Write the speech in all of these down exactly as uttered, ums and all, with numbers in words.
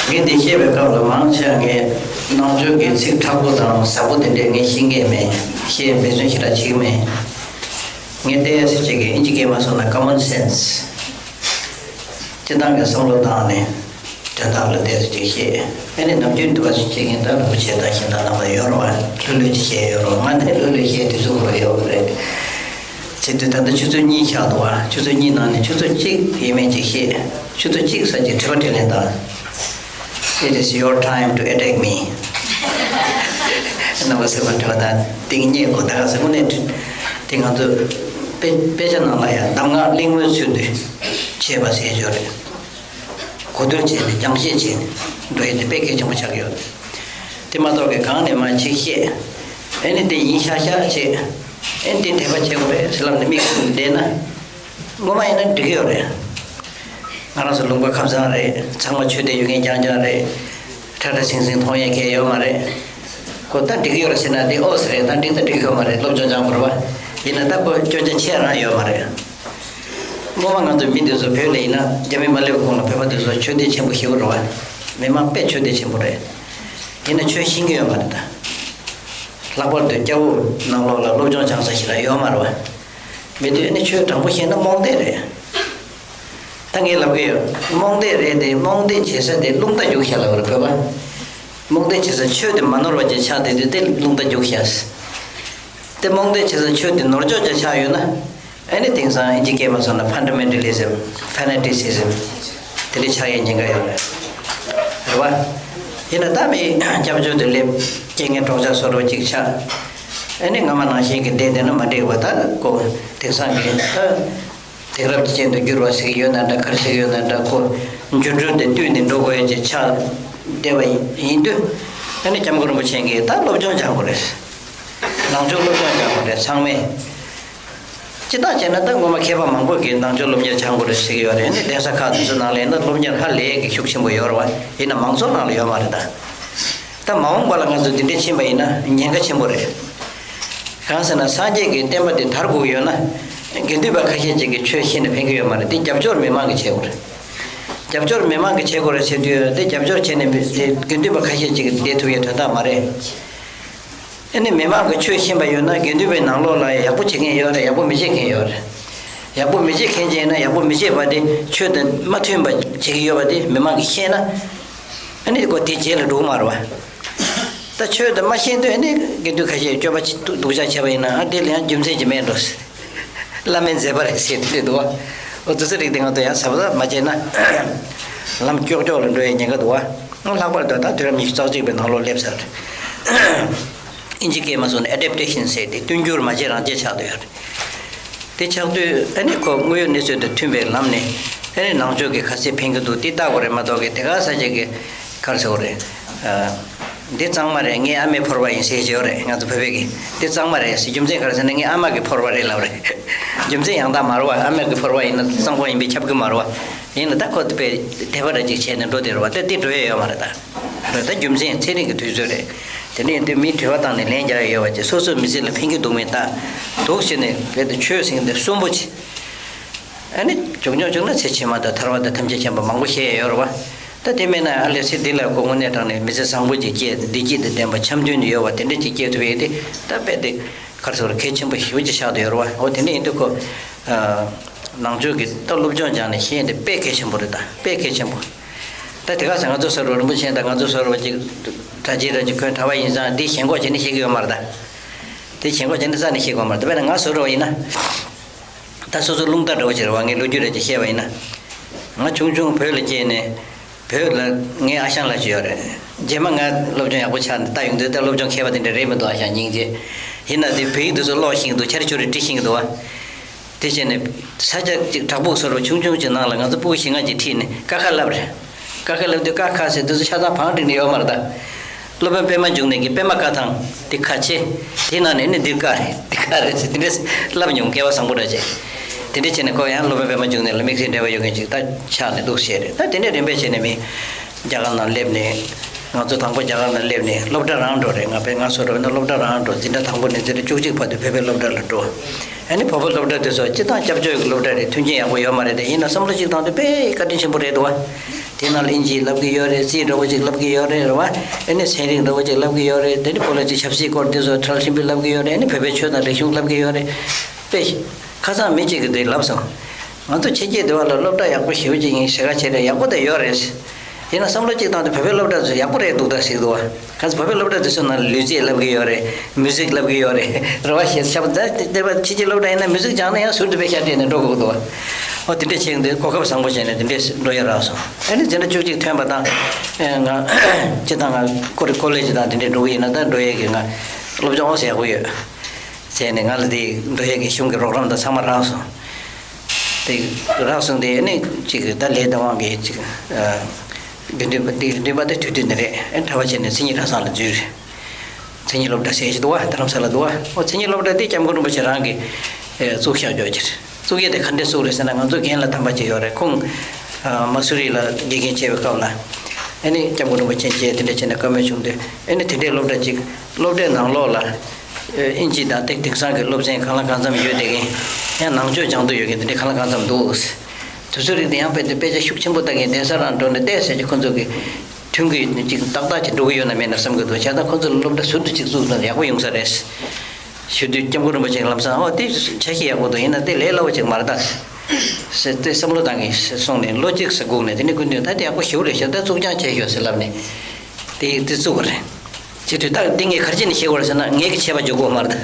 ངས་འདི་བཤད་པའི་སྐབས་ལ་མང་ཆེ་བ་ངས་ནང་ཆོས་ཀྱི་ཚིག་མཁྲེགས་པོ་དང་ཟབ་པོ་དེ་འདྲས་ངས་ཤེས་ཀྱི་མེད། ཤེས་འབད་བརྩོན་ཞེ་དྲག་བྱེད་ཀྱི་མེད། ངས་ལྟས་ཟེར་བྱེད་ཀྱི་ཨིན་ཇི་སྐད་མ་སོང་ན་ཀ་མོན་སེན་སི། སྤྱིར་བཏང་གི་བསམ་བློ་བཏང་ནས་དོན་དག་ལ་ལྟས་ཟེར་བྱེད་ཤེས། ཨ་ནི་ནམ་རྒྱུན་འདུག་པ་ཟེར་བྱེད་ཀྱི་ད་རིན་པོ་ཆེ་དང་གཞན་དག་རྣམ་པ་ཡོད་རེད་བ། ལྷོད་ལྷོད་ཅིག་བཤད་ཡོད་རེད་བ། ང་ནི་ལྷོད་ལྷོད་བཤད་དུས་ཚོད་ཁོ་ར་ཡོད་རེད། བྱེད་དུས་ད་ལྟ་ཆུ་ཚོད་གཉིས་ཆགས་འདུག་བ། ཆུ་ཚོད་གཉིས་ནང་ནས་ཆུ་ཚོད་གཅིག་ཡས་མས་ཅིག་བཤད། ཆུ་ཚོད་གཅིག་ཙམ་ཅིག་དྲི་བ་དྲིས་ལན་དང་། It is your time to attack me. རྣམ་པ་ཚོས་དྲི་བ་དང་ཏིང་ངེ་གོ་ད་ག་ཟེར་དངོས་གནས་དེ་ང་ཚོ་དཔེ་དཔེ་ཆ་ནང་ལ་ཡང་གདམས་ངག་གླེང་མོལ་ཚུལ་དུ་བྱས་པ་ཟེར་ཡོད་རེད། གོ་བསྡུར་བྱས་ནས་རྒྱང་བཤད་བྱས་ནས་འགྲོ་ཡས་དེ་དཔེ་གལ་ཆེན་པོ་ཆགས་ཀྱི་ཡོད་རེད། དེ་མ་གཏོགས་ཀྱི་གང་ནས་མ་ཅིག་བཤད། ཨེ་ནི་དེ་ཡིན་ཤག་ཤག་བྱས། ཨེ་ནི་དེ་འདོད་པ་བྱེད་དགོས་རེད་ཟེར་ལབ་ནས་མིག་ཟུམ་བསྡད་ན། ངོ་མ་ཡིན་ན་འགྲིག་གི་ཡོད་རེད། ང་རང་ཚོ་ལུང་པ་ཁ་བཟང་རེད། ཚང་མ་ཆོས་དད་ཡོད་མཁན་རྐྱང་རྐྱང་རེད། ཁྲ་ཁྲ་ཟིང་ཟིང་མཐོང་ཡས་གང་ཡང་ཡོད་མ་རེད། ཁོ་ད་འགྲིག་གི་ཡོད་རེད་ཟེར་ན་དེ་ཨོ་ཙི་རེད། ད་འགྲིག་ད་འགྲིག་གི་ཡོད་མ་རེད། སློབ་སྦྱོང་སྦྱང་དགོས་རེད་བ། ཡིན་ན་ད་ཁོ་སྐྱོན་ཆ་ཆེ་རང་ཡོད་མ་རེད། སྔོན་མ་ང་ཚོ་མི་འདི་ཚོ་བོད་ལ་ཡིན་ན་རྒྱ་མི་མ་སླེབས་གོང་ལ་བོད་པ་འདི་ཚོ་ཆོས་དད་ཆེན་པོ་ཞེ་པོ་རེད་བ། མི་མང་དཔེ་ཆོས་དད་ཆེན་པོ་རེད། ཡིན་ན་ཆོས་ཤེས་ཀྱི་ཡོད་མ་རེད་ད། ལྷག་པར་དུ་སྐྱ་བོ་ནང་ལོགས་ལ་སློབ་སྦྱོང་སྦྱང་ས་ཞིག་ལ་ཡོད་མ་རེད་བ། མི་དུས་ནི་ཆོས་དྲང་པོ་བཤད་ན་རྨོངས་དད་རེད། ད་ངས་ལབ་གི་ཡོད། རྨོངས་དད་རེད་དེ། རྨོངས་དད་བྱེད་ས་དེ་རླུང་རྟ་རྒྱུག་ཤག་ལབ་རེད་བོད་པ། རྨོངས་དད་བྱེད་ས་ཆོས་དེ་མ་ནོར་བ་ཅིག་ཆགས་བསྡད་དུས་དེ་རླུང་རྟ་རྒྱུག་ཤག་དེ་རྨོངས་དད་བྱེད་ས་ཆོས་དེ་ནོར་ཅོག་ཅིག་ཆགས་ཡོད་ན། ཨ་ནི་དེང་སང་ཨིན་ཇི་སྐད་མ་སོང་ན་ཕན་ཌ་མེན་ཊ་ལི་ཛིམ། ཕེ་ན་ཊི་སི་ཛིམ། དེ་འདྲ་ཆགས་ཡས་ཉེན་ཁ་ཡོད་རེད། རེད་བ། ཡིན་ན་ད་མི་སྐྱབས་བཅོལ་དུ་སླེབས། རྐྱེན་ངན་གྲོགས་ཆགས་བཟོ་འདྲ་ཅིག་ཆགས། ཨ་ནི་སྔ་མ་ནང་བཞིན་གྱི་བསྡད་བསྡད་ན་མ་འགྲིག་པ། ད་ཁོ་དེང་སང་གི་ད་དེང་རབས་ཅན་དུ་འགྱུར་བ་ཟེར་གྱི་ཡོད་ན་འདྲ། ག་རེ་ཟེར་གྱི་ཡོད་ན་འདྲ། ཁོ་འགྱུར་འགྲོས་དེ་བསྟུན་ནས་འགྲོ་དགོས་ཡས་ཅིག་ཆགས་བསྡད་པ་ཡིན་དུས། ཨ་ནི་སྐྱབས་མགོན་རིན་པོ་ཆེ་གིས་ད་སློབ་སྦྱོང་སྦྱང་དགོས་རེད། ནང་ཆོས་སློབ་སྦྱོང་སྦྱང་དགོས་རེད་ཚང་མས། སྤྱིར་བཏང་བྱས་ན་ད་སྔོན་མ་མཁས་པ་མང་པོ་གིས་ནང་ཆོས་སློབ་གཉེར་སྦྱང་དགོས་རེད་ཟེར་གྱི་ཡོད་རེད། ཨ་ནི་གདན་ས་ཁག་དེ་ཚོ་ནང་ལ་ཡིན་ན་སློབ་གཉེར་ཧ་ལས་ཀྱི་ཤུགས་ཆེན་པོ་ཡོད་རེད་བ། ཡིན་ན་མང་ཚོགས་ནང་ལ་ཡོད་མ་རེད་ད། ད་མ་འོངས་པ་ལ་ང་ཚོ་འདི་འདྲ་ཕྱིན་པ་ཡིན་ན་ཉེན་ཁ་ཆེན་པོ་རེད། གང་ཟེར་ན་སངས་རྒྱས་ཀྱི་བསྟན་པ་འདི་དར་དགོས་ཀྱི་ཡོད་ན། དགེ་འདུན་པ་ཁ་ཤས་ཅིག་གིས་ཆོས་ཤེས་ནས་ཕན་གྱི་ཡོད་མ་རེད། འདི་རྒྱབ་སྐྱོར་མི་མང་གིས་བྱེད་དགོས་རེད། རྒྱབ་སྐྱོར་མི་མང་གིས་བྱེད་དགོས་རེད་ཟེར་དུས་དེ་རྒྱབ་སྐྱོར་བྱས་ནས་དགེ་འདུན་པ་ཁ་ཤས་ཅིག་གིས་བསྡད་ཐུབ་ཡའི་དོན་དག་མ་རེད། ཨ་ནི་མི་མང་གིས་ཆོས་ཤེས་པ་ཡོད་ན་དགེ་འདུན་པའི་ནང་ལོགས་ལ་ཡག་པོ་བྱེད་མཁན་ཡོད་རེད། ཡག་པོ་མི་བྱེད་མཁན་ཡོད་རེད། ཡག་པོ་མི་བྱེད་མཁན་ཅིག་ཡིན་ན་ཡག་པོ་མི་བྱེད་པ་དེ་ཆོས་དང་མ་མཐུན་པ་བྱེད་ཀྱི་ཡོད་པ་དེ་མི་མང་གིས་ཤེས་ན། ཨ་ནི་ཁོ་དེ་རྗེས་ལ་འགྲོ་གི་མ་རེད་བ། ད་ཆོས་དེ་མ་ཤེས་དུས་ཨ་ནི་དགེ་འདུན་ཁ་ཤས་སྐྱོབ་པ་སྡུག་ཅག་བྱས་པ་ཡིན་ན་ཨ་དེ་ལ་ཡང་རྒྱུ་མཚན་ཅིག་མེད་འགྲོ། བླ་མའི་མཛད་པ་རེད་ཟེར་དེ་འདྲ་འདུག་བ། འོ་དེ་ཚོ་རིགས་དེ་ང་ཚོ་ཡང་གཟབ་གཟབ་མ་བྱས་ན་ལམ་ཀྱོག་ཀྱོག་ལ་འགྲོ་ཡའི་ཉེན་ཁ་འདུག་བ། ལྷག་པར་དུ་ད་དུས་རབས་ཉི་ཤུ་རྩ་གཅིག་པའི་ནང་ལོགས་སླེབས་ཚར། ཨིན་ཇི་སྐད་མ་སོང་ན་ཨེ་ཌེབ་ཊེ་ཤན་ཟེར་ཏེ་བསྟུན་འགྱུར་མ་བྱེད་རང་བྱེད་ཆགས་བསྡད་ཡོད་རེད། དེ་ཆགས་དུས་ཨ་ནི་ཁོ་དངོས་ཡོད་གནས་ཚུལ་དང་མཐུན་པའི་ལམ་ནས་ཨ་ནི་ནང་ཆོས་ཀྱི་ག་ཚད་ཕན་གྱི་འདུག་དེ་བལྟ་དགོས་རེད་མ་གཏོགས་ཀྱི་དེ་ག་ས་ཅིག་གི་ག་རེ་ཟེར་དགོས་རེད། ཨ། འདི་གཙང་མ་རེད། ངའི་ཨ་མས་ཕོར་པ་ཡིན་ཟེར་གྱི་ཡོད་རེད། ང་ཚོ་བོད་པས་ཀྱི་འདི་གཙང་མ་རེད་ཟེར། རྒྱུ་མཚན་ག་རེ་ཟེར་ན་ངའི་ཨ་མ་གི་ཕོར་པ་རེད་ལབ་རེད། རྒྱུ་མཚན་ཡང་དག་མ་རེད་བ། ཨ་མ་གི་ཕོར་པ་ཡིན་ན་གཙང་པོ་ཡིན་པས་ཁྱབ་ཀྱི་མ་རེད་བ། ཡིན་ན་ད་ཁོ་དེ་དཔེ་དད་པ་འདྲ་ཅིག་བྱས་ནས་འགྲོ་བསྡད་རེད་བ། ད་དེ་འགྲོ་ཡ་ཡོད་མ་རེད་ད། ད་རྒྱུ་མཚན་ཚན་རིག་གི་དུས་ཚོད་རེད། དེ་ནས་དེ་མིའི་དྲི་བ་བཏང་ནས་ལན་རྒྱག་ཡ་ཡོད་པ་ཅིག་སོ་སོའི་མི་ཚེ་ལ་ཕན་གྱི་འདུག་མེད་ལྟ། འདུག་ཟེར་ནས་རྦད་དེ་ཆོས་ཟེར་མཁན་དེ་གསོན་པོ་ཅིག་ཨ་ནི་བྱུང་བྱུང་བྱུང་ན་ཚེ་ཕྱི་མ་དང་ཐར་པ་དང་ཐམས་ཅད་མཁྱེན་པ་མང་པོ་བཤད་ཡ་ཡོད་རེད་བ། ད་དེ་མེད་ན་ཨ་ལས་ཚེ་འདི་ལ་ཁོ་དངོས་གནས་དྲང་ནས་མི་ཚེ་བཟང་པོ་ཅིག་སྐྱེལ། བདེ་སྐྱིད་དང་ལྡན་པ་འཆམ་མཐུན་དུ་ཡོད་པ་དེ་འདྲ་ཅིག་སྐྱེལ་ཐུབ་ཡས་དེ་ད་རྦད་དེ་ག་རེ་ཟེར་དགོས་རེད། གལ་ཆེན་པོ་ཞེ་པོ་ཅིག་ཆགས་བསྡད་ཡོད་རེད་བ། འོ་དེ་འདྲ་ཡིན་དུས་ཁོ་ནང་ཆོས་ཀྱི་ད་སློབ་སྦྱོང་སྦྱངས་ནས་ཤེས་ཡས་དེ་དཔེ་གལ་ཆེན་པོ་རེད། ད་དཔེ་གལ་ཆེན་པོ། ད་དེ་ག་ས་ང་ཚོ་བཟོ་འདྲ་རིན་པོ་ཆེ་དང་ང་ཚོ་བཟོ་འདྲ་བ་ཅིག་གྲྭ་ཆས་འདྲ་ཅིག་གོན་གྲྭ་པ་ཡིན་ཙང་འདི་ཞེན་ཁོག་བྱས་ནས་ཤེས་ཀྱི་ཡོད་མ་རེད་ད། འདི་ཞེན་ཁོག་བྱས་ནས་རྩ་ནས་ཤེས་ཀྱི་ཡོད་མ་རེད། ད་དཔེར་ན་ང་བཟོ་འདྲ་བ་ཡིན་ན། ད་སོ་སོ་རླུང་རྟ་འདྲ་བོ་ཅིག་རེད་བ། ངས་ལོ་རྒྱུས་འདྲ་ཅིག་བཤད་པ་ཡིན་ན། ང་ཆུང་ཆུང་བོད་ལ་སྐྱེས་ནས། བོད་ལ་ངའི་ཨ་ཞང་ལགས་ཅིག་ཡོད་རེད། རྗེས་མ་ང་སློབ་སྦྱོང་ཡག་པོ་ཆགས་ནས་ལྟ་ཡོང་དུས་ད་སློབ་སྦྱོང་མཁས་པ་དེ་འདྲ་རེད་མི་འདུག་ཨ་ཞང་སྙིང་རྗེ། ཡིན་ན་དེ་བོད་ཡིག་དེ་ཚོ་ཀློག་ཤེས་ཀྱི་འདུག་འཆར་ཅོག་རེ་འབྲི་ཤེས་ཀྱི་འདུག་བ། དེ་བྱས་ནས་ས་ཆ་ཅིག་བྲག་ཕུག་བཟོ་འདྲ་ཆུང་ཆུང་ཅིག་ནང་ལ་ང་ཚོ་སྤུ་གུ་བཞི་ལྔ་ཅིག་ཁྲིད་ནས་ཀ་ཁ་བསླབ་རེད། ཀ་ཁ་བསླབ་དུས་ཀ་ཁ་ཟེར་དུས་ཚོད་ཆ་ཚང་བང་བསྒྲིགས་ནས་ཡོད་མ་རེད་ད། སློབ་དཔོན་པད་མ་འབྱུང་གནས་ཀྱིས་པད་མ་ཀ་དང་དེ་ཁ་ཕྱེ། དེ་ནང་ནས་ནི་འདིར་ཀ་རེད། འདི་ཀ་རེད་ཟེར་དེ་འདྲས་བསླབ་མྱོང་། སྐལ་བ་བཟང་པོ་འདྲ་བྱས། དེ་འདྲས་བྱས་ནས་ཁོ་ཡང་སློབ་དཔོན་པད་མ་འབྱུང་གནས་ལ་དམིགས་བསལ་འབྲེལ་བ་ཡོད་མཁན་ཅིག་ད་ཆགས་ནས་འདུག་བྱས་རེད། ད་དེ་འདྲས་རིམ་པས་བྱས་ནས་མི་རྒྱ་གར་ནང་སླེབས་ནས། ང་ཚོ་དང་པོ་རྒྱ་གར་ནང་སླེབས་ནས་སློབ་གྲྭ་རང་འགྲོ་རེད། ང་པས་ང་ཚོ་འགྲོ་བས་ན་སློབ་གྲྭ་རང་འགྲོ། འཛིན་གྲྭ་དང་པོ་ནས་འཛིན་གྲྭ་བཅུ་གཅིག་བར་དུ་བོད་པའི་སློབ་གྲྭ་ལ་འགྲོ། ཨ་ནི་བོད་པའི་སློབ་གྲྭ་དེ་ཚོ་སྤྱིར་བཏང་སྐྱབས་བཅོལ་གྱི་སློབ་གྲྭ་རེད། མཐུན་རྐྱེན་ཡག་པོ་ཡོད་མ་རེད་དེ། ཡིན་ན་བསམ་བློ་གཅིག་བཏང་དུས་དཔེ་བཀའ་དྲིན་ཆེན་པོ་རེད་འདུག་བ། དེ་ནང་ལ་ཨིན་ཇི་བསླབ་ཀྱི་ཡོད་རེད། རྩིས་འདྲ་བོ་ཅིག་བསླབ་ཀྱི་ཡོད་རེད། རེད་བ། ཨ་ནི་ཚན་རིག་འདྲ་བོ་ཅིག་བསླབ་ཀྱི་ཡོད་རེད། དེ་ནི་བོད་ལ་ཅིག་ཆབ་སྲིད་སྐོར་དེ་ཚོ་མཐར་ཕྱིན་པའི་བསླབ་ཀྱི་ཡོད་རེད། ཨ་ནི་བོད་པའི་ཆོས་དང་རིག་གཞུང་བསླབ་ཀྱི་ཡོད་རེད། དཔེ་ཁ་སང་མི་གཅིག་གིས་དེ་ལབ་སོང་། ང་ཚོ་ཕྱི་རྒྱལ་དེ་བ་ལ་སློབ་གྲྭ་ཡག་པོ་ཞེ་པོ་ཅིག་ཡིན། ཟེར་ག་བྱས་རེད། ཡག་པོ་དེ་ཡོད་རེད། ཡིན་ན་བསམ་བློ་གཅིག་བཏང་དུས་བོད་པའི་སློབ་གྲྭ་ཚོ་ཡག་པོ་རེད་འདུག་ད་ཟེར་འདུག་བ། ག་ཚོད་བོད་པའི་སློབ་གྲྭ་དེ་ཚོ་ནང་ལུས་རྩལ་བསླབ་ཀྱི་ཡོད་རེད། མིའུ་ཟིག་བསླབ་ཀྱི་ཡོད་རེད། རེད་བ། ཞེས་བྱ་བ་ད་དེ་བ་ཕྱི་རྒྱལ་སློབ་གྲྭ་ཡིན་ན་མིའུ་ཟིག་སྦྱངས་ན་ཡང་ཟུར་དུ་དཔེ་ཤ་སྤྲད་ནས་འགྲོ་དགོས་འདུག་བ། ཨོ་དེ་འདྲས་བྱས་འདུག་གོ་སྐབས་བཟང་པོ་བྱས་ནས་དེ་འདྲས་འགྲོ་ཡ་རག་སོང་། ཨ་ནི་དེ་འདྲ་བཅུ་གཅིག་ཐོན་པ་དང་། ཨེ་ང་སྤྱི་བཏང་ང་ཀོ་རི་ཀོ་ལེ་ཇི་དང་དེ་འདྲས་འགྲོ་གི་ཡིན་ན་ད་འགྲོ་ཡས་ཀྱི་ང་སློབ་སྦྱོང་ཨོ་ཟེར་ཡག་པོ་ཡོད། བྱས་ནས་ང་ལ་དེ་འགྲོ་ཡས་ཀྱི་གཞུང་གི་རོགས་རམ་དང་ཚང་མ་རག་སོང་། དེ་རག་སོང་དེ་ནི་གཅིག་གི་ད་ལས་དང་དབང་གིས་གཅིག་ཨ་དགེ་འདུན་པ་དེ་འདུན་པ་དེ་དུས་དུས་ནི་རེད། ཨེ་གྲྭ་པ་བྱས་ནས་མཚན་ཉིད་གྲྭ་ཚང་ལ་འཛུལ་རེད། མཚན་ཉིད་སློབ་གྲྭ་ཟེར་ཞིག་འདུག་བ། རྡ་རམ་ས་ལ་འདུག་བ། ཨོ་མཚན་ཉིད་སློབ་གྲྭ་དེ་སྐྱབས་མགོན་རིན་པོ་ཆེ་རང་གིས་ཨེ་བཙུགས་བཞག་ཡོད་ཀྱི་རེད། བཙུགས་ཡས་དེ་ག་འདྲས་བཙུགས་རེད་ཟེར་ན་ང་ཚོ་རྒན་ལགས་དམ་པ་ཅིག་ཡོད་རེད། ཁོང་ཨ་མ་སུ་རི་ལ་དགེ་རྒན་བྱས་པའི་སྐབས་ལ་ཨེ་ནི་སྐྱབས་མགོན་རིན་པོ་ཆེ་མཇལ་དེ་འདྲས་བྱས་ནས་བཀའ་མོལ་བྱུང་དུས་ཨེ་ནི་དེ་འདྲས་སློབ་གྲྭ་ཅིག་སློབ་གྲྭའི་ནང་ལོགས་ལ། ཨིན་ཇི་དང་དེ་དེང་སང་གི་སློབ་ཚན་གང་ལ་གང་འཚམ་ཡོད་བསྡད་མཁན། ཡང་ནང་ཆོས་སྦྱང་འདོད་ཡོད་མཁན་དེ་འདྲ་གང་ལ་གང་འཚམ་འདུག་དེ་ཚོའི་རིགས་དེ་ཡང་རྦད་དེ་དཔེ་ཆ་ཤུགས་ཆེན་པོ་ལྟ་མཁན་གདན་ས་རང་འགྲོ་ནས་བལྟས་ཟེར་གྱི་ཁོ་ཚོ་གི་མཐུན་གྱི་ཅིག་ཏག་ཏག་ཅིག་འགྲོ་གི་ཡོད་ན་མེད་ན་བསམ་གྱི་འདུག་བྱས་ཙང་ཁོ་ཚོ་ལ་སློབ་གྲྭ་ཟུར་དུ་ཅིག་བཙུགས་ན་ཡག་པོ་ཡོང་ས་རེད་ཞུ་དུས་སྐྱབས་མགོན་རིན་པོ་ཆེས་ལམ་སང་ཨོ་དེ་འཆར་གཞི་ཡག་པོ་འདུག་ཡིན་ན་དེ་ལས་སླ་བོ་ཅིག་མ་རེད་ད་ཟེར་ཏེ་བསམ་བློ་བཏང་གི་སོང་ནས་ལོ་གཅིག་ཙམ་སྒུག་ནས་དེ་ནས་ཀུན་དུ་ད་དེ་ཡག་པོ་ཞེ་པོ་རེད་ཤག་ད་བཙུགས་རྐྱང་བྱས་ཤོག་ཟེར་ལབ་ནས་དེ་དེ་བཙུགས་པ་རེད། བྱེད་དུས་ད་འདི་ངས་ག་རེ་བྱས་ནས་ཤེས་དགོས་རེད་ཟེར་ན་ངས་ཀྱི་བྱས་པ་འཇོག་དགོས་མ་རེད།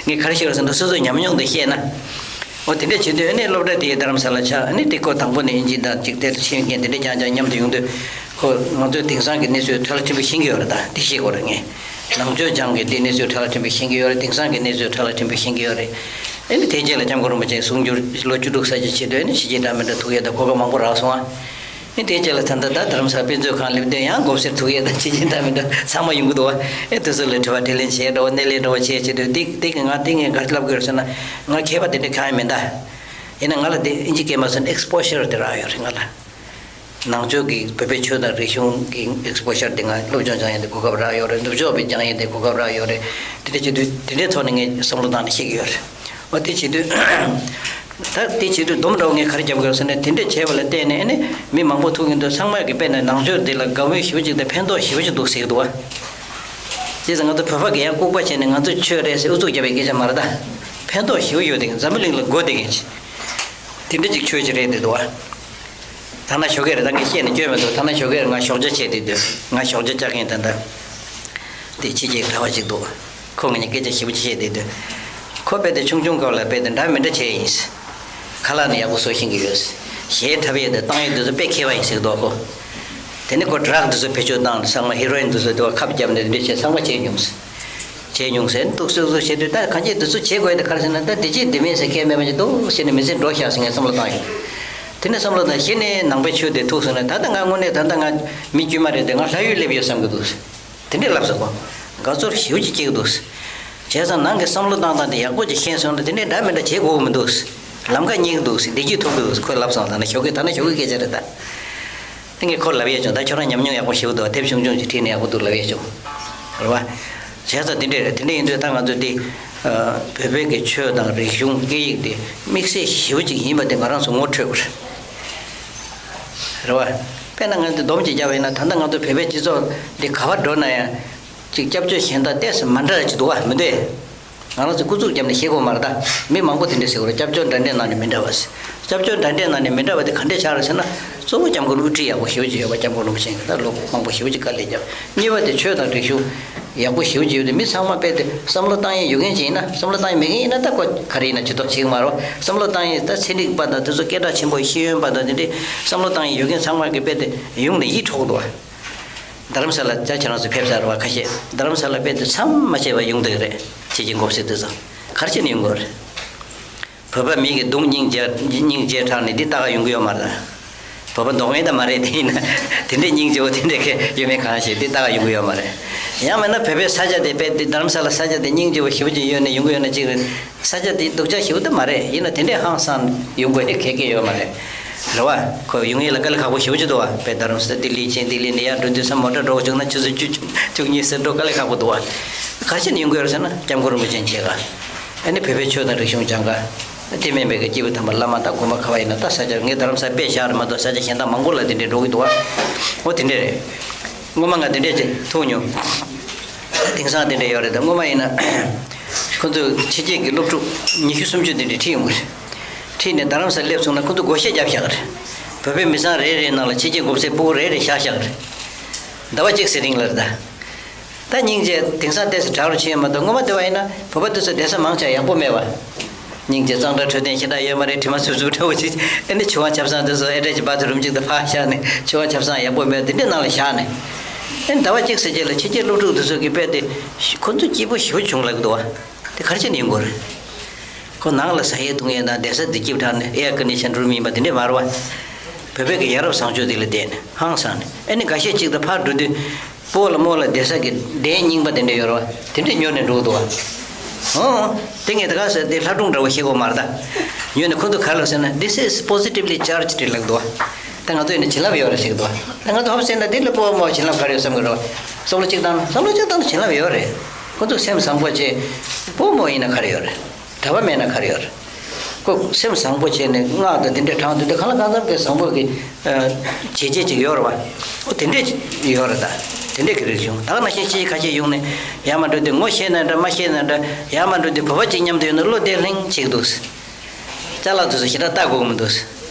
ངས་ག་རེ་ཤེས་རེད་ཟེར་ན་སོ་སོའི་ཉམས་མྱོང་དེ་བཤད་ན། འོ་དེ་འདྲ་བྱེད་དུས་ཨ་ནི་སློབ་གྲྭ་དེའི་རྡ་རམ་ས་ལ་ཆགས་ཨ་ནི་དེ་ཁོ་དང་པོ་ནས་ཨིན་ཇི་དང་ཅིག་དེར་ཤེས་མཁན་དེ་འདྲ་རྐྱང་རྐྱང་མཉམ་དུ་ཡོང་དུས་ཁོ་ང་ཚོའི་དེང་སང་གི་གནས་ཚུལ་ཕྲ་ལ་ཕྲན་བུ་ཤེས་ཀྱི་ཡོད་རེད། ད་འདི་ཤེས་དགོས་རེད། ངས་ནང་ཆོས་སྦྱང་གི་དེ་གནས་ཚུལ་ཕྲ་ལ་ཕྲན་བུ་ཤེས་ཀྱི་ཡོད་རེད། དེང་སང་གི་གནས་ཚུལ་ཕྲ་ལ་ཕྲན་བུ་ཤེས་ཀྱི་ཡོད་རེད། ཨ་ནི་དེའི་རྗེས་ལ་སྐྱབས་མགོན་རིན་པོ་ཆེ་གསུང་སྒྱུར་ལོ་བཅུ་དྲུག་ས་བཅད་བྱེད་དུས་ཨ་ནི་ཕྱི་རྒྱལ་འདྲ་མི་འདྲ་ཐུག་ཡས་དང་གོ་སྐབས་མང་པོ་རག་སོང་ཨ། ཨ་ནི་དེའི་རྗེས་ལ་ད་ལྟ་ད་རྡ་རམ་ས་དཔེ་མཛོད་ཁང་སླེབས་དུས་ཡང་དགོས་སེལ་ཐུག་ཡས་དང་ཕྱི་རྒྱལ་འདྲ་མི་འདྲ་ཚང་མ་ཡོང་གི་འདུག་ཨ། ཨེ་དེ་ཚོ་ལ་དྲི་བ་དྲིས་ལན་བྱས་འདྲ་བོ་སྣེ་ལེན་འདྲ་བོ་བྱས་བྱེད་དུས་འདི་འདི་གི་ང་འདི་ངས་ག་རེ་ལབ་དགོས་རེད་ཟེར་ན་ང་མཁས་པ་དེ་འདྲ་གང་ཡང་མིན་ད། ཡིན་ན་ང་ལ་དེ་ཨིན་ཇི་སྐད་མ་སོན་ཨེག་སི་པོ་ཤར་དེ་རག་ཡོད་རེད་ང་ལ། ནང་ཆོས་ཀྱི་བོད་པའི་ཆོས་དང་རིག་གཞུང་གི་ཨེག་སི་པོ་ཤར་དེ་ང་སློབ་སྦྱོང་སྦྱང་ཡས་དེ་གོ་སྐབས་རག་ཡོད་རེད། ནུབ་ཕྱོགས་པའི་སྦྱང་ཡས་དེ་གོ་སྐབས་རག་ཡོད་རེད། དེ་འདྲ་བྱེད་དུས་དེ་འདྲའི་ཐོག་ནས་ངས་བསམ་བློ་བཏང་ནས་ཤེས་ཀྱི་ཡོད་རེད། འོ་དེ་བྱེད་དུས་ད་དེ་བྱེད་དུས་སྡོམ་འདྲ་བོ་ངས་ག་རེ་རྒྱབ་དགོས་ཟེར་ན་དེ་འདྲ་བྱས་པ་ལ་བརྟེན་ནས་ཨ་ནི་མི་མང་པོ་ཐུག་ཡོང་དུས་ཚང་མ་གིས་དཔེར་ན་ནང་ཆོས་འདི་ལ་དགའ་མོས་ཞེ་པོ་ཅིག་དང་ཕན་ཐོགས་ཞེ་པོ་ཅིག་འདུག་ཟེར་གྱི་འདུག་བ། བྱས་ཙང་ང་ཚོ་བོད་པ་གིས་ཡང་ལྐུགས་པ་བྱས་ནས་ང་ཚོའི་ཆོས་རེད་ཟེར་ཨུ་ཚུགས་རྒྱབ་པའི་སྐད་ཆ་མ་རེད་ད། ཕན་ཐོགས་ཞེ་པོ་ཡོད་དེ་འཛམ་བུ་གླིང་ལ་དགོས་དེ་གས་ཅིག་དེ་འདྲ་ཅིག་ཆོས་ཅིག་རེད་འདི་འདུག་བ། ཐ་ན་ཞོགས་ཀས་རེད་ད་ངས་བཤད་ནས་སྐྱོན་མི་འདུག་ཐ་ན་ཞོགས་ཀས་རེད་ང་ཞོགས་ཇ་བྱས་དེ་འདུག་ང་ཞོགས་ཇ་བཅག་མཁན་ད་ལྟ། དེ་ཕྱི་རྒྱལ་གྲྭ་པ་ཞིག་འདུག་ཁོ་ང་གཉིས་སྐད་ཆ་ཞེ་པོ་ཅིག་བཤད་དེ་དུས། ཁོ་དཔེ་དེ་ཆུང་ཆུང་སྐབས་ལ་དཔེ་དེ་འདྲ་མི་འདྲ་བྱས་ཡིན། ཁ་ལག་ནི་ཡག་པོ་བཟོ་ཤེས་ཀྱི་ཡོད། གཞས་འཁྲབ་ཡས་དེ་བཏང་ཡས་དེ་ཚོ་དཔེ་མཁས་པ་ཡིན་ཟེར་གྱི་འདུག་ཁོ། དེ་ནས་ཁོ་ཌྲག་དེ་ཚོ་བེད་སྤྱོད་བཏང་ནས་ཚང་མ་ཧི་རོ་ཨིན་དེ་ཚོ་དེ་བ་ཁབ་བརྒྱབ་ནས་འདི་འདྲ་བྱས་ཚང་མ་བྱས་མྱོང་ཟེར། བྱས་མྱོང་ཟེར་འདུག་སེ་བཟོ་བྱས་དུས་ད་གང་ཅི་དེ་ཚོ་བྱེད་དགོས་ཡས་དེ་ག་རེ་ཟེར་ན་ད་དེ་ཅི་དེ་མིན་ཟེར་མཁན་མེད་པ་ཅིག་འདུག་ཟེར་ནས་མི་ཚེ་འགྲོ་ཤག་ཟེར་ངས་བསམ་བློ་བཏང་ཡོད། དེ་ནས་བསམ་བློ་བཏང་གཞི་ནས་ནང་པའི་ཆོས་དེ་ཐུག་སོང་ན་ད་ལྟ་ང་དངོས་གནས་ད་ལྟ་ང་མི་དཀྱུས་མ་རེད་དེ་ང་ལྷ་ཡུལ་སླེབས་ཡོད་བསམ་གྱི་འདུག་དེ་འདྲས་ལབ་སོང་ཁོ། དགའ་ཚོར་ཞེ་པོ་ཅིག་སྐྱེ་གི་འདུག་བྱས་ཙང་ནང་གི་བསམ་བློ་བཏང་སྟངས་དེ་ཡག་པོ་ཅིག་ཤེས་སོང་ན་དེ་འདྲས་འདྲ་མི་འདྲ་བྱེད་དགོས་ཀྱི་མི་འདུག་ལམ་ཁ་རྙེད་ཀྱི་འདུག་བདེ་སྐྱིད་ཐོབ་ཀྱི་འདུག་ཁོས་ལབ་སོང་། ད་ནི་ཞོགས་ཀས་ད་ནི་ཞོགས་ཀའི་སྐད་ཆ་རེད་ད། དེ་ངས་ཁོར་ལབ་ཡས་བྱུང་། ད་ཁྱོད་རང་ཉམས་མྱོང་ཡག་པོ་ཞེ་པོ་འདུག་དེབ་ཆུང་ཆུང་ཅིག་བྲིས་ནས་ཡག་པོ་འདུག་ལབ་ཡས་བྱུང་། རེད་བ། བྱས་ཙང་དེ་འདྲས་རེད། དེ་འདྲས་ཡིན་དུས་ད་ང་ཚོ་འདི་བོད་པའི་གི་ཆོས་དང་རིག་གཞུང་སྐད་ཡིག་དེ་དམིགས་བསལ་ཞེ་པོ་ཅིག་ཡིན་པ་དེ་ང་རང་ཚོ་ངོ་འཕྲོད་དགོས་རེད། རེད་བ། དཔེར་ན་ང་ཚོ་སྡོམ་ཅིག་བརྒྱབ་པ་ཡིན་ན་ད་ལྟ་ང་ཚོ་བོད་པའི་སྤྱི་ཚོགས་འདི་ག་པར་འགྲོ་ན་ཡང་ཅིག་སྐྱབས་བཅོལ་གཞན་དག་ཏོག་ཙམ་མ་འདྲ་ཅིག་འདུག་བ་མི་འདུག་ང་རང་ཚོ་སྐུ་ཚུགས་བརྒྱབ་ནས་བཤད་དགོས་མ་རེད་ད། མི་མང་པོ་དེ་འདྲས་ཟེར་གྱི་རེད། སྐྱབས་བཅོལ་འདྲ་འདྲའི་ནང་ནས་མི་འདྲ་བ་ཟེར། སྐྱབས་བཅོལ་འདྲ་འདྲའི་ནང་ནས་མི་འདྲ་བ་དེ་ག་འདྲས་ཆགས་རེད་ཟེར་ན། གཙོ་བོ་སྐྱབས་མགོན་དབུ་ཁྲིད་ཡག་པོ་ཞེ་པོ་ཅིག་ཡོད་པ། སྐྱབས་མགོན་རིན་པོ་ཆེ་གིས་ད་ལོ་མང་པོ་ཞེ་པོ་ཅིག་དཀའ་ལས་བརྒྱབ། གཉིས་པ་དེ་ཆོས་དང་རིག་གཞུང་ཡག་པོ་ཞེ་པོ་ཅིག་ཡོད་དེ་མི་ཚང་མ་དཔེ་དེ་བསམ་བློ་བཏང་ཡས་ཡོད་མཁན་ཅིག་ཡིན་ན། བསམ་བློ་བཏང་ཡས་མེད་མཁན་ཡིན་ན་ད་ཁོ་ག་རེ་ཡིན་ན་ཇུས་གཏོགས་བྱེད་ཀྱི་མ་རེད། བསམ་བློ་བཏང་ཡས་ད་ཚན་རིག་པ་དང་དེ་ཚོ་སྐད་གྲགས་ཆེན་པོ་ཤེས་ཡོན་པ་དང་དེ་འདྲས་བསམ་བློ་བཏང་ཡས་ཡོད་མཁན་ཚང་མ་གིས་དཔེ་དེ་ཡོང་ནས་ཡིད་འཕྲོག་འདུག་བ། རྡ་རམ་ས་ལ་ད་ཁྱེད་རང་ཚོ་ཕེབས་ཚར་བ་ཁ་ཤས། རྡ་རམ་ས་ལ་དཔེ་དེ་མཚམས་མ་ཆད་པར་ཡོང་བསྡད་ཀྱི་རེད། ཁྱེད་ཀྱི་མགོ་སེར་དེ་ཚོ་ག་རེ་བྱས་ནས་ཡོང་གི་རེད། བོད་པ་མི་གི་གདུང་སྙིང་རྗེ་སྙིང་རྗེ་དྲག་ནས་འདི་ལྟ་ག་ཡོང་གི་ཡོད་མ་རེད། བོད་པ་མདོག་ངན་ད་མ་རེད་དེ། ཡིན་ན་དེ་འདྲའི་སྙིང་རྗེ་བོ་དེ་འདྲའི་གི་ཡོད་མེད་གང་ཤེས། འདི་ལྟ་ག་ཡོང་གི་ཡོད་མ་རེད། ཡང་མིན་ན་བོད་པའི་ས་ཆ་དེ་དཔེ་དེ་རྡ་རམ་ས་ལ་ས་ཆ་དེ་སྙིང་རྗེ་བོ་ཞེ་པོ་ཅིག་ཡོད་ནས་ཡོང་གི་ཡོད་ན་ཅིག་རེད། ས་ཆ་དེ་སྡུག་ཅག་ཞེ་པོ་དེ་མ་རེད། ཡིན་ན་དེ་འདྲའི་ཧང་སང་ཡོང་དགོས་དེ་གལ་གལ་ཡོད་མ་རེད། རེད་བ། ཁོ་ཡོང་ཡས་ལ་དཀའ་ལས་ཁག་པོ་ཞེ་པོ་ཅིག་འདུག་བ། དཔེ་རྡ་རམ་ས་ལྡི་ལི་ཕྱིན་ལྡི་ལི་ནས་ཡར་འགྲོ་དུས་ཙམ་མོ་ཊ་འགྲོ་བཅུག་ན་ཆུ་ཚོད་བཅུ་བཅུ་གཉིས་ཙམ་འགྲོ་དཀའ་ལས་ཁག་པོ་འདུག་བ། ག་རེ་བྱས་ནས་ཡོང་གི་ཡོད་རེད་ཟེར་ན་སྐྱབས་མགོན་རིན་པོ་ཆེ་མཇལ་ག་ཨ་ནི་བོད་པའི་ཆོས་དང་རིག་གཞུང་སྦྱང་ག་དེ་མིན་པའི་གི་སྐྱེས་བུ་དམ་པ་བླ་མ་དང་དགོན་པ་ག་བ་ཡིན་ན་ད་ས་ཆ་ངས་རྡ་རམ་ས་དཔེ་བཞག་རེད་མ་གཏོགས་ས་ཆ་གཞན་དག་མང་པོ་ལ་དེ་འདྲས་འགྲོ་གི་འདུག་བ། འོ་དེ་འདྲས་རེད། སྔོན་མ་ང་དེ་འདྲས་ཅིག་ཐུག་མྱོང་། དེང་སང་དེ་འདྲས་ཡོད་རེད་ད། སྔོན་མ་ཡིན་ན་ཁོ་ཚོས་ཕྱི་རྒྱལ་གྱི་སློབ་ཕྲུག་ཉི་ཤུ་སུམ་ཅུ་དེ་འདྲས་ཁྲིད་ཡོང་གི་རེད། ཁྲིད་ནས་རྡ་རམ་ས་སླེབས་སོང་ན་ཁོ་ཚོ་བགོ་བཤའ་བརྒྱབ་བཞག་གི་རེད། བོད་པའི་མི་ཚང་རེ་རེའི་ནང་ལ་ཕྱི་རྒྱལ་དགོན་སའི་སྤུ་གུ་རེ་རེ་བཞག་བཞག་གི་རེད། ཟླ་བ་གཅིག་ཟེར་རིང་ལ་རེད་ད། ད་སྙིང་རྗེ། དེང་སང་ཏོག་ཙམ་དྲག་རུ་ཕྱིན་ཡོད་མ་གཏོགས་སྔོན་མ་དེ་བ་ཡིན་ན་བོད་པ་དེ་ཚོ་བསྡད་ས་མང་ཆེ་ཡག་པོ་མེད་བ། སྙིང་རྗེ། གཙང་སྦྲ་འཕྲོད་བསྟེན་ཞེ་དྲག་ཡོད་མ་རེད། དྲི་མ་སུབ་སུབ་འདྲ་བོ་ཅིག་ཨེ་ནི་ཆུ་དབང་ཆབ་གསང་དེ་ཚོ་ཨེ་འདྲ་ཅིག་བ་ཚོ་རུམ་གཅིག་ཏུ་ཕར་བཞག་ནས་ཆུ་དབང་ཆབ་གསང་ཡག་པོ་མེད་དེ་འདྲའི་ནང་ལ་བཞག་ནས། ཨེ་ནི་ཟླ་བ་གཅིག་ཟེར་རྗེས་ལ་ཕྱི་རྒྱལ་སློབ་ཕྲུག་དེ་ཚོ་གི་དཔེ་དེ་ཁོ་ཚོ་སྐྱིད་པོ་ཞེ་པོ་བྱུང་ལབ་འདུག་བ། དེ་ག་རེ་བྱས་ནས་ཡོང་དགོས་རེད། ཁོ་ནང་ལ་ཟ་ཡས་བཏུང་ཡས་དང་བསྡད་ས་བདེ་སྐྱིད་དྲག་ནས་ཨེར་ཀོན་ཌི་ཤན་རུམ་ཡིན་པ་དེ་འདྲས་མ་རེད་བ། བོད་པའི་གི་ཡ་རབས་བཟང་སྤྱོད་དེ་ལ་བསྡད་ནས་ཧང་སངས་ནས་ཨེ་ནི་འགའ་ཤས་གཅིག་ཏུ་ཕར་འགྲོ་དུས། སྤོ་ལ་རྨོ་ལ་བསྡད་ས་གི་གདན་རྙིང་པ་དེ་འདྲ་ཡོད་རེད་བ། དེ་འདྲ་ཉོ་ནས་འགྲོ་གི་འདུག་བ། ཨོ། དེ་ངས་ད་ག་ཟེར་དེ་ལྷ་སྒྲུང་འདྲ་བོ་ཤེས་གོ་མ་རེད་ད། ཉོས་ནས་ཁོ་ཚོ་ག་རེ་ལབ་ཟེར་ན། This is positively charged རེད་ལབ་འདུག་བ། ད་ང་ཚོ་ཡིན་ན་བྱིན་རླབས་ཡོད་རེད་ཟེར་གི་འདུག་བ། ད་ང་ཚོ་ཧོབ་ཟེར་ན་དེ་ལ་སྤོ་བ་རྨོ་བ་བྱིན་རླབས་ག་རེ་ཡོད་བསམ་གི་རེད་བ། བསམ་བློ་གཅིག་བཏང་ན་བསམ་བློ་གཅིག་བཏང་ན་བྱིན་རླབས་ཡོད་རེད། ཁོ་ཚོ་སེམས་བཟང་པོ་བྱས། སྤོ་རྨོ་ཡིན་ན་ག་རེ་ཡོད་རེད། གྲྭ་པ་མེད་ན་ག་རེ་ཡོད་རེད། ཁོ་སེམས་བཟང་པོ་བྱས་ནས་སྔགས་དང་དེ་འདྲའི་བགྲངས་དུས་དེ་གང་ལ་གང་འཚམ་གྱི་བཟང་པོ་གི་བྱས་རྗེས་ཅིག་ཡོད་རེད་བ། ཨོ་དེ་འདྲས་ཡོད་རེད་ད། དེ་འདྲས་ཀྱི་རིག་གཞུང་ད་ག་ནང་བཞིན་ཅིག་ཁ་ཤས་ཡོང་ནས་ཡར་མར་འགྲོ་དུས་ངོ་ཤེས་ན་འདྲ་མ་ཤེས་ན་འདྲ་ཡར་མར་འགྲོ་དུས་བོད་པ་གཅིག་མཉམ་དུ་ཡོད་ན་བློ་བདེ་ལྷིང་ཅིག་འདུག་ཅ་ལག་དེ་ཚོ་ཞེ་དྲག་ལྟ་དགོས་ཀྱི་མི་འདུག་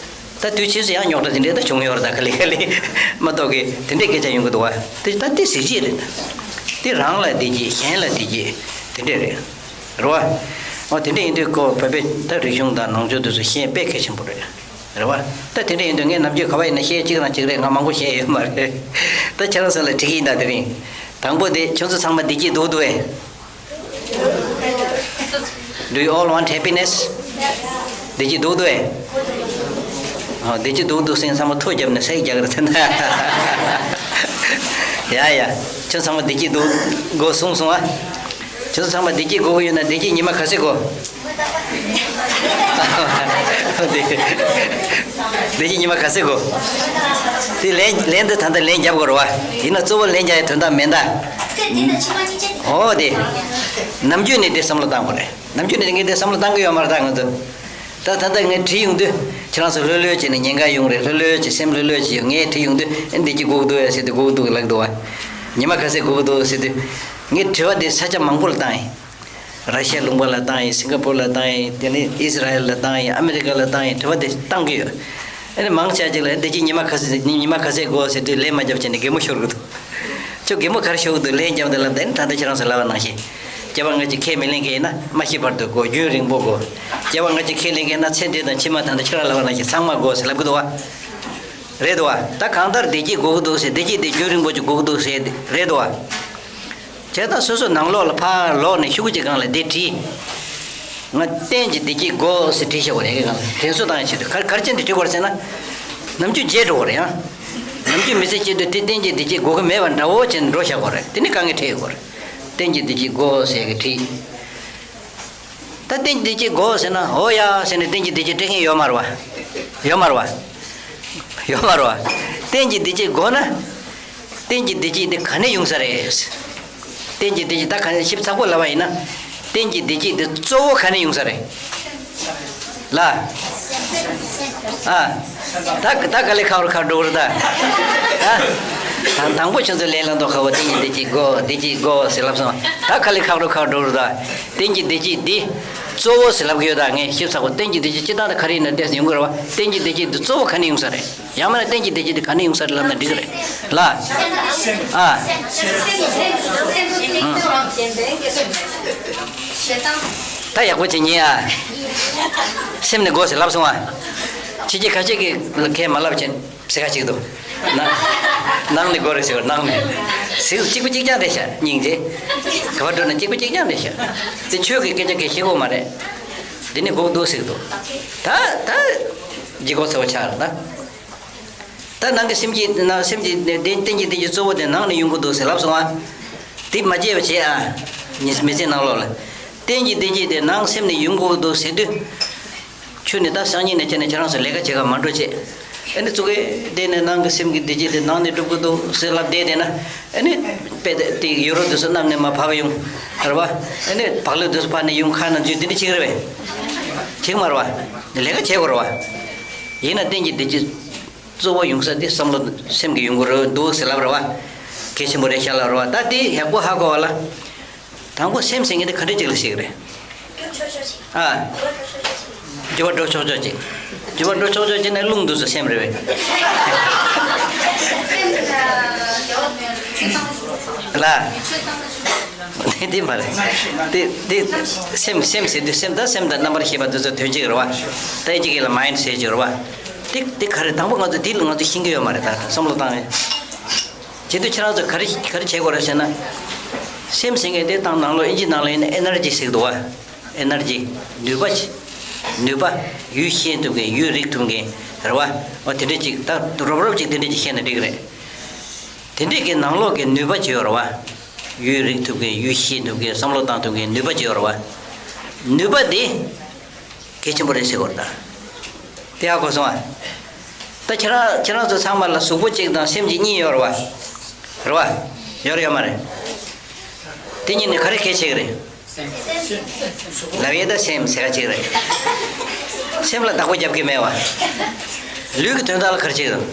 ད་དུས་ཕྱིས་སུ་ཡང་རྙོག་དྲ་དེ་འདྲས་ད་བྱུང་ཡོད་རེད་ད། ག་ལེ་ག་ལེ་མ་གཏོགས་ཀྱི་དེ་འདྲས་སྐད་ཆ་ཡོང་གི་འདུག་བ། དེ་ད་དེ་གཟི་བརྗིད་རེད་ད། དེ་རང་ལ་བདེ་སྐྱིད་གཞན་ལ་བདེ་སྐྱིད་དེ་འདྲས་རེད། རེད་བ། འོ་དེ་འདྲ་ཡིན་དུས་ཁོ་བོད་པའི་ད་རིག་གཞུང་དང་ནང་ཆོས་དེ་ཚོ་ཤེས་དཔེ་གལ་ཆེན་པོ་རེད། རེད་བ། ད་དེ་འདྲ་ཡིན་དུས་ངས་ནམ་རྒྱུན་ག་བ་ཡིན་ན་བཤད་གཅིག་རང་གཅིག་རེད། ང་མང་པོ་བཤད་ཡོད་མ་རེད། ད་ཁྱེད་རང་ཚོ་ལ་དྲི་གི་ཡིན་ད། དེ་རིང་དང་པོ་དེ་ཁྱོད་ཚོ་ཚང་མ་བདེ་སྐྱིད་འདུག་འདུག་ཨེ། Do you all want happiness? བདེ་སྐྱིད་འདུག་འདུག་ཨེ། ཨ། བདེ་སྐྱིད་འདུག་འདུག་ཟེར་ཚང་མ་ཐུགས་རྒྱབ་ནས་ཟས་རྒྱག་གི་རེད་ཟེར་ན། ཡ་ཡ། ཁྱོད་ཚང་མ་བདེ་སྐྱིད་འདུག་དགོས་གསུངས་སོང་ཨ། ཁྱོད་ཚོ་ཚང་མ་བདེ་སྐྱིད་དགོས་ཀྱི་ཡོད་ན་བདེ་སྐྱིད་ཉི་མ་ག་ཚོད་དགོས། བདེ་སྐྱིད་ཉི་མ་ག་ཚོད་དགོས། དེ་ལན་ལན་དུ་ད་ལྟ་ལན་རྒྱབ་དགོས་རེད་བ། ཡིན་ན་གཙོ་བོ་ལན་རྒྱག་ཡའི་དོན་དག་མེད་ད། འོ་དེ། ནམ་རྒྱུན་ནས་དེ་བསམ་བློ་བཏང་དགོས་རེད། ནམ་རྒྱུན་ནས་ངས་དེ་བསམ་བློ་བཏང་གི་ཡོད་མ་རེད་ད་ང་ཚོ། ད་ད་ལྟ་ངས་བྲིས་ཡོང་དུས་ཁྱེད་རང་ཚོ་ལྷོད་ལྷོད་བྱས་ནས་ཉེན་ཁ་ཡོང་རེད། ལྷོད་ལྷོད་བྱས་སེམས་ལྷོད་ལྷོད་བྱས་ཡོང་། ངས་བྲིས་ཡོང་དུས་ཨེ་འདི་གཅིག་སྒུག་འདུག་ཡ་ཟེར་དུས་སྒུག་འདུག་ལབ་འདུག་བ། ཉི་མ་ག་ཚོད་སྒུག་འདུག་ཟེར་དུས། ངས་དྲི་བ་དེ་ས་ཆ་མང་པོ་ལ་བཏང་ཡིན། ར་ཤི་ཡ་ལུང་པ་ལ་བཏང་ཡིན། སིང་ག་པུར་ལ་བཏང་ཡིན། དེ་ནས་ཨི་སི་ར་ཨེལ་ལ་བཏང་ཡིན། ཨ་མི་རི་ཀ་ལ་བཏང་ཡིན། དྲི་བ་དེ་བཏང་གི་ཡོད། ཨ་ནི་མང་ཆེ་ཅིག་ལ་འདི་གཅིག་ཉི་མ་ག་ཚོད་ཉི་མ་ག་ཚོད་དགོས་ཟེར་དུས་ལན་མ་རྒྱབ་བྱས་ནས་གད་མོ་ཤོར་གི་འདུག་ཁྱོད་གད་མོ་ག་རེ་ཤོར་གི་འདུག་ལན་རྒྱབ་འདི་ལབ་དེ་ནི་ད་ལྟ་ཁྱེད་རང་ཚོ་ལབ་པ་ནང་བཞིན། སྐྱེ་བ་སྔ་ཕྱི་ཁས་མི་ལེན་མཁན་ཡིན་ན་མ་ཤི་བར་དུ་དགོས། རྒྱུན་རིང་པོ་དགོས། སྐྱེ་བ་སྔ་ཕྱི་ཁས་ལེན་མཁན་ན་ཚེ་འདི་དང་ཕྱི་མ་ད་ལྟ་ཁྱེད་རང་ལབ་པ་ནང་བཞིན་ཚང་མ་དགོས་ཟེར་ལབ་གི་འདུག་བ། རེད་འདུག་བ། ད་གང་ལྟར་བདེ་སྐྱིད་དགོས་ཀྱི་འདུག་ཟེར། བདེ་སྐྱིད་དེ་རྒྱུན་རིང་པོ་ཅིག་དགོས་ཀྱི་འདུག་ཟེར་རེད་འདུག་བ། བྱས་ཙང་སོ་སོ་ནང་ལོགས་ལ་ཕར་ལོག་ནས་ཤོག་གུ་གཅིག་སྒང་ལ་འདི་བྲིས། ང་གཏན་གྱི་བདེ་སྐྱིད་དགོས་ཟེར་བྲིས་བཞག་པ་རེད། སྒང་ལ་དྲན་གསོ་བཏང་ཡ་ཆེད་དུ་ག་ག་རེ་བྱས་ནས་བྲིས་དགོས་རེད་ཟེར་ན། ནམ་རྒྱུན་བརྗེད་འགྲོ་བ་རེད་ཨ། ནམ་རྒྱུན་མི་ཚེ་སྐྱེལ་དུས་དེ་གཏན་གྱི་བདེ་སྐྱིད་དགོས་ཀྱི་མེད་པ་འདྲ་བོ་བྱས་ནས་འགྲོ་བཞག་པ་རེད། དེ་ནི་དཀའ་ངལ་འཕྲད་ཡོད་པ་རེད། གཏན་གྱི་བདེ་སྐྱིད་དགོས་ཟེར་གི་བྲིས། ད་གཏན་གྱི་བདེ་སྐྱིད་དགོས་ཟེར་ན་འོ་ཡ་ཟེར་ནས་གཏན་གྱི་བདེ་སྐྱིད་སྤྲད་མཁན་ཡོད་མ་རེད་བ། ཡོད་མ་རེད་བ། ཡོད་མ་རེད་བ། གཏན་གྱི་བདེ་སྐྱིད་དགོས་ན། གཏན་གྱི་བདེ་སྐྱིད་དེ་ག་ནས་ཡོང་ས་རེད། གཏན་གྱི་བདེ་སྐྱིད་ད་ག་ནས་ཞིབ་ཚགས་པོ་ལབ་པ་ཡིན་ན། གཏན་གྱི་བདེ་སྐྱིད་དེ་གཙོ་བོ་ག་ནས་ཡོང་ས་རེད། ལ། ཨ། ད་ད་ག་ལེ་ཁག་རུ་ཁག་འགྲོ་གི་རེད་ད། ཨ། དང་དང་པོ་ཁྱོད་ཚོ་ལས་ལ་མདོ་ཁ་བོ་གཏན་གྱི་བདེ་སྐྱིད་དགོས་བདེ་སྐྱིད་དགོས་ཟེར་ལབ་སོང་། ད་ག་ལེ་ཁག་རུ་ཁག་འགྲོ་གི་རེད་ད། གཏན་གྱི་བདེ་སྐྱིད་འདི་གཙོ་བོ་ཟེར་ལབ་གི་ཡོད་ད། ངས་ཞིབ་ཚགས་པོ་གཏན་གྱི་བདེ་སྐྱིད་སྤྱིར་བཏང་དུ་ག་རེ་ཡིན་ན་བལྟས་ཡོང་གི་རེད་བ། གཏན་གྱི་བདེ་སྐྱིད་འདི་གཙོ་བོ་ག་ནས་ཡོང་ས་རེད། ཡང་མིན་ན་གཏན་གྱི་བདེ་སྐྱིད་འདི་ག་ནས་ཡོང་ས་རེད་ལབ་ན་འགྲིག་གི་རེད་ལ། ཨ། ད་ཡག་པོ་བྱེད་ཉེ་ཨ། སེམས་ནས་དགོས་ཟེར་ལབ་སོང་ཨ། ཕྱི་རྒྱལ་ཁ་ཤས་ཀྱིས་ཁས་མ་ལབ་བྱེད་ཟེར་ཁ་ཅིག་འདུག་ནང་ནང་ནས་དགོས་རེད་ཟེར་བ་ནང་ནས། ཟེར་གཅིག་པ་གཅིག་རྐྱང་རེད་ཤག་སྙིང་རྗེ། ག་པར་འགྲོ་ན་གཅིག་པ་གཅིག་རྐྱང་རེད་ཤག་དེ་ཆོས་ཀྱི་སྐད་ཆ་གལ་ཆེ་གོ་མ་རེད། འདི་ནི་དགོས་འདུག་ཟེར་གི་འདུག་ད་ད་ལྗིད་ཁོག་ཚ་བོ་ཆགས་རེད་ད། ད་ནང་གི་སེམས་ཀྱི་ནང་སེམས་ཀྱི་གཏན་གཏན་གྱི་བདེ་སྐྱིད་གཙོ་བོ་དེ་ནང་ནས་ཡོང་གི་འདུག་ཟེར་ལབ་སོང་ཨ། དེ་མ་བརྗེད་པ་བྱེད་ཨ། ཉི་མི་ཚེ་ནང་ལོགས་ལ། གཏན་གྱི་བདེ་སྐྱིད་དེ་ནང་སེམས་ནས་ཡོང་གི་འདུག་ཟེར་དུས། ཁྱོད་ནི་ད་སང་ཉིན་ནས་བྱས་ནས་ཁྱེད་རང་ཚོ་ལས་ཀ་བྱེད་ག་མ་འགྲོ་བྱེད། ཨ་ནི་ཙུ་གེ་བསྡད་ནས་ནང་གི་སེམས་ཀྱི་བདེ་སྐྱིད་དེ་ནང་ནས་སྒྲུབ་གི་འདུག་ཟེར་ལབ་བསྡད་བསྡད་ན། ཨ་ནི་དཔེ་དེ་ཡོ་རོབ་དེ་ཚོ་གནམ་ནས་མར་བབས་ཡོང་། རེད་བ། ཨ་ནི་བག་ལེབ་དེ་ཚོ་ཕར་ནས་ཡོང་ཁ་ནང་འཛུལ་དེ་འདྲ་བྱེད་ཀྱི་རེད་པས། འགྲིག་མ་རེད་བ། ལས་ཀ་བྱེད་དགོས་རེད་བ། ཡིན་ན་གཏན་གྱི་བདེ་སྐྱིད་གཙོ་བོ་ཡོང་ས་དེ་བསམ་བློ་སེམས་ཀྱི་ཡོང་གི་རེད་འདུག་ཟེར་ལབ་རེད་བ། གལ་ཆེན་པོ་རེད་ཤག་ལབ་རེད་བ། ད་དེ་ཡག་པོ་ཧ་གོ་བ་ལ། དང་པོ་སེམས་ཟེར་མཁན་དེ་ག་འདྲ་ཅིག་ལ་ཟེར་གི་རེད། ཨ། འགྱུར་བ་འགྲོ་ཆོག་ཆོག་ཅིག་འགྱུར་བ་འགྲོ་ཆོག་ཆོག་ཅིག་ན་རླུང་འདུག་སེ་སེམས་རེད་པས། ལ། དེ་མ་རེད། དེ་དེ་སེམས་སེམས་ཟེར་དུས་སེམས་དང་སེམས་དང་རྣམ་པར་ཤེས་པ་འདི་ཚོ་དོན་གཅིག་རེད་བ། ད་ཨིན་ཇི་སྐད་ལ་མའིན་ཌི་ཟེར་གྱི་རེད་བ། དེ་དེ་ག་རེ་དང་པོ་ང་ཚོ་དེ་ལ་ང་ཚོ་ཤེས་ཀྱི་ཡོད་མ་རེད། ད་བསམ་བློ་བཏང་བས། བྱེད་དུས་ཁྱེད་རང་ཚོ་ག་རེ་ག་རེ་བྱེད་དགོས་རེད་ཟེར་ན། སེམས་ཟེར་མཁན་དེ་དང་ནང་ལོགས་ཨིན་ཇི་ནང་ལ་ཡིན་ན་ཨེ་ནར་ཇི་ཟེར་གི་འདུག་བ། ཨེ་ནར་ཇི། ནུས་པ་ཅིག་ནུས་པ། ཡུལ་ཤེས་ཐུབ་མཁན་ཡུལ་རིག་ཐུབ་མཁན་རེད་བ། འོ་དེ་འདྲ་ཅིག་ད་རོབ་རོབ་ཅིག་དེ་འདྲ་ཅིག་བཤད་ན་འགྲིག་གི་རེད། དེ་འདྲས་ཀྱི་ནང་ལོགས་ཀྱི་ནུས་པ་ཅིག་ཡོད་རེད་བ། ཡུལ་རིག་ཐུབ་མཁན་ཡུལ་ཤེས་ཐུབ་མཁན་བསམ་བློ་བཏང་ཐུབ་མཁན་ནུས་པ་ཅིག་ཡོད་རེད་བ། ནུས་པ་དེ། གལ་ཆེན་པོ་རེད་ཟེར་གོ་རེད་ད། དེ་ཧ་གོ་སོང་ཨ། ད་ཁྱེད་རང་ཁྱེད་རང་ཚོ་ཚང་མ་ལ་གཟུགས་པོ་གཅིག་དང་སེམས་ཀྱི་གཉིས་ཡོད་རེད་བ། རེད་བ། ཡོད་རེད་ཡོད་མ་རེད། དེ་གཉིས་ནི་ག་རེ་གལ་ཆེ་གི་རེད། ལབ་ཡས་ད་སེམས་ཟེར་ག་ཅིག་རེད། སེམས་ལ་བདག་པོ་རྒྱབ་ཀྱི་མེད་བ། ལུས་ཀྱི་དོན་དག་ལ་ག་རེ་བྱེད་ཀྱི་འདུག་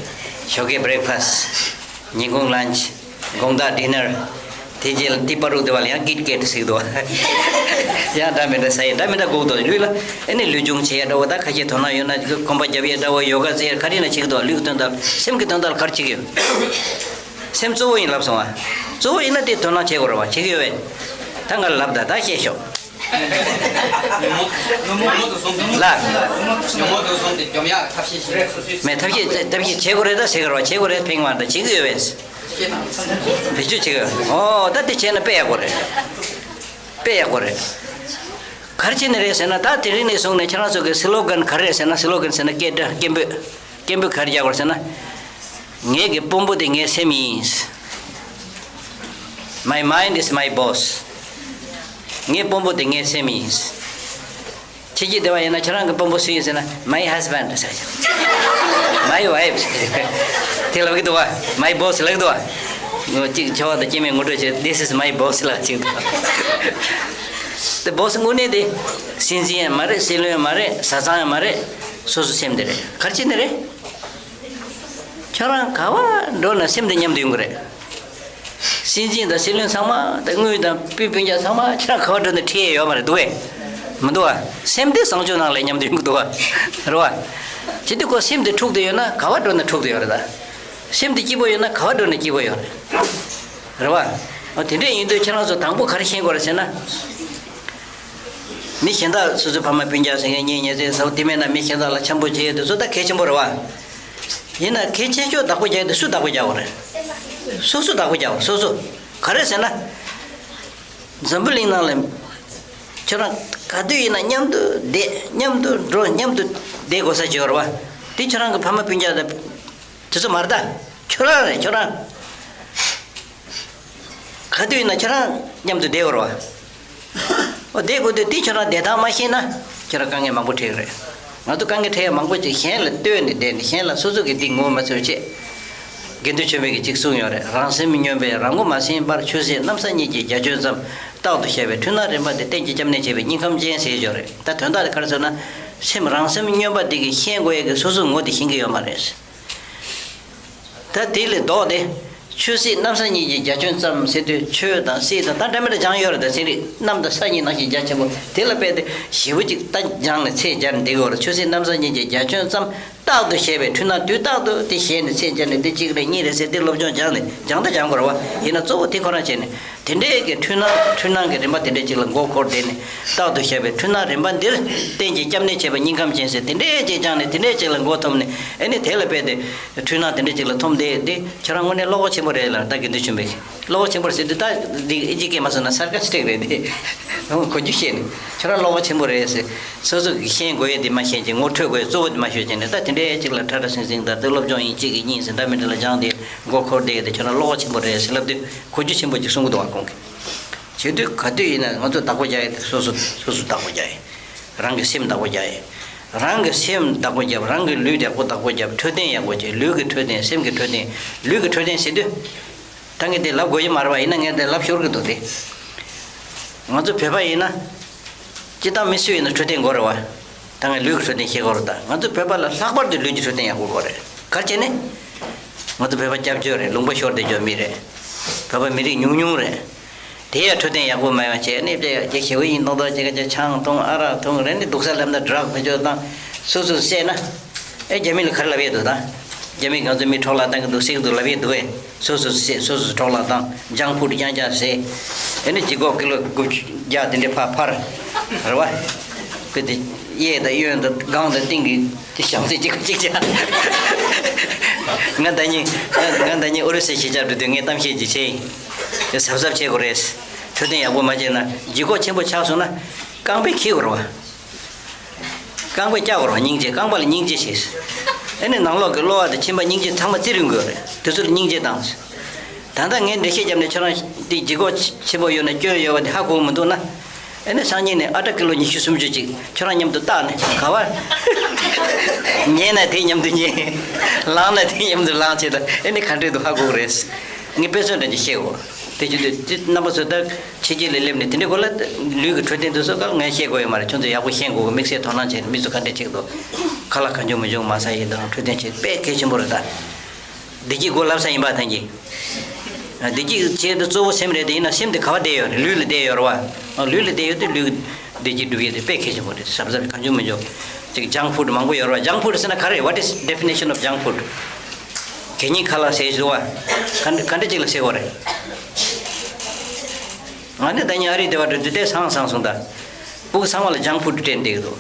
ཞོགས་ཀའི་བྷི་རེག་ཕ་སི། ཉིན་གུང་ལན་ཆི། དགོང་དག་ཌི་ནར། དེ་རྗེས་ལ་ཏི་པ་རུག་དེ་བ་ལ་ཡང་ཀིཊ་ཀེཊ་ཟེར་གྱི་འདུག་ཡང་འདྲ་མི་འདྲ་ཟ་ཡས་འདྲ་མི་འདྲ་དགོས་འདུག་ལུས་ལ། ཨེ་ནི་ལུས་སྦྱོང་བྱེད་ཡས་འདྲ་བོ་ད་ཁ་ཤས་དོ་སྣང་ཡོད་ན་གོམ་པ་རྒྱབ་ཡས་འདྲ་བོ་ཡོ་ག་ཟེར་ཡས་ག་རེ་ཡིན་ན་བྱེད་ཀྱི་འདུག་ལུས་ཀྱི་དོན་དག་སེམས་ཀྱི་དོན་དག་ལ་ག་རེ་བྱེད་ཀྱི་ཡོད། སེམས་གཙོ་བོ་ཡིན་ལབ་སོང་ཨ། གཙོ་བོ་ཡིན་ན་དེ་དོ་སྣང་བྱེད་དགོས་རེད་བ་བྱེད་ཀྱི་ཡོད་པས། ད་ང་ལབ་ད་ད་བཤད་ཤོག་ལ། མེད་ཐབས་ཤེས་ཐབས་ཤེས་བྱེད་དགོས་རེད་ད་ཟེར་གི་རེད་བ་བྱེད་དགོས་རེད་ད་ཕིང་བ་ད་བྱེད་ཀྱི་ཡོད་པས། བེད་སྤྱོད་བྱེད་ཀྱི་ཡོད། ཨོ་ད་དེ་བྱས་ན་དཔེ་ཡག་པོ་རེད། དཔེ་ཡག་པོ་རེད། ག་རེ་བྱས་ནས་རེད་ཟེར་ན་ད་དེ་རིང་ནས་བཟུང་ནས་ཁྱེད་རང་ཚོ་གི་སི་ལོ་གན་ག་རེ་རེད་ཟེར་ན་སི་ལོ་གན་ཟེར་ན་སྐད་སྒྲ་སྐད་འབོད། སྐད་འབོད་ག་རེ་རྒྱག་དགོས་རེད་ཟེར་ན། ངེད་ཀྱི་དཔོན་པོ་དེ་ངའི་སེམས་ཡིན། My mind is my boss. ངའི་དཔོན་པོ་དེ་ངའི་སེམས་ཡིན། ཕྱི་རྒྱལ་སྡེ་བ་ཡིན་ན་ཁྱེད་རང་གི་དཔོན་པོ་སུ་ཡིན་ཟེར་ན། My husband ཟེར། My wife ཟེར། དེ་ལབ་ཀྱི་འདུག་བ། My boss ལབ་ཀྱི་འདུག་བ། ངོ་གཅིག་ཆོས་དབང་དང་སྐྱེ་དམན་ངོ་སྤྲོད་བྱས། This is my boss ལབ་ཅིག་འདུག་དེ་བོ་སི་དངོས་གནས་དེ་སྲིད་འཛིན་ཡང་མ་རེད། སྲིད་བློན་ཡང་མ་རེད། བཟའ་ཚང་ཡང་མ་རེད། སོ་སོ་སེམས་དེ་རེད། ག་རེ་བྱས་ནས་རེད། ཁྱོད་རང་ག་བ་འགྲོ་ན་སེམས་དེ་མཉམ་དུ་ཡོང་གི་རེད། སྲིད་འཛིན་དང་སྲིད་བློན་ཚང་མ་དང་དངུལ་དང་སྤུན་སྤུན་ཀྱག་ཚང་མ་ཁྱེད་རང་ག་བ་འགྲོ་ན་ཁྲིད་ཡས་ཡོད་མ་རེད་འདུག་གས། མི་འདུག་བ། སེམས་དེ་བཟང་སྤྱོད་ནང་ལ་མཉམ་དུ་ཡོང་གི་འདུག་བ། རེད་བ། བྱེད་དུས་ཁོ་སེམས་དེ་འཁྲུག་དེ་ཡོད་ན་ག་བ་འགྲོ་ན་འཁྲུག་དེ་ཡོད་རེད་ད། སེམས་དེ་སྐྱིད་པོ་ཡོད་ན་ག་བ་འགྲོ་ན་སྐྱིད་པོ་ཡོད་རེད། རེད་བ། འོ་དེ་འདྲས་ཡིན་དུས་ཁྱེད་རང་ཚོ་དང་པོ་ག་རེ་ཤེས་དགོས་རེད་ཟེར་ན། མི་གཞན་དག་སོ་སོའི་ཕ་མ་སྤུན་ཀྱག་ཟེར་མཁན་གཉེན་ཉེ་ཚན་ཟེར་བ་དེ་མེད་ན་མི་གཞན་དག་ལ་འཆམ་པོ་བྱེད་ཡས་དེ་ཚོ་ད་གལ་ཆེན་པོ་རེད་བ། ཡིན་ན་གལ་ཆེ་ཤོས་བདག་པོ་རྒྱག་ཡས་དེ་སུ་བདག་པོ་རྒྱག་དགོས་རེད། སོ་སོ་བདག་པོ་རྒྱག་དགོས་སོ་སོ། ག་རེ་ཟེར་ན། འཛམ་བུ་གླིང་ནང་ལ་ཁྱོད་རང་ག་དུས་ཡིན་ན་མཉམ་དུ་བསྡད་མཉམ་དུ་འགྲོ་མཉམ་དུ་བསྡད་དགོས་ས་ཅིག་ཡོད་རེད་བ། དེ་ཁྱོད་རང་གི་ཕ་མ་སྤུན་ཀྱག་དང་དེ་ཚོ་མ་རེད་ད། ཁྱོད་རང་རེད་ཁྱོད་རང་། ག་དུས་ཡིན་ན་ཁྱོད་རང་མཉམ་དུ་བསྡད་དགོས་རེད་བ། འོ་བསྡད་དགོས་དུས་དེ་ཁྱོད་རང་བསྡད་སྟངས་མ་ཤེས་ན་ཁྱོད་རང་དཀའ་ངལ་མང་པོ་འཕྲད་ཀྱི་རེད། ང་ཚོ་དཀའ་ངལ་འཕྲད་ཡ་མང་པོ་ཅིག་གཞན་ལ་ལྟོས་ནས་བསྡད་ནས་གཞན་ལ་སོ་སོ་གི་སྡིག་ངོ་མ་ཚོས་བྱེད། དགེ་འདུན་ཆོས་འཕེལ་གྱིས་ཅིག་གསུངས་ཡོད་རེད། རང་སེམས་སྨྱོན་པས་རང་མགོ་མ་ཟིན་པར། ཆོས་སྲིད་གནམ་ས་གཉིས་ཀྱི་རྒྱ་ཁྱོན་ཙམ། རྟག་ཏུ་བཤད་པའི་འཁྲུལ་སྣང་རིམ་པ་འདི། གཏན་གྱི་སྐྱབས་གནས་བྱས་པའི་སྙིང་ཁམས་ཅན་ཟེར་ཡོད་རེད། ད་དོན་དག་དེ་ག་རེ་ཟེར་ན། སེམས་རང་སེམས་སྨྱོན་པ་འདི་གིས་ཤེས་དགོས་ཡ་གི་སོ་སོའི་ངོ་དེ་ཤེས་ཀྱི་ཡོད་མ་རེད། ད་དེ་ལས་ལྡོག་སྟེ། ཆོས་སྲིད་གནམ་ས་གཉིས་ཀྱི་རྒྱ་ཁྱོན་ཙམ་ཟེར་དུས་ཆོས་དང་སྲིད་དང་ད་འདྲ་མི་འདྲ་སྦྱངས་ཡོད་རེད། ད་ཚན་རིག་གནམ་དང་ས་གཉིས་ནང་བཞིན་རྒྱ་ཆེན་པོ་དེ་ལ་དཔེ་དེ་ཞེ་པོ་ཅིག་ད་སྦྱངས་ནས་ཚད་སྦྱར་ནས་བསྡད་ཀྱི་ཡོད་རེད། ཆོས་སྲིད་གནམ་ས་གཉིས་ཀྱི་རྒྱ་ཁྱོན་ཙམ་རྟག་ཏུ་བཤད་པའི་འཁྲུལ་སྣང་དུས་རྟག་ཏུ་དེ་བཤད་ནས་ཚད་སྦྱར་ནས་དེ་གཅིག་རེད་གཉིས་རེད་ཟེར་དེ་སློབ་སྦྱོང་སྦྱངས་ནས་སྦྱང་ད་སྦྱང་དགོས་རེད་བ། ཡིན་ན་གཙོ་བོ་དེ་ཁོ་རང་བྱས་ནས་དེ་འདྲའི་གི་འཁྲུལ་སྣང་འཁྲུལ་སྣང་གི་རིམ་པ་དེ་འདྲའི་ཅིག་ལ་མགོ་འཁོར་བསྡད་ནས་རྟག་ཏུ་བཤད་པའི་འཁྲུལ་སྣང་རིམ་པ་འདིར་གཏན་གྱི་སྐྱབས་གནས་བྱས་པ་སྙིང་ཁམས་ཅན་ཟེར་དེ་འདྲའི་ཅིག་སྦྱངས་ནས་དེ་འདྲའི་ཅིག་ལ་མགོ་འཐོམས་ནས་ཨ་ནི་དེ་ལ་དཔེ་དེ། འཁྲུལ་སྣང་དེ་འདྲ་ཅིག་ལ་འཐོམས་བསྡད་དེ་ཁྱེད་རང་དངོས་གནས་བློ་ཁོག་ཆེན་པོ་རེད་ལ། ད་དགེ་འདུན་ཆོས་འཕེལ་གྱིས་བློ་ཁོག་ཆེན་པོ་རེད་ཟེར་དུས་ད་འདི་ཨིན་ཇི་སྐད་མ་སོང་ན་སར་ཀ་སི་ཊིག་རེད་དེ། གོ་རྒྱུ་ཤེས་ནས་ཁྱེད་རང་བློ་ཁོག་ཆེན་པོ་རེད་ཟེར། སོ་སོ་གི་ཤེས་དགོས་ཡས་དེ་མ་ཤེས་ཀྱི་ངོ་འཕྲོད་དགོས་ཡས་གཙོ་བོ་དེ་མ་ཤེས་ཀྱི་ནས་ད་དེ་འདྲའི་ཅིག་ལ་ཁྲ་ཁྲ་ཟིང་ཟིང་ད་དུ་སློབ་སྦྱོང་ཡིན་གཅིག་གིས་གཉིས་ཟེར་འདྲ་མི་འདྲ་ལ་སྦྱངས་ཏེ་མགོ་འཁོར་བསྡད་དེ་ཁྱེད་རང་བློ་ཁོག་ཆེན་པོ་རེད་ཟེར་ལབ་དུས་གོ་རྒྱུ་ཆེན་པོ་ཅིག་གསུང་གི་འདུག་བ་ཁོང་གིས། བྱེད་དུས་ག་དུས་ཡིན་ན་ང་ཚོ་བདག་པོ་རྒྱག་ཡས་དེ་སོ་སོ་སོ་སོ་བདག་པོ་རྒྱག་ཡས། རང་གི་སེམས་བདག་པོ་རྒྱག་ཡས། རང་གི་སེམས་བདག་པོ་རྒྱབ། རང་གི་ལུས་ཡག་པོ་བདག་པོ་རྒྱབ། འཕྲོད་བསྟེན་ཡག་པོ་བྱེད། ལུས་ཀྱི་འཕྲོད་བསྟེན་སེམས་ཀྱི་འཕྲོད་བསྟེན། ལུས་ཀྱི་འཕྲོད་བསྟེན་ཟེར་དུས། ད་ངས་དེ་ལབ་དགོས་ཀྱི་མ་རེད་བ། ཡིན་ན་ངས་དེ་ལབ་ཤོར་གྱི་འདུག་སྟེ། ང་ཚོ་བོད་པ་ཡིན་ན། སྤྱིར་བཏང་མི་སུ་ཡིན་ན་འཕྲོད་བསྟེན་དགོས་རེད་བ། ད་ངས་ལུས་ཀྱི་འཕྲོད་བསྟེན་བཤད་དགོས་རེད། ད་ང་ཚོ་བོད་པ་ལ་ལྷག་པར་དུ་ལུས་ཀྱི་འཕྲོད་བསྟེན་ཡག་པོ་དགོས་རེད། ག་རེ་བྱས་ནས། ང་ཚོ་བོད་པ་སྐྱབས་བཅོལ་རེད། ལུང་པ་ཤོར་བསྡད་ཡོད་མི་རེད། བོད་པ་མི་རིགས་ཉུང་ཉུང་རེད། དེ་ཡང་འཕྲོད་བསྟེན་ཡག་པོ་མ་ཡོང་བྱས་ནས་དཔེ་ཡག་ཞེ་བོ་ཡིན་མདོག་མདོག་བྱེད་ཀ་བྱས་ཆང་འཐུང་ཨ་རག་འཐུང་རེ་ནས་སྡུག་ས་ལབ་ན་ཌྲག་བེད་སྤྱོད་བཏང་། སོ་སོས་བཤད་ན། ཨེ་རྒྱ་མི་ལ་ག་རེ་ལབ་ཡས་འདུག་ད། རྒྱ་མི་གང་ཚོ་མི་འཕྲོ་བརླག་བཏང་གི་འདུག་ཟེར་གི་འདུག་ལབ་ཡས་འདུག་ཨེ། སོ་སོས་བཤད། སོ་སོས་འཕྲོ་བརླག་བཏང་། ཇང་ཕུད་རྐྱང་རྐྱང་ཟས། ཨེ་ནི་ལྗིད་ཁོག་ཀི་ལོ་དགུ་བརྒྱ་དེ་འདྲས་ཕར་འཕར། རེད་བ། ཁོས་དེ་གཡས་དང་གཡོན་དང་སྒང་དང་སྟེང་གི་དེ་བྱང་ཚད་གཅིག་གཅིག་བྱ། ང་ཟླ་ཉིན་ང་ཟླ་ཉིན་ཨུ་རུ་སུའི་གཞིས་ཆགས་འགྲོ་དུས་ངས་གཏམ་བཤད་ཅིག་བྱས་ཡིན། དེ་གཟབ་གཟབ་བྱེད་དགོས་རེད། འཕྲོད་བསྟེན་ཡག་པོ་མ་བྱས་ན་ལྗིད་ཁོག་ཆེན་པོ་ཆགས་སོང་ན་རྐང་པས་འཁྱེར་དགོས་རེད་བ། རྐང་པས་བཀྱག་དགོས་རེད་བ། སྙིང་རྗེ། རྐང་པ་ལ་སྙིང་རྗེ་བྱས། ཨེ་ནི་ནང་ལོགས་ཀྱི་གློ་བ་དང་མཆིན་པ་སྙིང་རྗེ་ཚང་མ་རྩི་རུང་དགོས་རེད། དེ་ཚོ་ལ་སྙིང་རྗེ་བཏང་། ད་ལྟ་ངས་འགྲེལ་བཤད་བརྒྱབ་ནས་ཁྱོད་རང་འདི་ལྗིད་ཁོག་ཆེན་པོ་ཡོད་ན་སྐྱོན་ཡོད་པ་དེ་ཧ་གོ་མི་འདུག་ན། ཨེ་ནི་སང་ཉིན་ནས་ཨ་ཊ་ཀི་ལོ་ཉི་ཤུ་སུམ་ཅུ་ཅིག་ཁྱོད་རང་མཉམ་དུ་བཏགས་ནས་ག་བ། ཉལ་ན་དེ་མཉམ་དུ་ཉལ། ལངས་ན་དེ་མཉམ་དུ་ལངས་བྱས་ད་ཨེ་ནི་ག་འདྲས་འདུག་ཧ་གོ་གི་རེད། ངས་དཔེ་མཚོན་འདྲ་ཅིག་བཤད་གོ། དེ་བྱེད་དུས་དེ་རྣམ་པ་ཚོ་ད་ཕྱི་རྒྱལ་ལ་སླེབས་ནས་དེ་འདྲའི་སྐོར་ལ་ལུས་ཀྱི་འཕྲོད་བསྟེན་དེ་ཚོ་ག་ངས་བཤད་དགོས་ཡོད་མ་རེད། ཁྱོད་ཚོ་ཡག་པོ་ཤེས་དགོས་གི། དམིགས་བསལ་དོ་སྣང་བྱས་ནས་མི་ཚོ་ག་འདྲས་བྱེད་ཀྱི་འདུག་ཁ་ལག་གང་བྱུང་མི་བྱུང་མ་ཟ་ཡས་དང་འཕྲོད་བསྟེན་བྱེད་དཔེ་གལ་ཆེན་པོ་རེད་ད། བདེ་སྐྱིད་སྒོ་ལབ་ས་ཡིན་པ་ཐང་གི། བདེ་སྐྱིད་བྱེད་དུ་གཙོ་བོ་སེམས་རེད་དེ། ཡིན་ན་སེམས་དེ་ག་བ་བསྡད་ཡོད་རེད། ལུས་ལ་བསྡད་ཡོད་རེད་བ། ལུས་ལ་བསྡད་ཡོད་དུས་ལུས་བདེ་སྐྱིད་སྒྲུབ་ཡས་དེ་དཔེ་གལ་ཆེན་པོ་རེད། གཟབ་གཟབ་གང་བྱུང་མི་བྱུང་། ཅིག་ཇང་ཕུད་མང་པོ་ཡོད་རེད་བ། ཇང་ཕུད་ཟེར་ན་ག་རེ། What is definition of junk food? གད་སྙིགས་ཁ་ལག་ཟེར་གྱི་འདུག་བ། ག་ག་འདྲ་ཅིག་ལ་ཟེར་དགོས་རེད། ང་ནི་ད་ཉིན་ཨ་རིའི་སྡེ་བ་འགྲོ་དུས་དེ་སང་སང་སོང་ད། སྤུ་གུ་ཚང་མ་ལ་ཇང་ཕུད་སྤྲད་བསྡད་ཀྱི་འདུག་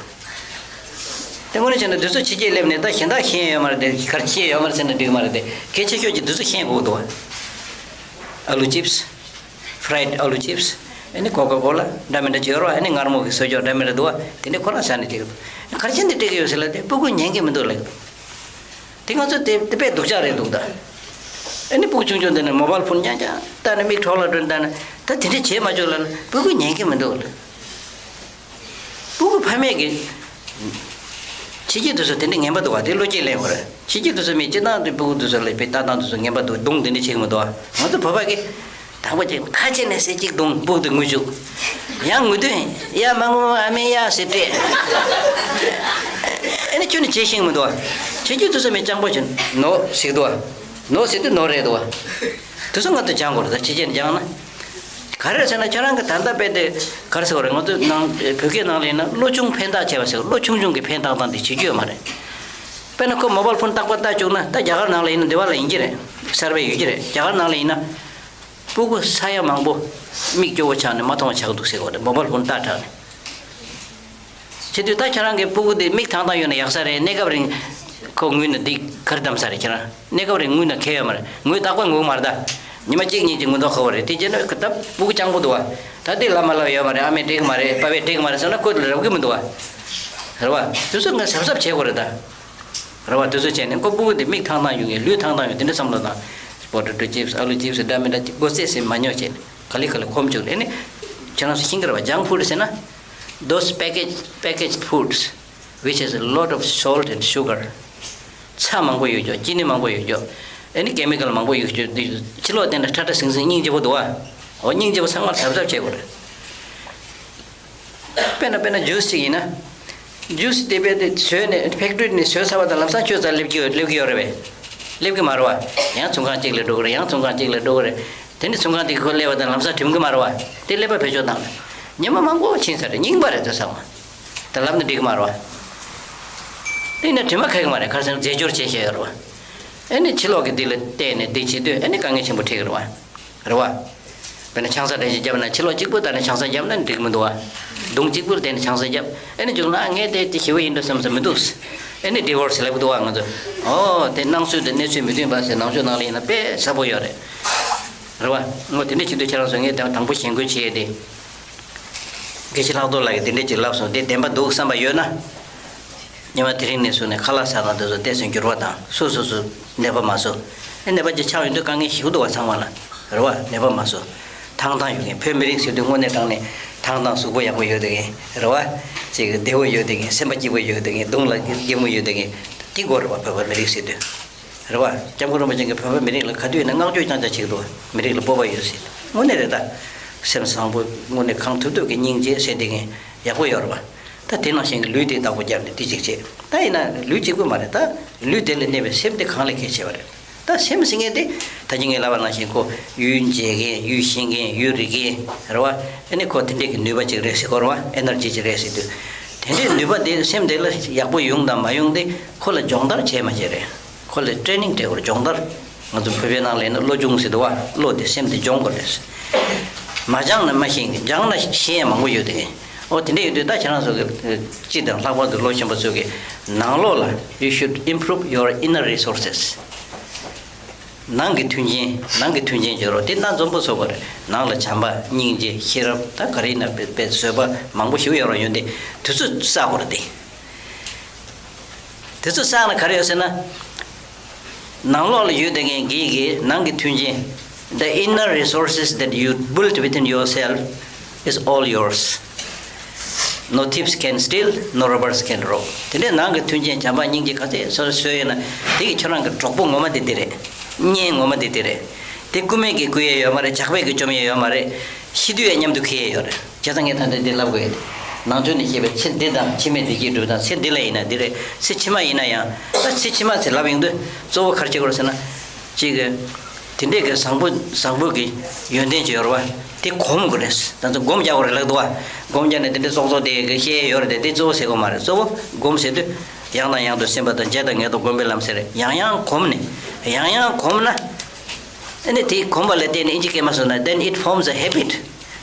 དེ་དངོས་གནས་བྱས་ན་འདི་ཚོ་ཕྱི་རྒྱལ་སླེབས་ནས་ད་གཞན་དག་ཤེས་ཡོད་མ་རེད་དེ། ག་རེ་ཤེས་ཡོད་མ་རེད་ཟེར་ན་འགྲིག་མ་རེད་དེ། གལ་ཆེ་ཤོས་ཀྱི་འདི་ཚོ་ཤེས་དགོས་འདུག་ཨ་ལུ་ཅིབས། ཕ་རའེ་ཌི་ཨ་ལུ་ཅིབས། ཨ་ནི་ཀོ་ཀ་ཀོ་ལ་འདྲ་མི་འདྲ་ཅིག་ཡོད་རེད་བ། ཨ་ནི་མངར་མོ་གི་བཟོ་བཅོས་འདྲ་མི་འདྲ་འདུག་བ། དེ་འདྲ་ཁོ་རང་ཟ་ནས་བསྡད་ཀྱི་འདུག་ག་རེ་བྱས་ནས་སྤྲད་ཀྱི་ཡོད་ཟེར་ལབ་དེ། སྤུ་གུ་ཉན་གྱི་མི་འདུག་ལབ་ཀྱི་འདུག་དེ་ང་ཚོ་དེ་དེ་དཔེ་སྡུག་ཅག་རེད་འདུག་ད། ཨ་ནི་སྤུ་གུ་ཆུང་ཆུང་དེ་ནས་མོ་བལ་ཕོན་རྐྱང་རྐྱང་བལྟས་ནས་མིག་གྲོགས་ལ་སྒྲོན་བལྟས་ནས་ད་དེ་འདྲ་བྱེད་མ་བཅུག་ལབ་ན་སྤུ་གུ་ཉན་གྱི་མི་འདུག་ལབ། སྤུ་གུ་ཕ་མས་ཀྱི། ཕྱི་རྒྱལ་དུ་སོ་དེ་འདྲ་ངན་པ་འདུག་བ། དེ་བློ་སྐྱེད་ལེན་དགོས་རེད། ཕྱི་རྒྱལ་དུ་སོ་མི་སྤྱི་བཏང་དུ་སྤུ་གུ་དུ་སོ་ལ་དཔེ་ལྟ་སྟངས་དུ་སོ་ངན་པ་འདུག་རྡུང་དེ་འདྲ་བྱེད་ཀྱི་མི་འདུག་བ། ང་ཚོ་བོད་པ་གི། དང་པོ་ཅིག་ཁ་ཕྱེ་ནས་ཟེར་གཅིག་རྡུང་། སྤུ་གུ་དེ་ངུ་བཅུག་ཡང་ངུ་དུས་ཡ་མ་ངུ་ཨ་མའི་ཡ་ཟེར་སྤྲད། ཨ་ནི་ཁྱོད་ནི་བྱེད་ཤེས་ཀྱི་མི་འདུག་བ། ཕྱི་རྒྱལ་དུ་སོ་མི་སྤྱང་པོ་ཆེ་ནོ་ཟེར་འདུག་བ། ནོ་ཟེར་དུས་ནོ་རེད་འདུག་བ། དེ་ཚོ་ང་ཚོ་སྦྱང་དགོས་རེད། ད་ཕྱི་རྒྱལ་ནས་སྦྱངས་ན། ག་རེ་ཟེར་ན་ཁྱེད་རང་གི་ད་ལྟ་དཔེ་དེ་ག་རེ་ཟེར་བ་རེད། ང་ཚོ་ནང་བོད་སྐད་ནང་ལ་ཡིན་ན་བློ་ཆུང་ཕན་བཏགས་ཆེ་བ་ཟེར། བློ་ཆུང་ཆུང་གི་ཕན་བཏགས་སྟངས་དེ་བྱེད་རྒྱུ་ཡོད་མ་རེད། དཔེར་ན་ཁོ་མོ་བལ་ཕོན་རྟག་པར་ལྟ་བཅུག་ན། ད་རྒྱ་གར་ནང་ལ་ཡིན་ན་འདི་བ་ལ་ཡིན་གྱི་རེད། གསར་པ་ཡོད་ཀྱི་རེད། རྒྱ་གར་ནང་ལ་ཡིན་ན། སྤུ་གུ་ས་ཡ་མང་པོ་མིག་སྐྱོ་བོ་ཆགས་ནས་མ་མཐོང་བ་ཆགས་འདུག་ཟེར་བ་རེད། མོ་བལ་ཕོན་ལྟ་དྲགས་ནས། བྱེད་དུས་ད་ཁྱེད་རང་གི་སྤུ་གུ་དེ་མིག་ཐང་ཐང་ཡོད་ན་ཡག་ས་རེད། གནས་སྐབས་རིང་ཁོ་ངུས་ན་འདི་ག་རེ་གདམ་ས་རེད། ཁྱེད་རང་གནས་སྐབས་རིང་ངུས་ན་ཁེལ་ཡོད་མ་རེད། ངུས་རྟག་པར་ངུ་མ་རེད་ད། ཉི་མ་གཅིག་གཉིས་ཀྱི་ངུ་མདོག་ཁ་བོ་རེད། དེ་བྱས་ན་ད་སྤུ་གུ་སྤྱང་པོ་འདུག་བ། ད་འདི་ལབ་མ་ལབ་ཡོད་མ་རེད། ཨ་མས་སྤྲད་གི་མ་རེད། པ་ཕས་སྤྲད་གི་མ་རེད་ཟེར་ན་ཁོ་རབ་གི་མི་འདུག་བ། རེད་བ། དེ་ཚོ་ངས་གཟབ་གཟབ་བྱེད་དགོས་རེད་ད། རེད་བ། དེ་ཚོ་བྱས་ནས་ཁོ་སྤུ་གུ་དེ་མིག་ཐང་ཐང་ཡོང་གི། ལུས་ཐང་ཐང་ཡོང་། དེ་འདྲ་བསམ་བློ་བཏང་། པོ་ཏེ་ཊོ་ཅིབས། ཨ་ལུ་ཅིབས་འདྲ་མི་འདྲ་ཅིག་སྒོ་རྩེད་ཟེར་མ་ཉོ་བྱས་ནས་ག་ལེ་ག་ལེ་ཁོམ་བཅུག་ནས་ནི། ཁྱེད་རང་ཚོ་ཤེས་ཀྱི་རེད་བ། ཇང་ཕུད་ཟེར་ན། Those package packaged foods which has a lot of salt and sugar. ཚྭ་མང་པོ་ཡོད་ཀྱོ། ཅི་ནི་མང་པོ་ཡོད་ཀྱོ། ཨ་ནི་ཀེ་མི་ཀལ་མང་པོ་ཡོད་ཀྱོ། འདི་ཕྱི་ལོགས་བལྟས་ན་ཁྲ་ཁྲ་ཟིང་ཟིང་སྙིང་རྗེ་པོ་འདུག་བ། འོ་སྙིང་རྗེ་པོ་ཚང་མར་གཟབ་གཟབ་བྱེད་དགོས་རེད། དཔེར་ན་དཔེར་ན་ཇུས་ཅིག་ཡིན་ན། ཇུས་དེ་དཔེ་དེ་བཟོས་ནས་ཕེག་ཊི་རི་ནས་བཟོས་ཚར་བ་དང་ལམ་སང་ཁྱོད་རྩར་སླེབས་ཀྱི་ཡོད། སླེབས་ཀྱི་ཡོད་རེད་པས། སླེབས་ཀྱི་མ་རེད་བ། ཡང་ཚོང་ཁང་གཅིག་ལ་འགྲོ་གི་རེད། ཡང་ཚོང་ཁང་གཅིག་ལ་འགྲོ་གི་རེད། དེ་ནས་ཚོང་ཁང་དེ་གི་ཁོ་སླེབས་པ་དང་ལམ་སང་གྲིམ་གི་མ་རེད་བ། དེ་སླེབས་པ་བེད་སྤྱོད་བཏང་ནས་ཉི་མ་མང་པོ་ཕྱིན་ཚར་རེད། རྙིང་པ་རེད་དེ་ཚང་མ། ད་ལབ་ན་འགྲིག་གི་མ་རེད་བ། དེ་ཡིན་ན་དྲི་མ་ཁ་གི་མ་རེད། ག་རེ་ཟེར་ན་རྫས་སྦྱོར་བྱས་བཞག་ཡོད་རེད་བ། ཨ་ནི་ཕྱི་ལོགས་ཀྱི་དེ་ལ་བལྟས་ནས་དེ་བྱེད་དུས་ཨ་ནི་དཀའ་ངལ་ཆེན་པོ་འཕྲད་གི་རེད་བ། རེད་བ། དཔེར་ན་ཆང་ས་འདྲ་ཞིག་བརྒྱབ་ན་ཕྱི་ལོགས་གཅིག་པུ་ལྟ་ནས་ཆང་ས་བརྒྱབ་ན་འགྲིག་གི་མི་འདུག་བ། གདོང་གཅིག་པུ་ལ་བལྟས་ནས་ཆང་ས་བརྒྱབ། ཨ་ནི་མཇུག་ལ་ངས་དེ་དེ་ཞེ་པོ་ཡིན་འགྲོ་བསམ་ས་མི་འདུག་ཨ་ནི་ཌི་ཝོར་སི་ལབ་གི་འདུག་བ། ང་ཚོ། ཨོ་དེ་སྣང་ཚུལ་དང་གནས་ཚུལ་མི་མཐུན་པ་ཟེར་ནང་ཆོས་ནང་ལ་ཡིན་ན་དཔེ་གསལ་པོ་ཡོད་རེད། རེད་བ། ངོ་དེ་འདྲ་བྱེད་དུས་ཁྱེད་རང་ཚོ་ངས་དང་དང་པོ་ཞེན་སྐུལ་བྱེད་ཡས་དེ། དགེ་བཤེས་ལྷག་རྡོར་ལགས་ཀྱིས་དེ་འདྲས་ཅིག་ལབ་སོང་། དེ་བདེན་པ་འདུག་བསམ་པ་ཡོད་ན། ཉི་མ་དེ་རིང་ནས་བཟུང་ནས་ཁ་ལག་ཟ་སྟངས་དེ་ཚོ་ཏོག་ཙམ་འགྱུར་བ་བཏང་། སོ་སོ་སོ་ནད་པ་མ་བཟོ། ཨེ་ནད་པ་ཅིག་ཆགས་ཡོང་དུས་དཀའ་ངལ་ཞེ་པོ་འདུག་བ་ཚང་མ་ལ། རེད་བ། ནད་པ་མ་བཟོ། ཐང་ཐང་ཡོད་མཁན། བོད་མི་རིགས་ཟེར་དུས་དངོས་གནས་དྲང་གནས་ཐང་ཐང་གཟུགས་པོ་ཡག་པོ་ཡོད་བསྡད་མཁན། རེད་བ། ཅིག་བདེ་བོ་ཡོད་བསྡད་མཁན། སེམས་པ་སྐྱིད་པོ་ཡོད་བསྡད་མཁན། གདོང་ལ་སྐྱིད་མོ་ཡོད་བསྡད་མཁན། དེ་དགོས་རེད་བ། བོད་པ་མི་རིགས་ཟེར་དུས། རེད་བ། སྐྱབས་མགོན་རིན་པོ་ཆེ་གིས་བོད་པ་མི་རིགས་ལ་ག་དུས་ཡིན་ན་བསྔགས་བརྗོད་རྐྱང་རྐྱང་བྱེད་ཀྱི་འདུག་བ། མི་རིགས་ལ་སྤོབས་པ་ཡོད་ཟེར། དངོས་གནས་རེད་ད། སེམས་བཟང་པོ། དངོས་གནས་གང་ཐུབ་ཐུབ་ཀྱིས་སྙིང་རྗེ་ཟེར་བསྡད་མཁན་ཡག་པོ་ཡོད་རེད་བ། ད་དེ་ནང་བཞིན་གྱི་ལུས་དེ་བདག་པོ་རྒྱབ་ནས་དེ་གཅིག་བྱེད། ད་ཡིན་ན་ལུས་གཅིག་པུ་མ་རེད། ད་ལུས་དེ་ལ་གནས་པའི་སེམས་དེ་གང་ལ་གལ་ཆེ་བ་རེད། ད་སེམས་ཟེར་མཁན་དེ་ད་ཅི་ངས་ལབ་པ་ནང་བཞིན་ཁོ་ཡུལ་འབྱེད་མཁན། ཡུལ་ཤེས་མཁན། ཡུལ་རིག་མཁན་རེད་བ། ཨ་ནི་ཁོ་དེ་འདྲས་ཀྱི་ནུས་པ་ཅིག་རེད་ཟེར་གོ་རེད་བ། ཨེ་ནར་ཇི་ཅིག་རེད་ཟེར་དུས། དེ་འདྲས་ནུས་པ་དེ་སེམས་དེ་ལ་ཡག་པོ་ཡོང་དང་མ་ཡོང་དེ་ཁོ་ལ་སྦྱོང་བརྡར་བྱས་མ་བྱས་རེད། ཁོ་ལ་ཊེ་ནིང་སྤྲད་དགོས་རེད། སྦྱོང་བརྡར། ང་ཚོ་བོད་པའི་ནང་ལ་ཡིན་ན་བློ་སྦྱོང་ཟེར་འདུག་བ། བློ་དེ་སེམས་དེ་སྦྱོང་དགོས་རེད། མ་སྦྱངས་ན་མ་ཤེས་མཁན། སྦྱངས་ན་ཤེས་ཡ་མང་པོ་ཡོད་དེ། ཨོ་དེ་འདྲས་ཡོད་དུས་ད་ཁྱེད་རང་ཚོ་གི་སྤྱི་དང་ལྷག་པར་དུ་བློ་ཆེན་པོ་ཚོ་གི་ནང་ལོགས་ལ། you should improve your inner resources. ནང་གི་མཐུན་རྐྱེན། ནང་གི་མཐུན་རྐྱེན་བརྗོད་རོགས། དེ་ད་འཛོམས་པོ་ཚོགས་པར་ནང་ལ་བྱམས་པ། སྙིང་རྗེ། ཤེས་རབ། ད་ག་རེ་ཡིན་ན་དཔེ་དཔེ་བཟོད་པ་མང་པོ་ཞིག་ཡོད་རོགས། ཡོད་དེ་དེ་ཚོ་བསགས་དགོས་རེད་དེ། དེ་ཚོ་བསགས་ན་ག་རེ་ཡོད་ཟེར་ན། ནང་ལོགས་ལ་ཡོད་བསྡད་མཁན་གྱི་གི་ནང་གི་མཐུན་རྐྱེན། The inner resources that you built within yourself is all yours. No thieves can steal, no robbers can rob. དེ་འདྲའི་ནང་གི་མཐུན་རྐྱེན་བྱམས་པ་སྙིང་རྗེ་ག་ཚད་སོ་སོ་ཡོད་ན། དེ་གི་ཁྱོད་རང་གི་གྲོགས་པོ་ངོ་མ་དེ་དེ་རེད། གཉེན་ངོ་མ་དེ་དེ་རེད། དེ་རྐུ་མས་ཀྱིས་རྐུ་ཡས་ཡོད་མ་རེད། ཇག་པས་ཀྱིས་བཅོམ་ཡས་ཡོད་མ་རེད། ཤི་དུས་ཡང་མཉམ་དུ་འཁྱེར་ཡས་ཡོད་རེད། བྱས་ཙང་ངས་ད་ལྟ་འདི་ལབ་དགོས་ཡོད། ནང་ཆོས་ནས་བཤད་པའི་ཚེ་འདི་དང་ཕྱི་མའི་བདེ་སྐྱིད་སྒྲུབ་སྟངས། ཚེ་འདི་ལ་ཡིན་ན་འདི་རེད། ཚེ་ཕྱི་མ་ཡིན་ན་ཡང་། ད་ཚེ་ཕྱི་མ་ཚེ་ལབ་ཡོང་དུས་གཙོ་བོ་ག་རེ་བྱེད་དགོས་རེད་ཟེར་ན། གཅིག་གི་དེ་འདྲས་ཀྱི་བཟང་པོ་བཟང་པོ་གི་ཡོན་ཏན་ཅིག་ཡོད་རེད་བ། དེ་སྒོམ་དགོས་རེད། ད་ཚོ་སྒོམ་རྒྱག་དགོས་རེད་ལབ་འདུག་བ། སྒོམ་རྒྱག་ནས་དེ་འདྲས་ཙོག་ཙོག་དེ་གི་བཤད་ཡས་ཡོད་རེད་དེ། དེ་གཙོ་བོ་ཟེར་དགོས་མ་རེད། གཙོ་བོ་སྒོམ་ཟེར་དུས་ཡང་དང་ཡང་དུ་སེམས་པ་དང་བརྗེད་དང་ངེས་དང་སྒོམ་པའི་ལམ་ཟེར་རེད། ཡང་ཡང་སྒོམ་ནས། ཡང་ཡང་སྒོམ་ན། ཨ་ནི་དེ་གོམས་པ་ལ་བརྟེན་ནས་ཨིན་ཇི་སྐད་མ་སོང་ན། then it forms a habit.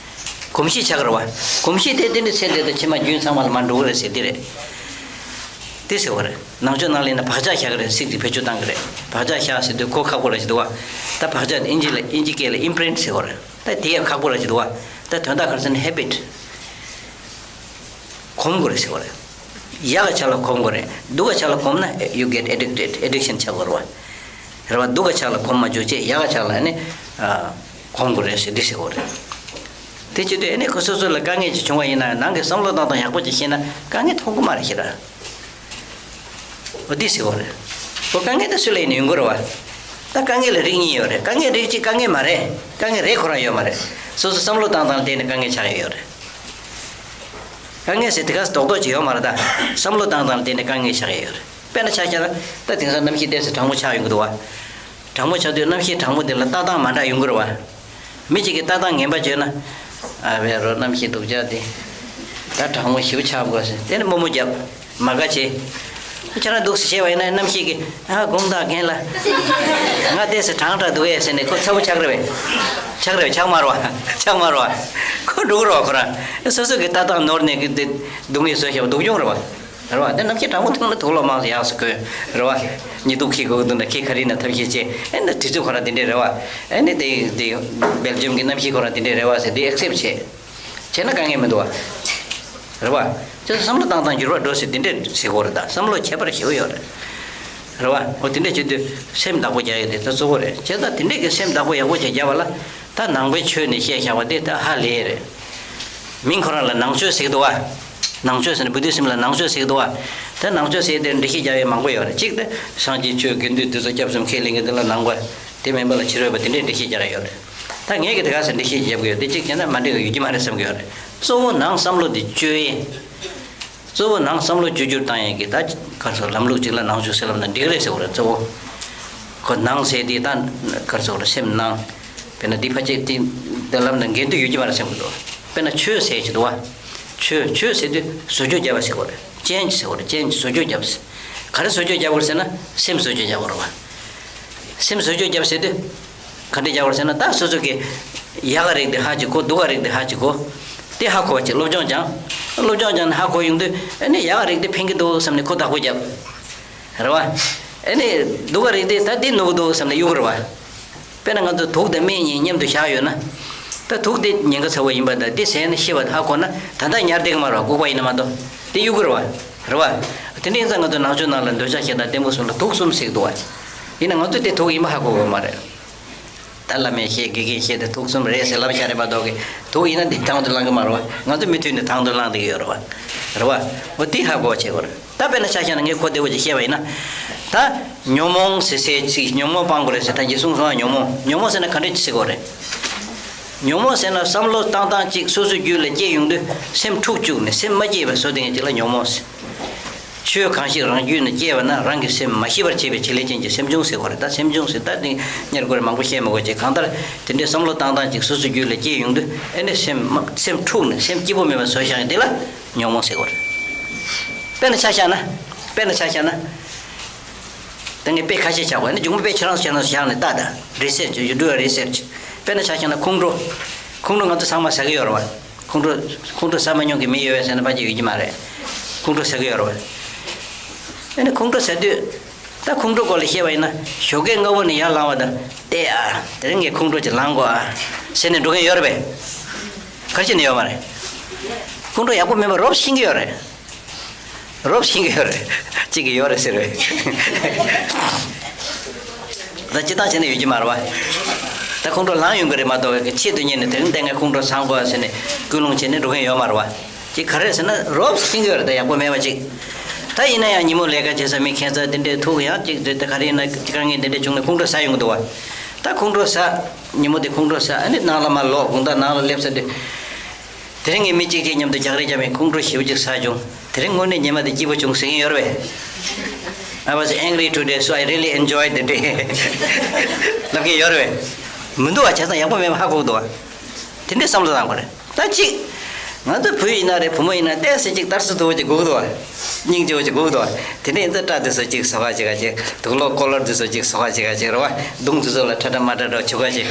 གོམས་གཤིས་ཆགས་ཀྱི་རེད་བ། གོམས་གཤིས་དེ་དེ་ནི་ཚེ་འདི་དང་ཕྱི་མ་རྒྱུན་ཚང་མ་ལ་མར་འགྲོ་གི་རེད་ཟེར་དེ་རེད། དེ་ཟེར་བ་རེད། ནང་ཆོས་ནང་ལ་ཡིན་ན་བག་ཆགས་བཞག་གི་རེད། ཚིག་ཅིག་བེད་སྤྱོད་བཏང་གི་རེད། བག་ཆགས་བཞག་ཟེར་དུས་གོ་ཁག་པོ་ར་ཞིག་འདུག་བ། ད་བག་ཆགས་དེ་ཨིན་ཇི་ལ་ཨིན་ཇི་སྐད་ལ་ཨིམ་པི་རིན་ཊི་ཟེར་བ་རེད། ད་དེ་ཡང་ཁག་པོ་ར་ཞིག་འདུག་བ། ད་དོན་དག་ག་རེ་ཟེར་ན་ཧེ་བིཊ། གོམས་དགོས་རེད་ཟེར་བ་རེད། ཡག་ག་ཆ་ལ་གོམས་དགོས་རེད། སྡུག་ག་ཆ་ལ་གོམས་ན་you get addicted. ཨེ་ཌིག་ཤན་ཆགས་དགོས་རེད་བ། རེད་བ། སྡུག་ག་ཆ་ལ་གོམས་མ་འཇུག་ཅེས་ཡག་ག་ཆ་ལ་ནི་ཨ་གོམས་དགོས་རེད་ཟེར་འདི་ཟེར་དགོས་རེད། དེ་བྱེད་དུས་ཨ་ནི་ཁོ་སོ་སོ་ལ་དཀའ་ངལ་ཅིག་བྱུང་བ་ཡིན་ན་ནང་གི་བསམ་བློ་བཏང་སྟངས་ཡག་པོ་ཅིག་ཤེས་ན་དཀའ་ངལ་མཐོང་གི་མ་རེད་ཤེས་ར། འོ་འདི་ཟེར་དགོས་རེད། འོ་དཀའ་ངལ་དེ་སུ་ལ་ཡིན་ན་ཡོང་གི་རེད་བ། ད་དཀའ་ངལ་ལ་རིགས་གཉིས་ཡོད་རེད། དཀའ་ངལ་རིགས་གཅིག་དཀའ་ངལ་མ་རེད། དཀའ་ངལ་རེད་ཁོ་རང་ཡོད་མ་རེད། སོ་སོ་བསམ་བློ་བཏང་སྟངས་ལ་བརྟེན་ནས་དཀའ་ངལ་ཆགས་ཡོད་ཡོད་རེད། དཀའ་ངལ་ཟེར་དེ་ག་རྡོག་རྡོག་ཅིག་ཡོད་མ་རེད་ད། བསམ་བློ་བཏང་སྟངས་ལ་བརྟེན་ནས་དཀའ་ངལ་ཆགས་ཡོད་རེད། དཔེར་ན་ཆ་བཞག་ན་ད་དེང་སང་གནམ་གཤིས་ཏོག་ཙམ་གྲང་མོ་ཆགས་ཡོང་གི་འདུག་བ། གྲང་མོ་ཆགས་དུས་གནམ་གཤིས་གྲང་མོ་དེ་ལ་ལྟ་སྟངས་མ་འདྲ་ཡོང་གི་རེད་བ། མི་གཅིག་གིས་ལྟ་སྟངས་ངན་པ་བྱས་ན། ཨ་བས་རོ་གནམ་གཤིས་སྡུག་ཅག་དེ། ད་གྲང་མོ་ཞེ་པོ་ཆགས་དགོས་ཟེར་དེ་ནི་དམོད་མོ་བརྒྱབ། མ་དགའ་བྱེད། ཁྱེད་རང་འདུག་སེ་བྱས་པ་ཡིན་ན་གནམ་གཤིས་ཀྱིས་ཨ་དགོང་དག་རྒན་ལགས། ང་ཏོག་ཙམ་གྲང་དྲགས་འདུག་ཨེ་ཟེར་ནས་ཁོ་ཚ་པོ་ཆགས་རེད་པས། ཆགས་རེད་པས། ཆགས་མ་རེད་པ། ཆགས་མ་རེད་པ། ཁོ་འགྲོ་གི་རེད་པ་ཁོ་རང་། སོ་སོ་གི་ལྟ་སྟངས་ནོར་ནས་གི་དེ་སྡུག་བསྔལ་བཟོས་བཞག་པ་སྡུག་གྱོང་རེད་པ། རེད་པ། དེ་གནམ་གཤིས་གྲང་མོ་ཐུག་ན་དུག་ལོག་མང་ཙམ་ཡག་ཙམ་གོན་རེད་པ། ཉི་གདུགས་འཁྱེར་དགོས་ཀྱི་འདུག་ན་འཁྱེར། ག་རེ་ཡིན་ན་ཐབས་ཤེས་བྱེད། ཨེ་ནི་དུས་ཚོད་ཁོ་རང་དེ་འདྲས་རེད་པ། ཨེ་ནི་དེ་དེ་སྦེལ་ཇམ་གྱི་གནམ་གཤིས་ཁོ་རང་དེ་འདྲས་རེད་པ་ཟེར་དེ་ཨེག་སེབ་བྱེད། བྱས་ན་དཀའ་ངལ་མི་འདུག་པ། རེད་པ། ཅེས་བསམ་བློ་བཏང་སྟངས་འགྱུར་བ་འགྲོ་ཟེར་དེ་འདྲས་ཟེར་དགོས་རེད་ད། བསམ་བློ་ཁྱད་པར་ཞེ་པོ་ཡོད་རེད། རེད་པ། འོ་དེ་འདྲས་བྱེད་དུས་སེམས་བདག་པོ་རྒྱག་ཡས་དེ་ད་གཙོ་བོ་རེད། བྱས་ཙང་དེ་འདྲས་ཀྱི་སེམས་བདག་པོ་ཡག་པོ་ཅིག་རྒྱབ་པ་ལ་ད་ནང་པའི་ཆོས་ནས་བཤད་བཞག་པ་དེ་ད་ཧ་ལས་རེད། མིང་ཁོ་རང་ལ་ནང་ཆོས་ཟེར་གི་འདུག་པ། ནང་ཆོས་ཟེར་ནས་བུ་དྷི་སིམ་ལ་ནང་ཆོས་ཟེར་གི་འདུག་པ། ད་ནང་ཆོས་ཟེར་དེ་འགྲེལ་བཤད་རྒྱག་ཡས་མང་པོ་ཡོད་རེད། གཅིག་དེ་སངས་རྒྱས་ཆོས་དགེ་འདུན་འདི་ཚོ་སྐྱབས་གསུམ་ཁས་ལེན་གི་འདི་ལ་ནང་པ། དེ་མིན་པ་ལ་ཕྱི་རོལ་པ་དེ་འདྲས་འགྲེལ་བཤད་རྒྱག་ཡ་ཡོད་རེད། ད་ངས་ཀྱི་དེ་ག་ཟེར་འགྲེལ་བཤད་རྒྱབ་ཀྱི་ཡོད། དེ་གཅིག་བྱས་ན་མ་འགྲིག་གི་ཡོད་ཀྱི་མ་རེད་བསམ་གྱི་ཡོད་རེད། གཙོ་བོ་ནང་བསམ་བློ་དེ་བཅོས་ཡས། གཙོ་བོ་ནང་བསམ་བློ་བཅོས་བསྒྱུར་བཏང་ཡས་ཀྱི་ད་ག་རེ་ཟེར་ལམ་ལུགས་གཅིག་ལ་ནང་ཆོས་ཟེར་ལབ་ན་འགྲིག་རེད་ཟེར་བ་རེད་གཙོ་བོ། ཁོ་ནང་ཟེར་དེ་ད་ག་རེ་ཟེར་བ་རེད། སེམས་ནང་། དཔེར་ན་འདི་ཕལ་ཆེར་དེ་དེ་ལབ་ན་འགལ་འདུ་ཡོད་ཀྱི་མ་རེད་བསམ་གྱི་འདུག་དཔེར་ན་ཆོས་ཟེར་གྱི་འདུག་བ། ཆོས་ཆོས་ཟེར་དུས་བཟོ་བཅོས་བརྒྱབ་པ་ཟེར་བ་རེད། ཅེན་ཇི་ཟེར་བ་རེད། ཅེན་ཇི་བཟོ་བཅོས་བརྒྱབ་ཟེར། ག་རེ་བཟོ་བཅོས་བརྒྱབ་དགོས་ཟེར་ན་སེམས་བཟོ་བཅོས་བརྒྱབ་དགོས་རེད་བ། སེམས་བཟོ་བཅོས་བརྒྱབ་ཟེར་དུས། ག་འདྲ་རྒྱག་དགོས་ཟེར་ན་ད་སོ་སོ་གི་ཡག་ག་རིགས་དེ་ཧ་ཅིག་གོ། སྡུག་ག་རིགས་དེ་ཧ་ཅིག་གོ། དེ་ཧ་གོ་བ་ཅིག་སློབ་སྦྱོང་སྦྱང་། སློབ་སྦྱོང་སྦྱངས་ནས་ཧ་གོ་ཡོང་དུས་ཨ་ནི་ཡག་ག་རིགས་དེ་ཕན་གི་འདུག་བསམ་ནས་ཁོ་བདག་པོ་བརྒྱབ། རེད་བ། ཨ་ནི་སྡུག་ག་རིགས་དེ་ད་དེ་ནོར་གི་འདུག་བསམ་ནས་གཡུག་གི་རེད་བ། དཔེར་ན་ང་ཚོ་དུག་དང་སྨན་གཉིས་མཉམ་དུ་བཞག་ཡོད་ན། ད་དུག་དེ་ཉེན་ཁ་ཚ་བོ་ཡིན་པ་དང་དེ་ཟས་ནས་ཤི་བ་དེ་ཧ་གོ་ན་ད་ལྟ་ཉར་བསྡད་གི་མ་རེད་བ། ལྐུགས་པ་ཡིན་ན་མ་གཏོགས་དེ་གཡུག་གི་རེད་བ། རེད་བ། དེ་འདྲ་ཡིན་ཙང་ང་ཚོ་ནང་ཆོས་ནང་ལ་འདོད་ཆགས་ཞེ་སྡང་གཏི་མུག་གསུམ་ལ་དུག་གསུམ་ཟེར་གི་འདུག་བ། ཡིན་ན་ང་ཚོ་དེ་དུག་ཡིན་པ་ཧ་གོ་གི་མ་རེད། ད་བླ་མས་བཤད། དགེ་རྒན་བཤད་དེ་དུག་གསུམ་རེད་ཟེར་ལབ་བཞག་རེད་མ་གཏོགས་གི་དུག་ཡིན་ན་འདི་དང་དུ་བླང་གི་མ་རེད་བ། ང་ཚོ་མུ་མཐུད་ནས་དང་དུ་བླང་བསྡད་ཀྱི་ཡོད་རེད་བ། རེད་བ། འོ་དེ་ཧ་གོ་བ་བྱེད་དགོས་རེད། ད་དཔེར་ན་ཆ་བཞག་ན་ངས་གོ་བདེ་བོ་ཅིག་བཤད་པ་ཡིན་ན། ད་ཉོན་མོངས་ཟེར་ཟེར་ཅིག་ཉོན་མོངས་སྤང་དགོས་རེད་ཟེར་ད་ཅིག་གསུངས་སོང་ང་། ཉོན་མོངས་ཉོན་མོངས་ཟེར་ན་ག་འདྲ་ཅིག་ཟེར་དགོས་རེད། ཉོན་མོངས་ཟེར་ན་བསམ་བློ་བཏང་སྟངས་གཅིག་སོ་སོའི་རྒྱུད་ལ་སྐྱེ་ཡོང་དུས་སེམས་འཁྲུག་བཅུག་ནས་སེམས་མ་སྐྱིད་པ་བཟོ་དེ་ངས་གཅིག་ལ་ཉོན་མོངས་ཟེར། ཆོས་གང་ཞིག་རང་རྒྱུད་ནས་སྐྱེ་བ་ན་རང་གི་སེམས་མ་ཞི་བར་བྱེད་པའི་བྱེད་ལས་ཅན་གྱི་སེམས་བྱུང་ཟེར་བ་རེད། ད་སེམས་བྱུང་ཟེར་ད་དེ་ཉེར་མཁོ་རེ་མང་པོ་བཤད་མི་དགོས་ཅེས། གང་ལྟར་དེ་འདྲའི་བསམ་བློ་བཏང་སྟངས་གཅིག་སོ་སོའི་རྒྱུད་ལ་སྐྱེ་ཡོང་དུས་ཨེ་ནི་སེམས་མ་སེམས་འཁྲུག་ནས་སེམས་སྐྱིད་པོ་མེད་པ་བཟོ་བཞག་ཡོད་དེ་ལ་ཉོན་མོངས་ཟེར་བ་རེད། དཔེར་ན་ཆ་བཞག་ན། དཔེར་ན་ཆ་བཞག་ན། ད་ངས་དཔེ་ཁ་ཤས་བཞག་པ་ནི་མཇུག་མ་དཔེ་ཁྱེད་རང་ཁྱེད་རང་བཞག་ནས་ལྟ་ད། Research, you do a research. དཔེར་ན་ཆ་བཞག་ན་ཁོང་ཁྲོ། ཁོང་ཁྲོ་ང་ཚོ་ཚང་མ་ཟ་གི་ཡོད་རེད་བ། ཁོང་ཁྲོ། ཁོང་ཁྲོ་ཟ་མ་མྱོང་གི་མི་ཡོད་པས་ཟེར་ན་ཕལ་ཆེར་ཡོད་ཀྱི་མ་རེད། ཁོང་ཁྲོ་ཟ་གི་ཡོད་རེད་བ། ཨ་ནི་ཁོང་ཁྲོ་ཟ་དུས། ད་ཁོང་ཁྲོ་སྐོར་ལ་བཤད་པ་ཡིན་ན་ཞོགས་ཀས་སྔ་པོ་ནས་ཡར་ལངས་པ་དང་བལྟས་ཨ། དེ་རིང་ངས་ཁོང་ཁྲོ་ཅིག་ལངས་དགོས་ཨ། ཟེར་ནས་འགྲོ་མཁན་ཡོད་རེད་པས། ག་རེ་བྱས་ནས་ཡོད་མ་རེད། ཁོང་ཁྲོ་ཡག་པོ་མེད་པ་རོབ་ཤེས་ཀྱི་ཡོད་རེད། རོབ་ཤེས་ཀྱི་ཡོད་རེད། གཅིག་གི་ཡོད་རེད་ཟེར་བས། ད་སྤྱིར་བཏང་བྱས་ན་ཡོད་ཀྱི་མ་རེད་བ། ད་ཁོང་ཁྲོ་ལངས་ཡོང་གི་རེད་མ་གཏོགས་ཆེད་དུ་གཉེར་ནས་དེ་རིང་གཏན་འཁེལ་ཁོང་ཁྲོ་ཟ་དགོས་ཟེར་ནས་ཀུན་སློང་བྱས་ནས་འགྲོ་མཁན་ཡོད་མ་རེད་བ། ཅིག་ག་རེ་ཟེར་ན་རོབ་ཤེས་ཀྱི་ཡོད་རེད། ད་ཡག་པོ་མེད་པ་ཅིག་ད་ཡིན་ན་ཡང་ཉིན་མོ་ལས་ཀ་བྱེད་ས་མི་ཁྱད་མཚར་དེ་འདྲའི་ཐུག་ཡང་ཅིག་རེད། ད་ག་རེ་ཡིན་ན་དཀའ་ངལ་དེ་འདྲ་བྱུང་ནས་ཁོང་ཁྲོ་ཟ་ཡོང་གི་འདུག་བ། ད་ཁོང་ཁྲོ་ཟ། ཉིན་མོ་དེ་ཁོང་ཁྲོ་ཟ། ཨ་ནི་ནང་ལ་མར་ལོག་དགོང་དག་ནང་ལ་སླེབས་ས་དེ། དེ་རིང་ངས་མི་གཅིག་གཅིག་མཉམ་དུ་རྒྱག་རེས་བརྒྱབ་པའི་ཁོང་ཁྲོ་ཞེ་པོ་ཅིག་ཟ་བྱུང་། དེ་རིང་དངོས་གནས་ཉི་མ་དེ་སྐྱིད་པོ་བྱུང་ཟེར་མཁན་ཡོད་རེད་པས། I was angry today, so I really enjoyed the day. ལབ་མཁན་ཡོད་རེད་པས། མི་འདུག་བ། བྱས་ཙང་ཡག་པོ་མེད་པ་ཧ་གོ་གི་འདུག་བ། དེ་འདྲའི་བསམ་བློ་བཏང་དགོས་རེད། ད་གཅིག་ང་ཚོ་བུ་ཡིན་ན་རེད། བུ་མོ་ཡིན་ན་ཏོག་ཙམ་ཅིག་ལྟ་སྲིད་དུ་ཅིག་དགོས་ཀྱི་འདུག་བ། སྙིང་རྗེ་བོ་ཅིག་དགོས་ཀྱི་འདུག་བ། དེ་འདྲའི་ཡིན་ཙང་སྐྲ་དེ་ཚོ་ཅིག་བཟོ་ག་ཅིག་ག་ཅིག་དུག་ལོག་ཀོ་ལར་དེ་ཚོ་ཅིག་བཟོ་ག་ཅིག་ག་ཅིག་རེད་བ། གདོང་དེ་ཚོ་ལ་ཁྲ་ཁྲ་མ་ཁྲ་འདྲ་བྱུག་ག་ཅིག་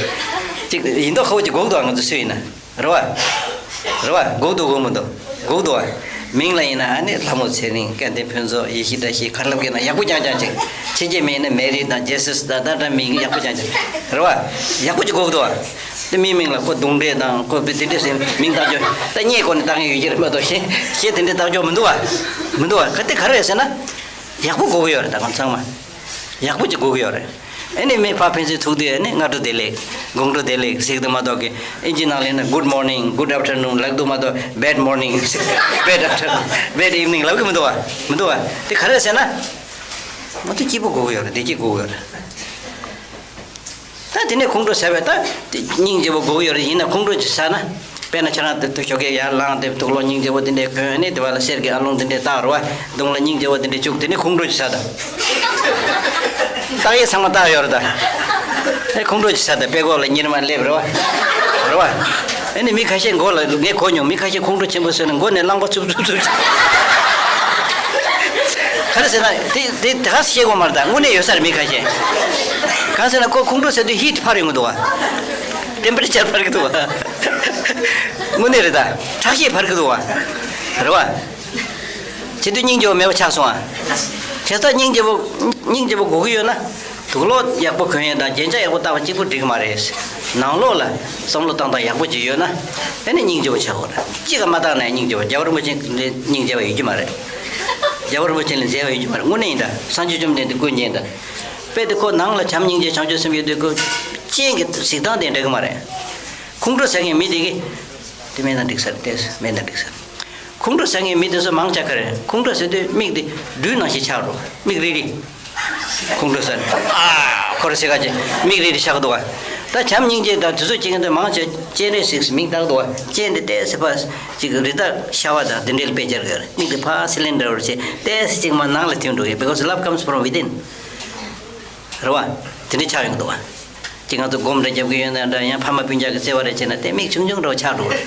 ཅིག་ཡིན་མདོག་ཁ་པོ་ཅིག་དགོས་ཀྱི་འདུག་བ། ང་ཚོ་སུ་ཡིན་ན། རེད་བ། རེད་བ། སྒུག་འདུག་སྒུག་མི་འདུག་སྒུག་འདུག་བ། མིང་ལ་ཡིན་ན་ཨ་ནི་ལྷ་མོ་ཚེ་རིང་། སྐལ་ལྡན་ཕུན་ཚོགས། ཡེ་ཤེས་བཀྲ་ཤིས། ག་རེ་ལབ་ཀྱི་ན་ཡག་པོ་རྐྱང་རྐྱང་ཅིག་ཕྱི་རྒྱལ་མིང་ཡིན་ན་མེ་རི་དང་ཇེ་སིས་དང་ད་ལྟ་མིང་ཡག་པོ་རྐྱང་རྐྱང་རེད་བ། ཡག་པོ་ཅིག་སྒུག་འདུག་བ། དེ་མིའི་མིང་ལ་ཁོ་གདོང་འདྲེ་དང་ཁོ་དེ་འདྲས་ཟེར་མིང་བཏགས་རྒྱུ་ད་བརྙས་སྐོར་ནས་བཏགས་མཁན་ཡོད་ཀྱི་རེད་མ་གཏོགས་གཞན་གཞན་དེ་འདྲས་བཏགས་རྒྱུ་མི་འདུག་བ། མི་འདུག་བ། ག་དེ་ག་རེ་རེད་ཟེར་ན། ཡག་པོ་དགོས་ཀྱི་ཡོད་རེད། ད་ང་ཚང་མ། ཡག་པོ་ཅིག་དགོས་ཀྱི་ཡོད་རེད། ཨ་ནི་མི་ཕར་ཕན་ཚུན་ཐུག་དུས་ཨ་ནི་སྔ་དྲོ་བདེ་ལེགས། དགོང་དྲོ་བདེ་ལེགས་ཟེར་གྱི་འདུག་མ་གཏོགས་ཀྱི་ཨིན་ཇི་ནང་ལ་ཡིན་ན་good morning, good afternoon ལབ་འདུག་མ་གཏོགས་bad morning, bad afternoon, bad evening ལབ་ཀྱི་མི་འདུག་བ། མི་འདུག་བ། དེ་ག་རེ་རེད་ཟེར་ན། ང་ཚོ་སྐྱིད་པོ་དགོས་ཀྱི་ཡོད་རེད། བདེ་སྐྱིད་དགོས་ཀྱི་ཡོད་རེད། ད་དེ་ནས་ཁོང་ཁྲོ་ཟ་བས་ད་དེ་སྙིང་རྗེ་བོ་དགོས་ཀྱི་ཡོད་རེད། ཡིན་ན་ཁོང་ཁྲོ་ཅིག་ཟ་ན། དཔེར་ན་ཁྱེད་རང་དེ་དུ་ཞོགས་ཀས་ཡར་ལངས་ཏེ་དུག་ལོག་སྙིང་རྗེ་བོ་དེ་འདྲས་གོན་ནས་དེ་བ་ལ་གསེར་གྱི་ཨ་ལོང་དེ་འདྲས་བཏགས་རེད་བ། གདོང་ལ་སྙིང་རྗེ་བོ་དེ་འདྲས་བྱུག་དེ་ནས་ཁོང་ཁྲོ་ཅིག་ཟ་ད། བཏགས་ཡས་ཚང་མ་བཏགས་ཡོད་རེད་ད། ཨེ་ཁོང་ཁྲོ་ཅིག་ཟ་ད་དཔྲལ་ཀོག་ལ་གཉེར་མ་སླེབས་རེད་བ། རེད་བ། ཨེ་ནས་མི་ཁ་ཤས་མགོ་ལ་ངས་གོ་མྱོང་། མི་ཁ་ཤས་ཁོང་ཁྲོ་ཆེན་པོ་ཟོས་ནས་མགོ་ནས་རླངས་པ་འཚུབ་འཚུབ་འཚུབ། ག་རེ་ཟེར་ན་དེ་དེ་དེ་ག་སེ་བཤད་དགོས་མ་རེད་ད། དངོས་གནས་ཡོད་ས་རེད་མི་ཁ་ཤས། གང་ཟེར་ན་ཁོ་ཁོང་ཁྲོ་ཟ་དུས་ཧིཊ་འཕར་ཡོང་གི་འདུག་བ། ཊེམ་པ་རེ་ཅར་འཕར་གི་འདུག་བ། དངོས་གནས་རེད་ད། ཁྲག་ཤེད་འཕར་གི་འདུག་བ། རེད་བ། བྱེད་དུས་སྙིང་རྗེ་བོ་མེད་པ་ཆགས་སོང་ཨ། བྱས་ཙང་སྙིང་རྗེ་བོ། སྙིང་རྗེ་བོ་དགོས་ཀྱི་ཡོད་ན། དུག་ལོག་ཡག་པོ་གོན་ཡས་དང་རྒྱན་ཆ་ཡག་པོ་བཏགས་པ་གཅིག་པུ་འགྲིག་གི་མ་རེད། ནང་ལོགས་ལ་བསམ་བློ་བཏང་སྟངས་ཡག་པོ་ཅིག་ཡོད་ན། ཨ་ནི་སྙིང་རྗེ་བོ་ཆགས་ཀྱི་རེད། གཅིག་ག་མ་བཏགས་ན་ཡང་སྙིང་རྗེ་བོ། རྒྱལ་བ་རིན་པོ་ཆེ་ལ་སྙིང་རྗེ་བ་ཡོད་ཀྱི་མ་རེད། རྒྱལ་བ་རིན་པོ་ཆེ་ལ་མཛེས་པ་ཡོད་ཀྱི་མ་རེད། དངོས་གནས་ཡིན་ད། སངས་རྒྱས་བཅོམ་ལྡན་འདས་ཀུན་མཁྱེན་ད། དཔེ་དེ་ཁོ་ནང་ལ་བྱམས་སྙིང་རྗེ་བྱང་ཆུབ་སེམས་ཡོད་དུས་ཁོ། སྤྱན་གྱི་གཟིགས་སྟངས་དེ་འདྲ་གི་མ་རེད། ཁོང་ཁྲོ་ཟ་མཁན་མི་དེ་གི། དེ་མེད་ན་འགྲིག་ས་རེད། དེ་མེད་ན་འགྲིག་ས་རེད། ཁོང་ཁྲོ་ཟ་མཁན་མི་དེ་ཚོ་མང་ཆེ་ག་རེ་རེད། ཁོང་ཁྲོ་ཟ་དུས་མིག་དེ་སྦྲུལ་ནང་བཞིན་ཆགས་འགྲོ། མིག་རིལ་རིལ། ཁོང་ཁྲོ་ཟ་ནས་ཨ་ཁོ་རེ་ཟེར་ག་ཅེ་མིག་རིལ་རིལ་ཆགས་འདུག་བ། ད་བྱམས་སྙིང་རྗེ་དང་དེ་ཚོ་བྱེད་མཁན་དེ་མང་ཆེ་སྤྱན་རས་གཟིགས་མིང་བཏགས་འདུག་བ། སྤྱན་དེ་ཏོག་ཙམ་ཕར་ཅིག་རི་དྭགས་ཤ་བ་དང་དེ་འདྲའི་དཔེ་སྦྱར་གི་རེད། མིག་དེ་ཕར་སི་ལིན་ཌར་བར་བྱས་ཏོག་ཙམ་ཅིག་མར་ནང་ལ་ཐོན་འགྲོ་གི། Because love comes from within. རེད་བ། དེ་འདྲ་ཆགས་ཡོང་གི་འདུག་བ། ཅིག་ང་ཚོ་སྒོམ་རེ་རྒྱབ་ཀྱི་ཡོད་ན་འདྲ། ཡང་ཕ་མ་སྤུན་ཀྱག་གི་བརྩེ་བ་རེ་བྱས་ན་དེ་མིག་ཆུང་ཆུང་འདྲ་བོ་ཆགས་འགྲོ་གི་རེད།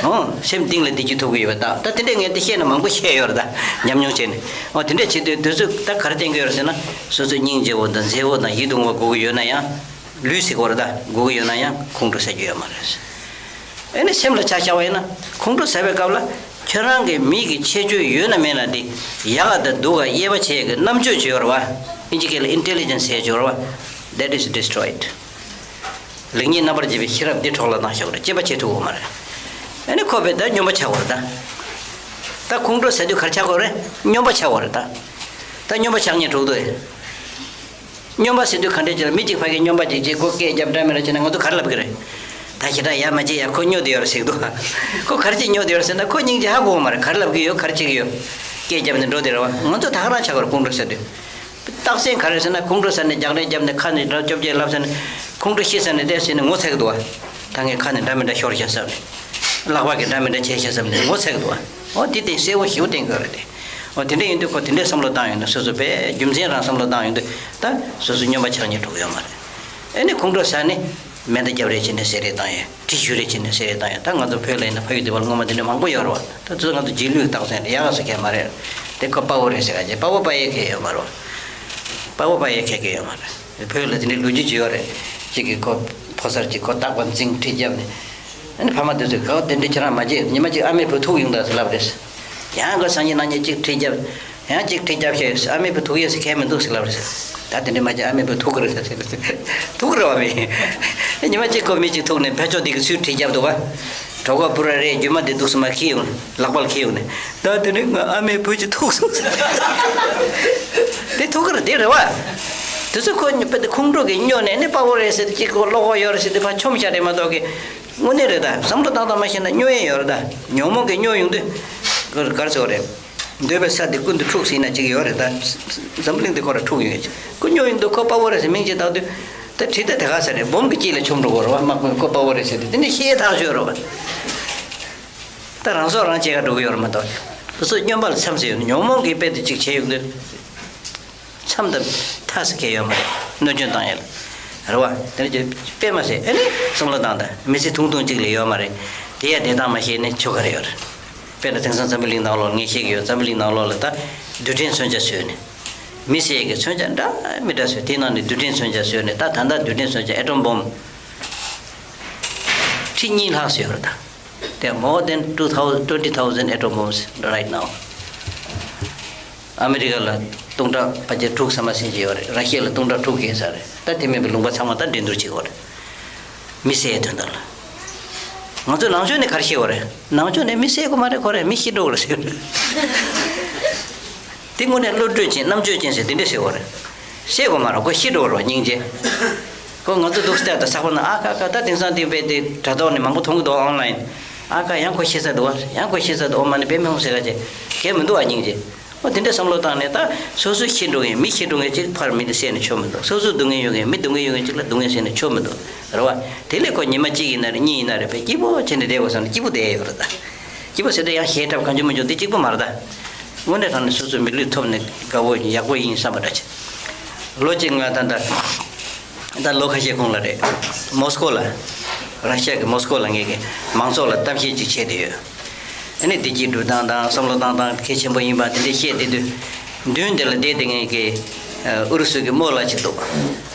ཨོ། སེམས་གཏིང་ལ་བདེ་སྐྱིད་ཐོབ་ཀྱི་ཡོད་པ་དང་། ད་དེ་འདྲས་ངས་དེ་བཤད་ན་མང་པོ་བཤད་ཡོད་རེད་ད། ཉམས་མྱོང་བྱས་ནས། ཨོ། དེ་འདྲས་བྱེད་དུས་དེ་ཚོས་ད་ག་རེ་བསྟན་གྱི་ཡོད་རེད་ཟེར་ན། སོ་སོ་སྙིང་རྗེ་བོ་དང་མཛེས་པོ་དང་ཡིད་དུ་འོང་བ་དགོས་ཀྱི་ཡོད་ན་ཡང་། ལུས་ཟེར་གྱི་ཡོད་རེད་ད། དགོས་ཀྱི་ཡོད་ན་ཡང་ཁོང་ཁྲོ་ཟ་རྒྱུ་ཡོད་མ་རེད། ཨེ་ནི་སེམས་ལ་ཆ་བཞག་པ་ཡིན་ན། ཁོང་ཁྲོ་ཟ་བའི་སྐབས་ལ་ཁྱོད་རང་གི་མིག་གི་ཁྱད་ཆོས་ཡོད་ན་མེད་ན་དེ་ཡག་ག་དང་སྡུག་ག་དབྱེ་བ་ཕྱེ་གི་རྣམ་དཔྱོད་ཅིག་ཡོད་རེད་བ། ཨིན་ཇི་སྐད་ལ་ཨིན་ཊེ་ལི་ཇེན་སི་ཟེར་ཡག་ཅིག་ཡོད་རེད་བ། That is destroyed. ལེགས་ཉེས་རྣམ་པར་འབྱེད་པའི་ཤེས་རབ་འདི་འཕྲོག་བརླག་བཏང་བཞག་རེད། དཔྱད་པ་བྱེད་ཐུབ་ཀྱི་མ་རེད། ཨེ་ནི་ཁོ་བས་ད་སྨྱོན་པ་ཆགས་པ་རེད་ད། ད་ཁོང་ཁྲོ་ཟ་དུས་ག་རེ་ཆགས་ཀྱི་ཡོད་རེད། སྨྱོན་པ་ཆགས་པ་རེད་ད། ད་སྨྱོན་པ་ཆགས་མཁན་དྲུག་འདུག་ཨེ། སྨྱོན་པ་ཟེར་དུས་ག་འདྲས་ཅིག་ལ། མི་གཅིག་ཕ་གིར་སྨྱོན་པ་ཅིག་བྱས་ཁོ་སྐད་རྒྱབ་འདྲ་མི་འདྲ་བྱས་ན་ང་ཚོ་ག་རེ་ལབ་ཀྱི་རེད། ད་ཞེ་དྲག་ཡ་མ་བྱེད་ཡ། ཁོ་སྨྱོ་བསྡད་ཡོད་རེད་ཟེར་གྱི་འདུག་ཁོ་ག་རེ་བྱས་སྨྱོ་བསྡད་ཡོད་རེད་ཟེར་ན་ཁོ་སྙིང་རྗེ་ཧ་གོ་གི་མ་རེད། ག་རེ་ལབ་ཀྱི་ཡོད། ག་རེ་བྱེད་ཀྱི་ཡོད། སྐད་རྒྱབ་ནས་འགྲོ་བསྡད་རེད་བ། ང་ཚོ་ད་ག་རང་ཆགས་ཀྱི་རེད། ཁོང་ཁྲོ་ཟ་དུས། རྟགས་མཚན་ག་རེ་ཟེར་ན། ཁོང་ཁྲོ་ཟ་ནས་རྒྱག་རེས་བརྒྱབ་ནས་ཁ་ནས་སྒྲ་སྐྱོབ་བྱེད་ལབ་ཟེར་ནས། ཁོང་ཁྲོ་ཤི་ཟ་ནས་བསྡད་ཟེར་ནས་ངོ་ཚ་གི་འདུག་བ། ད་ངས་ཁ་ནས་འདྲ་མི་འདྲ་ཤོར་བཞག་བསམ་ནས། ལག་པ་གིས་འདྲ་མི་འདྲ་བྱས་བཞག་བསམ་ནས་ངོ་ཚ་གི་འདུག་བ། འོ་དེ་དེ་གསལ་བོ་ཞེ་པོ་བསྟན་དགོས་རེད་དེ། འོ་དེ་འདྲ་ཡིན་དུས་ཁོ་དེ་འདྲའི་བསམ་བློ་བཏང་ཡོང་ན་སོ་སོ་དཔེ་རྒྱུ་མཚན་རང་བསམ་བློ་བཏང་ཡོང་དུས་ད་སོ་སོ་སྨྱོན་པ་ཆགས་ཉེན་འགྲོ་གི་ཡོད་མ་རེད། ཨེ་ནི་ཁོང་ཁྲོ་ཟ་ནས་མེ་མདའ་རྒྱབ་རེས་བྱས་ནས་བསད་རེས་བཏང་ཡོད། གྲི་གཞུ་རེས་བྱས་ནས་བསད་རེས་བཏང་ཡོད། ད་ང་ཚོ་བོད་ལ་ཡིན་ན་ཕ་ཡུལ་སྡེ་བ་ལ་སྔོན་མ་དེ་འདྲ་མང་པོ་ཡོད་རེད་བ། ད་དེ་ཚོ་ང་ཚོ་རྗེས་ལུས་བཏང་ཟེར་ཡག་སུ་ཁེལ་མ་རེད། དེ་ཁོ་དཔའ་བོ་རེད་ཟེར་ག་ཅེ་དཔའ་བོ་དཔའ་ཡས་ཁེལ་ཡོད་མ་རེད་བ། དཔའ་བོ་དཔའ་ཡས་ཁེལ་གི་ཡོད་མ་རེད། བོད་ལ་དེ་འདྲའི་ལོ་རྒྱུས་ཅིག་ཡོད་རེད། གཅིག་གིས་ཁོ་ཕོ་གསར་གཅིག་ཁོ་རྟག་པར་འཛིང་གྲི་བརྒྱབ་ནས། ཨ་ནི་ཕ་མ་དེ་ཚོས་ག་བ་དེ་འདྲ་ཁྱེད་རང་མ་བྱེད། ཉི་མ་གཅིག་ཨ་མའི་བུ་ཐུག་ཡོང་ད་ཟེར་ལབ་རེད། ཡང་ཁོ་སང་ཉིན་གནངས་ཉིན་གཅིག་གྲི་བརྒྱབ། ཡང་གཅིག་གྲི་བརྒྱབ་བྱས་ཨ་མའི་བུ་ཐུག་ཡས་ཟེར་ཁས་མི་འདུག་ཟེར་ལབ་རེད། ད་དེ་འདྲ་མ་བྱེད། ཨ་མའི་བུ་ཐུག་གི་རེད་ཟེར། ཐུག་གི་རེད་བ་མི། ཉི་མ་གཅིག་ཁོ་མི་གཅིག་ཐུག་ནས་ཕར་ཕྱོགས་དེ་གི་ཚུར་གྲི་བརྒྱབ་འདུག་བ། གྲོད་ཁོག་བུ་ར་རེད། རྒྱུ་མ་དེ་འདུག་སེ་མར་འཁྱེར་ཡོང་། ལག་པར་འཁྱེར་ཡོང་ནས། ད་དེ་ནས་ང་ཨ་མའི་བུ་གཅིག་ཐུག་སོང་ཟེར། དེ་ཐུག་གི་རེད། དེ་རེད་བ། དེ་ཚོ་ཁོ་ཉི་མ་དེ་ཁོང་ཁྲོ་གིས་སྨྱོ་ནས་ནི་དཔའ་བོ་རེད་ཟེར་ཏེ་གཅིག་ཁོ་བློ་ཁོག་ཡོད་རེད་ཟེར་ཏེ་ཕར་མཆོང་བཞག་རེད་མ་གཏོགས་གི། དངོས་གནས་རེད་ད། བསམ་བློ་བཏང་བཏང་མ་ཤེས་ན་སྨྱོ་ཡས་ཡོད་རེད་ད། ཉོན་མོངས་ཀྱིས་སྨྱོ་ཡོང་དུས། ག་རེ་ཟེར་བ་རེད། འདོད་པའི་ས་དེ་ཀུན་ཏུ་འཁྲུགས་ཟེར་ན་ཅིག་ཡོད་རེད་ད། འཛམ་བུ་གླིང་འདི་ཁོ་ར་འཁྲུགས་ཡོད། ཁོ་སྨྱོ་ཡོང་དུས་ཁོ་དཔའ་བོ་རེད་ཟེར་མིང་ཅིག་བཏགས་དུས། ད་གྲི་ད་དེ་ག་ས་རེད། སྦོམ་གྱི་དཀྱིལ་ལ་མཆོང་འགྲོ་གི་རེད་བ། དམག་མི་ཁོ་དཔའ་བོ་རེད་ཟེར་དུས་དེ་ནས་ཤེས་ཐག་ཆོད་རེད་བ། ད་རང་སྲོག་རང་གཅེས་ཀ་འགྲོ་གི་ཡོད་རེད་མ་གཏོགས། དེ་ཚོ་སྨྱོན་པ་ལ་མཚམས་སུ་ཡོད། ཉོན་མོངས་ཀྱི་དཔེ་དེ་གཅིག་བྱས་ཡོང་དུས། མཚམས་དང་མཐའ་ཟེར་མཁན་ཡོད་མ་རེད། གནོད་སྐྱོན་བཏང་ཡས་ལ། རེད་བ། དེ་ནས་ཀྱི་དཔེ་མ་ཟད་ཨེ་ནི་བསམ་བློ་བཏང་དང་། མི་ཚེ་ཐུང་ཐུང་གཅིག་ལས་ཡོད་མ་རེད། དེ་ཡ་བདེ་ཐང་མ་ཤེས་ནས་ཆོ་ག་རེ་ཡོད་རེད། དཔེར་ན་དེང་སང་འཛམ་བུ་གླིང་ནང་ལོགས་ངས་བཤད་ཀྱི་ཡོད། འཛམ་བུ་གླིང་ནང་ལོགས་ལ་ད་རྡུལ་ཕྲན་མཚོན་ཆ་བཟོས་ནས། མི་ཟེར་ཡས་ཀྱི་མཚོན་ཆ་འདྲ་མི་འདྲ་བཟོས། དེའི་ནང་ནས་རྡུལ་ཕྲན་མཚོན་ཆ་བཟོས་ནས། ད་ད་ལྟ་རྡུལ་ཕྲན་མཚོན་ཆ་atom bomb ཁྲི་གཉིས་ལྷག་བཟོས་ཡོད་རེད་ད། There are more than two thousand, twenty thousand atom bombs right now. ཨ་མི་རི་ཀ་ལ་སྟོང་ཕྲག་ཕལ་ཆེར་དྲུག་ཙམ་ཟིན་གྱི་ཡོད་རེད། ར་ཤི་ཡ་ལ་སྟོང་ཕྲག་དྲུག་བརྒལ་ཚར་རེད། ད་དེ་མིན་པའི་ལུང་པ་ཚང་མ་ད་འགྲན་བསྡུར་བྱེད་ཀྱི་ཡོད་རེད། མི་བསད་དོན་དག་ལ། ང་ཚོས་ནང་ཆོས་ནས་ག་རེ་ཤེས་པ་རེད། ནང་ཆོས་ནས་མི་བསད་དགོས་མ་རེད། ཁོ་རེ་མི་ཤི་འགྲོ་གི་རེད་ཟེར། དེ་དངོས་གནས་བློ་གྲོས་ཅན་རྣམ་དཔྱོད་ཅན་ཟེར་དེ་འདྲས་ཟེར་བ་རེད། བསད་དགོས་མ་རེད། ཁོ་ཤི་འགྲོ་གི་རེད་སྙིང་རྗེ། ཁོ་ང་ཚོ་འདུག་སྟེ་ད་ཚགས་པར་ནང་ཨ་ཁ་ཁ་ད་དེང་སང་དེ་བས་དེ་དྲ་ཐོག་ནས་མང་པོ་མཐོང་གི་འདུག་online། ཨ་ཁ་ཡང་ཁོ་ཤི་ས་འདུག་བ། ཡང་ཁོ་ཤི་ས་འདུག་ཨོ་མ་ནི་དཔེ་མི་ཧོང་ཟེར་ག་ཅེ། གལ་མི་འདུག་ཨ་སྙིང་རྗེ། ཨོ་དེ་འདྲ་བསམ་བློ་བཏང་ནས་ད་སོ་སོ་ཤི་འགྲོ་མཁན་མི་ཤི་འགྲོ་མཁན་གཅིག་ཕར་མི་དེ་བསད་ནས་ཆོ་མི་འདུག་སོ་སོ་སྡུག་བསྔལ་ཡོད་མཁན་མི་སྡུག་བསྔལ་ཡོད་མཁན་གཅིག་ལ་སྡུག་བསྔལ་བསད་ནས་ཆོ་མི་འདུག་རེད་བ། དེ་ལས་ཁོ་ཉི་མ་གཅིག་ཡིན་ན་རེད་གཉིས་ཡིན་ན་རེད་བས་སྐྱིད་པོ་བྱས་ནས་བསྡད་དགོས་བསམ་ནས་སྐྱིད་པོ་བསྡད་ཡོད་རེད་ད། སྐྱིད་པོ་ཟེར་དུས་ཡང་གཞས་འཁྲབ་གང་བྱུང་མང་བྱུང་དེ་གཅིག་པོ་མ་རེད་ད། དངོས་གནས་དྲང་གནས་སོ་སོའི་མི་ལུས་ཐོབ་ནས་དགའ་བོ་ཡིན་ཡག་པོ་ཡིན་བསམ་པ་འདྲ་ཆེ། ལོ་གཅིག་སྔ་ད་ད། ད་ལོ་ཁ་ཤས་གོང་ལ་རེད། མོ་སི་ཀོ་ལ། ར་ཤ་གི་མོ་སི་ཀོ་ལ་ངེད་ཀྱི་མང་ཚོགས་ལ་གཏམ་བཤད་ཅིག་བྱས་བསྡད་ཡོད། ཨ་ནི་བདེ་སྐྱིད་སྒྲུབ་སྟངས་དང་བསམ་བློ་བཏང་སྟངས་གལ་ཆེན་པོ་ཡིན་པ་དེ་འདྲ་བཤད་བསྡད་དུས། མདུན་དེ་ལ་བསྡད་དེ་ངེད་ཀྱི་ཨུ་རུ་སུ་གི་རྨོ་ལགས་ཅིག་འདུག་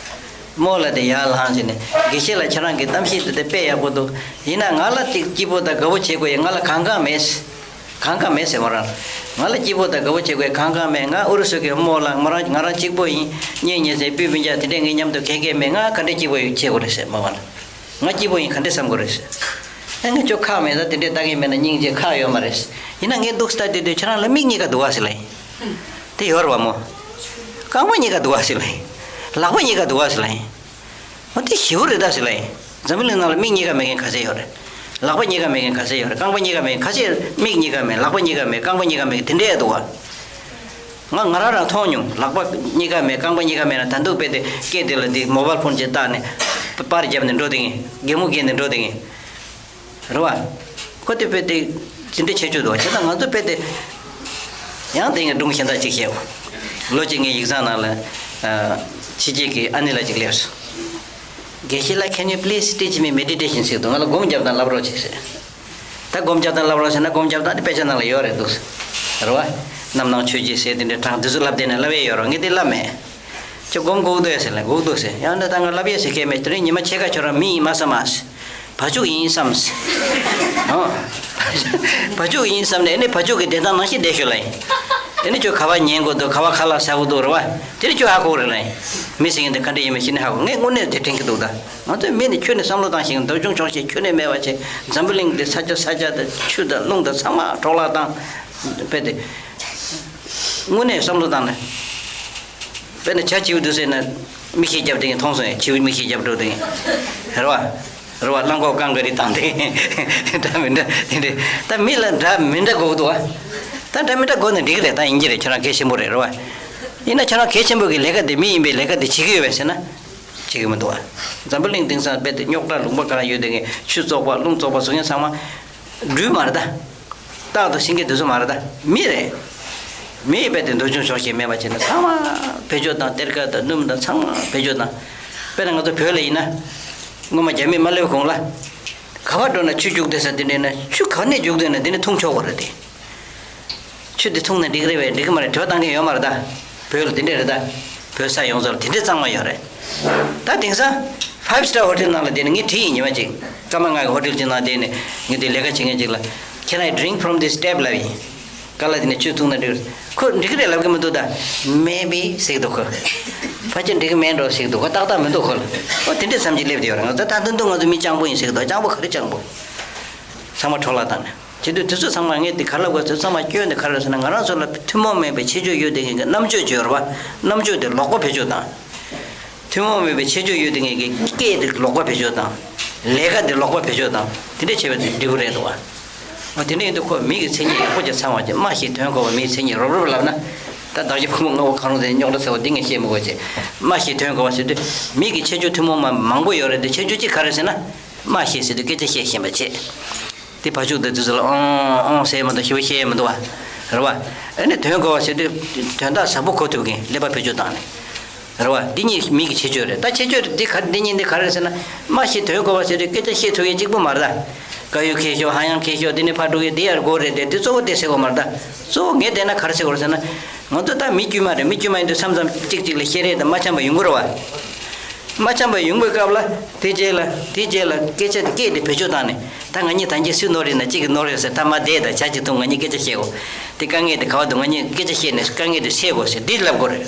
རྨོ་ལགས་དེ་ཡར་ལངས་བྱས་ནས་དགེ་བཤེས་ལགས་ཁྱེད་རང་གི་གཏམ་བཤད་དེ་དེ་དཔེ་ཡག་པོ་འདུག་ཡིན་ན་ང་ལ་ཅིག་སྐྱིད་པོ་དང་དགའ་བོ་བྱེད་དགོས་ཡ་ང་ལ་གང་གང་མེད། གང་གང་མེད་ཟེར་མོ་རང་། ང་ལ་སྐྱིད་པོ་དང་དགའ་བོ་བྱེད་དགོས་གང་གང་མེད། ང་ཨུ་རུ་སུ་གི་རྨོ་ལགས་མོ་རང་ང་རང་གཅིག་པོ་ཡིན། གཉེན་ཉེ་ཚན་སྤུན་སྤུན་ཀྱག་དེ་འདྲས་ངའི་མཉམ་དུ་གང་གང་མེད། ང་ག་འདྲས་སྐྱིད་པོ་ཡོད་བྱེད་དགོས་རེད་ཟེར་མོ་བ་ལ། ང་སྐྱིད་པོ་ཡིན་ག་འདྲས་བསམ་དགོས་རེད་ཟེར། ཨ་ངས་ཁྱོད་ཁག་མེད་ད་དེ་འདྲས་ལྟ་གི་མེད་ན་སྙིང་རྗེ་ཁག་ཡོད་མ་རེད། ཡིན་ན་ངས་འདུག་ལྟ་དེ་དུས་ཁྱེད་རང་ལ་མིག་གཉིས་ཀ་འདུག་ག་ཟེར་ལ་ཡིན། དེ་ཡོད་རེད་བ་མོ། རྐང་པ་གཉིས་ཀ་འདུག་ག་ཟེར་ལ་ཡིན། ལག་པ་གཉིས་ཀ་འདུག་ག་ཟེར་ལ་ཡིན། འོ་དེ་ཞེ་པོ་རེད་ད་ཟེར་ལ་ཡིན། འཛམ་བུ་གླིང་ནང་ལ་མིག་གཉིས་ཀ་མེད་མཁན་ག་ཚད་ཡོད་རེད། ལག་པ་གཉིས་ཀ་མེད་མཁན་ག་ཚད་ཡོད་རེད། རྐང་པ་གཉིས་ཀ་མེད་མཁན་ག་ཚད། མིག་གཉིས་ཀ་མེད། ལག་པ་གཉིས་ཀ་མེད། རྐང་པ་གཉིས་ཀ་མེད་དེ་འདྲས་འདུག་བ། ང་ང་རང་རང་མཐོང་མྱོང་། ལག་པ་གཉིས་ཀ་མེད། རྐང་པ་གཉིས་ཀ་མེད་ན་ད་འདུག་དཔེ་དེ་སྐད་དེ་ལ་དེ་མོ་བལ་ཕོན་ཅིག་བཏགས་ནས་པར་བརྒྱབ་ནས་འགྲོ་དེ་ངེས། གད་མོ་བགད་ནས་འགྲོ་དེ་ངེས། རེད་བ། ཁོ་དེ་དཔེ་དེ་ཇི་འདྲ་བྱེད་ཆོག་འདུག་བ། བྱས་ཙང་ང་ཚོ་དཔེ་དེ། ཡང་དེ་ངས་སྒྲུང་གཞན་དག་ཅིག་བཤད་འོ། ལོ་གཅིག་ངའི་ཡིག་ཚང་ནང་ལ། ཨ། ཕྱི་རྒྱལ་གྱི་ཨ་ནེ་ལགས་ཅིག་སླེབས་སོང་། དགེ་བཤེས་ལགས། Can you please teach me meditation ཟེར་འདུག་ང་ལ་སྒོམ་རྒྱབ་སྟངས་བསླབ་རོགས་བྱེད་ཟེར། ད་སྒོམ་རྒྱབ་སྟངས་བསླབ་རོགས་ཟེར་ན་སྒོམ་རྒྱབ་སྟངས་དེ་དཔེ་ཆ་ནང་ལ་ཡོད་རེད་འདུག་རེད་བ། རྣམ་སྣང་ཆོས་ཀྱི་ཟེར་དེ་འདྲའི་གྲངས་དེ་ཚོ་བསླབ་བསྡད་ན་བསླབ་ཡས་ཡོད་རེད། ངས་དེ་བསླབ་མེད། ཁྱོད་སྒོམ་དགོས་འདུག་ཟེར་ལ་དགོས་འདུག་ཟེར། ཡང་ན་ད་ང་བསླབ་ཡས་ཟེར་མཁན་མེད། དེ་རིང་ཉི་མ་ཕྱེད་ཀ་ཁྱོད་རང་མི་ཡིན་མ་བསམ་མ་ཟེར། བ་ཕྱུགས་ཡིན་བསམ་ཟེར། ཨོ། བ་ཕྱུགས་ཡིན་བསམ་ནས་ཨ་ནི་བ་ཕྱུགས་ཀྱི་བདེ་ཐང་ནང་བཞིན་བསྡད་ཤོག་ལ་ཡིན། དེ་ནི་ཁྱོད་ག་བ་ཉན་དགོས་འདུག་ག་བ་ཁ་ལག་ཟ་དགོས་འདུག་རེད་བ། དེ་ནི་ཁྱོད་ཧ་གོ་རེད་ལ་ཡིན། མི་ཟེར་མཁན་དེ་ག་འདྲ་ཡིན་མིན་ཤེས་ནས་ཧ་གོ། ངས་དངོས་གནས་དེ་དྲན་གྱི་འདུག་ད་ང་ཚོའི་མི་ནི་ཁྱོད་ནི་བསམ་བློ་བཏང་ཞིག་འདོད་ཆུང་ཆུང་ཞིག་ཁྱོད་ནི་མེད་པ་བྱས། འཛམ་བུ་གླིང་འདི་ས་ཆ་ས་ཆ་དང་ཆུ་དང་རླུང་དང་ཚང་མ་འཕྲོ་བརླག་བཏང་། དཔེ་དེ། དངོས་གནས་བསམ་བློ་བཏང་ནས། དཔེར་ན་བྱ་བྱིའུ་འདུག་ཟེར་ན། མིག་ཤེལ་རྒྱབ་དེ་མཐོང་སོང་ཡ། བྱིའུ་མིག་ཤེལ་རྒྱབ་འགྲོ་དེ། རེད་བ། རེད་བ། གླང་གོག་རྐང་ག་རི་བཏང་དེ། འདྲ་མི་འདྲ་དེ་འདྲ། ད་མི་ལ་འདྲ་མི་འདྲ་དགོས་འདུག་བ། ད་འདྲ་མི་འདྲ་དགོས་ན་འགྲིག་གི་རེད། ད་ཡིན་གྱི་རེད། ཁྱོད་རང་གལ་ཆེན་པོ་རེད། རེད་བ། ཡིན་ན་ཁྱོད་རང་གལ་ཆེན་པོ་གི་ལས་ཀ་དེ་མི་ཡིན་པའི་ལས་ཀ་དེ་བྱེད་ཀྱི་ཡོད་པས་ཟེར་ན། བྱེད་ཀྱི་མི་འདུག་བ། འཛམ་བུ་གླིང་སྟེང་སང་རྦད་དེ་རྙོག་དྲ་ལུང་པ་གང་ཡོད་དེ་ངས་ཆུ་བཙོག་པ་རླུང་བཙོག་པ་བཟོ་མཁན་ཚང་མ་སྦྲུལ་མ་རེད་ད། སྟག་དང་སེང་གེ་དེ་ཚོ་མ་རེད་ད། མི་རེད། མི་རྦད་དེ་འདུལ་བྱུང་ཕྱོགས་ཤིག་མེད་པ་བྱས་ན་ཚང་མ་བེད་སྤྱོད་བཏང་། གཏེར་ཁ་དང་སྣུམ་དང་ཚང་མ་བེད་སྤྱོད་བཏང་། དཔེར་ན་ང་ཚོ་བོད་ལ་ཡིན་ན། སྔོན་མ་རྒྱ་མི་མ་སླེབས་གོང་ལ། ག་པར་འགྲོ་ན་ཆུ་རྒྱུག་བསྡད་ས་དེ་འདྲས་ན་ཆུ་ག་ནས་རྒྱུག་བསྡད་ན་དེ་ནས་འཐུང་ཆོག་གི་རེད་དེ། ཆུ་འདི་འཐུང་ན་འགྲིག་རེད་པས། འགྲིག་གི་མ་རེད། དྲི་བ་བཏང་མཁན་ཡོད་མ་རེད་ད། བོད་ལ་དེ་འདྲས་རེད་ད། བོད་ས་ཡོངས་རྫོགས་ལ་དེ་འདྲས་གཙང་མ་ཡོད་རེད། ད་དེང་སང་five star hotel ནང་ལ་བསྡད་ནས་ངས་དྲིས་ཡིན། ཉི་མ་གཅིག་ཀརྨ་ང་གི་ཧོ་ཊེལ་གཅིག་ནང་བསྡད་ནས་ངས་དེ་ལས་ཀ་བྱེད་མཁན་གཅིག་ལ། Can I drink from this tap? ལབ་ཡིན། ཀ་ལ་དེ་ནས་ཆུ་འཐུང་ན་འགྲིག་རེད། ཁོ་འགྲིག་གི་རེད་ལབ་གི་མི་འདུག་ད། Maybe ཟེར་གི་འདུག་ཁོ། ཕལ་ཆེར་འགྲིག་གི་མེད་འགྲོ་ཟེར་གི་འདུག་ཁོ། ཏག་ཏག་མི་འདུག་ཁོ་ལ། ཨོ་དེ་འདྲས་བསམ་གྱི་སླེབས་བསྡད་ཡོད་རེད། ང་ཚོ་ད་ལྟ་འདུག་ང་ཚོ་མི་སྤྱང་པོ་ཡིན་ཟེར་གི་འདུག་སྤྱང་པོ་ག་རེ་སྤྱང་པོ། ཚང་མ་འཕྲོ་བརླག་བཏང་ནས། བྱེད་དུས་དེ་ཚོ་ཚང་མ་ངས་དེ་ག་ལབ་དགོས། དེ་ཚོ་ཚང་མ་སྐྱོན་དེ་ག་རེ་རེད་ཟེར་ན། ང་རང་ཚོ་ལ་ཐུན་མོང་མེད་པའི་ཁྱད་ཆོས་ཡོད་དེ་ངེད་ཀྱི་རྣམ་དཔྱོད་ཅིག་ཡོད་རེད་པ། རྣམ་དཔྱོད་དེ་ལོག་པ་བེད་སྤྱོད་བཏང་། ཐུན་མོང་མེད་པའི་ཁྱད་ཆོས་ཡོད་དེ་ངེད་ཀྱི་སྐད་དེ་ལོག་པ་བེད་སྤྱོད་བཏང་། ལས་ཀ་དེ་ལོག་པ་བེད་སྤྱོད་བཏང་། དེ་འདྲས་བྱས་པ་དེ་འགྲིག་གི་རེད་འདུག་བ། འོ་དེ་འདྲས་ཡིན་དུས་ཁོ་མི་གི་མཚན་ཉིད་ཡག་པོ་ཅིག་ཚང་བ་ཅིག་སྨྲ་ཤེས་དོན་གོ་བ་མིའི་མཚན་ཉིད་རོབ་རོབ་ལབ་ན། ད་བདག་གི་ཕུང་པོ་ལྔ་པོ་གང་རུང་དེ་རྙོག་དྲ་ཟེར་བ་འདི་ངས་བཤད་མི་དགོས་ཅེས། སྨྲ་ཤེས་དོན་གོ་བ་ཟེར་དུས་མི་གི་ཁྱད་ཆོས་ཐུན་མོང་མ་མང་པོ་ཡོད་རེད་དེ། ཁྱད་ཆོས་གཅིག་ག་རེ་ཟེར་ན། སྨྲ་ཤེས་ཟེར་དུས་སྐད་ཆ་བཤད་ཤེས་པ་བྱེད། དེ་བ་ཕྱུགས་དེ་དུས་ཚོད་ལ་ཨོང་ཨོང་ཟེར་མི་འདུག་ཞེ་པོ་བཤད་མི་འདུག་བ། རེད་བ། ཨ་ནི་དོན་གོ་བ་ཟེར་དུས་དོན་དག་ཟབ་པོ་གོ་ཐུབ་མཁན་ཀླད་པ་བེད་སྤྱོད་བཏང་ནས། རེད་བ། འདི་གཉིས་མི་གི་ཁྱད་ཆོས་རེད། ད་ཁྱད་ཆོས་འདི་ག་འདི་གཉིས་འདི་ག་རེ་ཟེར་ན། སྨྲ་ཤེས་དོན་གོ་བ་ཟེར་དུས་སྐད་ཆ་བཤད་ཐུབ་མཁན་གཅིག་པུ་མ་རེད་ད། དཀར་ཡོལ་མཁས་ཤོས་ཧ་ཡང་མཁས་ཤོས་འདི་ནས་ཕར་འགྲོ་མཁན་འདི་ཡར་དགོས་རེད་དེ། འདི་གཙོ་བོ་དེ་ཟེར་དགོས་མ་རེད་ད། གཙོ་བོ་ངས་བལྟས་ན་ག་རེ་ཟེར་དགོས་རེད་ཟེར་ན། ང་ཚོ་ད་མི་དཀྱུས་མ་རེད། མི་དཀྱུས་མ་ཡིན་དུས་མཚམས་མཚམས་གཅིག་གཅིག་ལ་བཤད་རེས་དང་མ་འཆམ་པ་ཡོང་གི་རེད་བ། མ་འཆམ་པ་ཡོང་པའི་སྐབས་ལ་དེ་རྗེས་ལ་དེ་རྗེས་ལ་སྐད་ཆ་དེ་སྐད་དེ་བེད་སྤྱོད་བཏང་ནས། ད་ང་གཉིས་ད་གིན་སུས་ནོར་ཡིན་ན་གཅིག་གིས་ནོར་ཡོད་ཟེར། ད་མ་བསྡད་ད་ཇ་གཅིག་འཐུང་། ང་གཉིས་སྐད་ཆ་བཤད་དགོས། དེ་དཀའ་ངལ་དེ་ག་བ་འདུག་ང་གཉིས་སྐད་ཆ་བཤད་ནས་དཀའ་ངལ་དེ་སེལ་དགོས་ཟེར་འདི་ལབ་དགོས་རེད།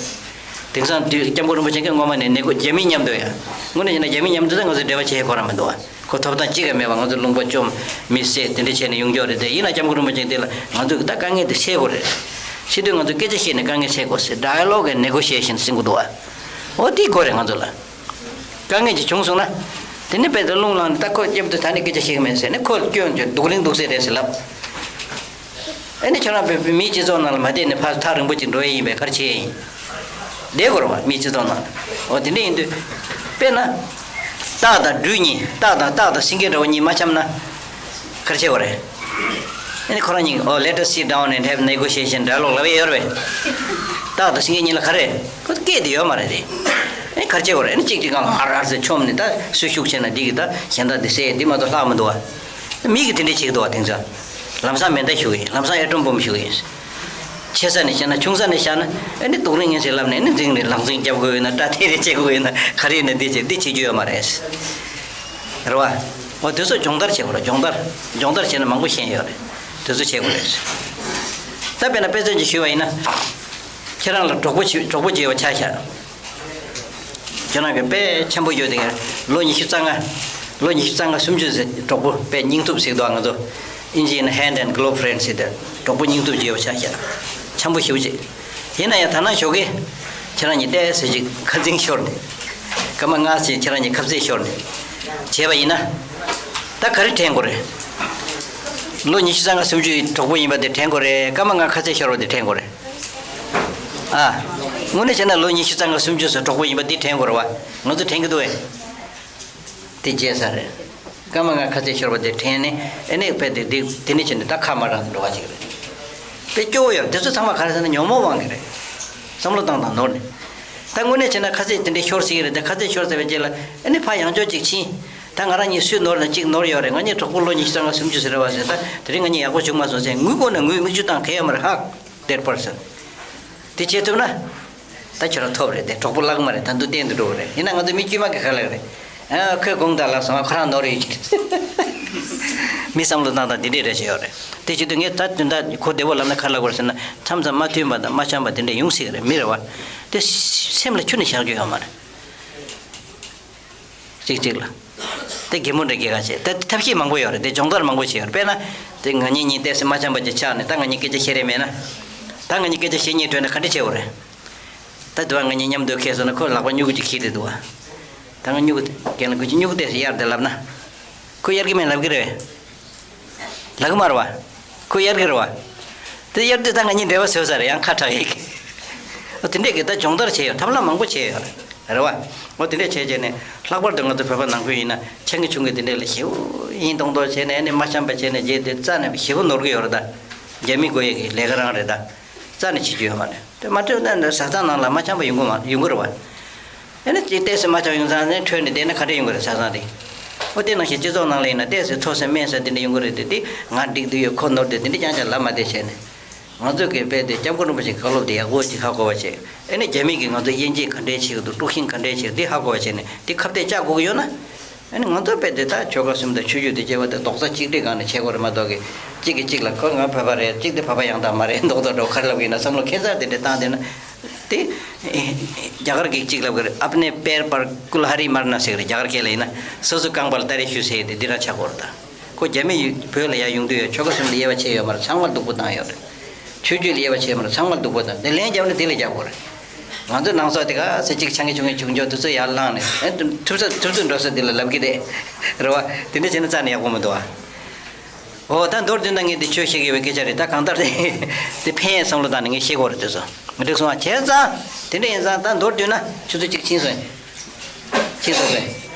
དེང་སང་དུས་སྐྱབས་མགོན་རིན་པོ་ཆེ་མཁན་སྔོན་མ་ནས་ནས་རྒྱ་མི་མཉམ་དུ་ཡ། དངོས་གནས་བྱས་ན་རྒྱ་མི་མཉམ་དུ་ད་ང་ཚོ་འབྲེལ་བ་བྱེད་ཁོ་རང་མི་འདུག་ཨ། ཁོ་ཐོབ་ཐང་གཅིག་ཀྱང་མེད་པ། ང་ཚོ་ལུང་པ་བཅོམ། མི་བསད། དེ་འདྲ་བྱས་ནས་ཡོང་རྒྱུ་རེད་དེ། ཡིན་ན་སྐྱབས་མགོན་རིན་པོ་ཆེ་འདི་ལ་ང་ཚོས་ད་དཀའ་ངལ་དེ་སེལ་དགོས་རེད། སེལ་དུས་ང་ཚོས་སྐད་ཆ་བཤད་ནས་དཀའ་ངལ་སེལ་དགོས་ཟེར། Dialogue and Negotiation ཟེར་གྱི་འདུག་ཨ། འོ་དེ་དགོས་རེད་ང་ཚོ་ལ། དཀའ་ངལ་ཅིག་བྱུང་སོང་ན། དེ་ནས་དཔེ་དེ་རླུང་ལངས་ནས་ད་ཁོ་སྐྱབས་དེ་ད་ནི་སྐད་ཆ་བཤད་ཀྱི་མེད་ཟེར་ནས་ཁོ་སྐྱོན་གྱི་སྡུག་རིང་སྡུག་ས་རེད་ཟེར་ལབ། ཨེ་ནི་ཁྱོད་རང་བོད་མིའི་སྤྱི་ཚོགས་ནང་ལ་མ་བསྡད་ནས་ཕར་ཐག་རིང་པོ་ཅིག་འགྲོ་ཡི་ཡིན་པས་ག་རེ་བྱེད་ཡིན། བསྡད་དགོས་རེད་བ་མིའི་སྤྱི་ཚོགས་ནང་། འོ་དེ་འདྲ་ཡིན་དུས། དཔེར་ན། སྟག་དང་སྦྲུལ་གཉིས། སྟག་དང་སྟག་དང་སེང་གེ་འདྲ་བོ་གཉིས་མ་འཆམ་ན། ག་རེ་བྱེད་དགོས་རེད། ཨེ་ནི་ཁོ་རང་གཉིས་ཨོ་let us sit down and have negotiation dialogue ལབ་ཡས་ཡོད་རེད་པས། སྟག་དང་སེང་གེ་གཉིས་ལ་ག་རེ། ཁོ་སྐད་དེ་ཡོད་མ་རེད་དེ། ཨེ་ག་རེ་བྱེད་དགོས་རེད། ཨེ་ནི་གཅིག་གཅིག་སྒང་ལ་ཨར་ཨར་ཟེར་མཆོངས་ནས་ད་སུས་ཤུགས་ཆེ་ན་འདི་གི་ད་གཞན་དག་འདི་ཟེར་འདི་མ་གཏོགས་ལྷག་མི་འདུག་བ། མི་གིས་དེ་འདྲས་བྱེད་ཀྱི་འདུག་བ། དེང་སང་། ལམ་སང་མེ་མདའ་གཞུ་གི་ཡིན། ལམ་སང་ཨེ་ཊོམ་བོམ་གཞུ་གི་ཡིན། ཆེ་ས་ནས་བཤད་ན་ཆུང་ས་ནས་བཤད་ན་ཨེ་ནི་དུག་རིང་ཡིན་ཟེར་ལབ་ནས་ཨེ་ནི་འཛིང་ནས་ལག་འཛིང་རྒྱབ་དགོས་ཡོད་ན་སྐྲ་ཐེ་རེ་བྱེད་དགོས་ཡོད་ན་ག་རེ་ཡིན་ན་འདི་བྱེད་འདི་བྱེད་རྒྱུ་ཡོད་མ་རེད། རེད་བ། འོ་དེ་ཚོ་སྦྱོང་བརྡར་བྱེད་དགོས་རེད། སྦྱོང་བརྡར། སྦྱོང་བརྡར་བྱས་ན་མང་པོ་ཤེས་ཡོད་རེད། དེ་ཚོ་བྱེད་དགོས་རེད། ད་དཔེར་ན་དཔེ་མཚོན་ཅིག་ཞུས་པ་ཡིན་ན། ཁྱེད་རང་ལ་གྲོགས་པོ་བྱེད་གྲོགས་པོ་བྱེད་པ་ཆ་བཞག་ཁྱོད་རང་གི་དཔེ་ཆེན་པོ་ཡོད་དེ། ལོ་ཉི་ཤུ་རྩ་ལྔ། ལོ་ཉི་ཤུ་རྩ་ལྔ་སུམ་ཅུ་ཟེར་གྲོགས་པོ་དཔེ་སྙིང་ཐུབ་ཟེར་འདུག་ང་ཚོ་ཨིན་ཇི་ཡིན་ན་hand and glove friend ཟེར་དེ། གྲོགས་པོ་སྙིང་ཐུབ་བྱེད་པ་ཆ་བཞག་ཆེན་པོ་ཞེ་པོ་ཅིག་ཡིན་ན་ཡང་ད་ནང་ཞོགས་ཀས་ཁྱེད་རང་གཉིས་ཏོག་ཙམ་ཅིག་ཁ་འཛིང་ཤོར་ནས། སྐར་མ་ལྔ་ཅིག་ཁྱེད་རང་གཉིས་ཁ་བརྩེགས་ཤོར་ནས་བྱས་པ་ཡིན་ན། ད་ག་རེ་དྲན་དགོས་རེད། ལོ་ཉི་ཤུ་རྩ་ལྔ་སུམ་ཅུ་ཡི་གྲོགས་པོ་ཡིན་པ་དེ་དྲན་དགོས་རེད། སྐར་མ་ལྔ་ཁ་བརྩེགས་ཤོར་བ་དེ་དྲན་དགོས་རེད། ཨ། དངོས་གནས་བྱས་ན་ལོ་ཉི་ཤུ་རྩ་ལྔ་སུམ་ཅུ་སོགས་གྲོགས་པོ་ཡིན་པ་འདི་དྲན་དགོས་རེད་བ། ང་ཚོ་དྲན་གྱི་འདུག་བས། དེ་བརྗེད་ས་རེད། སྐར་མ་ལྔ་ཁ་ཚད་ཤོར་བ་དེ་དྲན་ནས་ཨེ་ནས་དཔེ་དེ་དེ་དེ་ནས་བྱས་ནས་ད་ཁ་མ་རག་འགྲོ་བ་ཅིག་རེད། དཔེ་སྐྱོ་བོ་ཡོད་རེད། དེ་ཚོ་ཚང་མ་ག་རེ་ཟེར་ན་ཉོན་མོངས་དབང་གིས་རེད། བསམ་བློ་བཏང་དང་ནོར་ནས། ད་དངོས་གནས་བྱས་ན་ཁ་ཚད་དེ་འདྲས་ཤོར་སྲིད་ཀྱི་རེད། དེ་ཁ་ཚད་ཤོར་ཚར་བའི་རྗེས་ལ་ཨེ་ནས་ཕར་ཡང་བསྐྱར་ཅིག་ཕྱིན། ད་ང་རང་གཉིས་སུས་ནོར་ན་གཅིག་ནོར་ཡོད་རེད། ང་གཉིས་གྲོགས་པོ་ལོ་ཉི་ཤུ་རྩ་ལྔ་སུམ་ཅུ་ཟེར་བ་ཟེར། ད་དེ་རིང་ང་གཉིས་ཡག་པོ་བྱུང་མ་སོང་ཟེར་ངུས་དགོས་ན་ངུས། མིག་ཆུ་བཏང་གལ་ཡོད་མ་རེད། ཧག་that person། དེ་བྱེད་ཐུབ་ན། ད་ཁྱོད་རང་ཐོབ་རེད་དེ། གྲོགས་པོ་བརླག་མ་རེད། ད་དུང་བརྟན་དུ་འགྲོ་གི་རེད། ཡིན་ན་ང་ཚོ་མི་དཀྱུས་མ་གི་ག་ལ་རེད། ཨ་ཁོས་དགོངས་དག་ལབ་སོང་། ཁོ་རང་ནོར་ཡོད་ཀྱི་རེད། མི་བསམ་བློ་བཏང་སྟངས་འདི་འདྲས་རེད་བྱས་ཡོད་རེད། དེ་བྱེད་དུས་ངས་ད་དོན་དག་གོ་བདེ་བོ་ལབ་ན་ག་ལབ་དགོས་རེད་ཟེར་ན། མཚམས་མཚམས་མ་མཐུན་པ་དང་མ་འཆམ་པ་དེ་འདྲས་ཡོང་སྲིད་གི་རེད། མི་རེད་བ། དེ་སེམས་ལ་ཁྱོན་ནས་བཞག་རྒྱུ་ཡོད་མ་རེད། གཅིག་གཅིག་ལ། དེ་གད་མོ་འདྲ་སྐྱེ་ག་བྱེད། དེ་ཐབས་ཤེས་མང་པོ་ཡོད་རེད། དེ་སྦྱོང་བརྡར་མང་པོ་བྱེད་ཡོད་རེད། དཔེར་ན། དེ་ང་གཉིས་གཉིས་ཏོག་ཙམ་མ་འཆམ་པ་ཅིག་ཆགས་ནས་ད་ང་གཉིས་སྐད་ཆ་བཤད་རེས་མེད་ན། ད་ང་གཉིས་སྐད་ཆ་བཤད་སྙིང་བྲོ་ན་ག་འདྲ་བྱེད་དགོས་རེད། ད་དུ་བ་ང་གཉིས་མཉམ་དུ་ཁེལ་སོང་ན་ཁོ་ལག་པ་སྨྱུ་གུ་ཅིག་འཁྱེར་བསྡད་འདུག་བ། ད་ང་སྨྱུ་གུ་དེ་རྒན་ལགས་ཁོ་ཅིག་སྨྱུ་གུ་དེ་གཡར་དེ་ལབ་ན། ཁོ་གཡར་གི་མེད་ལབ་གི་རེད། ལབ་གི་མ་རེད་བ། ཁོ་གཡར་གི་རེད་བ། དེ་གཡར་དུས་ད་ང་གཉིས་འབྲེལ་བ་བཟོས་ཚར་རེད། ཡང་ཁ་གྲག་ཡིག་ཨོ་དེ་འདྲས་གི་ད་སྦྱོང་བརྡར་བྱས་ཡོད། ཐབས་ལམ་མང་པོ་བྱས་ཡོད་རེད། རེད་བ། འོ་དེ་འདྲས་བྱས་བྱས་ནས་ལྷག་པར་དུ་ང་ཚོ་བོད་པ་ནང་ཁུལ་ཡིན་ན་ཆང་གི་ཆུང་གི་དེ་འདྲས་ལ་ཞེ་པོ་ཡིན་མདོག་མདོག་བྱས་ནས་ཨ་ནི་མ་འཆམ་པ་བྱས་ནས་རྗེས་དེ་རྩ་ནས་ཞེ་པོ་ནོར་གི་ཡོད་རེད་ད། རྒྱ་མི་དགོས་ཡས་ཀྱི་ལས་ཀ་རང་རེད་ད། རྩ་ནས་བྱེད་རྒྱུ་ཡོད་མ་རེད་དེ་མ་འཕྲོད་ན་ནི་བཟའ་ཚང་ནང་ལ་མ་འཆམ་པ་ཡོང་གི་མ་ཡོང་གི་རེད་བ། ཨ་ནི་ཅིག་ཏོག་ཙམ་མ་འཆམ་ཡོང་ཙང་ནས་འཕྲོད་ནས་བསྡད་ན་ག་འདྲས་ཡོང་གི་རེད་བཟའ་ཚང་དེ། འོ་དེ་ནང་བཞིན་སྤྱི་ཚོགས་ནང་ལ་ཡིན་ན་ཏོག་ཙམ་མཐོ་ས་དམན་ས་དེ་འདྲས་ཡོང་གི་རེད་དེ་དེ་ང་འགྲིག་འདུག་ཡོད་ཁོ་ནོར་འདུག་དེ་འདྲས་རྐྱང་རྐྱང་ལབ་མ་བསྡད་བྱས་ནས། ང་ཚོས་ཀྱི་དཔེ་དེ་སྐྱབས་མགོན་རིན་པོ་ཆེའི་བཀའ་སློབ་དེ་ཡག་པོ་ཅིག་ཧ་གོ་བ་བྱས། ཨེ་ནི་རྒྱ་མི་གིས་ང་ཚོ་དབྱེ་འབྱེད་ག་འདྲས་བྱེད་ཀྱི་འདུག་དཀྲུག་ཤིང་ག་འདྲས་བྱེད་ཀྱི་འདུག་དེ་ཧ་གོ་བ་བྱས་ནས་དེ་ཁ་གཏད་བཅག་དགོས་ཀྱི་ཡོད་ན། ཨེ་ནི་ང་ཚོ་དཔེ་དེ་ད་ཆོལ་ཁ་གསུམ་དང་ཆོས་བརྒྱུད་དེ་བྱས་པ་དེ་རྡོག་རྩ་གཅིག་སྒྲིལ་སྒང་ནས་བྱེད་དགོས་རེད་མ་གཏོགས་ཀྱི་གཅིག་གིས་གཅིག་ལ་ཁོ་ང་བོད་པ་རེད་གཅིག་དེ་བོད་པ་ཡང་དག་མ་རེད་མདོག་མདོག་འདྲ་བོ་ག་རེ་ལབ་ཀྱི་ཡིན་ན་བསམ་བློ་ཁྱད་མཚར་དེ་འདྲས་བཏང་བསྡད་ན། དེ་རྒྱ་གར་གྱིས་གཅིག་ལབ་ཀྱི་རེད། ཨབ་ནེ་པེར་པར་ཀུལ་ཧ་རི་མར་ན་ཟེར་གྱི་རེད་རྒྱ་གར་སྐད་ལ་ཡིན་ན། སོ་སོ་རྐང་པ་ལ་སྟ་རེ་གཞུས་ཟེར་དེ་འདི་རང་ཆགས་ཀྱི་ཡོད་རེད་ད། ཁོ་རྒྱ་མི་ཡུལ་བོད་ལ་ཡར་ཡོང་དུས་ཡང་ཆོལ་ཁ་གསུམ་ལ་དབྱེ་བ་ཕྱེ་ཡོད་མ་རེད། ཚང་མར་སྡུག་པོ་བཏང་ཡོད་རེད། ཆོས་བརྒྱུད་ལ་དབྱེ་བ་ཕྱེ་མ་རེད། ཚང་མར་སྡུག་པོ་བཏང་དེ་ལན་རྒྱབ་ན་དེ་ལ་རྒྱག་དགོས་རེད། ང་ཚོ་ནང་སོག་དེ་ག་ཚོད་གཅིག་ཆང་གི་ཆུང་ཆུང་དེ་ཚོ་ཡར་བླངས་ནས་ཨེ་ཐུབ་ས་ཐུབ་ཚོད་འགྲོ་ས་དེ་ལ་ལབ་ཀྱི་རེད། རེད་བ། དེ་འདྲ་བྱས་ན་རྩ་ནས་ཡག་པོ་མི་འདུག་ཨ། འོ་ད་མདོར་བསྡུས་ན་ངས་འདི་ཆོས་བཤད་ཀྱི་ཡོད་པའི་སྐད་ཆ་རེད་ད་གང་ལྟར་དེ་དེ་ཕན་ཡས་བསམ་བློ་བཏང་ནས་ངས་བཤད་དགོས་རེད་དེ་ཚོ། འགྲིག་སོང་ཨ། བྱས་ཙང་དེ་འདྲ་ཡིན་ཙང་ད་མདོར་བསྡུས་ན་ཆུ་ཚོད་གཅིག་ཕྱིན་སོང་། ཕྱིན་སོང་ཟེར།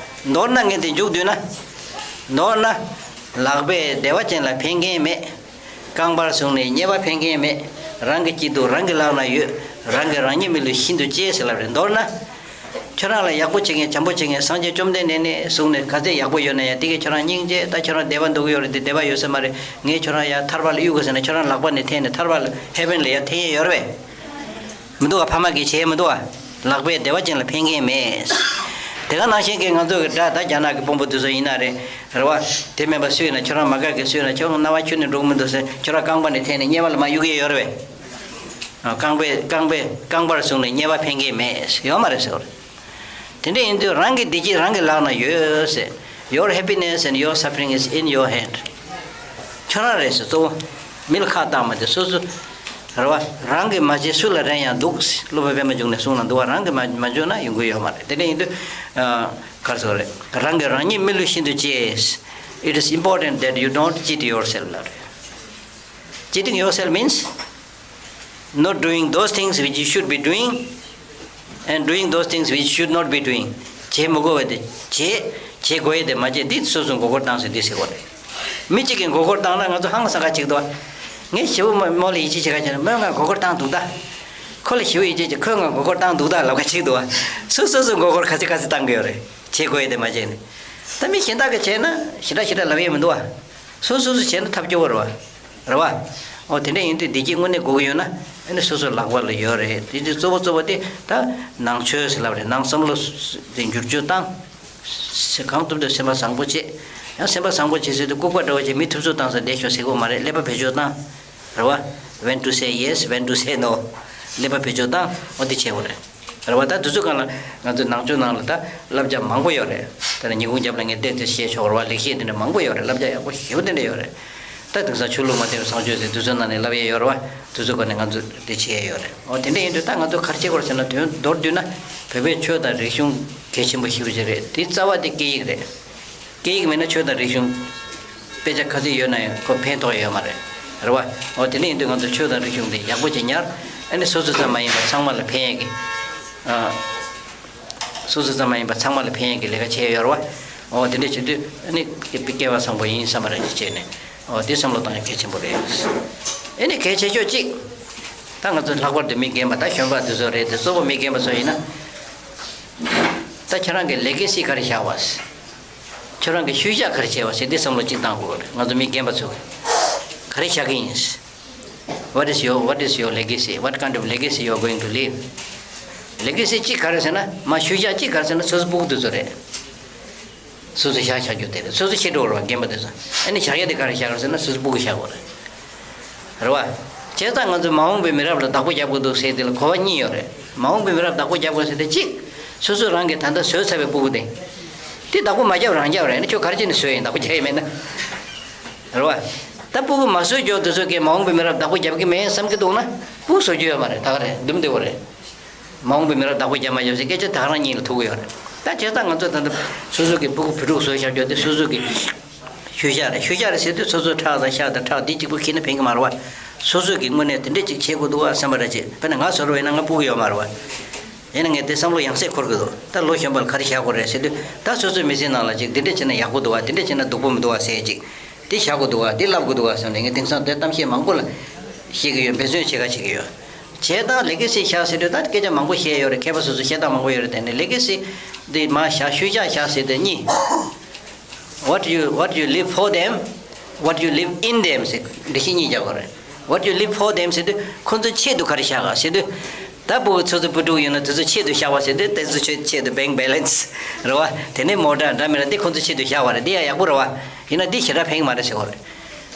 མདོར་ན་ངས་དེ་མཇུག་བསྡུས་ན། མདོར་ན། ལག་པས་བདེ་བ་ཅན་ལ་ཕན་མཁན་མེད། རྐང་པར་བཟུང་ནས་རྙེད་པ་ཕན་མཁན་མེད། རང་གི་སྐྱིད་སྡུག་རང་གི་ལག་ན་ཡོད། རང་གིས་རང་ཉིད་མི་ལུས་ཤིན་ཏུ་གཅེས་ཟེར་ལབ་རེད། མདོར་ན། ཁྱོད་རང་ལ་ཡག་པོ་བྱེད་མཁན་བྱམས་པོ་བྱེད་མཁན་སངས་རྒྱས་བཅོམ་ལྡན་འདས་ནས་བཟུང་ནས་ག་ཚད་ཡག་པོ་ཡོད་ན་ཡང་དེ་གས་ཁྱོད་རང་སྙིང་རྗེ་ད་ཁྱོད་རང་བདེ་བ་འདོད་ཀྱི་ཡོད་རེད་དེ་བདེ་བ་ཡོད་ས་མ་རེད། ངས་ཁྱོད་རང་ཡར་ཐར་པ་ལ་གཡུག་དགོས་ཟེར་ན་ཁྱོད་རང་ལག་པ་ནས་འཐེན་ནས་ཐར་པ་ལ་ཧེ་ཝན་ལ་ཡར་འཐེན་ཡས་ཡོད་རེད་པས། མི་འདུག་ག་ཕ་མ་གིས་བྱས་མི་འདུག་ག་ལག་པས་བདེ་བ་ཅན་ལ་ཕན་མཁན་མེད། དེ་ག་ནང་བཞིན་གྱི་ང་ཚོ་གི་དགྲ་ད་རྒྱ་ནག་གི་དཔོན་པོ་དེ་ཚོ་ཡིན་ན་རེད། རེད་བ། དེ་མིན་པ་སུ་ཡིན་ན་ཁྱོད་རང་མ་དགའ་གི་སུ་ཡིན་ན་ཁྱོད་རང་རྣ་བ་ཁྱོད་ནས་འགྲོ་གི་མི་འདུག་ཟེར་ཁྱོད་རང་རྐང་པ་ནས་འཐེན་ནས་རྙེད་པ་ལ་མར་གཡུག་གི་ཡོད་རེད་པས། རྐང་པས་རྐང་པས་རྐང་པར་བཟུང་ནས་རྙེད་པ་ཕན་མཁན་མེད་ཡོད་མ་རེད་ཟེར་བ་རེད། དེ་འདྲ་ཡིན་དུས་རང་གི་བདེ་སྐྱིད་རང་གི་ལག་ན་ཡོད་ཟེར། Your happiness and your suffering is in your hand. ཁྱོད་རང་རེད་ཟེར་གཙོ་བོ། མི་ལ་ཁག་བཏང་མ་དེ་སོ་སོ། རེད་བ། རང་གིས་མ་བྱས་སུ་ལ་རན་ཡང་འདུག་སློབ་དཔོན་པད་མ་འབྱུང་གནས་གསུང་ལ་འདུག་བ་རང་གིས་མ་མ་བྱུང་ན་ཡོང་གི་ཡོད་མ་རེད་དེ་འདྲ་ཡིན་དུས། ག་རེ་ཟེར་བ་རེད། རང་གིས་རང་ཉིད་མི་ལུས་ཤིན་ཏུ་གཅེས། It is important that you don't cheat yourself ལབ་རེད། Cheating yourself means not doing those things which you should be doing and doing those things which you should not be doing. བྱེད་མི་དགོས་པ་དེ་བྱེད། བྱེད་དགོས་ཡས་དེ་མ་བྱེད་འདི་སོ་སོའི་མགོ་སྐོར་བཏང་ཟེར་འདི་ཟེར་དགོས་རེད། མི་གཅིག་གིས་མགོ་སྐོར་བཏང་ན་ང་ཚོ་ཧང་སང་ཁ་ཅིག་འདུག་ངས་ཞེ་པོ་མོ་མོ་ལ་ཡིད་ཆེས་བྱེད་ཁ་བྱས་ན་མོས་ང་མགོ་སྐོར་བཏང་འདུག་ད། ཁོ་ལ་ཞེ་པོ་ཡིད་ཆེས་བྱེད་ཁོས་ང་མགོ་སྐོར་བཏང་འདུག་ད་ལབ་ཁ་ཅིག་འདུག་སོ་སོ་སོའི་མགོ་སྐོར་ག་ཚོད་ག་ཚོད་བཏང་གི་ཡོད་རེད། བྱེད་དགོས་ཡས་དེ་མ་བྱས་ནས། ད་མི་གཞན་དག་གིས་བྱས་ན་ཞེ་དྲག་ཞེ་དྲག་ལབ་ཡས་མི་འདུག་བ། སོ་སོ་སོ་བྱས་ན་ཐབས་སྐྱོ་བོ་རེད་བ། རེད་བ། འོ་དེ་འདྲ་ཡིན་དུས་བདེ་སྐྱིད་དངོས་གནས་དགོས་ཀྱི་ཡོད་ན་ཨ་ནི་སོ་སོའི་ལག་པ་ལ་ཡོད་རེད་དེ་དུས་གཙོ་བོ་གཙོ་བོ་དེ་ད་ནང་ཆོས་ཟེར་ལབ་རེད་ནང་བསམ་བློ་དེ་འགྱུར་བཅོས་བཏང་། གང་ཐུབ་ཐུབ་སེམས་པ་བཟང་པོ་བྱེད། ཡང་སེམས་པ་བཟང་པོ་བྱེད་ཟེར་དུས་ལྐུགས་པ་འདྲ་བོ་བྱེད་མི་ཐུབ་ཚོད་བཏང་ས་བསྡད་ཤོག་ཟེར་གི་ཡོད་མ་རེད་ཀླད་པ་བེད་སྤྱོད་བཏང་། རེད་བ། When to say yes, when to say no. ཀླད་པ་བེད་སྤྱོད་བཏང་འོ་དེ་བྱེད་དགོས་རེད། རེད་བ་ད་དུས་ཚོད་གང་ལ་ང་ཚོའི་ནང་ཆོས་ནང་ལ་ད་བསླབ་བྱ་མང་པོ་ཡོད་རེད། ད་ནི་ཉིན་གུང་རྒྱབ་ལ་ངས་བལྟས་ཏེ་བཤད་ཆོག་རེད་བ་ལེགས་བཤད་དེ་འདྲ་མང་པོ་ཡོད་རེད་བསླབ་བྱ་ཡག་པོ་ཞེ་པོ་དེ་འདྲ་ཡོད་རེད། ད་དེང་སང་ཆོས་ལུགས་མ་བསྟེན་པའི་བཟང་སྤྱོད་ཟེར་དུས་ཚོད་ནང་ནས་བསླབ་ཡས་ཡོད་རེད་བ། དུས་ཚོད་སྐོར་ནས་ང་ཚོས་དེ་བྱེད་ཡས་ཡོད་རེད། འོ་དེ་འདྲ་ཡིན་དུས་ད་ང་ཚོས་ག་རེ་བྱེད་དགོས་རེད་ཟེར་ན་དོན་མདོར་བསྡུས་ན་བོད་པའི་ཆོས་དང་རིག་གཞུང་གལ་ཆེན་པོ་ཞེ་པོ་ཅིག་རེད་དེའི་རྩ་བ་དེ་སྐད་ཡིག་རེད། སྐད་ཡིག་མེད་ན་ཆོས་དང་རིག་གཞུང་དཔེ་ཆ་ག་ཚོད་ཡོད་ན་ཡང་ཁོ་ཕན་ཐོགས་ཡོད་མ་རེད། རེད་བ། འོ་དེ་འདྲ་ཡིན་དུས་ང་ཚོ་ཆོས་དང་རིག་གཞུང་དེ་ཡག་པོ་ཅིག་ཉར། ཨ་ནི་སོ་སོ་ཙམ་མ་ཡིན་པར་ཚང་མ་ལ་ཕན་ཡས་ཀྱི། ཨ། སོ་སོ་ཙམ་མ་ཡིན་པར་ཚང་མ་ལ་ཕན་ཡས་ཀྱི་ལས་ཀ་བྱས་ཡོད་རེད་བ། འོ་དེ་འདྲ་བྱེད་དུས་ཨ་ནི་སྐྱེ་སྐྱེ་བ་བཟང་པོ་ཡིན་བསམ་པ་རེ་ཞིག་བྱས་ནས། འོ་དེ་བསམ་བློ་བཏང་ཡ་གལ་ཆེན་པོ་རེད། ཨ་ནི་གལ་ཆེ་ཤོས་གཅིག་ད་ང་ཚོ་ལྷག་པར་དུ་མི་རྒན་པ་ད་གཞོན་པ་དེ་ཚོ་རེད་དེ་གཙོ་བོ་མི་རྒན་པ་ཚོ་ཡིན་ན། ད་ཁྱེད་རང་གི་ལེ་གེ་སི་ག་རེ་བཞག་པ། ཁྱོད་རང་གི་ཤུལ་བཞག་ག་རེ་བྱས་པ་ཞེས་འདི་བསམ་བློ་གཅིག་བཏང་དགོས་རེད། ང་ཚོ་མི་རྒན་པ་ཚོས་ག་རེ་བཞག་གི་ཡིན། What is your, what is your legacy? What kind of legacy you are going to leave? ལེ་གེ་སི་གཅིག་ག་རེ་ཟེར་ན་མ་ཤུལ་བཞག་གཅིག་ག་རེ་ཟེར་ན་སོ་སོ་སྤུ་གུ་དེ་ཚོ་རེད། སོ་སོ་བཞག་བཞག་རྒྱུ་དེ་རེད། སོ་སོ་ཤི་འགྲོ་བར་རྒན་པ་དེ་ཚོ་ཨ་ནི་བཞག་ཡ་དེ་ག་རེ་བཞག་རེད་ཟེར་ན་སོ་སོ་སྤུ་གུ་བཞག་དགོས་རེད། རེད་བ། བྱས་ཙང་ང་ཚོས་མ་འོངས་པའི་མི་རབས་ལ་བདག་པོ་རྒྱབ་དགོས་འདུག་ཟེར་དེ་ལ་གོ་བ་གཉིས་ཡོད་རེད། མ་འོངས་པའི་མི་རབས་བདག་པོ་རྒྱབ་དགོས་ཟེར་དེ་གཅིག་སོ་སོ་རང་གིས་ད་ལྟ་བཟོས་ཚར་བའི་སྤུ་གུ་དེ། དེ་བདག་པོ་མ་རྒྱབ་རང་རྒྱབ་རེད་ན་ཁྱོད་ག་རེ་བྱས་ནས་བཟོས་ཡིན་བདག་པོ་རྒྱག་ཡི་མེད་ན། རེད་བ། ད་སྤུ་གུ་མ་བཟོས་རྒྱུ་དེ་ཚོ་གིས་མ་འོངས་པའི་མི་རབས་བདག་པོ་རྒྱབ་ཀྱི་མེད་བསམ་གྱི་འདུག་ན་སྤུ་གུ་བཟོ་རྒྱུ་ཡོད་མ་རེད་ད་ག་རེད་འདུམ་བདེ་བོ་རེད། མ་འོངས་པའི་མི་རབས་བདག་པོ་རྒྱབ་མ་རྒྱབ་ཟེར་སྐད་ཆ་ད་ག་རང་གཉིས་ལ་ཐུག་གི་ཡོད་རེད། ད་བྱས་ཙང་ང་ཚོ་ད་ལྟ་སོ་སོ་གི་སྤུ་གུ་བུ་ཕྲུག་བཟོས་བཞག་རྒྱུ་དེ་སོ་སོ་གི་ཤུལ་བཞག་རེད། ཤུལ་བཞག་རེད་ཟེར་དུས་སོ་སོའི་ཁྲག་དང་ཤ་དང་ཁྲག་འདི་གཅིག་པུ་ཁྱེར་ན་ཕན་གི་མ་རེད་བ། སོ་སོ་གི་དངོས་གནས་དེ་འདྲས་ཅིག་བྱེད་དགོས་འདུག་བ་བསམ་པ་རེད་ཅེས་དཔེར་ན་ང་བཟོ་འདྲ་བ་ཡིན་ན་ང་སྤུ་གུ་ཡོད་མ་རེད་བ། ཡིན་ན་ངས་དེ་བསམ་བློ་ཡང་སེ་འཁོར་གི་འདུག་ད་ལོ་གཞོན་པ་ལ་ག་རེ་བཞག་དགོས་རེད་ཟེར་དུས། ད་སོ་སོའི་མི་ཚེའི་ནང་ལ་ཅིག་འདི་འདྲ་བྱས་ན་ཡག་པོ་འདུག་བ། འདི་འདྲ་བྱས་ན་སྡུག་པོ་མི་འདུག་བ་ཟེར་ཅིག་དེ་བཞག་དགོས་འདུག་བ། དེ་ལབ་དགོས་འདུག་བ་བསམ་ནས། ངས་དེང་སང་དེ་གཏམ་བཤད་མང་པོ་ལ་བཤད་ཀྱི་ཡོད། འབད་བརྩོན་བྱེད་ག་བྱེད་ཀྱི་ཡོད། བྱས་ཙང་ལེ་གེ་སི་བཞག་ཟེར་དུས་ད་སྐད་ཆ་མང་པོ་བཤད་ཡོད་རེད། མཁས་པ་སོ་སོ་བཤད་སྟངས་མང་པོ་ཡོད་རེད། དེ་ནས་ལེ་གེ་སི་འདི་མར་བཞག་ཤུལ་བཞག་བཞག་ཟེར་དུས་གཉིས། What you, what you leave for them, what you leave in them ཟེར། འགྲེལ་བཤད་གཉིས་རྒྱག་དགོས་རེད། What you leave for them ཟེར་དུས་ཁོང་ཚོའི་ཆེད་དུ་ག་རེ་བཞག་ག་ཟེར་དུས། ད་ཕྲུ་གུ་ཚོ་ཚོ་བུ་ཕྲུག་ཡོད་ན་དེ་ཚོ་ཆེད་དུ་བཞག་པ་ཟེར་དུས། དེ་ཚོ་ཆེད་ཆེད་དུ་bank balance རེད་བ། དེ་ནས་མོ་ཊ་འདྲ་མི་འདྲ་དེ་ཁོང་ཚོ་ཆེད་དུ་བཞག་པ་རེད། དེ་ཡང་ཡག་པོ་རེད་བ། ཡིན་ན་དེ་ཞེ་དྲག་ཕན་གྱི་མ་རེད་ཟེར་བ་རེད།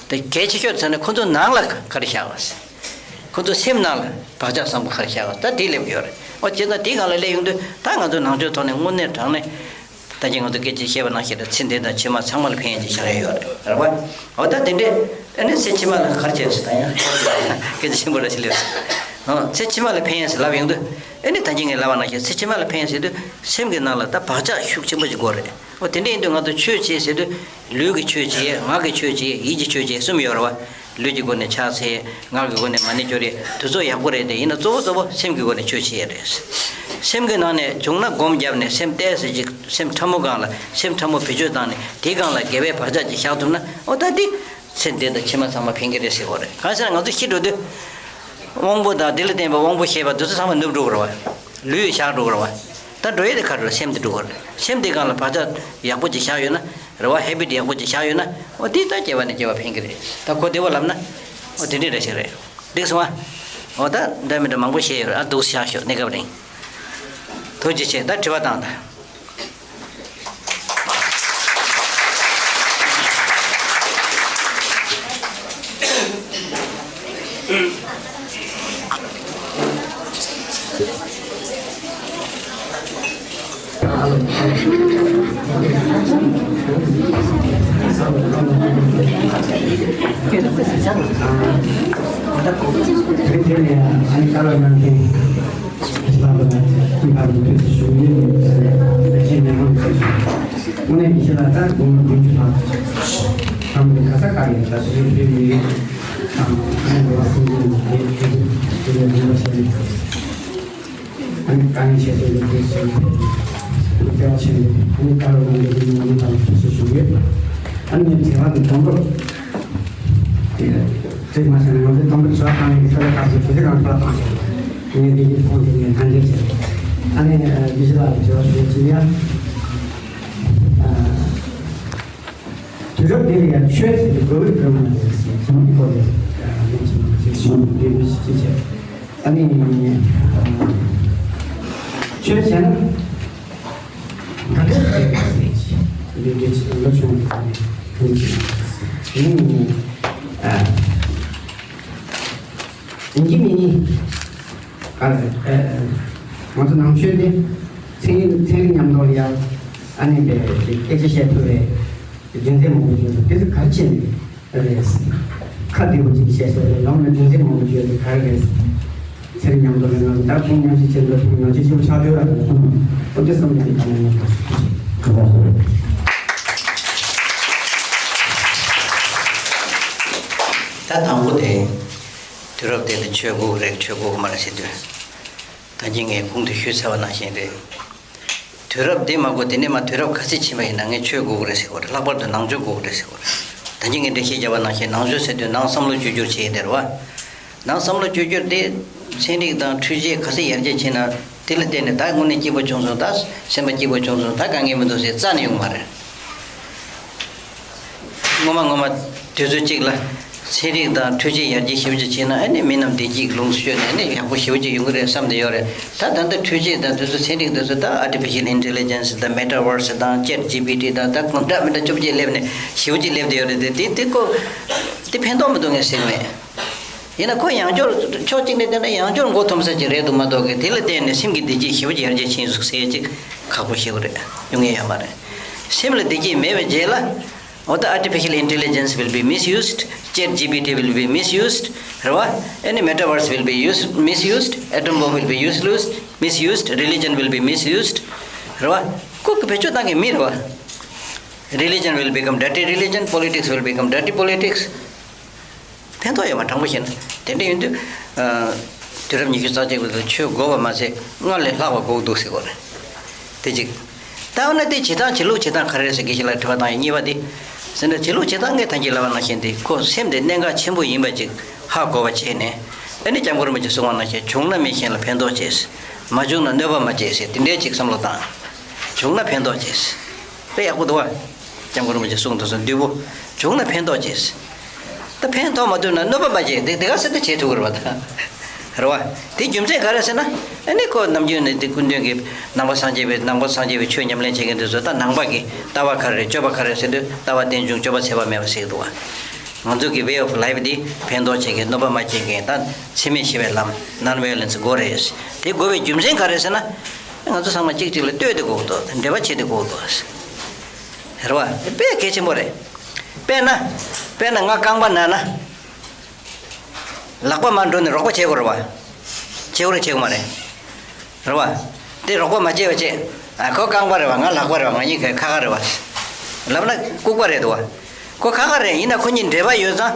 དེ་གལ་ཆེ་ཤོས་ཟེར་ན་ཁོང་ཚོ་ནང་ལ་ག་རེ་བཞག་ག་ཟེར། ཁོང་ཚོ་སེམས་ནང་ལ་བག་ཆགས་བཟང་པོ་ག་རེ་བཞག་ག་ད་དེ་སླེབས་ཀྱི་ཡོད་རེད། ཨོ་བྱས་ཙང་དེའི་སྒང་ལ་སླེབས་ཡོང་དུས་ད་ང་ཚོ་ནང་ཆོས་ཐོག་ནས་དངོས་གནས་དྲང་གནས། ད་གིན་ང་ཚོ་སྐད་ཆ་བཤད་པ་ནང་བཞིན་རེད། ཚེ་འདི་དང་ཕྱི་མ་ཚང་མ་ལ་ཕན་ཡོན་ཅིག་ཆགས་ཡ་ཡོད་རེད། རེད་བ། འོ་ད་དེ་འདྲས་ཨ་ནི་ཚེ་ཕྱི་མ་ལ་ག་རེ་བྱས་སོང་། ད་ཡང་སྐད་ཆ་ཆེན་པོ་ར་ཞིག་སླེབས་སོང་། ཨོ་ཚེ་ཕྱི་མ་ལ་ཕན་ཡོན་ཟེར་ལབ་ཡོང་དུས། ཨ་ནི་ད་གིན་ངས་ལབ་པ་ནང་བཞིན་ཚེ་ཕྱི་མ་ལ་ཕན་ཡོན་ཟེར་དུས་སེམས་ཀྱི་ནང་ལ་ད་བག་ཆགས་ཤུགས་ཆེན་པོ་ཞིག་དགོས་རེད། འོ་དེ་འདྲས་ཡིན་དུས་ང་ཚོ་ཆོས་བྱེད་ཟེར་དུས་ལུས་ཀྱི་ཆོས་བྱེད། ངག་གི་ཆོས་བྱེད། ཡིད་ཀྱི་ཆོས་བྱེད་གསུམ་ཡོད་རེད་བ། ལུས་ཀྱི་སྒོ་ནས་ཕྱག་འཚལ། ངག་གི་སྒོ་ནས་མ་ཎི་བསྐྱུར་ཡས་དེ་ཚོ་ཡག་པོ་རེད། དེ་ཡིན་ན་གཙོ་བོ་གཙོ་བོ་སེམས་ཀྱི་སྒོ་ནས་ཆོས་བྱེད་ཡས་རེད། སེམས་ཀྱི་ནང་ནས་བྱུང་ན་སྒོམ་བརྒྱབ་ནས་སེམས་ཏོག་ཙམ་ཅིག་སེམས་ཕྲ་མོ་སྒང་ལ་སེམས་ཕྲ་མོ་བེད་སྤྱོད་བཏང་ནས་དེའི་སྒང་ལ་དགེ་བའི་བག་ཆགས་ཅིག་བཞག་ཐུབ་ན། འོ་ད་འདི་ཚེ་འདི་དང་ཕྱི་མ་ཚང་མ་ཕན་གྱི་རེད་ཟེར་བ་རེད། གང་ཟེར་ན་ང་ཚོ་ཤི་འགྲོ་དུས་དབང་པོ་དང་དེ་ལ་བརྟེན་པའི་དབང་པོ་ཞེས་པ་དེ་ཚོ་ཚང་མ་ནུབ་འགྲོ་གི་རེད་བ། ལུས་བཞག་འགྲོ་གི་རེད་བ། ད་འགྲོ་ཡས་དེ་ག་རེ་རེད། སེམས་དེ་འགྲོ་གི་རེད། སེམས་དེ་སྒང་ལ་བག་ཆགས་ཡག་པོ་ཅིག་བཞག་ཡོད་ན། རེད་བ། ཧེ་བིཊ་ཡག་པོ་ཅིག་བཞག་ཡོད་ན། འོ་དེ་ད་སྐྱེ་བ་ནས་སྐྱེ་བ་ཕན་གྱི་རེད། ད་གོ་བདེ་བ་ལབ་ན། འོ་དེ་འདྲ་འདྲ་ཞིག་རེད། འགྲིག་སོང་ཨ། འོ་ད་འདྲ་མི་འདྲ་མང་པོ་བཤད་ཡོད་རེད་ཨ། འདུག་བཞག་ཤོག་གནས་སྐབས་རིང་། ཐུགས་རྗེ་ཆེ། ད་དྲི་བ་བཏང་ད། དངོས་གནས་ཡིན་ཕྱིར་ལ་ད་དགོངས་པ་བདུན་ཅུ་ལྷག་ཙམ་གང་གི་ག་ས་ག་ཡིན་ད་སུ་ཡིན་ཕེབས་ཡིན་དང་ཨ་ནི་འགྲོ་བ་སེམས་ཅན་ཡིན་ཕེབས་ཡིན་ཕེབས་ཡིན་ཕེབས་ཡིན་ཕེབས་ཡིན། ཨ་ནི་དཀའ་ངལ་ཆེ་ཤོས་ལ་དུས་ཚོད་བརྩེ་བ་ཆེན་པོས་ཨ་ནི་བཀའ་སློབ་གནང་རྒྱུ་དེ་ངོ་མ་དང་ཐུགས་རྗེ་ཞུ་ཡོད། ཨ་ནི་ངས་དྲི་བ་འདི་དང་པོ་དེ་དྲི་མ་བྱས་ན་ང་ཚོའི་དང་པོ་དྲི་བ་བཏང་ཡོད་ཀྱི་ཁྲོད་ལ་སྐབས་སུ་དུས་ཚོད་གང་དྲི་བ་བཏང་ཞིག་ངས་འདི་ཡིན་ཁོང་དེ་ངས་ཐང་རྒྱལ་བྱས། ཨ་ནི་དགེ་བཤེས་ལགས་ལ་དྲི་བ་ཞུ་ཡ་ཅི་ཡ། དུས་རབས་འདི་ལ་ཡང་ཆོས་ཟེར་གྱི་དགོས་པའི་དགོས་མ་རེད་ཟེར་གྱི་སྐོར་ལ་ལན་ཅིག་ཅིག་ཞུ་འདོད་ཅིག་བྱས། ཨ་ནི་ཆོས་བྱས་ན་ག་འདྲ་ཟེར་གྱི་ཟེར་གྱི་འདི་འདྲ་ཅིག་ལོ་ཆུང་བའི་ཚང་མས་ལན་ཅིག་ཨ་ནི་ཡིན་གྱི་མིན་གྱི། ཨ་ཨ་ང་ཚོ་ནང་ཆོས་དེ་ཚན་རིག་ཚན་རིག་མཉམ་དུ་ཡང་ཨ་ནི་བས་སྐད་ཆ་བཤད་ཐུབ་པའི་རྒྱུ་མཚན་མང་པོ་བརྗོད་འདུག་དེ་ཚོ་ག་རེ་བྱས་ནས་རེད། ཁ་བདེ་པོ་ཅིག་བཤད་ཤོག་རེད། ལམ་ལ་རྒྱུ་མཚན་མང་པོ་བརྗོད་འདུག་ག་རེ་རེད། ཚན་རིག་མཉམ་དུ་ལ་ང་ཚོ་ད་ཁོང་མཉམ་ཞིག་བྱེད་འདུག་ཁོང་ནང་ཆོས་ཆེན་པོ་ཆགས་འདུག་ཨ་ནི་ཁོང་ཨོ་དེ་བསམ་གྱི་འདུག་ད་ནས་ང་ཚོ་ད་དང་པོ་དེ། དུས་རབས་དེ་ལ་ཆོས་དགོས་ཀྱི་རེད། ཆོས་དགོས་ཀྱི་མ་རེད་ཟེར་དུས། ད་གིན་ངས་གོང་དུ་ཞུས་ཚར་བ་ནང་བཞིན་རེད། དུས་རབས་འདི་མ་གོ་དེ་ནས་མ་དུས་རབས་ག་ཚོད་ཕྱིན་པ་ཡིན་ན་ངས་ཆོས་དགོས་ཀྱི་རེད་ཟེར་གོ་རེད། ལྷག་པར་དུ་ནང་ཆོས་དགོས་ཀྱི་རེད་ཟེར་གོ་རེད། ད་གིན་ངས་འགྲེལ་བཤད་བརྒྱབ་པ་ནང་བཞིན་ནང་ཆོས་ཟེར་དུས་ནང་བསམ་བློ་བཅོས་བསྒྱུར་བྱེད་ཡས་དེ་རེད་བ། ནང་བསམ་བློ་བཅོས་བསྒྱུར་དེ་ཚན་རིག་དང་འཕྲུལ་ཆས་ག་ཚོད་ཡར་རྒྱས་ཕྱིན་ན་དེ་ལ་བརྟེན་ནས་ད་དངོས་གནས་སྐྱིད་པོ་བྱུང་སོང་། ད་སེམས་པ་སྐྱིད་པོ་བྱུང་སོང་། ད་དཀའ་ངལ་མི་འདུག་ཟེར་རྩ་ནས་ཡོང་མ་རེད། སྔོན་མ་སྔོན་མ་དུས་ཚོད་གཅིག་ལ་ཚན་རིག་དང་འཕྲུལ་ཆས་ཡར་རྒྱས་ཞེ་པོ་ཅིག་ཕྱིན་ན་ཨ་ནི་མི་རྣམས་བདེ་སྐྱིད་ལོངས་སུ་སྤྱོད་ནས་ཨ་ནི་ཡག་པོ་ཞེ་པོ་ཅིག་ཡོང་གི་རེད་བསམ་བསྡད་ཡོད་རེད། ད་ད་ལྟ་འཕྲུལ་ཆས་དང་དེ་ཚོ་ཚན་རིག་དེ་ཚོ་ད་artificial intelligence་དང་metaverse་དང་chat G P T་དང་ད་གང་འདྲ་མི་འདྲ་བཅོ་བརྒྱད་སླེབས་ནས་ཞེ་པོ་ཅིག་སླེབས་བསྡད་ཡོད་རེད། དེ་དེ་དེ་ཀོ་དེ་ཕན་ཐོགས་མི་འདུག་ངས་ཟེར་གི་མེད། ཡིན་ན་ཁོ་ཡང་བསྐྱར་ཕྱོགས་གཅིག་ནས་བལྟས་ན་ཡང་བསྐྱར་མགོ་འཐོམ་ས་ཅིག་རེད་འདུག་མ་གཏོགས་གི་དེ་ལ་བརྟེན་ནས་སེམས་ཀྱི་བདེ་སྐྱིད་ཞེ་པོ་ཅིག་ཡར་རྒྱས་ཕྱིན་འདུག་ཟེར་ཅིག་ཁག་པོ་ཞེ་པོ་རེད། ཡོང་ཡས་ཡོད་མ་རེད། སེམས་ལ་བདེ་སྐྱིད་མེད་པའི་རྗེས་ལ། What the artificial intelligence will be misused, chat G P T will be misused, རེད་བ། Any metaverse will be used, misused, atom bomb will be used, misused, religion will be misused, རེད་བ། ཁོ་གི་བེད་སྤྱོད་བཏང་མཁན་མི་རེད་བ། Religion will become dirty religion, politics will become dirty politics. ཕན་ཐོགས་ཡོད་མ་དྲང་པོ་བཤད་ན་དེ་འདྲ་ཡིན་དུས། དུས་རབས་ཉི་ཤུ་རྩ་གཅིག་པའི་ཆོས་དགོས་པ་མ་ཟད་སྔར་ལས་ལྷག་པ་དགོས་འདུག་ཟེར་གོ་རེད། དེ་གཅིག་ད་འོ་ན་དེ་བྱེད་སྟངས་བྱེད་ལུགས་བྱེད་སྟངས་ག་རེ་རེད་ཟེར་དགེ་བཤེས་ལགས་དྲི་བ་བཏང་ཡོད། གཉིས་པ་དེ། ཟེར་ན་བྱེད་ལུགས་བྱེད་སྟངས་ངས་ད་གིན་ལབ་པ་ནང་བཞིན་དེ་ཁོ་སེམས་དེ་གནད་འགག་ཆེན་པོ་ཡིན་པ་ཅིག་ཧ་གོ་བ་བྱས་ནས། ཨ་ནི་སྐྱབས་མགོན་རིན་པོ་ཆེ་གསུངས་པ་ནང་བཞིན་བྱུང་ན་མི་གཞན་ལ་ཕན་ཐོགས་བྱས། མ་བྱུང་ན་གནོད་པ་མ་བྱས་ཟེར་དེ་འདྲའི་ཅིག་བསམ་བློ་བཏང་། བྱུང་ན་ཕན་ཐོགས་བྱས། དཔེ་ཡག་པོ་འདུག་བ། སྐྱབས་མགོན་རིན་པོ་ཆེ་གསུངས་འདུག་སོ་བདུད་པོ། བྱུང་ན་ཕན་ཐོགས་བྱས། ད་ཕན་ཐོགས་མ་ཐུབ་ན་གནོད་པ་མ་བྱེད་དེ་དེ་ག་སེ་ད་བྱེད་ཐུབ་ཀྱི་རེད་པ་ད། རེད་བ། དེ་རྒྱུ་མཚན་ག་རེ་ཟེར་ན། ཨ་ནི་ཁོ་ནམ་རྒྱུན་ནས་དེ་སྐུ་མདུན་གྱི་ནང་པ་སངས་རྒྱས་པའི་ནང་པ་སངས་རྒྱས་པའི་ཆོས་ཉམས་ལེན་བྱེད་མཁན་དེ་ཚོ་ད་ནང་པ་གི་ལྟ་བ་ག་རེ་རེད་སྤྱོད་པ་ག་རེ་རེད་ཟེར་དུས་ལྟ་བ་རྟེན་འབྱུང་སྤྱོད་པ་ཚད་པ་མེད་པ་ཟེར་གི་འདུག་བ། ང་ཚོ་གི་way of life་འདི་ཕན་ཐོགས་བྱེད་མཁན་གནོད་པ་མ་བྱེད་མཁན་ད་འཚེ་མེད་ཞི་བའི་ལམ་non violence་དགོས་རེད། དེ་དགོས་པའི་རྒྱུ་མཚན་ག་རེ་ཟེར་ན། ང་ཚོ་ཚང་མ་གཅིག་གཅིག་ལ་ལྟོས་ཏེ་དགོས་འདུག་འབྲེལ་བ་བྱེད་དེ་དགོས་འདུག་རེད་བ། དཔེ་གལ་ཆེན་པོ་རེད། དཔེར་ན། དཔེར་ན་ང་རྐང་པ་ན་ན། ལག་པ་མར་འགྲོ་ནས་རོགས་པ་བྱེད་དགོས་རེད་བ། བྱེད་དགོས་རེད་བྱེད་དགོས་མ་རེད། རེད་བ། དེ་རོགས་པ་མ་བྱེད་པ་བྱེད། ཨ་ཁོ་རྐང་པ་རེད་བ་ང་ལག་པ་རེད་བ་ང་གཉིས་ཀ་ཁ་ཁ་རེད་བ། ལབ་ན་ལྐུགས་པ་རེད་འདུག་བ། ཁོ་ཁ་ཁ་རེད་ཡིན་ན་ཁོ་གཉིས་འབྲེལ་བ་ཡོད་ཙང་།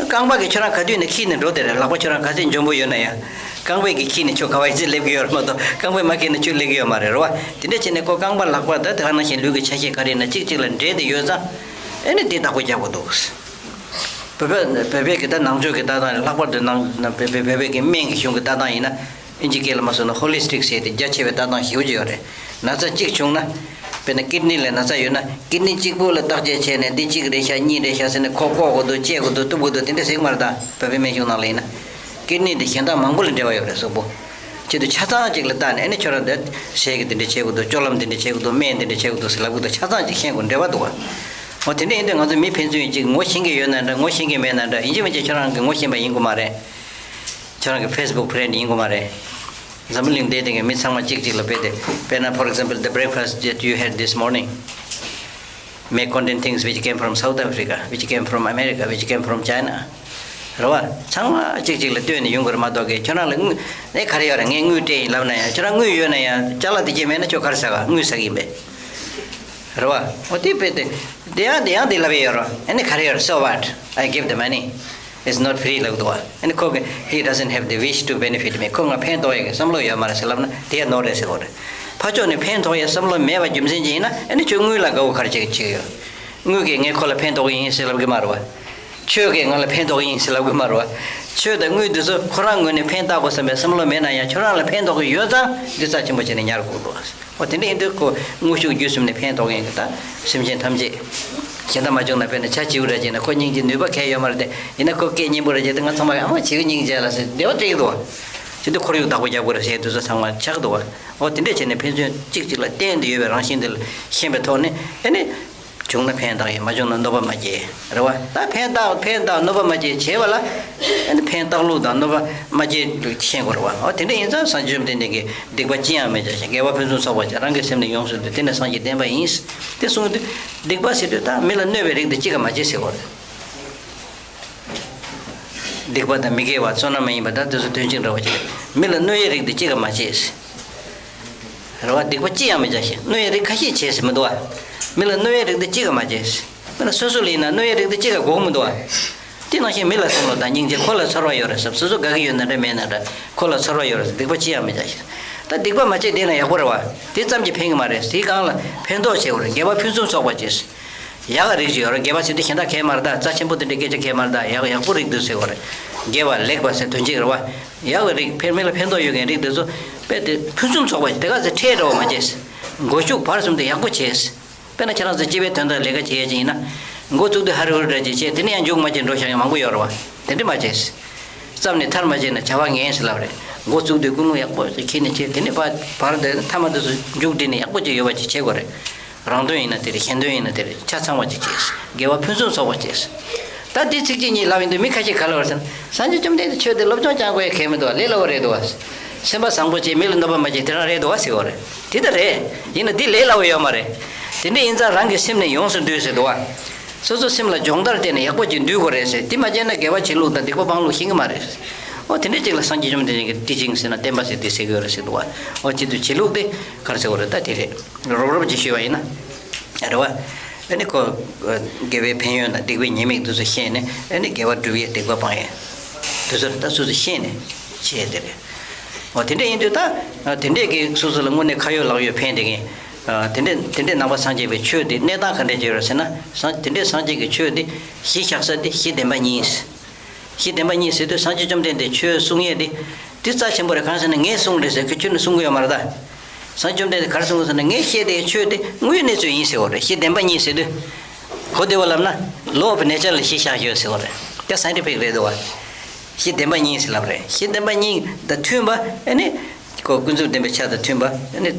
རྐང་པ་གིས་ཁྱོད་རང་ག་དུས་ནས་འཁྱེར་ནས་འགྲོ་དེ་རེད། ལག་པ་ཁྱོད་རང་ག་ཚོད་འཇོན་པོ་ཡོད་ན་ཡང་། རྐང་པས་ཀྱིས་འཁྱེར་ནས་ཁྱོད་ག་བ་ཡིན་ཚད་སླེབས་ཀྱི་ཡོད་རེད་མ་གཏོགས་རྐང་པས་མ་འཁྱེར་ན་ཁྱོད་སླེབས་ཀྱི་ཡོད་མ་རེད་རེད་བ། དེ་འདྲ་བྱས་ནས་ཁོ་རྐང་པ་ལག་པ་ད་དེ་ག་ནང་བཞིན་ལུས་ཀྱི་ཆ་ཤས་ག་རེ་ཡིན་ན་གཅིག་གཅིག་ལ་འབྲེལ་ཏེ་ཡོད་ཙང་། ཨེ་ནི་དེ་བདག་པོ་རྒྱག་དགོས་འདུག་བོད་པ་བོད་པའི་གི་ད་ནང་ཆོས་ཀྱི་ལྟ་སྟངས་ལྷག་པར་དུ་ནང་བོད་པའི་བོད་པའི་གི་སྨན་གྱི་གཞུང་གི་ལྟ་སྟངས་ཡིན་ན། ཨིན་ཇི་སྐད་ལ་མ་སོང་ན་ཧོ་ལི་སི་ཊིག་ཟེར་ཏེ་རྒྱ་ཆེ་བའི་ལྟ་སྟངས་ཞེ་པོ་ཅིག་ཡོད་རེད། ན་ཚ་གཅིག་བྱུང་ན། དཔེར་ན་ཀིཌ་ནི་ལ་ན་ཚ་ཡོད་ན་ཀིཌ་ནི་གཅིག་པོ་ལ་བརྟག་དཔྱད་བྱས་ནས་འདི་གཅིག་རེད་ཤག་གཉིས་རེད་ཤག་ཟེར་ནས་ཁོ་བཀོག་དགོས་འདུག་བཅད་དགོས་འདུག་གཏུབ་དགོས་འདུག་དེ་འདྲ་ཟེར་གི་མ་རེད་ད། བོད་པའི་སྨན་གཞུང་ནང་ལ་ཡིན་ན། ཀིཌ་ནི་དེ་གཞན་དག་མང་པོ་ལ་འབྲེལ་བ་ཡོད་རེད་གཟུགས་པོ། ཆེད་དུ་ཆ་ཚང་གཅིག་ལ་བལྟས་ནས་ཨ་ནི་ཁྱོད་རང་འདི་ཟས་ཀྱི་དེ་འདྲ་བྱེད་དགོས་འདུག་སྤྱོད་ལམ་དེ་འདྲ་བྱེད་དགོས་འདུག་སྨན་དེ་འདྲ་བྱེད་དགོས་འདུག་ཟེར་ལབ་གི་འདུག་ཆ་ཚང་གཅིག་ཤེས་དགོས་འབྲེལ་བ་འདུག་བ། འོ་དེ་འདྲ་ཡིན་དུས་ང་ཚོ་མི་ཕན་ཚུན་གཅིག་ངོ་ཤེས་ཀྱི་ཡོད་ན་འདྲ་ངོ་ཤེས་ཀྱི་མེད་ན་འདྲ་ཡིན་གཅིག་མིན་གཅིག་ཁྱོད་རང་གི་ངོ་ཤེས་པ་ཡིན་དགོས་མ་རེད། ཁྱོད་རང་གི་ཕེ་སི་བུག་ཕ་རེན་ཌི་ཡིན་དགོས་མ་རེད། འཛམ་བུ་གླིང་འདིའི་སྟེང་གི་མི་ཚང་མ་གཅིག་གཅིག་ལ་དཔེ་དེ་དཔེར་ན་for example the breakfast that you had this morning may contain things which came from South Africa, which came from America, which came from China. རེད་བ། ཚང་མ་གཅིག་གཅིག་ལ་ལྟོས་ནས་ཡོང་གི་རེད་མ་གཏོགས་ཀྱི་ཁྱོད་རང་ལ་དངུལ་ནས་ག་རེ་ཡོད་རེད། ངས་དངུལ་སྤྲད་ཡིན་ལབ་ན་ཡང་ཁྱོད་རང་དངུལ་ཡོད་ན་ཡང་ཅ་ལག་དེ་གྱད་མེད་ན་ཁྱོད་ག་རེ་ཟ་ག་དངུལ་ཟ་གི་ཡིན་པས། རེད་བ། འོ་དེ་དཔེ་དེ། དེ་ཡང་དེ་ཡང་དེ་ལབ་ཡོད་རེད། ཨ་ནི་ག་རེ་ཡོད་རེད། So what? I give the money. It's not free ལབ་འདུག་བ། ཨ་ནི་ཁོ་གི he doesn't have the wish to benefit me. ཁོ་ང་ཕན་ཐོགས་ཡག་གི་བསམ་བློ་ཡོད་མ་རེད་ཟེར་ལབ་ན་དེ་ཡང་ནོར་རེད་ཟེར་དགོས་རེད། ཕར་ཕྱོགས་ནས་ཕན་ཐོགས་ཡག་བསམ་བློ་མེད་པ་རྒྱུ་མཚན་ཅིག་ཡིན་ན་ཨ་ནི་ཁྱོད་དངུལ་ལ་དགའ་བོ་ག་རེ་བྱེད་ཀྱི་ཡོད། དངུལ་གིས་ངས་ཁོ་ལ་ཕན་ཐོགས་ཀྱི་ཡིན་ཟེར་ལབ་གི་མ་རེད་བ། ཆོས་ཀྱིས་ང་ལ་ཕན་ཐོགས་ཀྱི་ཡིན་ཟེར་ལབ་གི་མ་རེད་བ། ཆོས་དང་དངུལ་འདི་ཚོ་ཁོ་རང་ངོས་ནས་ཕན་བཏགས་དགོས་བསམ་པའི་བསམ་བློ་མེད་ན་ཡང་ཁྱོད་རང་ལ་ཕན་ཐོགས་ཀྱི་ཡོད་ཙང་འདི་རྩ་ཆེན་པོ་བྱས་ནས་ཉར་དགོས་འདུག་འོ་དེ་འདྲ་ཡིན་དུས་ཁོ་དངོས་ཤུགས་བརྒྱུད་གསུམ་ནས་ཕན་ཐོགས་མཁན་གྱི་ད་སེམས་ཅན་ཐམས་ཅད། གཞན་དག་མ་བྱུང་ན་དཔེར་ན་བྱ་བྱིའུ་འདྲ་བྱས་ན་ཁོ་སྙིང་རྗེ་ནུས་པ་གང་ཡོད་མ་རེད་དེ་ཡིན་ན་ཁོ་སྐད་སྙན་པོ་འདྲ་བྱས་ཏེ་ང་ཚང་མ་ཨ་མ་བྱིའུ་སྙིང་རྗེ་ལ་ཟེར་བདེ་བ་སྤྲད་ཀྱི་འདུག་བ། བྱས་དུས་ཁོར་ཡུག་བདག་པོ་རྒྱག་དགོས་རེད་ཟེར་དུས་ཚོད་ཚང་མ་ཆགས་འདུག་བ། འོ་དེ་འདྲ་བྱས་ནས་ཕན་ཚུན་གཅིག་གཅིག་ལ་བརྟེན་ཏེ་ཡོད་པའི་རང་བཞིན་དེ་ལ་ཤེས་པའི་ཐོག་ནས་ཨ་ནི། བྱུང་ན་ཕན་བཏགས་ཡིན་མ་བྱུང་ན་གནོད་པ་མ་སྐྱེལ། རེད་བ། ད་ཕན་བཏགས་ཕན་བཏགས་གནོད་པ་མ་སྐྱེལ་བྱས་པ་ལ། ཨ་ནི་ཕན་བཏགས་ལུགས་དང་གནོད་པ་མ་སྐྱེལ་ལུགས་ཤེས་དགོས་རེད་བ། འོ་དེ་འདྲ་ཡིན་ཙང་སངས་རྒྱས་བཅོམ་ལྡན་འདས་ཀྱིས་སྡིག་པ་ཅི་ཡང་མི་བྱ་ཞིང་དགེ་བ་ཕུན་སུམ་ཚོགས་པར་བྱ་རང་གི་སེམས་ནི་ཡོངས་སུ་འདུལ་དེ་ནི་སངས་རྒྱས་བསྟན་པ་ཡིན། དེ་གསུངས་དུས་སྡིག་པ་ཟེར་དུས་ད་མི་ལ་གནོད་པའི་རིགས་དེ་གཅིག་ཀ་མ་བྱེད་ཟེར་དགོས་རེད། སྡིག་པ་དང་མི་དགེ་བ་བསོད་ནམས་མ་ཡིན་པ་དག་དེ་ཚོ་དོན་གཅིག་འདྲ་བ་ཅིག་རེད། མི་ལ་གནོད་ཡའི་རིགས་དེ་གཅིག་ཀ་མ་བྱེད། རེད་བ། སྡིག་པ་ཅི་ཡང་མི་བྱ་ཞིང་གནོད་ཡའི་རིགས་ཁ་ཤས་བྱེད་ཟེར་མི་འདུག་བ། མི་ལ་གནོད་ཡའི་རིགས་དེ་གཅིག་ཀ་མ་བྱེད། མི་ལ་སོ་སོ་ལ་ཡིན་ན་གནོད་ཡའི་རིགས་དེ་གཅིག་ཀ་དགོས་ཀྱི་མི་འདུག་བ། དེ་ནང་བཞིན་མི་ལ་བསམ་བློ་དང་སྙིང་རྗེ་ཁོ་ལ་ཚོར་བ་ཡོད་རེད་བསམ་སོ་སོ་དགའ་གི་ཡོད་ན་འདྲ་མེད་ན་འདྲ་ཁོ་ལ་ཚོར་བ་ཡོད་རེད་བསམ་སྡིག་པ་ཅི་ཡང་མི་བྱ་ཞིང་། ད་སྡིག་པ་མ་བྱེད་བསྡད་ན་ཡག་པོ་རེད་བ། དེ་ཙམ་གྱིས་ཕན་གྱི་མ་རེད། དེའི་སྒང་ལ་ཕན་ཐོགས་བྱེད་དགོས་རེད། དགེ་བ་ཕུན་སུམ་ཚོགས་པ་བྱེད། ཡག་ག་རིགས་ཅིག་ཡོད་རེད། དགེ་བ་ཟེར་དུས་གཞན་དག་གས་མ་རེད་ད། རྩ་ཆེན་པོ་དེ་འདྲའི་སྐད་ཆ་གས་མ་རེད་ད། ཡག་ཡག་པོ་རིགས་འདུག་ཟེར་བ་རེད། དགེ་བ་ལེགས་པ་ཟེར་དོན་གཅིག་རེད་བ། ཡག་གི་རིགས་ཕན་མི་ལ་ཕན་ཐོགས་ཡོད་མཁན་རིགས་འདི་ཚོ་དཔེ་དེ་ཕུན་སུམ་ཚོགས་པ་ཞིག་དེ་ག་ཚོད་ཁྲལ་འདྲ་བ་མ་བྱེད། མགོ་གཅུག་བར་གསུམ་དུ་ཡག་པོ་བྱེད། དཔེར་ན་ཁྱེད་རང་ཚོ་སྤྱི་པའི་དོན་དག་ལས་ཀ་བྱེད་ཡས་ཅིག་ཡིན་ན། མགོ་བཙུགས་དུས་ཧ་རི་ཧུ་རི་འདྲ་ཅིག་བྱེད་དེ་ནས་ཡང་མཇུག་མ་བྱེད་འགྲོ་ཤག་ཡང་མང་པོ་ཡོད་རེད་བ། དེ་འདྲ་མ་བྱེད། བརྩམས་ནས་མཐར་མ་བྱེད་ན་བྱ་བ་ངན་ཟེར་ལབ་རེད། མགོ་བཙུགས་དུས་ཀུན་སློང་ཡག་པོ་ཞིག་འཁྱེར་ནས་བྱེད་དེ་ནས་ཕར་བར་དེ་མཐའ་མ་དེ་ཚོ་མཇུག་སྒྲིལ་ནས་ཡག་པོ་ཅིག་ཡོད་པ་ཅིག་བྱེད་དགོས་རེད། རང་དོན་ཡིན་ན་དེ་རེད། གཞན་དོན་ཡིན་ན་དེ་རེད། ཆ་ཚང་བ་ཅིག་བྱས། དགེ་བ་ཕུན་སུམ་ཚོགས་པ་བྱས། ད་འདི་ཚིག་གཅིག་གཉིས་ལབ་ཡིན་དུས་མི་ཁ་ཤས་ག་ལབ་རེད་ཟེར་ན། སངས་རྒྱས་བཅོམ་ལྡན་འདས་ཆོས་འདི་སློབ་སྦྱོང་སྦྱང་དགོས་ཡ་གལ་མི་འདུག་བ། ལས་སླ་བོ་རེད་འདུག་བ། སེམས་པ་བཟང་པོ་བྱས་མི་ལ་གནོད་པ་མ་བྱས་དེ་རང་རེད་འདུག་བ་ཟེར་བ་རེད། དེ་ད་རེད། ཡིན་ན་འདི་ལས་སླ་བོ་ཡོད་མ་རེད། དེ་འདྲ་ཡིན་ཙང་རང་གི་སེམས་ནི་ཡོངས་སུ་འདུལ་ཟེར་འདུག་བ། སོ་སོ་སེམས་ལ་སྦྱོང་བརྡར་བསྟན་ནས་ཡག་པོ་ཅིག་འདུལ་དགོས་རེད་ཟེར། དེ་མ་བྱས་ན་དགེ་བ་བྱེད་ལུགས་དང་སྡིག་པ་སྤང་ལུགས་ཤེས་ཀྱི་མ་རེད། འོ་དེ་འདྲ་ཅིག་ལ་སངས་རྒྱས་བཅོམ་ལྡན་འདས་ཀྱིས་ཊི་ཅིང་ཟེར་ན་བསྟན་པ་ཟེར་དེ་ཟེར་གྱི་ཡོད་རེད་ཟེར་འདུག་བ། འོ་བྱེད་དུས་བྱེད་ལུགས་དེ་ག་རེ་ཟེར་དགོས་རེད། ད་དེ་རེད། རོབ་རོབ་ཅིག་ཞུས་པ་ཡིན་ན། རེད་བ། ཨ་ནི་ཁོ། དགེ་བའི་ཕན་ཡོན་དང་སྡིག་པའི་ཉེས་དམིགས་དེ་ཚོ་ཤེས་ནས་ཨ་ནི་དགེ་བ་སྒྲུབ་ཡས་སྡིག་པ་སྤང་ཡས། དེ་ཚོ་ད་སོ་སོ་ཤེས་ནས། བྱས་དེ་རེད། འོ་དེ་འདྲ་ཡིན་དུས་ད་དེ་འདྲས་ཀྱི་སོ་སོ་ལ་དངོས་གནས་ཁ་ཡོད་ལག་ཡོད་ཕན་བདེ་མཁན། དེ་འདྲས་དེ་འདྲས་ནང་པ་སངས་རྒྱས་པའི་ཆོས་དེ་གནས་སྟངས་ག་འདྲས་ཅིག་ཡོད་རེད་ཟེར་ན། སངས་དེ་འདྲས་སངས་རྒྱས་ཀྱི་ཆོས་དེ་གཞི་བཞག་ས་དེ་གཞི་བདེན་པ་གཉིས། གཞི་བདེན་པ་གཉིས་ཟེར་དུས་སངས་རྒྱས་བཅོམ་ལྡན་འདས་ཆོས་གསུང་ཡས་དེ་དེ་རྩ་ཆེན་པོ་རེད། གང་ཟེར་ན་ངས་གསུངས་རེད་ཟེར་ཁྱོད་ཁྱོད་ནས་གསུང་གི་ཡོད་མ་རེད་ད། སངས་རྒྱས་བཅོམ་ལྡན་འདས་ག་རེ་གསུངས་ཟེར་ན་ངས་བཤད་དེའི་ཆོས་དེ་དངོས་གནས་ཚུལ་ཡིན་ཟེར་བ་རེད། གཞི་བདེན་པ་གཉིས་ཟེར་དུས། གོ་བདེ་བ་ལབ་ན། Law of nature ལ་གཞི་བཞག་ཡོད་ཟེར་བ་རེད། དེ་scientific རེད་འདུག་བ། གཞི་བདེན་པ་གཉིས་ཟེར་ལབ་རེད། གཞི་བདེན་པ་གཉིས་དང་མཐུན་པ་ཨ་ནི། ཁོ་ཀུན་རྫོབ་བདེན་པའི་ཆ་དང་མཐུན་པ་ཨ་ནི།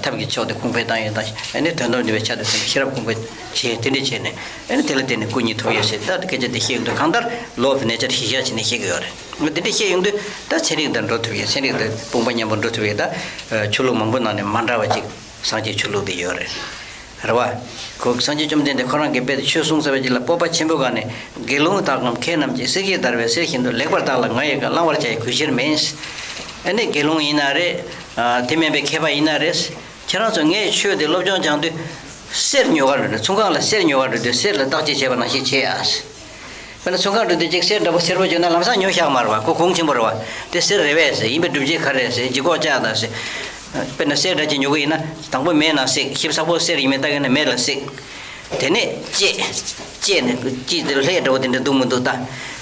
ཐབས་ཀྱི་མཆོག་དེ་ཁུངས་དཔེ་བཏང་ཡོད་དང་ཨ་ནི་དོན་དམ་བདེན་པའི་ཆ་དང་མཐུན་པ་ཤེས་རབ་ཁུངས་དཔེ་བྱས་དེ་འདྲ་བྱས་ནས་ཨ་ནི་དེ་ལ་བརྟེན་ནས་སྐུ་གཉིས་ཐོབ་ཡོད་ཟེར། ད་སྐད་ཆ་དེ་བཤད་ཡོང་དུས་གང་ལྟར་Law of nature གཞི་བཞག་བྱས་ནས་བཤད་ཀྱི་ཡོད་རེད། འོ་དེ་འདྲ་བཤད་ཡོང་དུས་ད་ཚན་རིག་དང་འགྲོ་ཐུབ་ཡོད། ཚན་རིག་དང་དཔུང་པ་མཉམ་པོ་འགྲོ་ཐུབ་ཡོད། ད་ཆོས་ལུགས་མང་པོ་ནང་ནས་མ་འདྲ་བ་ཅིག་སངས་རྒྱས་ཆོས་ལུགས་དེ་ཡོད་རེད། རེད་བ། ཁོ་སངས་རྒྱས་བཅོམ་ལྡན་འདས་ཁོ་རང་གིས་དཔེ་དེ་ཆོས་གསུངས་ཚར་བའི་རྗེས་ལ་སྤོབས་པ་ཆེན་པོའི་སྒང་ནས་དགེ་སློང་དག་གམ་མཁས་རྣམས་ཀྱིས་བསྲེག་བཅད་བརྡར་བའི་གསེར་བཞིན་དུ་ལེགས་པར་བརྟགས་ལ་ང་ཡི་བཀའ་བླང་བར་བྱ་ཡི་གུས་ཕྱིར་མིན། ཨ་ནི་དགེ་སློང་ཡིན་ན་རེད། དེ་མིན་པའི་མཁས་པ་ཡིན་ན་རེད། ཁྱེད་རང་ཚོ་ངའི་ཆོས་དེ་སློབ་སྦྱོང་སྦྱང་དུས་གསེར་ཉོ་གར་འགྲོ་དུས་ཚོང་ཁང་ལ་གསེར་ཉོ་གར་འགྲོ་དུས་གསེར་ལ་བརྟག་དཔྱད་བྱས་པ་ནང་བཞིན་བྱེད་ཨ། དཔེར་ན་ཚོང་ཁང་འགྲོ་དུས་ཅིག་གསེར་འདྲ་པོ་སེར་པོ་བྱུང་ན་ལམ་སང་ཉོ་བཞག་མ་རེད་བ། ཁོ་གོང་ཆེན་པོ་རེད་བ། དེ་གསེར་རེད་པས་ཟེར། ཡིན་པའི་སྒྲུབ་བྱེད་ག་རེ་རེད་ཟེར། ལྗིད་ཁོག་ལྕགས་དང་ཟེར། དཔེར་ན་གསེར་འདྲ་ཅིག་ཉོ་གི་ཡིན་ན་དང་པོ་མེ་ནང་བསྲེག་ཞིབ་ཚགས་པོ་གསེར་ཡིན་མིན་ལྟ་གི་ན་མེ་ལ་བསྲེག་དེ་ནས་བཅད། བཅད་ནས་དཀྱིལ་དེར་ལྷས་འདྲ་པོ་དེ་འདྲ་འདུག་མི་འདུག་ལྟ།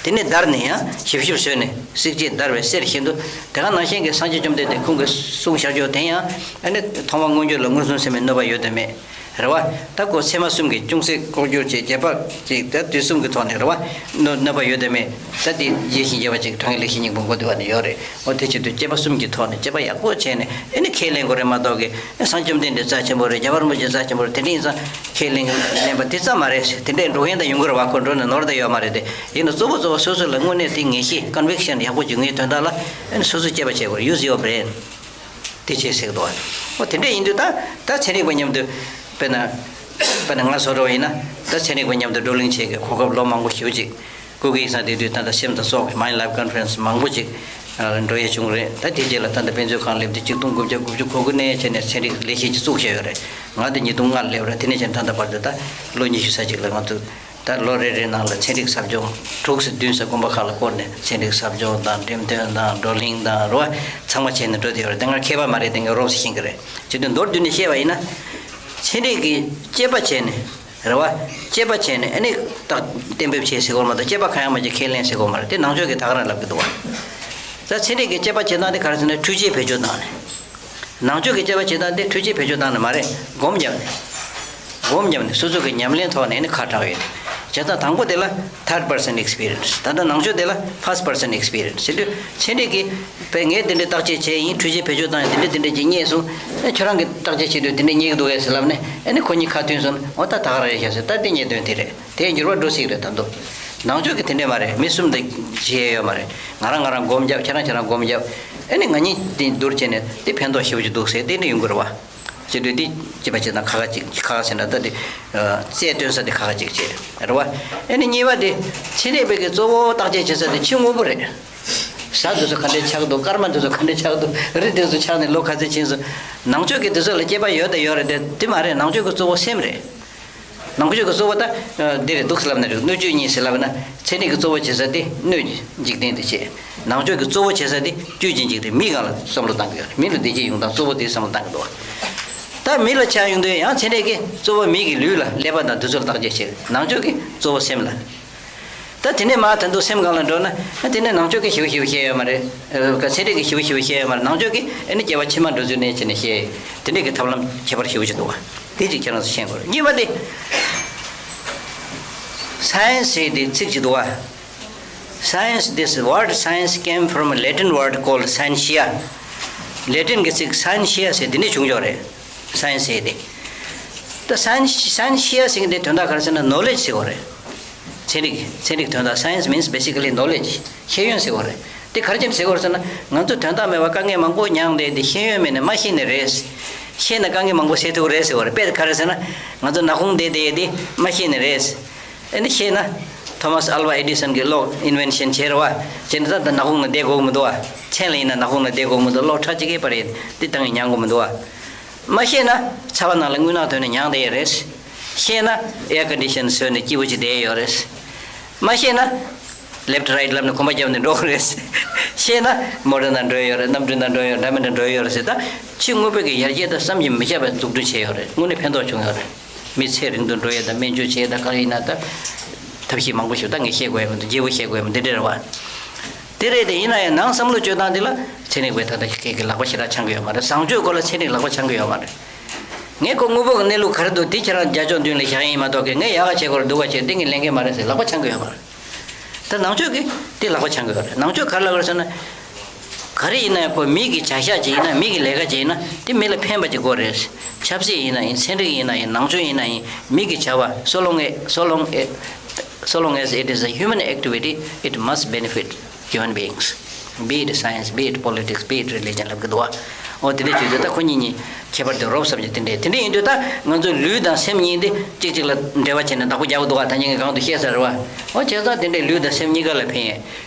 དེ་ནས་བརྡར་ནས་ཡང་ཞིབ་ཞིབ་བཟོས་ནས་བསྲེག་བཅད་བརྡར་བའི་གསེར་བཞིན་དུ། དེ་ག་ནང་བཞིན་གྱི་སངས་རྒྱས་བཅོམ་ལྡན་འདས་ཁོང་གིས་གསུངས་བཞག་ཆོག་དེ་ཡང་ཨ་ནི་མཐོང་བ་མངོན་གྱུར་ལ་མངོན་སུམ་ཚད་མའི་གནོད་པ་ཡོད་དམ་མེད། རེད་བ། ད་ཁོ་ཚད་མ་གསུམ་གྱིས་ཅུང་ཟད་ལྐོག་གྱུར་བྱས་རྗེས་དཔག་ཅིག་ད་དུས་གསུམ་གྱི་ཐོག་ནས་རེད་བ། གནོད་གནོད་པ་ཡོད་དམ་མེད། ད་དེ་རྒྱས་ཤིང་རྒྱས་པ་ཅིག་དྲང་ངེས་ལེགས་བཤད་སྙིང་པོ་མགོ་བདེ་བ་ནས་ཡོད་རེད། འོ་དེ་བྱེད་དུས་དཔྱད་པ་གསུམ་གྱི་ཐོག་ནས་དཔྱད་པ་ཡག་པོ་བྱས་ནས་ཨ་ནི་ཁས་ལེན་དགོས་རེད་མ་གཏོགས་གི་ཨ་སངས་རྒྱས་བཅོམ་ལྡན་འདས་རྩ་ཆེན་པོ་རེད། རྒྱལ་བ་རིན་པོ་ཆེ་རྩ་ཆེན་པོ་རེད། དེ་འདྲ་ཡིན་ཙང་ཁས་ལེན་ལེན་པ་དེ་ཙམ་མ་རེད་ཟེར། དེ་འདྲས་འགྲོ་མཁན་དང་ཡོང་གི་རེད་བ། ཁོ་འགྲོ་ནས་ནོར་ད་ཡོད་མ་རེད་དེ། ཡིན་ན་གཙོ་བོ་གཙོ་བོ་སོ་སོ་ལ་དངོས་གནས་དེ་ངེས་ཤེས་ཀོན་ཝིག་ཤན་ཡག་པོ་ཅིག་ཡོང་ཡའི་དོན་དག་ལ་ཨ་ནི་སོ་སོས་དཔྱད་པ་བྱེད་དགོས་རེད། Use your brain། དེ་བྱེད་ཟེར་གི་འདུག་བ། འོ་དེ་འདྲས་ཡིན་དུས་ད་ད་ཚན་རིག་པ་མཉམ་དུ་དཔེར་ན་དཔེར་ན་ང་བཟོ་འདྲ་བ་ཡིན་ན་ད་ཚན་རིག་པ་མཉམ་དུ་བགྲོ་གླེང་བྱེད་ཀྱི་གོ་སྐབས་ལོ་མང་པོ་ཞེ་པོ་ཅིག་སྐུ་སྒེར་ཡིག་ཚང་བསྡད་དུས་ད་ལྟ་སེམས་དང་སྲོག་གི་མའིན་ཌ་ལའིཕ་ཀོན་ཕ་རེན་སི་མང་པོ་ཅིག་འགྲོ་ཡས་བྱུང་རེད། ད་དེ་རྗེས་ལ་ད་ལྟ་དཔེ་མཛོད་ཁང་སླེབས་དུས་ཆིག་སྟོང་དགུ་བརྒྱ་དགུ་བཅུ་གོ་དགུ་ནས་བྱས་ནས་ཚན་རིག་ལས་གཞི་ཅིག་བཙུགས་བཞག་ཡོད་རེད། ང་དེ་ཉིས་སྟོང་ལྔ་ལ་སླེབས་རེད། དེ་ནས་བྱས་ནས་ད་ལྟ་བར་དུ་ད་ལོ་ཉི་ཤུ་ཙམ་ཅིག་ལ་ང་ཚོ། ད་ལོ་རེ་རེའི་ནང་ལ་ཚན་རིག་ཟབ་སྦྱོང་དྲུག་ཙམ་བདུན་ཙམ་དགོན་པ་ཁག་ལ་བསྐོར་ནས་ཚན་རིག་ཟབ་སྦྱོང་དང་འགྲེམས་སྟོན་དང་བགྲོ་གླེང་དང་རེད་བ། ཚང་མ་བྱས་ནས་འགྲོ་བསྡད་ཡོད་རེད། དེ་སྔར་མཁས་པ་མ་རེད། དེ་ངས་རོབ་ཙམ་ཤེས་ཀྱི་རེད། བྱེད་དུས་མདོར་བསྡུས་ནས་བཤད་པ་ཡིན་ན། ཚན་རིག་གིས་དཔྱད་པ་བྱས་ནས་རེད་བ། དཔྱད་པ་བྱས་ནས་ཨ་ནི་རྟགས་གཏན་འབེབས་བྱས་ཟེར་གོ་མ་གཏོགས་དཔྱད་པ་གང་ཡང་མ་བྱས་ཁས་ལེན་ཟེར་གོ་མ་རེད། དེ་ནང་ཆོས་ཀྱིས་ད་ག་རང་ལབ་ཀྱི་འདུག་བ། ད་ཚན་རིག་གིས་དཔྱད་པ་བྱེད་སྟངས་དེ་ག་རེ་ཟེར་ན་འཕྲུལ་ཆས་བེད་སྤྱོད་བཏང་ནས། ནང་ཆོས་ཀྱི་དཔྱད་པ་བྱེད་སྟངས་དེ་འཕྲུལ་ཆས་བེད་སྤྱོད་བཏང་ནས་མ་རེད། སྒོམ་བརྒྱབ་ནས། སྒོམ་བརྒྱབ་ནས་སོ་སོ་གི་ཉམས་ལེན་ཐོག་ནས་ནི་ཁ་གྲགས་ཡོད། བྱས་ཙང་དང་པོ་དེ་ལ་third person experience། ད་ལྟ་ནང་ཆོས་དེ་ལ་first person experience་ཟེར་དུས་ཚན་རིག་གིས་བས་ངས་དེ་འདྲའི་བརྟག་དཔྱད་བྱས་ཡིན། འཕྲུལ་ཆས་བེད་སྤྱོད་བཏང་ཡིན། དེ་འདྲ་དེ་འདྲ་ཅིག་རྙེད་སོང་། ཨེ་ཁྱོད་རང་གིས་བརྟག་དཔྱད་བྱེད་དུས་དེ་འདྲ་རྙེད་ཀྱི་འདུག་གས་ཟེར་ལབ་ནས་ཨེ་ནི་ཁོ་གཉིས་ཁ་མཐུན་སོང་། འོ་ད་ད་ག་རང་རེད་ཤག་ཟེར། ད་དེ་གཉིས་དོན་དེ་རེད། དེའི་འགྱུར་བ་འགྲོ་སྲིད་རེད་ད་དུང་། ནང་ཆོས་ཀྱི་དེ་འདྲས་མ་རེད། མི་གསུམ་དེ་བྱེད་ཡས་ཡོད་མ་རེད། ང་རང་ང་རང་སྒོམ་རྒྱབ། ཁྱེད་རང་ཁྱེད་རང་སྒོམ་རྒྱབ། ཨེ་ནི་ང་གཉིས་དེ་བསྡུར་བྱས་ནས་དེ་ཕན་ཐོགས་ཞེ་པོ་ཅིག་འདུག་ཟེར་དེ་འདྲ་ཡོང་གི་རེད་བ། བྱེད་དུས་དེ་སྐྱེས་པ་བྱེད་སྟངས་ཁ་ཁ་ཅིག་ཁ་ཁ་ཟེར་ན་ད་དེ་རྩལ་སྟོན་ས་དེ་ཁ་ཁ་ཅིག་བྱེད་རེད་བ། ཨེ་ནི་གཉིས་པ་དེ་ཚན་རིག་པའི་གི་གཙོ་བོ་བརྟག་དཔྱད་བྱེད་ས་དེ་ཕྱི་དངོས་པོ་རེད། གཟའ་འདི་ཚོ་ག་འདྲས་ཆགས་འདུག་སྐར་མ་འདི་ཚོ་ག་འདྲས་ཆགས་འདུག་རི་འདི་ཚོ་ཆགས་ནས་ལོ་ག་ཚོད་ཕྱིན་སོང་། ནང་ཆོས་ཀྱི་འདི་ཚོ་ལ་དཔྱད་པ་ཡོད་དང་ཡོད་རེད་དེ་དེ་མ་རེད། ནང་ཆོས་ཀྱི་གཙོ་བོ་སེམས་རེད། ནང་ཆོས་ཀྱི་གཙོ་བོ་ད་འདི་རེད་འདུག་ཟེར་ལབ་ན་རེད། སྣོད་བཅུད་གཉིས་ཟེར་ལབ་ན་ཚན་རིག་གི་གཙོ་བོ་བྱེད་ས་དེ་སྣོད་འཇིག་རྟེན་དེ་བྱེད། ནང་ཆོས་ཀྱི་གཙོ་བོ་བྱེད་ས་དེ་བཅུད་ཀྱི་འཇིག་རྟེན་མི་སྒང་ལ་བསམ་བློ་བཏང་གི་ཡོད་རེད། མི་ལ་བདེ་སྐྱིད་ཡོང་སྟངས་གཙོ་བོ་དེ་བསམ་བློ་བཏང་གི་འདུག་ད་མི་ལ་ཆ་ཡོང་དུས་ཡང་ཚན་རིག་གི་གཙོ་བོ་མི་གི་ལུས་ལ་ཀླད་པ་དང་འདི་ཚོ་ལ་བརྟག་དཔྱད་བྱེད། ནང་ཆོས་ཀྱི་གཙོ་བོ་སེམས་ལ། ད་དེ་ནས་མར་ད་དུང་སེམས་སྒང་ལ་འགྲོ་ན་ཨ་དེ་ནས་ནང་ཆོས་ཀྱི་ཞིབ་ཞིབ་བཤད་ཡོད་མ་རེད། ཨ་ཚན་རིག་གི་ཞིབ་ཞིབ་བཤད་ཡོད་མ་རེད། ནང་ཆོས་ཀྱི་ཨ་ནི་སྐྱེ་བ་ཕྱི་མ་འགྲོ་ཚུལ་ནས་བྱས་ནས་བཤད། དེ་འདྲས་ཀྱི་ཐབས་ལམ་ཁྱད་པར་ཞེ་པོ་ཅིག་འདུག་བ། དེ་ཅིག་ཁྱེད་རང་ཚོ་ཤེས་དགོས་རེད། གཉིས་པ་དེ། Science ཟེར་དེ་ཚིག་ཅིག་འདུག་བ། Science, this word science came from a Latin word called scientia. ལེ་ཏིན་གྱི་ཚིག་scientia ཟེར་དེ་འདྲས་བྱུང་ཆོག་རེད། Science ཟེར་དེ། ད་science, scientia ཟེར་གྱི་དེ་དོན་དག་ག་རེ་ཟེར་ན་knowledge ཟེར་བ་རེད། ཚན་རིག་ཚན་རིག་དོན་དག science means basically knowledge ཤེས་ཡོན་ཟེར་བ་རེད། དེ་ག་རེ་བྱས་ནས་ཟེར་བ་རེད་ཟེར་ན་ང་ཚོ་དོན་དག་མེད་པ་དཀའ་ངལ་མང་པོ་མྱངས་བསྡད་དེ་ཤེས་ཡོན་མེད་ནས་མ་ཤེས་ནས་རེད། ཤེས་ན་དཀའ་ངལ་མང་པོ་སེལ་ཐུབ་ཀྱི་རེད་ཟེར་བ་རེད། དཔེ་ག་རེ་ཟེར་ན་ང་ཚོ་ནག་ཁུང་བསྡད་བསྡད་དེ་མ་ཤེས་ནས་རེད། ཨ་ནི་ཤེས་ན་Thomas Alva Edison གྱིས་གློག་invention བྱས་རེད་བ། བྱས་ནས་ད་ནག་ཁུང་ན་བསྡད་དགོས་ཀྱི་མི་འདུག་བ། མཚན་ལ་ཡིན་ན་ནག་ཁུང་ན་བསྡད་དགོས་ཀྱི་མི་འདུག་གློག་ཁྲ་གཅིག་གིས་པར་ཡིན་དེ་བཏང་ཡིན་མྱང་དགོས་མི་འདུག་བ། མ་ཤེས་ན་ཚ་བ་ནང་ལ་རྔུལ་ནག་ཐོན་ནས་མྱང་བསྡད་ཡོད་རེད། ཤེས་ན་air condition བཟོས་ནས་སྐྱིད་པོ་ཅིག་བསྡད་ཡོད་རེད། མ་ཤེས་ན་left right ལབ་ནས་གོམ་པ་བརྒྱབ་ནས་འགྲོ་གི་རེད། ཤེས་ན་མོ་ཊ་ནང་འགྲོ་ཡོད་རེད། གནམ་གྲུ་ནང་འགྲོ་ཡོད། འདྲ་མི་འདྲ་འགྲོ་ཡོད་རེད་ཟེར། ད་ཕྱི་དངོས་པོ་གི་ཡར་རྒྱས་དང་བསམ་གྱིས་མི་ཁྱབ་པའི་འཛུགས་སྐྲུན་བྱས་ཡོད་རེད། དངོས་གནས་ཕན་ཐོགས་བྱུང་ཡོད་རེད། མི་ཚེ་རིང་དུ་འགྲོ་ཡས་དང་སྨན་བཅོས་བྱེད་ཡས་དང་ག་རེ་ཡིན་ན་ད་ཐབས་ཤེས་མང་པོ་ཞིག་ད་ངས་བཤད་དགོས་ཡ་མི་འདུག་རྒྱས་པོ་བཤད་དགོས་ཡ་མི་འདི་འདྲ་རེད་བ། དེ་རེད་དེ་ཡིན་ན་ཡང་ནང་བསམ་བློ་བཅོས་སྟངས་འདི་ལ་ཚན་རིག་པས་ད་ལྟ་ཁྱེད་ཀྱི་ལག་པ་ཞེ་དྲག་འཆང་གི་ཡོད་མ་རེད། བཟང་སྤྱོད་སྐོར་ལ་ཚན་རིག་ལག་པ་འཆང་གི་ཡོད་མ་རེད། ངས་ཁོ་དངོས་པོ་གི་གནས་ལུགས་ག་རེ་འདུག་དེ་ཁྱེད་རང་རྒྱ་ཕྱོགས་མདུན་ལ་བཞག་ཡིན་མ་གཏོགས་ཀྱི་ངས་ཡག་ག་བྱེད་དགོས་རེད་སྡུག་ག་བྱེད་འདི་ངས་ལས་འགན་མ་རེད་ཟེར་ལག་པ་འཆང་གི་ཡོད་མ་རེད། ད་ནང་ཆོས་ཀྱིས་དེ་ལག་པ་འཆང་གི་ཡོད་རེད། ནང་ཆོས་ག་རེ་ལབ་དགོས་རེད་ཟེར་ན། ག་རེ་ཡིན་ན་ཡང་ཁོ་མི་གི་བྱ་བཞག་ཅིག་ཡིན་ན་མི་གི་ལས་ཀ་ཅིག་ཡིན་ན་དེ་མི་ལ་ཕན་པ་ཅིག་དགོས་རེད། ཆབ་སྲིད་ཡིན་ན་ཡིན། ཚན་རིག་ཡིན་ན་ཡིན། ནང་ཆོས་ཡིན་ན་ཡིན། མི་གི་བྱ་བ་so long as so long as so long as it is a human activity, it must benefit human beings, be it science, be it politics, be it religion ལབ་གི་འདུག་བ། འོ་དེ་འདྲ་བྱས་ཏེ་ད་ཁོ་གཉིས་གཉིས་ཁྱད་པར་དེ་རོབ་ཙམ་གྱི་དེ་འདྲ་དེ་འདྲ་ཡིན་དུས་ད་ང་ཚོ་ལུས་དང་སེམས་གཉིས་དེ་གཅིག་གཅིག་ལ་འབྲེལ་བ་བྱས་ནས་བདག་པོ་རྒྱག་གི་འདུག་བ། ད་ཉིན་གང་དུ་བཤད་ས་རེད་བ། འོ་བྱས་ཙང་དེ་འདྲའི་ལུས་དང་སེམས་གཉིས་ཀ་ལ་ཕན་ཡས།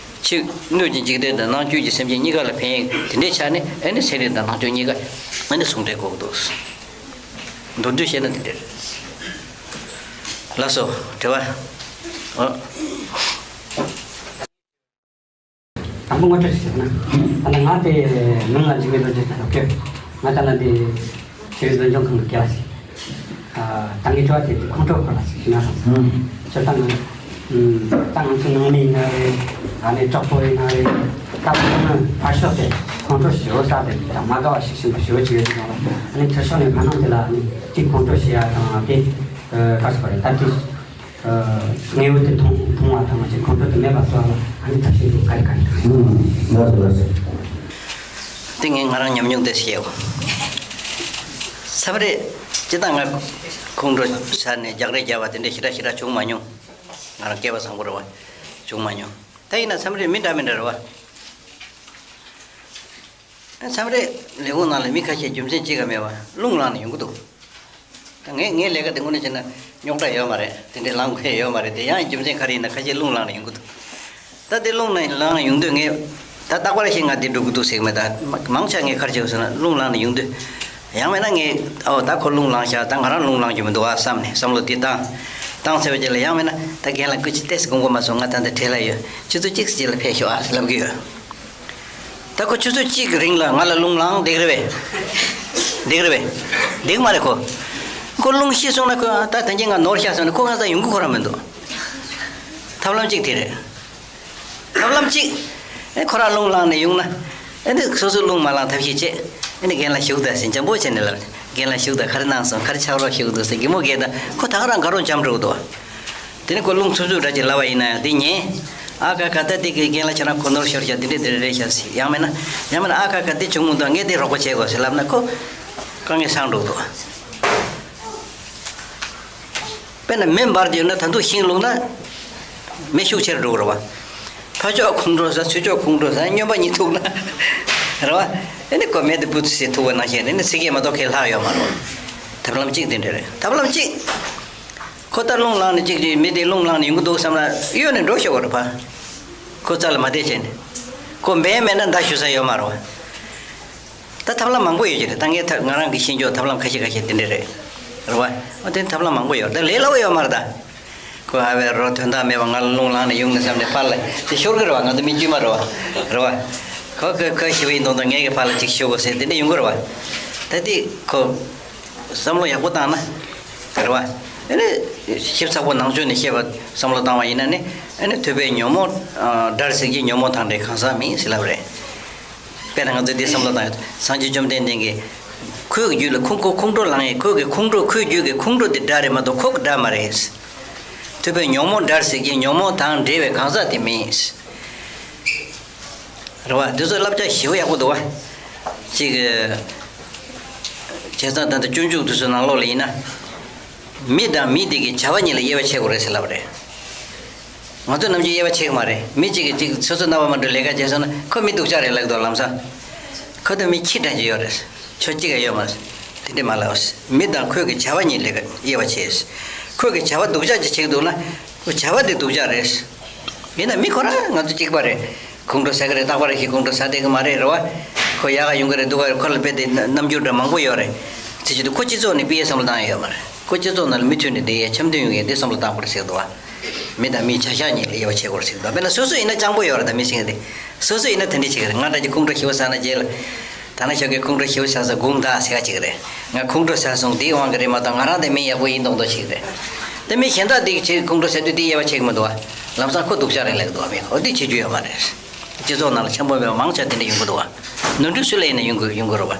ཕྱི་སྣོད་ཀྱི་འཇིག་རྟེན་དང་ནང་བཅུད་ཀྱི་སེམས་ཅན་གཉིས་ཀ་ལ་ཕན་ཡས་དེ་འདྲའི་ཆ་ནས་ཨ་ནི་ཚན་རིག་དང་ནང་ཆོས་གཉིས་ཀ་ཨ་ནི་ཟུང་འབྲེལ་དགོས་ཀྱི་འདུག་མདོར་བསྡུས་བཤད་ན་དེ་འདྲ་རེད། ལགས་སོ། དྲི་བ། ཨོ། དང་པོ་ངོ་སྤྲོད་ཞིག་ཞུ་ན། ད་ནི་ང་དེ་མིང་ལ་འཇིགས་མེད་རྡོ་རྗེ་ཟེར་ཡོད་ཀྱི། ང་ད་ལ་འདི་ཤེས་རིག་འཛིན་སྐྱོང་ཁང་གི་སྐལ་བ་ཞིག་ཨ། ད་ངའི་དྲི་བ་དེ་ཁོང་ཁྲོ་སྐོར་ལ་ཞིག་ཞུ་ན་བསམ་སོང་། ཨང་། སྤྱིར་བཏང་ང་ཨུམ། ད་ང་ཚོ་ནང་མི་ཡིན་ན་རེད། ཨ་ནི་གྲོགས་པོ་ཡིན་ན་རེད། ད་ཁོང་ཚོ་ཕར་ཕྱོགས་དེ་ཁོང་ཁྲོ་ཞེ་པོ་ཟ་དེ་དང་མ་དགའ་བ་ཞིག་བྱེད་པ་ཞེ་པོ་ཅིག་ཡོད་དུས་ཙང་ལ། ཨ་ནི་ཚུར་ཕྱོགས་ནས་ཕར་ནང་དེ་ལ་ཨ་ནི་དེ་ཁོང་ཁྲོ་ཞེ་ཡ་དང་དེ་ཨ། ག་རེ་ཟེར་དགོས་རེད། ད་དེ། ཨ། དངོས་པོ་དེ་མཐོང་མཐོང་བ་དང་ཅིག་ཁོང་ཁྲོ་དེ་མེད་པ་བཟོ་བ་ལ་ཨ་ནི་ཐབས་ཤེས་འདུག་ག་རེ་ག་རེ་དང་། ཨུམ། ལགས་སོ་ལགས་སོ། དེ་ངས་ང་རང་ཉམས་མྱོང་དེ་བཤད་འོ། མཚམས་རེ་སྤྱིར་བཏང་ང་ཁོང་ཁྲོ་ཟ་ནས་རྒྱག་རེས་རྒྱག་པ་དེ་འདྲ་ཞེ་དྲག་ཞེ་དྲག་བྱུང་མ་མྱོང་། ང་རང་སྐལ་བ་བཟང་པོ་རེད་བ། བྱུང་མ་མྱོང་། ད་ཡིན་ན་མཚམས་རེ་མི་འདྲ་མི་འདྲ་རེད་བ། མཚམས་རེ་ལས་ཁུངས་ནང་ལ་མི་ཁ་ཤས་རྒྱུ་མཚན་གཅིག་ཀ་མེད་པ་རླུང་ལངས་ནས་ཡོང་གི་འདུག་ད་ངས་ངའི་ལས་ཀ་དེ་དངོས་གནས་བྱས་ན་རྙོག་དྲ་ཡོད་མ་རེད། དེ་འདྲའི་ལངས་དགོས་ཡོད་མ་རེད་དེ། ཡང་རྒྱུ་མཚན་ག་རེ་ཡིན་ན་ཁ་ཤས་རླུང་ལངས་ནས་ཡོང་གི་འདུག་ད་དེ་རླུང་ལངས་ལངས་ཡོང་དུས་ངས་ད་རྟག་པར་ཞིག་ང་འདི་འགྲོ་གི་འདུག་ཟེར་གི་མེད། ད་མང་ཆེ་ངས་ག་རེ་བྱེད་དགོས་ཟེར་ན་རླུང་ལངས་ནས་ཡོང་དུས་ཡང་མིན་ན་ངས་ཨོ་ད་ཁོ་རླུང་ལངས་ཤག་ད་ང་རང་རླུང་ལངས་རྒྱུ་མི་འདུག་ཨ་བསམ་ནས་བསམ་བློ་འདི་བཏང་། བཏང་ཚར་བའི་རྗེས་ལ་ཡང་མིན་ན་ད་རྒན་ལགས་སྐུ་མཁྱེན་ཏོག་ཙམ་དགོངས་པ་མ་ཚོམ། ང་ད་འདི་བྲེལ་ལ་ཡོད། ཆུ་ཚོད་གཅིག་ཙམ་རྗེས་ལ་ཕེབས་ཤོག་ཨ་ལབ་གི་ཡོད། ད་ཁོ་ཆུ་ཚོད་གཅིག་གི་རིང་ལ་ང་ལ་རླུང་ལངས་བསྡད་ཀྱི་རེད་པས། བསྡད་ཀྱི་རེད་པས། བསྡད་ཀྱི་མ་རེད་ཁོ། ཁོ་རླུང་ཤི་སོང་ན་ཁོ་ད་ད་གིན་ང་ནོར་ཤག་སོང་ན་ཁོ་ང་ཚ་ཡོང་གི་ཁོ་རང་མི་འདུག་ཐབས་ལམ་གཅིག་དེ་རེད། ཐབས་ལམ་གཅིག་ཨེ་ཁོ་རང་རླུང་ལངས་ནས་ཡོང་ན། ཨེ་འདི་སོ་སོ་རླུང་མ་ལངས་ཐབས་ཤེས་བྱེད། ཨེ་འདི་རྒན་ལགས་བཞུགས་དང་ཟེར་འཇམ་པོ་བྱས་ནས་ལབ། རྒན་ལགས་བཞུགས་དང་ག་རེ་གནང་སོང་། ག་རེ་ཆགས་རོགས་བཞུགས་འདུག་ཟེར་གད་མོ་བགད་དང་ཁོ་ད་ག་རང་དགའ་རོགས་འཇམ་འགྲོ་གི་འདུག་དེ་ནས་ཁོ་རླུང་འཚུབ་འཚུབ་འདྲ་ཅིག་ལབ་པ་ཡིན་ན་ཡང་དེ་ཉན། ཨ་ཁ་ཁ་ད་དེ་གི་རྒན་ལགས་ཁྱེད་རང་གོ་ནོར་ཤོར་ཤག་དེ་འདྲས་དེ་འདྲས་རེད་ཤག་ཟེར། ཡང་མིན་ན་ཡང་མིན་ན་ཨ་ཁ་ཁ་དེ་བྱུང་མི་འདུག་ངས་དེ་རོགས་པ་བྱེད་དགོས་ཟེར་ལབ་ན་ཁོ་དཀའ་ངལ་སངས་འགྲོ་གི་འདུག་དཔེར་ན་མེ་འབར་གྱི་ཡོད་ན་ད་དུང་ཤིང་བླུགས་ན་མེ་ཤུགས་ཆེར་འགྲོ་གི་རེད་བ། ཕར་ཕྱོགས་ཁོང་ཁྲོ་ཟ་ཚུར་ཕྱོགས་ཁོང་ཁྲོ་ཟ་སྨྱོན་པ་གཉིས་ཐུག་ན་རེད་བ། ཨེ་ནི་ཁོ་མེ་དེ་བུ་ཚུ་ཟེར་ཐུག་པ་ནང་བཞིན་རེད། ནི་ཚིག་སྐད་མ་གཏོགས་ཁས་ལྷག་ཡོད་མ་རེད་བ། ཐབས་ལམ་གཅིག་དེ་འདྲ་རེད། ཐབས་ལམ་གཅིག་ཁོ་ད་རླུང་ལངས་ནས་གཅིག་གཅིག་མི་དེ་རླུང་ལངས་ནས་ཡོང་གི་འདུག་བསམ་ན་གཡོལ་ནས་འགྲོ་ཤོག་གོ་རེད་བ། ཁོ་རྩ་ལ་མ་བསྡད་བྱས་ནས། ཁོ་འབད་མེད་ན་མདའ་གཞུ་ས་ཡོད་མ་རེད་བ། ད་ཐབས་ལམ་མང་པོ་ཡོད་ཀྱི་རེད། ད་ངས་ཐབས་ང་རང་གི་ཤེས་ཕྱོགས་ཐབས་ལམ་ཁ་ཤས་ཁ་ཤས་དེ་འདྲ་རེད། རེད་བ། ཨ་དེ་ཐབས་ལམ་མང་པོ་ཡོད་རེད། ད་ལས་སླ་པོ་ཡོད་མ་རེད་ད། ཁོ་ཨ་བའི་རོ་དོན་དག་མེད་པ་ང་ལ་རླུང་ལངས་ནས་ཡོང་ནས་བསམ་ནས་ཕར་ལ་དེ་ཤོར་གི་རེད་བ། ང་ཚོ་མི་དཀྱུས་མ་རེད་བ། རེད་བ། ཁོ་ཁོ་ཁོ་ཞི་བ་ཡིན་མདོག་མདོག་ངས་གི་ཕར་ལ་ཅིག་ཤོར་དགོས་ཟེར་དེ་འདྲ་ཡོང་གི་རེད་བ། ད་དེ་ཁོ་བསམ་བློ་ཡག་པོ་བཏང་ན་རེད་བ། ཨ་ནི་ཞིབ་ཚགས་པོ་ནང་ཆོས་ནས་བཤད་པ་བསམ་བློ་བཏང་བ་ཡིན་ན་ནི་ཨ་ནི་ཐོས་པས་ཉོན་མོངས་དགྲར་ཟད་ཀྱི། ཉོན་མོངས་དང་བྲལ་གང་ཟག་མིན་ཟེར་ལབ་རེད། དཔེར་ན་ང་ཚོས་འདི་བསམ་བློ་བཏང་ཡོད། སངས་རྒྱས་བཅོམ་ལྡན་འདས་ཀྱིས་ཁོའི་རྒྱུད་ལ་ཁོང་ཁོ་ཁོང་ཁྲོ་ལངས་ཡས་ཁོའི་གི་ཁོང་ཁྲོ་ཁོའི་རྒྱུད་ཀྱི་ཁོང་ཁྲོ་དེ་དགྲ་རེད་མ་གཏོགས་ཁོ་གི་དགྲ་མ་རེད། ཐོས་པས་ཉོན་མོངས་དགྲར་ཟད་ཀྱི། ཉོན་མོངས་དང་བྲལ་བའི་གང་ཟག་དེ་མིན། རེད་བ། འདི་ཚོ་བསླབ་བྱ་ཞེ་པོ་ཡག་པོ་འདུག་བ། གཅིག་བྱས་ཙང་ད་ལྟ་སྤྱོད་འཇུག་དེ་ཚོའི་ནང་ལོགས་ལ་ཡིན་ན། མི་དང་མི་དེ་གི་བྱ་བ་གཉིས་ལ་དབྱེ་བ་ཕྱེ་དགོས་རེད་ཟེར་ལབ་པ་རེད། ང་ཚོ་ནམ་རྒྱུན་དབྱེ་བ་ཕྱེ་གི་མ་རེད། མི་གཅིག་གིས་གཅིག་སོ་སོ་རྣ་བ་མ་འགྲོ་ལས་ཀ་བྱས་སོང་ན་ཁོ་མི་སྡུག་ཅག་རེད་ལབ་ཀྱི་འདུག་ལམ་སང་། ཁོ་དང་མི་ཁྱི་འདྲ་ཅིག་ཡོད་རེད། ཆོ་གཅིག་ཡང་ཡོད་མ་རེད། དེ་འདྲ་མ་ལབ། མི་དང་ཁོའི་གི་བྱ་བ་གཉིས་ལ་དབྱེ་བ་ཕྱེ། ཁོའི་གི་བྱ་བ་སྡུག་ཅག་ཅིག་བྱེད་ཀྱི་འདུག་ན་ཁོ་བྱ་བ་དེ་སྡུག་ཅག་རེད། ཡིན་ན་མི་ཁོ་རང་ང་ཚོ་གཅིག་པ་རེད། ཁོང་ཁྲོ་ཟ་གི་རེད། རྟག་པར་ཞིག་ཁོང་ཁྲོ་ཟ་བསྡད་གི་མ་རེད། རེད་བ། ཁོ་ཡག་ག་ཡོང་གི་རེད་སྡུག་ག་རེད། ཁོ་ལ་དཔེ་དེ་རྣམ་འགྱུར་འདྲ་མང་པོ་ཡོད་རེད། དེ་བྱེད་དུས་ཁོ་སྤྱི་ཚོགས་ནས་ཕར་བསམ་བློ་བཏང་ཡ་ཡོད་མ་རེད། ཁོ་སྤྱི་ཚོགས་ནང་ལ་མུ་མཐུད་ནས་བསྡད་ཡ་འཆམ་མཐུན་ཡོང་ཡ་དེ་བསམ་བློ་བཏང་དགོས་རེད་ཟེར་གི་འདུག་བ། མི་དང་མིའི་བྱ་གཞག་གཉིས་ལ་དབྱེ་བ་ཕྱེ་དགོས་ཟེར་གི་འདུག་དཔེར་ན་སོ་སོ་ཡིན་ན་སྤྱང་པོ་ཡོད་རེད། ད་མི་སེང་དེ་སོ་སོ་ཡིན་ན་དེ་འདྲ་བྱེད་ཀྱི་རེད། ང་འདྲ་ཅིག་ཁོང་ཁྲོ་ཞེ་པོ་ཟ་ན་རྗེས་ལ་ད་ན་ཤོག་གི་ཁོང་ཁྲོ་ཞེ་པོ་ཟ་ས་དགོངས་དག་ཟེར་ག་ཅིག་རེད། ང་ཁོང་ཁྲོ་ཟ་སོང་དེའི་དབང་གིས་རེད་མ་གཏོགས་ང་རང་དེ་མི་ཡག་པོ་ཡིན་མདོག་མདོག་བྱེད་ཀྱི་རེད། དེ་མི་གཞན་དག་དེ་གི་ཁོང་ཁྲོ་ཟ་དུས་དེ་དབྱེ་བ་ཕྱེ་གི་མི་འདུག་བ། ལམ་སང་ཁོ་སྡུག་ཅག་རེད་ལབ་གི་འདུག་བ། མི་ཁོ་དེ་བྱེད་རྒྱུ་ཡོད་མ་རེད། སྤྱི་ཚོགས་ནང་ལ་འཆམ་པོ་མེད་པ་མང་ཆེ་དེ་འདྲ་ཡོང་གི་འདུག་བ། ནོར་འཁྲུལ་སུ་ལ་ཡིན་ན་ཡོང་གི་ཡོང་གི་རེད་བ།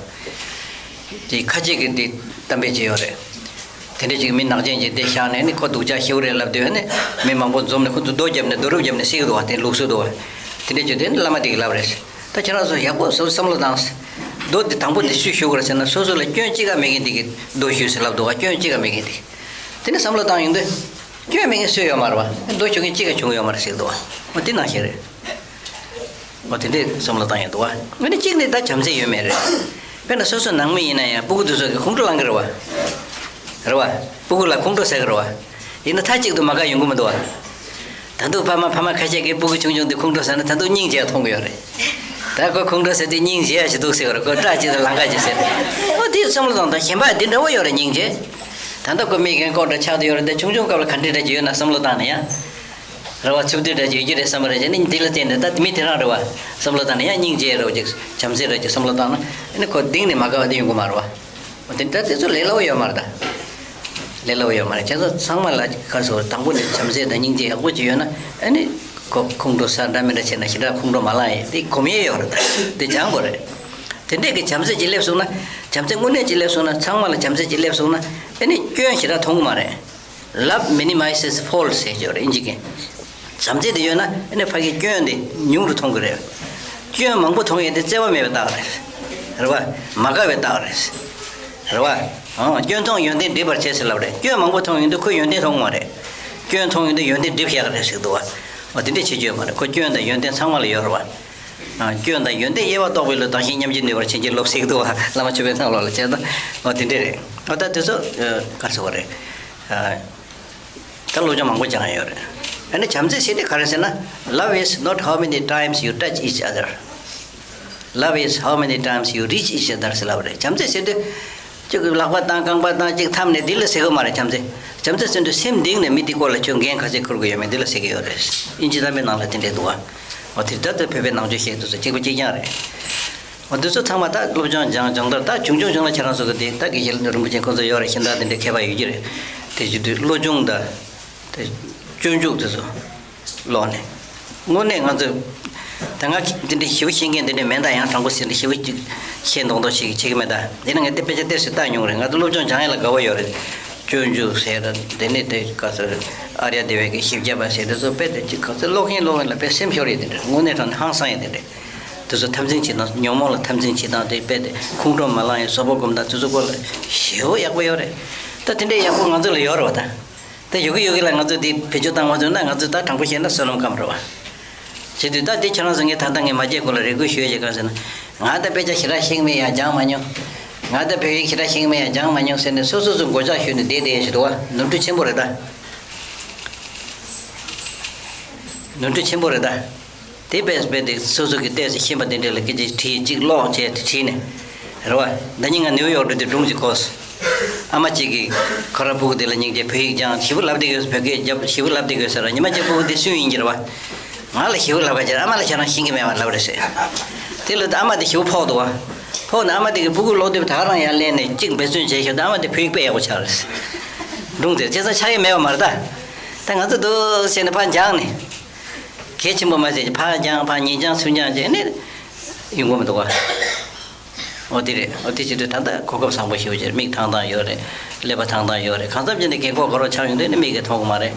དེ་ཁ་ཅིག་གིས་འདི་གཏམ་དཔེ་ཅིག་ཡོད་རེད། དེ་འདྲ་ཅིག་མི་ནག་ཅན་ཅིག་འདི་བཞག་ནས་ནི་ཁོ་སྡུག་ཅག་ཞེ་པོ་རེད་ལབ་དུས་ནི་མི་མང་པོ་འཛོམས་ནས་ཁོ་ཚོ་རྡོ་བརྒྱབ་ནས་རྡོ་རུབ་བརྒྱབ་ནས་བསད་ཀྱི་འདུག་བ། དེ་ལུགས་སྲོལ་འདུག་བ། དེ་འདྲ་ཅིག་དེ་ནི་བླ་མ་དེ་གིས་ལབ་རེད། ད་ཁྱེད་རང་ཚོ་ཡག་པོ་བཟོ་བསམ་བློ་བཏང་། རྡོ་འདི་དང་པོ་འདི་སུས་གཞུ་དགོས་རེད་ཟེར་ན་སོ་སོ་ལ་སྐྱོན་གཅིག་ཀ་མེད་མཁན་འདི་གིས་རྡོ་གཞུས་ཟེར་ལབ་འདུག་བ། སྐྱོན་གཅིག་ཀ་མེད་མཁན་འདི། དེ་ནི་བསམ་བློ་བཏང་ཡོང་དུས་སྐྱོན་མེད་མཁན་སུ་ཡོད་མ་རེད་བ། རྡོ་གཞུ་མཁན་གཅིག་ཀ་བྱུང་ཡོད་མ་རེད་ཟེར་འདུག་བ། འོ་དེ་ནང་བཞིན་རེད། འོ་དེ་འདྲའི་བསམ་བློ་བཏང་ཡོང་འདུག་བ། ཨ་ནི་གཅིག་ནི་ད་བྱམས་བརྩེ་ཡོད་མེད་རེད། དཔེར་ན་སོ་སོ་ནང་མི་ཡིན་ན་ཡང་སྤུ་གུ་དེ་ཚོ་གིས་ཁོང་ཁྲོ་ལངས་ཀྱི་རེད་བ། རེད་བ། སྤུ་གུ་ལ་ཁོང་ཁྲོ་ཟ་གི་རེད་བ། ཡིན་ན་མཐའ་གཅིག་ཏུ་མ་དགའ་ཡོང་གི་མི་འདུག་བ། ད་དུང་ཕ་མ་ཕ་མ་ཁ་ཤས་ཀྱིས་སྤུ་གུ་ཆུང་ཆུང་དེ་ཁོང་ཁྲོ་ཟ་ན་ད་དུང་སྙིང་རྗེ་མཐོང་གི་ཡོད་རེད། ད་ཁོ་ཁོང་ཁྲོ་ཟ་དུས་སྙིང་རྗེ་ཞིག་འདུག་ཟེར་བ་རེད། ཁོ་སྐྲ་གཅིག་ཏུ་ལང་ཀ་ཅིག་ཟེར། འོ་དེ་བསམ་བློ་བཏང་དང་། གཞན་པ་འདི་འདྲ་བོ་ཡོད་རེད་སྙིང་རྗེ། ད་ལྟ་ཁོ་མི་རྒན་ལྐོག་འདྲ་ཆགས་བསྡད་ཡོད་རེད། དེ་ཆུང་ཆུང་སྐབས་ལ་ག་འདྲ་འདྲ་ཅིག་ཡོད་ན་བསམ་བློ་བཏང་ན་ཡང་། རེད་བ། ཚུབ་སྡུད་འདྲ་ཅིག་ཡོད་ཀྱི་རེད་བསམ་པ་རེད། བྱས་ནས་འདི་ལ་བརྟེན་ནས་ད་མི་དེ་རང་རེད་བ། བསམ་བློ་བཏང་ན་ཡང་སྙིང་རྗེ་རེད་བ་ཅིག་བྱམས་བརྩེ་རེད་ཅིག་བསམ་བློ་བཏང་ན། ཨ་ནི་ཁོ་གཏིང་ནས་མ་དགའ་བ་དེ་ཡོང་གི་མ་རེད་བ། འོ་དེ་ད་དེ་ཚོ་ལས་སླ་བོ་ཡོད་མ་རེད་ད། ལས་སླ་བོ་ཡོད་མ་རེད། ཁྱེད་ཚོ་ཚང་མ་ལ་ག་རེ་ཟེར། དང་པོ་ནས་བྱམས་བརྩེ་དང་སྙིང་རྗེ་ཡག་པོ་ཅིག་ཡོད་ན། ཨ་ནི་ཁོ་ཁོང་ཁྲོ་ཟ་འདྲ་མི་འདྲ་བྱས་ན་ཞེ་དྲག་ཁོང་ཁྲོ་མ་ལངས་ཡས་དེ་སྒོམ་ཡས་ཡོད་རེད་ད། དེ་སྦྱང་དགོས་རེད། དེ་འདྲས་ཀྱི་བྱམས་བརྩེ་ཅིག་སླེབས་སོང་ན། བྱམས་བརྩེ་དངོས་གནས་ཅིག་སླེབས་སོང་ན། ཚང་མ་ལ་བྱམས་བརྩེ་ཅིག་སླེབས་སོང་ན། ཨ་ནི་སྐྱོན་ཞེ་དྲག་མཐོང་གི་མ་རེད། Love minimizes fault ཟེར་གྱི་ཡོད་རེད་དབྱིན་ཇི་གི། བྱམས་བརྩེ་དེ་ཡོད་ན་ཨ་ནི་ཕ་གིའི་སྐྱོན་དེ་ཉུང་རུ་མཐོང་གི་རེད། སྐྱོན་མང་པོ་མཐོང་ཡས་དེ་བརྩེ་བ་མེད་པའི་རྟགས་རེད། རེད་བ། མ་དགའ་བའི་རྟགས་རེད། རེད་བ། ཨང་། སྐྱོན་མཐོང་ཡོན་ཏན་སྒྲིབ་པར་བྱེད་ཟེར་ལབ་རེད། སྐྱོན་མང་པོ་མཐོང་ཡོང་དུས་ཁོས་ཡོན་ཏན་མཐོང་གི་མ་རེད། སྐྱོན་མཐོང་ཡོང་དུས་ཡོན་ཏན་སྒྲིབ་ཡག་རེད་ཟེར་གི་འདུག་བ། འོ་དེ་འདྲས་བྱེད་རྒྱུ་ཡོད་མ་རེད། ཁོ་སྐྱོན་དང་ཡོན་ཏན་ཚང་མ་ལ་ཡོད་རེད་བ། ཨ། སྐྱོན་དང་ཡོན་ཏན་དབྱེ་བ་རྟོགས་པའི་བློས་བདག་གཞན་མཉམ་བརྗེར་ནུས་པར་བྱེད་ཅིང་སློབ་ཟེར་གི་འདུག་བ། བླ་མ་མཆོད་པའི་སྣང་ལོག་ལ་བྱས་ན། འོ་དེ་འདྲས་རེད། འོ་ད་དེ་ཚོ་ག་རེ་ཟེར་བ་རེད། ཨ། ད་སློབ་སྦྱོང་མང་པོ་སྦྱང་ཡ་ཡོད་རེད། ཨ་ནི་བྱམས་བརྩེ་ཟེར་དེ་ག་རེ་ཟེར་ན། Love is not how many times you touch each other. Love is how many times you reach each other ཟེར་ལབ་རེད། བྱམས་བརྩེ་ཟེར་དུས་ཅིག་ལག་པ་བཏང་རྐང་པ་བཏང་ཅིག་འཐམས་ནས་འདི་ལ་ཟེར་གི་མ་རེད། བྱམས་བརྩེ། བྱམས་བརྩེ་ཟེར་དུས་སེམས་གཏིང་ནས་མི་དེའི་སྐོར་ལ་ཁྱོད་འགན་ག་ཚད་འཁུར་དགོས་ཡོད་མེད་འདི་ལ་ཟེར་གི་ཡོད་རེད། དབྱིན་ཇི་གཏམ་དཔེ་ནང་ལ་དེ་འདྲས་འདུག་བ། འོ་དེ་ལྟར་དུ་བོད་པའི་ནང་ཆོས་བཤད་དུས་སུ་གཅིག་པ་གཅིག་རྐྱང་རེད། འོ་འདི་ཚོ་ཚང་མ་ད་སློབ་སྦྱོང་སྦྱང་སྦྱོང་དར་ད་ཆུང་ཆུང་ཆུང་ལ་ཁྱེད་རང་ཚོ་གི་དེ་ད་དགེ་བཤེས་རིན་པོ་ཆེ་ཁོང་ཚོ་ཡོད་རེད། ཤེས་ལྡན་དེ་འདྲའི་མཁས་པ་ཡོད་ཀྱི་རེད། དེ་བྱེད་དུས་བློ་སྦྱོང་དང་དེ་སྤྱོད་འཇུག་དེ་ཚོ་ཀློག་ནས། དངོས་གནས་ང་ཚོ་ད་ང་དེ་འདྲའི་ཞེ་པོ་ཤེས་མཁན་དེ་འདྲ་མེད། ད་ཡང་དྲང་པོ་ཟེར་ན་ཞེ་པོ་ཅིག་ཤེས་མདོག་མདོག་ཞིག་བྱེད་ཀྱི་མེད། ད་དེ་ནི་ངས་དེ་དཔེ་ཆ་ཏོག་ཙམ་བལྟས་མྱོང་རེད། ང་ཚོ་སློབ་སྦྱོང་སྦྱང་ཡ་ལ་དགའ་བོ་ཡོད་རེད། སྤྱོད་འཇུག་ཟེར་དང་དེ་ནས་དེ་ག་ཚོད་ཨཱརྱ་དེ་ཝའི་གི་ཤིབ་རྒྱ་པ་ཟེར་དེ་ཚོ་དཔེ་དེ་ཅིག་ག་ཚོད་ཀློག་མཁན་ཀློག་མཁན་ལ་དཔེ་སེམས་ཤོར་ཡས་དེ་འདྲ། དངོས་གནས་དྲང་གནས་ཧང་སང་ཡས་དེ་འདྲ། དེ་ཚོ་འཐབ་འཛིང་བྱེད་སྟངས། ཉོན་མོངས་ལ་འཐབ་འཛིང་བྱེད་སྟངས་དེ་དཔེ་དེ་ཁོང་ཁྲོ་མ་ལངས་ཡས་བཟོད་པ་སྒོམ་སྟངས་དེ་ཚོ་སྐོར་ལ་ཞེ་པོ་ཡག་པོ་ཡོད་རེད། ད་དེ་འདྲའི་ཡག་པོ་ང་ཚོ་ལ་ཡོད་རེད་བ། ད་ད་ཡོད་གི་ཡོད་གི་ལ་ང་ཚོ་དེ་བེད་སྤྱོད་བཏང་མ་ཐུབ་ན་ང་ཚོ་ད་དྲང་པོ་བཤད་ན་བསོད་ནམས་སྐམ་རེད་བ། བྱེད་དུས་ད་དེ་ཁྱེད་རང་ཚོ་ངས་ད་ལྟ་ངས་མ་བརྗེད་གོང་ལ་རེ་སྐུལ་ཞུ་ཡས་ཅིག་གང་ཟེར་ན། ང་ད་དཔེ་ཆ་ཞེ་དྲག་ཤེས་མེད་ཡ་སྦྱང་མ་མྱོང་། ང་ད་བོད་ཡིག་ཞེ་དྲག་ཤེས་མེད་ཡ་སྦྱང་མ་མྱོང་ཟེར་ནས་སོ་སོ་སོ་མགོ་ལྕག་གཞུས་ནས་བསྡད་བསྡད་ཡ་ཞིག་འདུག་བ། ནོར་འཁྲུལ་ཆེན་པོ་རེད་ད། ནོར་འཁྲུལ་ཆེན་པོ་རེད་ད། དེ་དཔེ་དཔེ་དེ་སོ་སོ་གི་ལྟས་སུ་ཤེས་པ་དེ་འདྲ་ལ་སྐད་ཆ་དྲིས། གཅིག་ཀློག་བྱས་དེ་དྲིས་ནས། རེད་བ། ཟླ་ཉིན་ང་ནིའུ་ཡོག་འགྲོ་དུས་སྒྲུང་གཅིག་གོ་སོང་། ཨ་མ་གཅིག་གིས་ཁོ་རང་སྤུ་གུ་དེ་ལ་སྙིང་རྗེ་བོད་ཡིག་སྦྱང་ཞེ་པོ་ལབ་བསྡད་ཡོད། བོད་སྐད་རྒྱབ་ཞེ་པོ་ལབ་བསྡད་ཡོད་ཟེར་ར། ཉི་མ་གཅིག་སྤུ་གུ་དེ་སུ་ཡིན་གྱི་རེད་བ། ང་ལ་ཞེ་པོ་ལབ་ག་བྱས། ཨ་མ་ལ་ཁྱེད་རང་ཤེས་ཀྱི་མེད་པ་ལབ་རེད་ཟེར། དེ་ལ་ཨ་མ་དེ་ཞེ་པོ་ཕོག་འདུག་བ། ཕོག་ནས་ཨ་མ་དེ་གིས་སྤུ་གུ་ཀློག་དུས་ད་ག་རང་ཡར་ལེན་ནས་གཅིག་འབད་བརྩོན་བྱས་ཤག་ད་ཨ་མ་དེ་བོད་ཡིག་དཔེ་ཡག་པོ་ཆགས་རེད། སྒྲུང་དེ་བྱས་ཙང་ཆགས་ཀྱི་མེད་པ་མ་རེད་ད། ད་ང་ཚོ་འདུག་ཟེར་ནས་ཕར་སྦྱངས་ནས། གལ་ཆེན་པོ་མ་ཟད་ཀྱི་ཕར་སྦྱངས། ཕར་ཉིན་སྦྱངས་ཚུར་སྦྱངས་བྱས་ནས་ཡོང་གི་མི་འདུག་བ། འོ་དེ་རེད། འོ་དེ་བྱེད་དུས་ད་ལྟ་གོ་སྐབས་བཟང་པོ་ཞེ་པོ་ཅིག་རེད། མིག་ཐང་ཐང་ཡོད་རེད། ཀླད་པ་ཐང་ཐང་ཡོད་རེད། གང་འཚམ་ཅིག་ནས་རྒན་གོག་ག་རོ་ཆགས་ཡོང་དུས་ནི་མིག་གིས་མཐོང་གི་མ་རེད།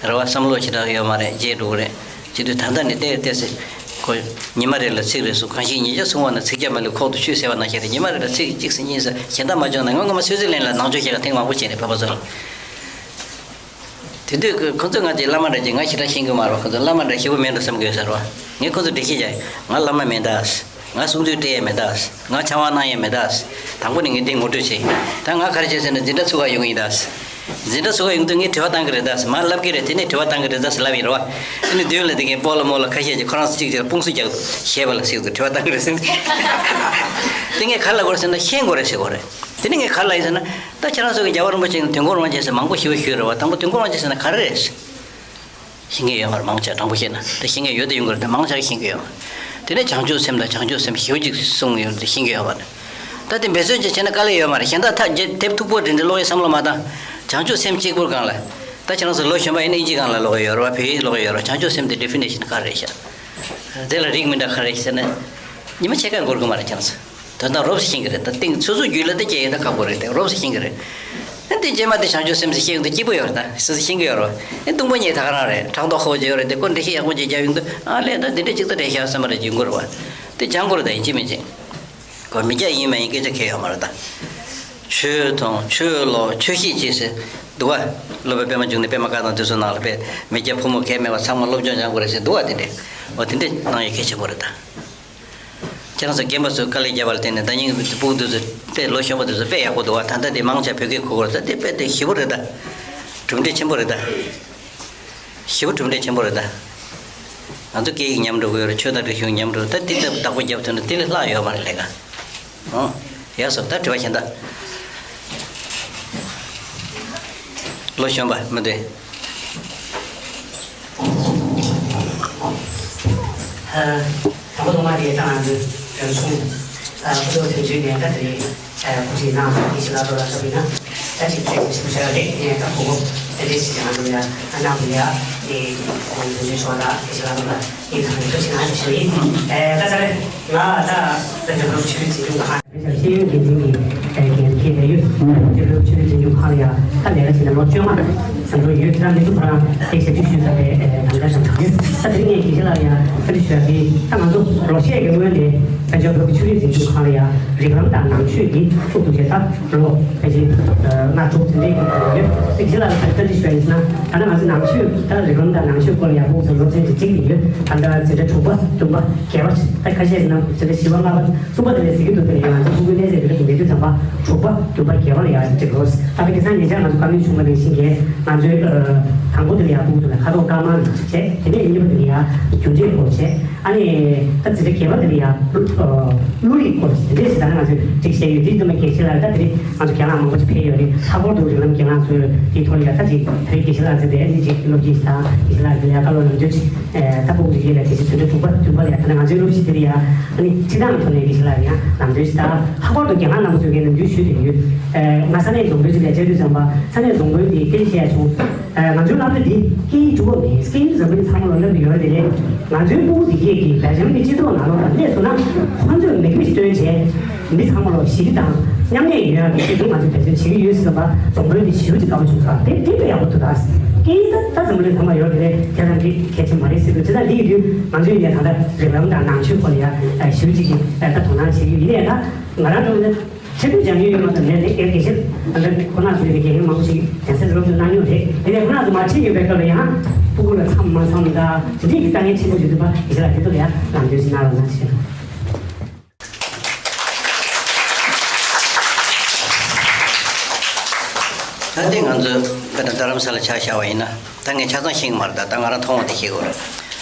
རེད་བ། བསམ་བློ་ཞེ་དྲག་ཡོད་མ་རེད། བརྗེད་འགྲོ་གི་རེད། བྱེད་དུས་ད་ལྟ་ནས་ཏོག་ཙམ་ཏོག་ཙམ་ཁོ་ཉི་མ་རེ་ལ་ཚིག་རེ་གསུང་། གང་ཞིག་ཉིན་ཞག་གསུང་བ་ན་ཚིག་བརྒྱ་མ་ལུས་ཁོག་ཏུ་ཆུད་ཟེར་བ་ནང་བཞིན་རེད། ཉི་མ་རེ་ལ་ཚིག་གཅིག་ཟེར་གཉིས་ཟེར་གཞན་དག་མ་སྦྱོང་ན། ང་སྔོན་མ་སུའི་ཙི་ལན་ལ་ནང་ཆོས་བཤད་ག་ཐེངས་མང་པོ་བྱས་ནས་བོད་པ་ཚོ་ལ། དེ་དུས་ཁོ་ཁོ་ཚོས་ང་དེ་བླ་མ་འདྲ་ཅིག་ང་ཞེ་དྲག་ཤེས་ཀྱི་མ་རེད་བ། ཁོ་ཚོ་བླ་མ་འདྲ་ཞེ་པོ་མེད་འགྲོ་བསམ་གྱི་ཡོད་ས་རེད་བ། ངས་ཁོ་ཚོ་འགྲེལ་བཤད་རྒྱག་ཡ། ང་བླ་མ་མིན་ད། ང་གསུང་ཚུལ་སྤྲད་ཡས་མིན་ད། ང་ཕྱག་དབང་གནང་ཡས་མིན་ད། དང་པོ་ནས་ངས་འདི་ངོ་སྤྲོད་བྱེད། ད་ང་ག་རེ་བྱས་ཟེར་ན་འཛིན་གྲྭ་ཚུགས་ག་ཡོང་གི་ཡིན་ད། འཛིན་གྲྭ་ཚུགས་ག་ཡོང་དུས་ངས་དྲི་བ་བཏང་གི་རེད་ད། མར་ལབ་ཀྱི་རེད། དེ་ནས་དྲི་བ་བཏང་གི་རེད་ད་ཟེར་ལབ་ཡིན་རེད་བ། ཨ་ནི་མདུན་ལ་དེ་གའི་སྤོ་ལོ་མོ་ལ་ཁ་ཤས་ཀྱིས་ཁོ་རང་ཚོ་གཅིག་གཅིག་ལ་དཔུང་སུ་རྒྱག་གཞས་པ་ལ་ཟེར་དུས་དྲི་བ་བཏང་གི་རེད་ཟེར། དེ་ངས་ག་རེ་ལབ་དགོས་རེད་ཟེར་ན་ཤེས་དགོས་རེད་ཟེར་དགོས་རེད། དེ་ནས་ངས་ག་རེ་ལབ་ཡིན་ཟེར་ན། ད་ཁྱེད་རང་ཚོ་གི་རྒྱལ་བ་རིན་པོ་ཆེ་གི་དུས་འཁོར་དབང་ཆེན་ཟེར་མང་པོ་ཞེ་པོ་ཞུས་རེད་བ། དང་པོ་དུས་འཁོར་དབང་ཆེན་ཟེར་ན་ག་རེ་རེད། ཤེས་མཁན་ཡོད་མ་རེད། མང་ཆེ་དྲང་པོ་བཤད་ན་དེ་ཤེས་མཁན་ཡོད་དེ་ཡོང་གི་རེད། དེ་མང་ཆེ་ཤེས་མཁན་ཡོད་མ་རེད། དེ་ནས་བྱང་ཆུབ་སེམས་དང་བྱང་ཆུབ་སེམས་ཞེ་པོ་ཅིག་གསུངས་ཡོད་དེ་ཤེས་མཁན་ཡོད་མ་རེད། ད་དེ་འབད་བརྩོན་ཅིག་བྱས་ན་དཀའ་ལས་ཡོད་མ་རེད། གཞན་དག་ཐག་བརྒྱད་དེབ་མཐུག་པོ་འདྲ་འདྲ་ཀློག་ཡའི་བསམ་བློ་མ་བཏང་། བྱང་ཆུབ་སེམས་གཅིག་པུར་གང་ལ། ད་ཁྱེད་རང་ཚོ་ལོ་གཞོན་པ་ཡིན་ན་ཨིན་ཇི་སྒང་ལ་ཀློག་གི་ཡོད་རེད་བ། བོད་ཡིག་ཀློག་གི་ཡོད་རེད་བ། བྱང་ཆུབ་སེམས་དེ་ཌི་ཕི་ནེ་ཤན་ག་རེ་རེད་ཤག་དེ་ལ་རིགས་མི་འདྲ་ག་རེ་ཟེར་ན། ཉི་མ་ཕྱེད་ཀ་འགོར་གི་མ་རེད་ཁྱེད་རང་ཚོ། དོན་དག་རོབ་ཙམ་ཤེས་ཀྱི་རེད། ད་གཏིང་སོ་སོའི་རྒྱུད་ལ་དེ་སྐྱེ་ཡོད་ན་ཁག་པོ་རེད། དེ་རོབ་ཙམ་ཤེས་ཀྱི་རེད། ཨ་དེ་རྗེས་མ་དེ་བྱང་ཆུབ་སེམས་ཟེར་ཤེས་ཀྱི་འདུག་སྐྱིད་པོ་ཡོད་རེད། ད་སོ་སོ་ཤེས་ཀྱི་ཡོད་རེད། ཨ་སྟོང་པ་ཉིད་ད་ག་རང་རེད། ཕྲག་དོག་ཁོ་ཅིག་ཡོད་རེད། དེ་ཁོ་འགྲེལ་བཤད་ཡག་པོ་ཅིག་རྒྱབ་ཡོང་དུས་ཨ་ལས་ད་འདི་འདྲ་ཅིག་ད་རེད་ཤག་བསམ་པ་རེ་ཅིག་འགོར་བ། དེ་སྦྱང་དགོས་རེད། ད་ཡིན་གཅིག་མིན་གཅིག་ཁོ་མི་རྒྱག་ཡིན་མ་ཡིན་སྐད་ཆ་གལ་ཡོད་མ་རེད་ད། ཆོས་དང་ཆོས་ཀློག་ཆོས་བཤད་ཅེས་ཟེར་འདུག་བ། སློབ་དཔོན་པད་མ་འབྱུང་གནས་པད་མ་བཀའ་ཐང་དེ་ཚོ་ནང་ལ་དཔེ་མི་སྐྱ་ཕོ་མོ་ཁྱད་མེད་པར་ཚང་མ་སློབ་སྦྱོང་སྦྱང་དགོས་རེད་ཟེར་འདུག་བ། དེ་འདྲས་འོ་དེ་འདྲས་གནང་ཡས་གལ་ཆེན་པོ་རེད་ད། ཁྱེད་རང་ཚོ་རྒན་པ་ཚོས་དཀའ་ལས་བརྒྱབ་པ་ལ་བརྟེན་ནས་ད་ཉིན་གྱི་ཕྲུ་གུ་དེ་ཚོ་དཔེ་ལོ་གཞོན་པ་དེ་ཚོ་དཔེ་ཡག་པོ་འདུག་བ། ད་ལྟ་དེ་མང་ཆེ་བོད་སྐད་གོ་གི་རེད། ད་དེ་དཔེ་དེ་ཞེ་པོ་རེད་ད། གྲུབ་འབྲས་ཆེན་པོ་རེད་ད། ཞེ་པོ་གྲུབ་འབྲས་ཆེན་པོ་རེད་ད། ང་ཚོ་སྐད་ཡིག་ཉམས་འགྲོ་གི་ཡོད་རེད། ཆོས་དང་རིག་གཞུང་ཉམས་འགྲོ། ད་འདི་ལྟ་བུ་བདག་པོ་རྒྱབ་ཐུབ་ན་དེ་ལས་ལྷག་ཡོད་མ་རེད་ལས་ཀ། ཨོ། ཡག་སོང་། ད་དྲི་བ་གཞན་དག་ལོ་གཞོན་པ་མི་འདུག་ཨ། དང་པོ་ཐོག་མ་དེ་ད་ང་ཚོའི་རང་གཞུང་ཨ་ཁོ་ཚོ་དོན་གཅོད་ནས་ད་དེ་རིང་ཨ་གོ་སྒྲིག་གནང་སོང་། དེ་ཕྱི་ལ་ལྟོ་ལ་ལྟ་བུ་ཡིན་ན་ད་ཅིག་ཚེ་ཞིབ་ཆ་རེད། ངས་ད་གོ་བོ་དེ་འདྲས་ཞིག་ང་ཚོ་ཡ་ཨ་གནང་བ་ཡ་དེ་དོན་གཅོད་ཤོག་ལ་དེ་ཕྱི་ལ་ལྟོ་ལ་ཡིན་ཐང་ཡོད་ཞིག་ང་ཞིག་ཞུ་ཡིན། ཨ་ད་ད་རེད། ང་ད་དཔལ་འབྱོར་ཆོས་འཛིན་སྐྱོང་ཁང་། ཤེས་ཡོན་འགན་འཛིན་གྱི་འགན་འཁྱེར་བསྡད་ཡོད། དེ་ལོ་ཆུ་ཚོད་བདུན་ཅུ་ཁག་ལ་ཡང་ད་ལས་ཀ་བྱས་ནས་ལོ་བཅོ་ལྔ་ཟིན་འགྲོ་ཡོད། ད་མི་ཚོ་ཁོ་རང་དེ་ཞབས་ཕྱི་ཞུས་ཚར་བའི་དམ་བཅའ་བཞག་ཡོད། ད་དེ་རིང་ངས་དགེ་བཤེས་ལགས་ཡང་བཀའ་འདྲི་ཞུ་ཡ་དེ། ད་ང་ཚོ་ལོ་ཤས་ཀྱི་སྔོན་ནས་ཕལ་ཆེར་བོད་ཀྱི་ཆོས་རིག་འཛིན་སྐྱོང་ཁང་ལ་ཡང་རིགས་ལམ་དང་ནང་ཆོས་ཀྱི་ཐོག་ཏུ་བྱས། ད་ལོ་ཕལ་ཆེར་ལྔ་དྲུག་དེ་འདྲའི་གི་ཡོད། དེ་དགེ་བཤེས་ལགས་ལ་བཀའ་འདྲི་ཞུ་ཡ་ཡིན་ན། ད་ནི་ང་ཚོ་ནང་ཆོས་ད་རིགས་ལམ་དང་ནང་ཆོས་སྐོར་ལ་ཡང་ཕུགས་སུ་སློབ་ཚན་ཅིག་བརྩིས་ཏེ་ཡོད། ད་ལྟ་འཛིན་གྲྭ་དྲུག་པ་བདུན་པ་བརྒྱད་པ་ད་ཁ་ཤས་ནང་འཛིན་གྲྭ་བཞི་པ་ལྔ་པ། གསུམ་པ་དེ་ལས་ཟེར་གྱི་འདུག་དེ་ལ་ཡང་ང་ཚོ་ཕྲུ་གུ་གནས་ཚད་དེ་ལ་མེད་དུས་ཙམ་པ་དྲུག་པ་བདུན་པ་བརྒྱད་པ་ལ་ཡང་འགྲིག་འགྲོ། ད་ལྟ་དེང་སང་ཉེ་ཆར་ང་ཚོ་བཀའ་མོལ་བྱུང་བ་ནང་བཞིན་གྱི་ང་ཚོའི་ཨ་དང་པོ་དེ་ལ་ཡང་ཕྲུ་གུ་ཚོ་ལ་ཁ་དོག་དཀར་དམར་བྱས། དེ་ནས་གཉིས་པ་དེ་ལ་ཡང་རྒྱུ་འབྲས་སྐོར་བྱས། ཨ་ནི་ད་འཛིན་གྲྭ་བརྒྱད་པ་དེ་ལ་ཡང་ཨ་བློ་རིག་སྐོར་དེ་འདྲས་ཟེར། ད་ང་ཚོས་ཅིག་བཤད་ཡོད། དེ་ཚོ་མ་དགེ་བཤེས་ལགས་ད་དེ་རིང་ང་ཚོ་རྒན་ལགས་མང་པོ་ཅིག་ཕེབས་ཡོད་རེད། ལྷག་པར་དུ་རིགས་ལམ་རྒན་ལགས་ཚོའི་དེའི་ཐོག་ལ་ཡང་ད་ཅིག་བོད་དགེ་བཤེས་ལགས་ཚོས་དེ་ཨ་ནི་ཅིག་སློབ་སྤྱི་དང་དགེ་བཤེས་ལགས་དེ་ལ་ཡང་བཀའ་སློབ་ལམ་སྟོན་ཅིག་ཨེ་ད་ཕྲུ་གུ་ཚོ་ཡིན་ལ་དེ་ཚོ་དུས་ཚོད་དྲུག་པ་བདུན་པ་ལ་ཡང་ད་ནི་ང་ཚོའི་སློབ་སྤྱི་དེ་ལ་ཡང་ཨ་ནི་ཁྲིད་སྟངས་ཐོག་ནས་དགེ་བཤེས་ལགས་ཡང་ལམ་སྟོན་ཞིག་དང་། ལྷག་པར་དུ་རྒན་ལགས་རྣམ་པ་ཚོས་ཀྱང་ནམ་རྒྱུན་ཞུས་བསྡད་ཡོད། ཨེ་ང་ས་གནས་བཟང་པོའི་ཅིག་ལ་བཅར་དུས་ཙམ་པ་ས་གནས་བཟང་པོའི་དེ་སྐད་ཆ་བཤད་ཡ་བྱུང་། ཨེ་ང་ཚོའི་སློབ་གྲྭ་འདི་སྐད་ཡིག་འགྲིག་པོ་མེད། སྐད་ཡིག་འཛམ་བུ་གླིང་ཚང་མ་ལ་སློབ་ཀྱི་ཡོད་རེད་དེ། ང་ཚོའི་ཕྲུ་གུ་འདི་གས་ཀྱིས་བེལ་ཇམ་གྱི་སྤྱི་ཚོགས་ནང་ལོགས་ལ་སླེབས་སོང་ན་ཁོ་ཚོས་མིག་དཔེ་སྟོན་བྱས། མི་ཚང་མ་ལོ་ཞི་བདེ་དང་མཉམ་གནས་ཡོང་ཡག་གི་ཆེད་དུ་ང་ཚོས་འབད་བརྩོན་བྱེད་ཀྱི་ཡོད་ཟེར་བ། རྫོང་དཔོན་དེ་ཞེ་པོ་ཅིག་དགའ་པོ་བྱུང་སོང་། དེ་དེ་དཔེ་ཡག་པོ་འདུག་ད། སྐད་ཡིག་ད་ད་འཛམ་བུ་གླིང་ཚང་མ་ཡོད་རེད། དེ་ཚང་གི་གལ་ཆེན་མ་རེད་ཟེར་དུས། དེ་ད་འདི་ཡིན་དུས་ང་ཚོས་ཡིན་ནའི་ད་ལྟ་རིགས་ལམ་དང་ནང་ཆོས་སྐོར་ལ་ཡ་ཞེ་པོ་ཅིག་གི་ད་དོ་སྣང་བྱེད་ཀྱི་ཡོད། ཡིན་ནའི་ད་ང་རང་ཚོ་ནི་ཆེད་དུ་སྦྱང་ཡོད་ཡོད་མ་གཏོགས་མེད་ནས། དེ་དགེ་བཤེས་ད་ལྟ་ཁོ་ན་ཚོའི་དགེ་རྒན་མང་པོ་ཞིག་གདན་སར་སློབ་སྦྱོང་གནང་མྱོང་རེད། དེ་ནས་ཁོ་ན་ཚོ་མར་ཁྲིད་ཡོད་པའི་སྐབས་ལ་ཡང་ཕྲུ་གུ་ལ་འཚམས་མ་འཚམས་དང་དེ་འདྲའི་གི་དཀའ་ངལ་ཆེན་པོ་ཡོད་དུས་པ། དེ་ལ་དེ་ཚོ་ལ་ཡང་ལམ་སྟོན་ཞིག་གནང་རོགས་གནང་ཞེས། ད་ལྟའི་ང་ཚོ་དཔེར་ན་རྡ་རམ་ས་ལ་ཆ་བཞག་པ་ཡིན་ན། ད་ངས་ཆ་ཚང་ཤེས་ཀྱི་མ་རེད། ད་ད་ང་རང་མཐོང་བ་དེ་བཤད་དགོས་རེད།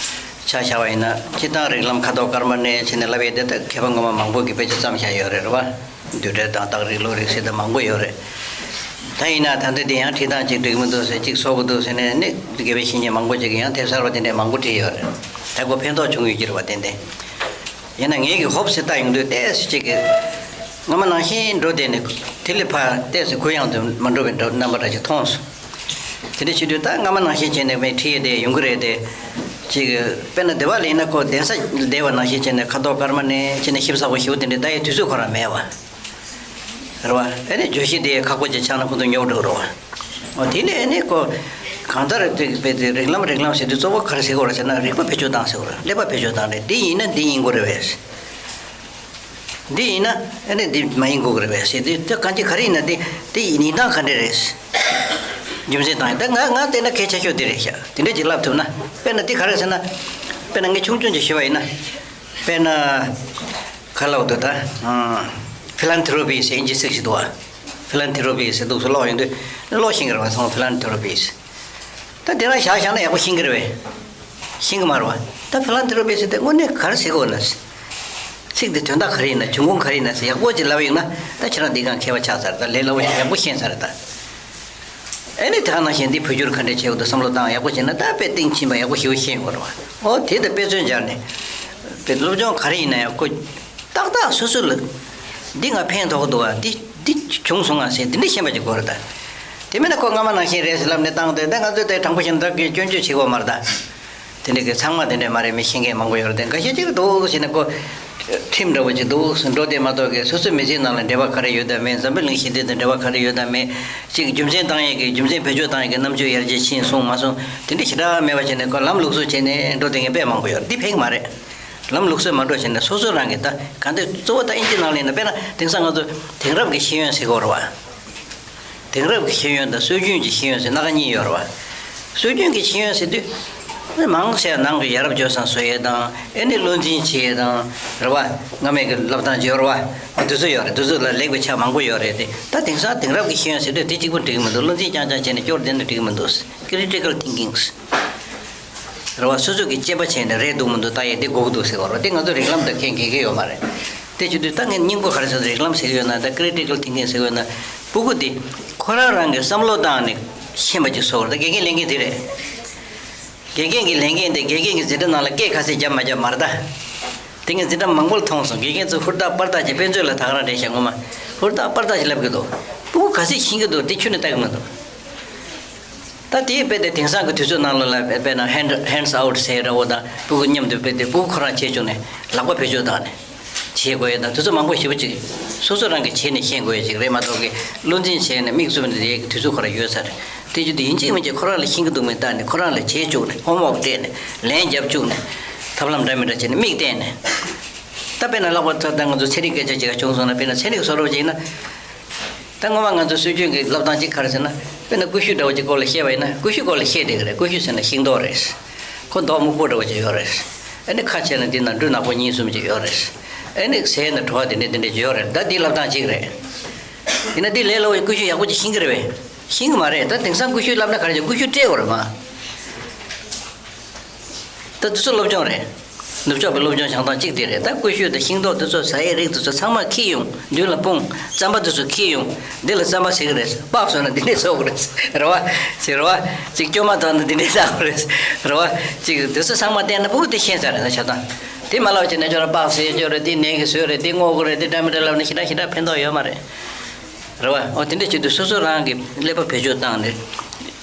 ཆ་བཞག་པ་ཡིན་ན་སྤྱིར་བཏང་རིགས་ལམ་ཁ་དོག་དཀར་དམར་ནས་བྱས་ནས་བསླབ་ཡས་དེ་ད་མཁས་པ་ངོ་མ་མང་པོ་གིས་དཔེ་ཆ་བརྩམས་བཞག་ཡོད་རེད། རེད་བ། རྡུལ་བྲལ་དང་རྟགས་རིགས་ལུགས་རིགས་ཟེར་དེ་མང་པོ་ཡོད་རེད། ད་ཡིན་ན་ད་ལྟ་དེ་ཡང་ཁྲིད་སྟངས་གཅིག་འགྲིག་མི་འདུག་ཟེར། གཅིག་སོག་པོ་འདུག་ཟེར་ནས་ནི་དགེ་བའི་བཤེས་གཉེན་མང་པོ་ཅིག་གིས་ཡང་དེབ་གསར་པ་དེ་འདྲས་མང་པོ་བྲིས་ཡོད་རེད། ད་ཁོ་ཕན་ཐོགས་བྱུང་ཡོད་ཀྱི་རེད་བ། ཏན་ཏན། ཡིན་ན་ངེད་ཀྱིས་ཧོབ་སེ་ལྟ་ཡོང་དུས་ཏོག་ཙམ་ཅིག་གི་སྔ་མ་ནང་བཞིན་འགྲོ་བསྡད་ནས་དེ་ལས་ཕར་ཏོག་ཙམ་གུ་ཡངས་དུ་མ་འགྲོ་བའི་འདྲ་རྣམ་པ་འདྲ་ཅིག་མཐོང་སོང་། དེ་འདྲ་བྱེད་དུས་ད་སྔ་མ་ནང་བཞིན་བྱས་ནས་མི་ཁྲིད་ཡས་དེ་ཡོང་གི་རེད་དེ། ཅིག་དཔེར་ན་སྡེ་བ་ལ་ཡིན་ན་ཁོ་གདན་ས་བསྡད་པ་ནང་བཞིན་བྱས་ནས་ཁ་དོག་དཀར་དམར་ནས་བྱས་ནས་ཞིབ་ཚགས་པོ་ཞེ་པོ་དེ་འདྲ་ལྟ་ཡའི་དུས་ཚོད་ཁོ་རང་མེད་པ། རེད་བ། ཨ་ནི་བརྗོད་གཞི་དེ་ཁག་པོ་ཅིག་ཆགས་ན་ཁོ་ཚོ་ཉོབ་འགྲོ་གི་རེད་བ། འོ་དེ་ནས་ཨ་ནི་ཁོ་གང་ལྟར་དེ་དཔེ་དེ་རིགས་ལམ་རིགས་ལམ་ཟེར་དུས་གཙོ་བོ་ག་རེ་ཟེར་དགོས་རེད་ཟེར་ན། རིག་པ་བེད་སྤྱོད་བཏང་ཟེར་དགོས་རེད། ཀླད་པ་བེད་སྤྱོད་བཏང་རེད། འདི་ཡིན་ན་འདི་ཡིན་དགོས་རེད་པས། འདི་ཡིན་ན་ཨ་ནི་འདི་མ་ཡིན་དགོས་ཀྱི་རེད་པས་ཟེར་དུས། ད་གང་ཅི་ག་རེ་ཡིན་ན་འདི་འདི་ཡིན་སྟངས་ག་འདྲ་རེད། རྒྱུ་མཚན་བཏང་ཡིན། ད་ང་ང་བལྟས་ན་གལ་ཆེ་ཤོས་འདི་རེད་ཤག་དེ་འདྲ་ཅིག་ལབ་ཐུབ་ན། དཔེར་ན་འདི་ག་རེ་ཟེར་ན། དཔེར་ན་ངས་ཆུང་ཆུང་ཅིག་ཞུས་པ་ཡིན་ན། དཔེར་ན། ག་ལབ་འདུག་ད། ཕི་ལན་ཐི་རོ་པི་ཟེར་ཨིན་ཇི་ཚིག་ཞིག་འདུག་བ། ཕི་ལན་ཐི་རོ་པི་ཟེར་འདུག་སེ་ཀློག་ཡོང་དུས་ཀློག་ཤེས་ཀྱི་རེད་བ། ཚང་མ་ཕི་ལན་ཐི་རོ་པི་ཟེར། ད་དེ་རང་བཞག་བཞག་ན་ཡག་པོ་ཤེས་ཀྱི་རེད་པས། ཤེས་ཀྱི་མ་རེད་བ། ད་ཕི་ལན་ཐི་རོ་པི་ཟེར་དེ་དངོས་གནས་ག་རེ་ཟེར་གྱི་ཡོད་ན། ཚིག་འདི་དོན་དག་ག་རེ་ཡིན་ན། འབྱུང་ཁུངས་ག་རེ་ཡིན་ན་ཟེར་ཡག་པོ་ཅིག་ལབ་ཡོང་ན། ད་ཁྱེད་རང་འདི་སྒང་མཁས་པ་ཆགས་ཚར། ད་ལས་སླ་པོ་ཞིག་ཡག་པོ་ཤེས་ཚར་རེད་ད། ཨེ་ནི་དེ་ག་ནང་བཞིན་འདི་བོད་བསྒྱུར་ག་འདྲས་བྱེད་དགོས་འདུག་བསམ་བློ་བཏང་ཡག་པོ་བྱས་ན་ད་དཔེ་གཏིང་ཕྱིན་པ་ཡག་པོ་ཞེ་པོ་ཤེས་ཡོང་གི་རེད་བ། ཨོ་དེ་ལྟ་དཔེ་མཚོན་སྦྱར་ནས་དཔེ་སློབ་སྦྱོང་ག་རེ་ཡིན་ན་ཡང་ཁོ་ཏག་ཏག་སོ་སོ་ལ་འདི་ང་ཕན་ཐོགས་འདུག་བ། འདི་འདི་བྱུང་སོང་ང་ཟེར་འདི་འདྲ་ཤེས་པ་ཅིག་དགོས་རེད་ད། དེ་མིན་ན་ཁོ་སྔ་མ་ནང་བཞིན་རེད་ཟེར་ལབ་ནས་བཏང་དུས་ད་ང་ཚོས་དེ་དྲང་པོ་བཤད་ན་ད་གི་སྐྱོན་བརྗོད་བྱེད་དགོས་མ་རེད་ད། དེ་འདྲ་གི་ཚང་མ་དེ་འདྲ་མ་རེད། མི་ཤེས་མཁན་མང་པོ་ཡོད་རེད་དེ། འགའ་ཤས་ཅིག་འདུག་ཟེར་ནས་ཁོ་ཁྲིམས་འདྲ་བོ་ཅིག་འདུག་འགྲོ་བསྡད་མ་གཏོགས་གི་སོ་སོའི་མི་ཚེའི་ནང་ལ་འབྲེལ་བ་ག་རེ་ཡོད་དམ་མེད། འཛམ་བུ་གླིང་ཞི་བདེ་དང་འབྲེལ་བ་ག་རེ་ཡོད་དམ་མེད། ཅིག་རྒྱུ་མཚན་བཏང་ཡས་ཀྱི་རྒྱུ་མཚན་བེད་སྤྱོད་བཏང་ཡས་ཀྱི་རྣམ་དཔྱོད་ཡར་རྒྱས་ཕྱིན་སོང་མ་སོང་དེ་འདྲ་ཞེ་དྲག་མེད་པ་བྱས་ནས་ཁོ་ལམ་ལུགས་སྲོལ་བྱས་ནས་འགྲོ་བསྡད་མཁན་དཔེ་མང་པོ་ཡོད་རེད། འདི་ཕན་གི་མ་རེད། ལམ་ལུགས་སྲོལ་མ་འགྲོ་བྱས་ནས་སོ་སོ་རང་གི་ད་གང་ལྟར་གཙོ་བོ་ད་ཨིན་ཇི་ནང་ལ་ཡིན་ན་དཔེར་ན་དེང་སང་ང་ཚོ་དེང་རབས་ཀྱི་ཤེས་ཡོན་ཟེར་གྱི་ཡོད་རེད་བ། དེང་རབས་ཀྱི་ཤེས་ཡོན་དང་སྲོལ་རྒྱུན་གྱི་ཤེས་ཡོན་ཟེར་སྣ་ཁ་གཉིས་ཡོད་རེད་བ། སྲོལ་རྒྱུན་གྱི་ཤེས་ཡོན་ཟེར་དུས། མང་ཆེ་བ་ནང་གི་ཡ་རབས་སྤྱོད་བཟང་བཟོ་ཡས་དང་ཨེ་ནི་བློ་འཛིན་བྱེད་ཡས་དང་། རེད་བ། སྔ་མའི་གི་སློབ་སྟངས་ཅིག་ཡོད་རེད་བ། འདི་ཚོ་ཡོད་རེད། འདི་ཚོ་ལ་ལེགས་པའི་ཆ་མང་པོ་ཡོད་རེད་དེ། ད་དེང་སང་དེང་རབས་ཀྱི་ཤེས་ཡོན་ཟེར་དུས་དེ་གཅིག་པུ་འགྲིག་གི་མི་འདུག་བློ་འཛིན་རྐྱང་རྐྱང་བྱས་ནས་སྐྱོར་བསྡད་ན་འགྲིག་གི་མི་འདུག Critical thinking རེད་བ། སོ་སོ་གི་དཔྱད་པ་བྱས་ནས་རེད་འདུག་མི་འདུག་ལྟ་ཡས་དེ་དགོས་ཀྱི་འདུག་ཟེར་བ་རེད་བ། དེ་ང་ཚོ་རིགས་ལམ་དང་ཁས་འགལ་གྱི་ཡོད་མ་རེད། དེ་བྱེད་དུས་ད་ངས་སྙིང་པོ་ག་རེ་ཟེར་ན་རིགས་ལམ་ཟེར་གྱི་ཡོད་ན་ད་Critical thinking ཟེར་གྱི་ཡོད་ན་སྤུ་གུ་དེ་ཁོ་རང་རང་གི་བསམ་བློ་བཏང་ནས་ཤེས་པ་ཅིག་བཟོ་དགོས་རེད། ད་དགེ་རྒན་ལས་འགན་དེ་རེད། དགེ་རྒན་གྱི་ལས་འགན་དེ་དགེ་རྒན་གྱི་འཛིན་གྲྭ་ནང་ལ་སྐད་ག་ཚོད་བརྒྱབ་མ་བརྒྱབ་མ་རེད་ད། དེ་ངས་འཛིན་གྲྭ་མང་པོ་ལ་མཐོང་སོང་། དགེ་རྒན་ཚོ་ཧུར་ཐག་པར་ཐག་བྱས། དཔེ་མཛོད་ལ་ད་ག་རང་བསྡད་ཤག་ངོ་མ་ཧུར་ཐག་པར་ཐག་བྱས་ལབ་ཀྱི་འདུག་སྤུ་གུ་ག་ཚོད་ཤེས་ཀྱི་འདུག་དེ་ཁྱོན་ནས་ལྟ་གི་མི་འདུག་ད་དེའི་དཔེ་དེ་དེང་སང་གི་དུས་ཚོད་ནང་ལོགས་ལ་དཔེར་ན་Hand- Hands out ཟེར་འདྲ་བོ་དང་སྤུ་གུ་མཉམ་དུ་དཔེ་དེ་སྤུ་གུ་ཁོ་རང་བྱེད་བཅུག་ནས་ལག་པ་བེད་སྤྱོད་བཏང་ནས་བྱེད་དགོས་ཡས་དང་དེ་ཚོ་མང་པོ་ཞེ་པོ་ཅིག་སོ་སོ་རང་གིས་བྱས་ནས་ཤེས་དགོས་ཡས་ཅིག་རེད་མ་གཏོགས་ཀྱི་བློ་འཛིན་བྱས་ནས་མིག་བཙུམ་ནས་བསྡད་ཡས་ཀྱི་དུས་ཚོད་ཁོ་རང་ཡོད་ས་རེད། དེ་བྱེད་དུས་ཡིན་གཅིག་མིན་གཅིག་ཁོ་རང་ལ་ཤེས་ཀྱི་འདུག་མིན་བལྟས་ནས་ཁོ་རང་ལ་བྱེད་བཅུག་ནས་ཧོམ་ཝོག་སྤྲད་ནས་ལན་རྒྱབ་བཅུག་ནས་ཐབས་ལམ་འདྲ་མི་འདྲ་བྱས་ནས་མིག་བསྟན་ནས། ད་དཔེར་ན་ལྷག་པར་དུ་ད་ང་ཚོ་ཚན་རིག་སྐད་ཆ་ཅིག་བྱུང་སོང་ན། དཔེར་ན་ཚན་རིག་བཟོ་འདྲ་བོ་ཅིག་ཡིན་ན། ད་སྔོན་མ་ང་ཚོ་སྲོལ་རྒྱུན་གྱི་སློབ་སྟངས་གཅིག་ག་རེ་ཟེར་ན། དཔེར་ན་ཀུ་ཤུ་འདྲ་བོ་ཅིག་སྐོར་ལ་བཤད་པ་ཡིན་ན་ཀུ་ཤུ་སྐོར་ལ་བཤད་བསྡད་ཀྱི་རེད། ཀུ་ཤུ་ཟེར་ན་ཤིང་ཏོག་རེད། ཁོ་མདོག་སྨུག་པོ་འདྲ་བོ་ཅིག་ཡོད་རེད། ཨ་ནི་ཁ་ཕྱེ་ན་འདི་ན་འབྲུ་ནག་པོ་གཉིས་གསུམ་ཅིག་ཡོད་རེད། ཨ་ནི་ཟས་ན་བྲོ་བ་དེ་འདྲ་དེ་འདྲ་ཅིག་ཡོད་རེད། ད་འདི་སློབ་སྟངས་གཅིག་རེད། ཡིན་ན་འདི་ལས་སླ་བོ་ཡིན། ཀུ་ཤུ་ཡག་པོ་ཅིག་ཤེས་ཀྱི་རེད་པས། ཤེས་ཀྱི་མ་རེད། ད་དེང་སང་ཀུ་ཤུ་བསླབ་ན་ག་རེ་བྱེད། ཀུ་ཤུ་སྤྲད་དགོས་རེད་མ། ད་འདི་ཚོ་སློབ་སྦྱོང་རེད། ནུབ་ཕྱོགས་པའི་སློབ་སྦྱོང་བྱེད་སྟངས་གཅིག་དེ་རེད། ད་ཀུ་ཤུ་དང་ཤིང་ཏོག་དེ་ཚོ་ཟ་ཡས་རིགས་དེ་ཚོ་ཚང་མ་འཁྱེར་ཡོང་། མདུན་ལ་སྤུངས། རྩམ་པ་དེ་ཚོ་འཁྱེར་ཡོང་། འདི་ལ་རྩམ་པ་ཟེར་གི་རེད། སྤགས་བཟོས་ན་འདི་འདྲས་བཟོ་གི་རེད། རེད་བ། ཅིག་རེད་བ། ཅིག་སྐྱོ་མ་ཐོག་ན་འདི་འདྲས་བཟོ་གི་རེད། རེད་བ། ཅིག་དེ་ཚོ་ཚང་མ་བསྟན་ན་སྤུ་གུ་དེ་ཤེས་ས་རེད། ད་བྱ་སྟངས་དེ་མ་ལབ་བྱས་ན་ཁྱོད་རང་སྤགས་ཟེར་ཡོད་རེད། འདི་ནས་གི་བཟོས་རེད། འདི་སྔོ་གི་རེད། འདི་འདྲ་མི་འདྲ་ལབ་ན་ཞེ་དྲག་ཞེ་དྲག་ཕན་ཐོགས་ཡོད་མ་རེད། རེད་བ། འོ་དེ་འདྲ་བྱེད་དུས་སོ་སོ་རང་གི་ཀླད་པ་བེད་སྤྱོད་བཏང་ནས།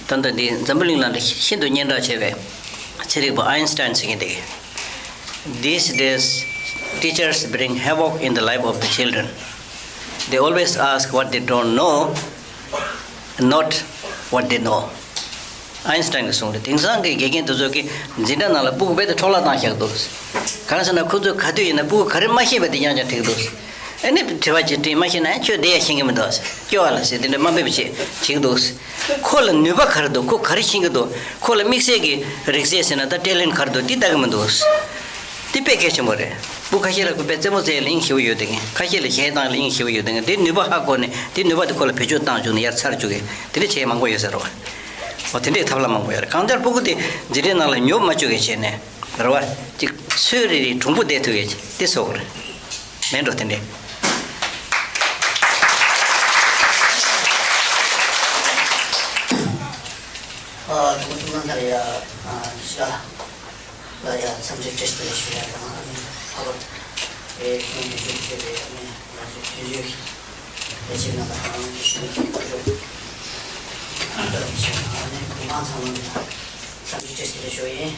ད་ལྟ་འདི་འཛམ་བུ་གླིང་ནང་ལ་ཤིན་ཏུ་སྙན་གྲགས་ཆེ་བའི་ཚན་རིག་པ་ཨའིན་སི་ཏཱིན་ཟེར་མཁན་དེ། These days, teachers bring havoc in the life of the children. They always ask what they don't know, not what they know. ཨའིན་སི་ཏཱིན་གྱིས་གསུངས་རེད། དེང་སང་གི་དགེ་རྒན་དེ་ཚོ་གིས་འཛིན་གྲྭ་ནང་ལ་སྤུ་གུ་རྦད་དེ་འཕྲོ་བརླག་བཏང་བཞག་འདུག་གང་ཟེར་ན་ཁོ་ཚོས་ག་དུས་ཡིན་ན་སྤུ་གུ་ག་རེ་མ་ཤེས་པ་དེ་རྐྱང་རྐྱང་དྲིས་འདུག་ཨ་ནི་དྲི་བ་ཅིག་དྲིས། མ་ཤེས་ན་ཁྱོད་དེ་ཡང་ཤེས་ཀྱི་མི་འདུག་ཟེར། སྐྱོ་བ་ལ་ཟེར། དེ་འདྲ་དམའ་འབེབས་བྱེད་བྱེད་ཀྱི་འདུག་ཁོ་ལ་ནུས་པ་ག་རེ་འདུག་ཁོ་ག་རེ་ཤེས་ཀྱི་འདུག་ཁོ་ལ་དམིགས་བསལ་གྱི་རིག་རྩལ་ཟེར་ན་ད་ཊེ་ལེན་ག་རེ་འདུག་དེ་ལྟ་གི་མི་འདུག་དེ་དཔེ་གལ་ཆེན་པོ་རེད། སྤུ་གུ་ཁ་ཤས་ལ་ཁོ་དཔེ་རྩེད་མོ་རྩེ་ཡ་ལ་དབྱིངས་ཞེ་པོ་ཡོད་དེ་ངས། ཁ་ཤས་ལ་གཞས་བཏང་ཡ་ལ་དབྱིངས་ཞེ་པོ་ཡོད་དེ་ངས། དེ་ནུས་པ་ཧ་གོ་ནས་དེ་ནུས་པ་དེ་ཁོ་ལ་བེད་སྤྱོད་བཏང་བཅུག་ནས་ཡར་ཚར་བཅུག་གི་དེ་འདྲ་བྱེད་ཡ་མང་པོ་ཡོད་ས་རེད་བ། འོ་དེ་འདྲའི་ཐབས་ལམ་མང་པོ་ཡོད་རེད། གང་ལྟར་སྤུ་གུ་དེ་འཛིན་གྲྭའི་ནང་ལ་ཉོབ་མ་བཅུག་གི་བྱས་ནས་རེད་བ། ཅིག་ཚོད་རེ་རེ་གྲུང་པོ་བསྡད་ཐུབ་ཡ་ཅིག་དེ་བཟོ་དགོས་རེད། མེད་འགྲོ་དེ་འདྲའི། ཨ། དགོངས་པ་ཚང་མ་ལ་ཡ། ཨ། ཤ། ལ་ཡ་འཚམས་འདྲི་བཀྲ་ཤིས་བདེ་ལེགས་ཞུ་ཡ་དང་། ཨ་ནི་ལྷག་པར་དུ་ཁྱོད་ཀྱིས་ཞུ་ཟེར་བའི་ཨ་ནི་ང་ཚོའི་དུས་ཚོད་ལས་བྱེད་རྣམ་པ་དང་ཞུ་མཁན་གྱི་གུ་རུ་ཨ་ནི་གུང་ཐང་ཚང་མ་ལ་འཚམས་འདྲི་བཀྲ་ཤིས་བདེ་ལེགས་ཞུ་ཡིན།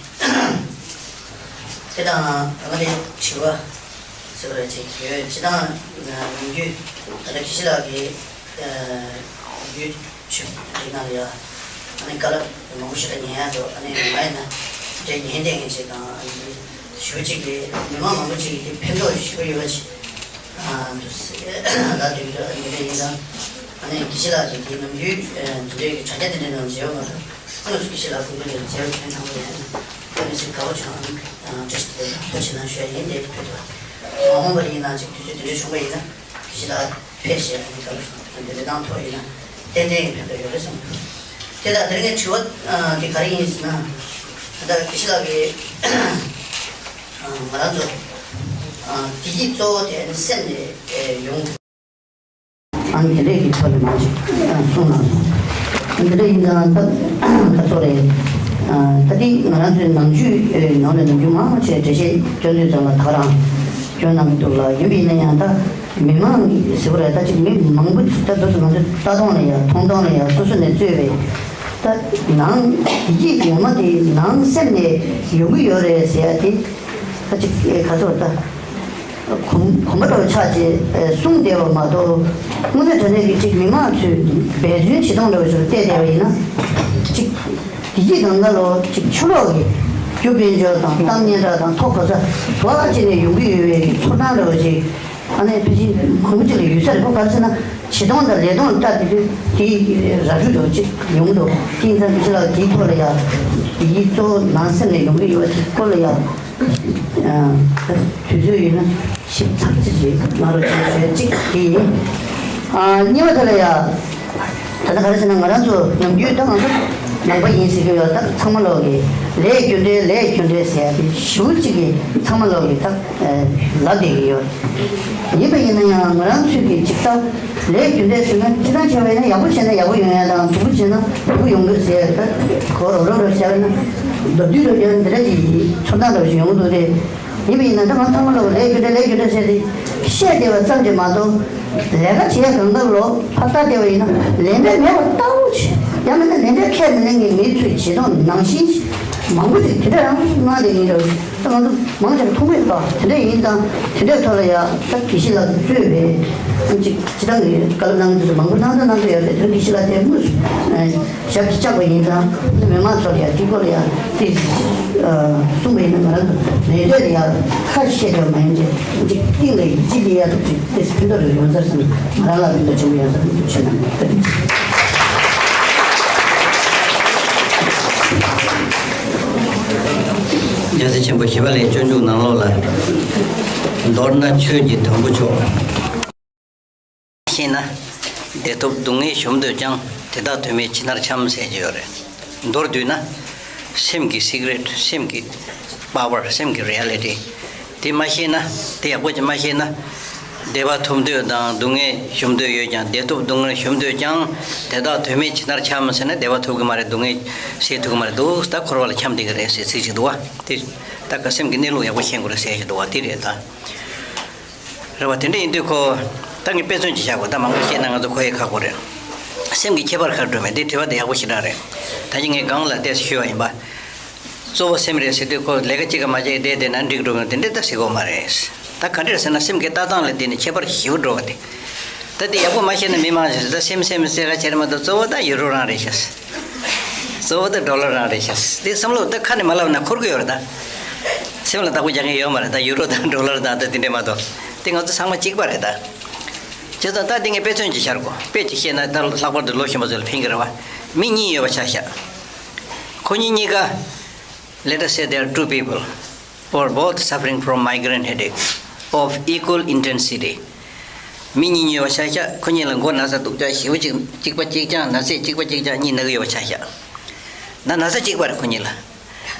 དེ་དང་ད་ག་ནས་དྲི་བ་ཟེར་བ་ཅིག་ཡོད། སྤྱིར་བཏང་ནམ་རྒྱུན་ད་ལྟ་དགེ་བཤེས་ལགས་ཀྱིས་ཡུལ་ཆུ་འདི་ནང་ལ་ཡ་ཨ་ནི་བཀའ་སློབ་མང་པོ་ཞིག་ཉན་ཡ་འདུག་ཨ་ནི་ང་ཡིན་ན་འདྲ་ཉན་བསྡད་མཁན་ཅིག་དང་། ཨ་ནི་ཞུ་གཅིག་གིས་མི་མང་མང་པོ་ཅིག་གིས་ཕན་ཐོགས་ཞེ་པོ་ཡོད་པ་ཅིག་ཨ་འདུག་ཟེར་ལབ་བསྡད་ཀྱི་འདུག་ཨ་ནི་འདི་འདྲ་ཡིན་ཙང་། ཨ་ནི་དགེ་བཤེས་ལགས་ཀྱིས་འདི་ནམ་རྒྱུན་འདི་འདྲའི་གི་དྲ་རྒྱ་འདི་འདྲའི་ནང་མཇལ་བ་མ་གཏོགས་དངོས་སུ་དགེ་བཤེས་ལགས་སྐུ་མདུན་ལ་མཇལ་བ་ཐེངས་དང་པོ་ཡིན། ཨ་ནི་སེམས་དགའ་པོ་བྱུང་། ཨ་ནི་བཀྲ་ཤིས་བདེ་ལེགས་དང་ཐུགས་རྗེ་གནང་ཞུ་ཡ་ཡིན། དེ་ཕུལ་དུ་མ་འོངས་པ་ཡིན་ན་ཅིག་དུས་ཚོད་འདི་འདྲ་བྱུང་བ་ཡིན་ན་དགེ་བཤེས་ལགས་ཕེབས་ཞེས་ཨ་ནི་བཀའ་སློབ་གནང་། དེ་འདྲ་གནང་ཐུབ་པ་ཡིན་ན་ཏན་ཏན་གྱི་ཕན་ཐོགས་ཡོད་རེད་བསམ་གྱི་འདུག་དེ་ལ་དེ་རིང་དྲི་བ་ཨ་དེ་ག་རེ་ཡིན་ཟེར་ན། ད་ལྟ་དགེ་བཤེས་ལགས་ཀྱིས་ཨ་ང་རང་ཚོ་ཨ་བདེ་སྐྱིད་གཙོ་བོ་དེ་ཨ་ནི་སེམས་ནས་ཨེ་ཡོང་། ཨ་ནི་དེ་འདྲས་ཀྱི་ཐོག་ནས་མང་ཞིག་གསུངས་གནང་སོང་། འདི་འདྲ་ཡིན་ཙང་ད་ད་ཚོ་རེད། ད་དེ་ང་རང་ཚོའི་ནང་ཆོས་ནང་ནས་ནམ་རྒྱུན་མང་ཆེ་འགྲེལ་བཤད་སྐྱོན་དུས་ཙམ་ལ་ད་རང་སྐྱོན་གནང་གི་འདུག་ལ། ཡིན་པ་ཡིན་ན་ཡང་ད་མི་མང་གི་ཟེར་བ་རེད། ད་ཅིག་མི་མང་པོ་ཅིག་ད་དུ་ང་ཚོའི་ལྟ་སྟངས་ལ་ཡང་མཐོང་སྟངས་ལ་ཡང་སོ་སོ་ནས་གཙོས་པའི་ད་ནང་ཡིད་ངོ་མ་དེ་ནང་སེམས་ནས་ཡོང་གི་ཡོད་རེད་ཟེར་ཡ་དེ་ད་ཅིག་ག་ཚོད་ད། གོམ་གོམ་པ་འདྲ་བོ་ཆགས་རྗེས་གསུངས་བསྡད་པ་མ་གཏོགས། དངོས་གནས་དྲང་གནས་ཀྱི་ཅིག་མི་མང་ཚོས་འབད་བརྩོན་བྱེད་སྟངས་འདྲ་བོ་ཞིག་ལ་བལྟས་བསྡད་པ་ཡིན་ན། ཅིག་དེ་གཅིག་དང་ལ་ལོ་ཅིག་ཕྱི་ལོགས་ཀྱི་རྒྱུ་དཔལ་འབྱོར་དང་གཏམ་སྙན་གྲགས་དང་ཐོབ་གོ་ས་བ་ཅིག་ནས་ཡོང་གི་ཡོད་པའི་ཚོར་སྣང་འདྲ་བོ་ཞིག་ཨ་ནི་ཕལ་ཆེར་མང་པོ་ཅིག་ལ་ཡོད་ས་རེད། ཁོ་ག་རེ་ཟེར་ན་བྱེད་སྟངས་དང་ལས་སྟངས་ལ་ལྟ་དུས་དེ་ར་སྤྲོད་འདྲ་བོ་ཅིག་ཡོང་གི་འདུག་དེ་ཡིན་ཙང་དེ་ཕྱི་ལོགས་དེའི་ཐོག་ལ་ཡ་དེ་གཙོ་བོ་ནང་སེམས་ནས་ཡོང་གི་ཡོད་པ་དེ་སྐོར་ལ་ཡ། དུས་ཚོད་ཡིན་ན་ཞིབ་ཚགས་ཚིག་ཅིག་ང་རོ་ཅིག་བྱས་ཅིག་དེ་ཡིན། གཉིས་པ་དེ་ལ་ཡ། ད་ལྟ་ག་རེ་ཟེར་ན་ང་རང་ཚོ་ནམ་རྒྱུན་ད་ང་ཚོ་ནང་པ་ཡིན་ཟེར་གྱི་ཡོད། ད་ཚང་མ་ལོག་གི་ལས་རྒྱུ་འབྲས་ལས་རྒྱུ་འབྲས་ཟེར་ཡ་དེ་ཞུ་ཅིག་གི་ཚང་མ་ལོག་གི་ད་ལབ་བསྡད་ཀྱི་ཡོད། ཡིན་པ་ཡིན་ན་ཡང་ང་རང་ཚོས་ཀྱི་ཅིག་ད། ལས་རྒྱུ་འབྲས་ཟེར་ན་སྤྱིར་བཏང་བྱས་པ་ཡིན་ན་ཡག་པོ་བྱས་ན་ཡག་པོ་ཡོང་ཡ་དང་སྡུག་པོ་བྱས་ན་སྡུག་པོ་ཡོང་གི་ཟེར་ཡ་ད་གོ་རོ་རོ་རོ་བྱས་པ་ཡིན་ན་མདོར་བསྡུས་རོ་རྒྱག་འདི་འདྲ་ཅིག་ཚོར་སྣང་འདྲ་བོ་ཞིག་ཡོང་གི་འདུག་སྟེ། ཡིན་པ་ཡིན་ན་ད་ང་ཚང་མ་ལོ་ལས་རྒྱུ་འབྲས་ལས་རྒྱུ་འབྲས་ཟེར་ཏེ་བཤད་བསྡད་པ་ཙམ་གྱིས་མ་གཏོགས་ལས་ཀ་བྱེད་ཡ་གང་ལྟར་ལོ་ཕར་ལྟ་བསྡད་པ་ཡིན་ན་ལས་འབྲས་མེད་པ་ལྟ་བུ་ཅིག་ཡང་མིན་ན་ལས་འབྲས་ཁས་མི་ལེན་མཁན་མི་ཚོས་བྱེད་སྟངས་ནང་བཞིན་མང་པོ་ཅིག་དེ་འདྲ་རང་གནང་བསྡད་ཡིན་འདྲ་བོ་ཞིག་ད་ང་ཚོ་མང་ཆེ་བ་མཐོང་གི་ཡོད་པ། དེ་འདྲ་ཡིན་ཙང་དེ་འདྲའི་ཐོག་ལ་ཡ་ད་དགེ་བཤེས་ལགས་ཀྱིས་གཙོས་པའི་ཅིག་སྤྱི་བཏང་གི་བཀའ་སློབ་གནང་དུས་སུ་མང་པོ་གནང་ད་གནང་གི་ཡོད་པས། དེ་དགེ་བཤེས་ལགས་དེ་དངོས་སུ་ཞབས་ཀྱིས་བཅགས་པ་ཡིན་ཙང་མི་མང་ཚོ་ལ་ཡ་དེ་སྐོར་ལ་ཡ་དེ་གསུངས་པ་ཡིན་ན་ང་རང་ཚོ་ལས་འབྲས་ལ་ཡ་ཁ་བཤད་ཡོད་མ་ཡིན་ཅེས་ཅིག་གཏིང་ལ་ཡིད་ཆེས་ལ་ཡ་ཐུག་ཅིག་དེ་ཕན་ཐོགས་རེ་ཡོང་ས་སོང་ང་རང་ལ་ཕན་ཐོགས་ཆེན་པོ་ཡོང་ས་རེད་ཆེ་ན་ད་དེ། རྒྱལ་སྲས་ཆེན་པོ་ཞི་བ་ལྷས་སྤྱོད་འཇུག་ནང་ལོགས་ལ། མདོར་ན་ཆོས་ཀྱི་དོན་པོ་མཆོག་ཤེས་ན། བདེ་ཐོབ་སྡུག་བསྔལ་ཞུམ་འདོད་ཀྱང་། དེ་དག་དོན་མེད་ཇི་ལྟར་འཁྱམས་ཟེར་གྱི་ཡོད་རེད། མདོར་བསྡུས་ན། སེམས་ཀྱི་སི་ཀི་རེ་ཊི་སེམས་ཀྱི་པ་ཝར་སེམས་ཀྱི་རི་ཡ་ལི་ཊི་དེ་མ་ཤེས་ན། དེ་ཡག་པོ་ཅིག་མ་ཤེས་ན། བདེ་བ་ཐོབ་འདོད་དང་སྡུག་བསྔལ་ཞུམ་འདོད་ཡོད་ཀྱང་། བདེ་ཐོབ་སྡུག་བསྔལ་ཞུམ་འདོད་ཀྱང་། དེ་དག་དོན་མེད་ཇི་ལྟར་འཁྱམས་ཟེར་ན། བདེ་བ་ཐོབ་ཀྱི་མ་རེད། སྡུག་བསྔལ་སེལ་ཐུབ་ཀྱི་མ་རེད་འདུག་ད་འཁོར་བ་ལ་འཁྱམས་བསྡད་ཀྱི་རེད་ཟེར་ཚིག་ཅིག་འདུག་བ། དེ་ད་ག་སེམས་ཀྱི་གནས་ལུགས་ཡག་པོ་ཤེས་དགོས་རེད་ཟེར་ཞིག་འདུག་བ། དེ་རེད་ད། རེད་བ། དེ་འདྲ་ཡིན་དུས་ཁོ། ད་ངས་དཔེ་མཚོན་ཅིག་བཞག་དགོས། ད་མང་པོ་བཤད་ན་ང་ཚོ་གོ་ཡས་ཁག་པོ་རེད། སེམས་ཀྱི་ཁྱད་པར་ག་རེ་འགྲོ་མེད་དེ་དྲི་བ་དེ་ཡག་པོ་ཞེ་དྲག་རེད། ད་ཅི་ངས་སྒང་ལ་ཏོག་ཙམ་ཞུས་པ་ཡིན་པ། གཙོ་བོ་སེམས་རེད་ཟེར་དུས་ཁོ་ལས་ཀ་གཅིག་ག་མ་བྱས་བསྡད་བསྡད་ན་འགྲིག་འགྲོ་གི་དེ་འདྲ་ད་ཟེར་གོ་མ་རེད། ད་ག་འདྲ་ཟེར་ན་སེམས་ཀྱི་ལྟ་སྟངས་ལ་བརྟེན་ནས་ཁྱད་པར་ཞེ་པོ་འགྲོ་བ་དེ། ད་དེ་ཡག་པོ་མ་ཤེས་ན་མི་མང་ཞིག་ད་སེམས་སེམས་ཟེར་ག་བྱེད་རེད་མ་གཏོགས་གཙོ་བོ་ད་ཡུལ་གྲུ་རང་རེད་ཤག་གཙོ་བོ་ད་ཌོ་ལར་རང་རེད་ཤག་དེ་བསམ་བློ་ད་ཁ་ནས་མ་ལབ་ན་འཁོར་གི་ཡོད་རེད་ད། སེམས་ལ་བདག་པོ་རྒྱག་མཁན་ཡོད་མ་རེད་ད། ཡུ་རོ་དང་ཌོ་ལར་དང་ད་དེ་འདྲས་མ་གཏོགས། དེ་ང་ཚོ་ཚང་མ་གཅིག་པ་རེད་ད། བྱས་ཙང་ད་དེ་ངས་དཔེ་མཚོན་ཅིག་བཞག་གོ་དཔེ་ཅིག་བཤད་ན་ད་ལྷག་པར་དུ་ལོ་གཞོན་པ་ཚོ་ལ་ཕན་གི་རེད་བ། མི་གཉིས་ཡོད་པ་ཆ་བཞག་ཁོ་གཉིས་གཉིས་ཀ Let us say there are two people who are both suffering from migraine headache of equal intensity. མི་གཉིས་གཉིས་ཡོད་པ་ཆ་བཞག་ཁོ་གཉིས་ལ་མགོ་ན་ཚ་སྡུག་ཅག་ཞེ་པོ་ཅིག་གཅིག་པ་གཅིག་རྐྱང་ན་ཚས་གཅིག་པ་གཅིག་རྐྱང་གཉིས་ན་གི་ཡོད་པ་ཆ་བཞག་ན་ན་ཚ་གཅིག་པ་རེད་ཁོ་གཉིས་ལ།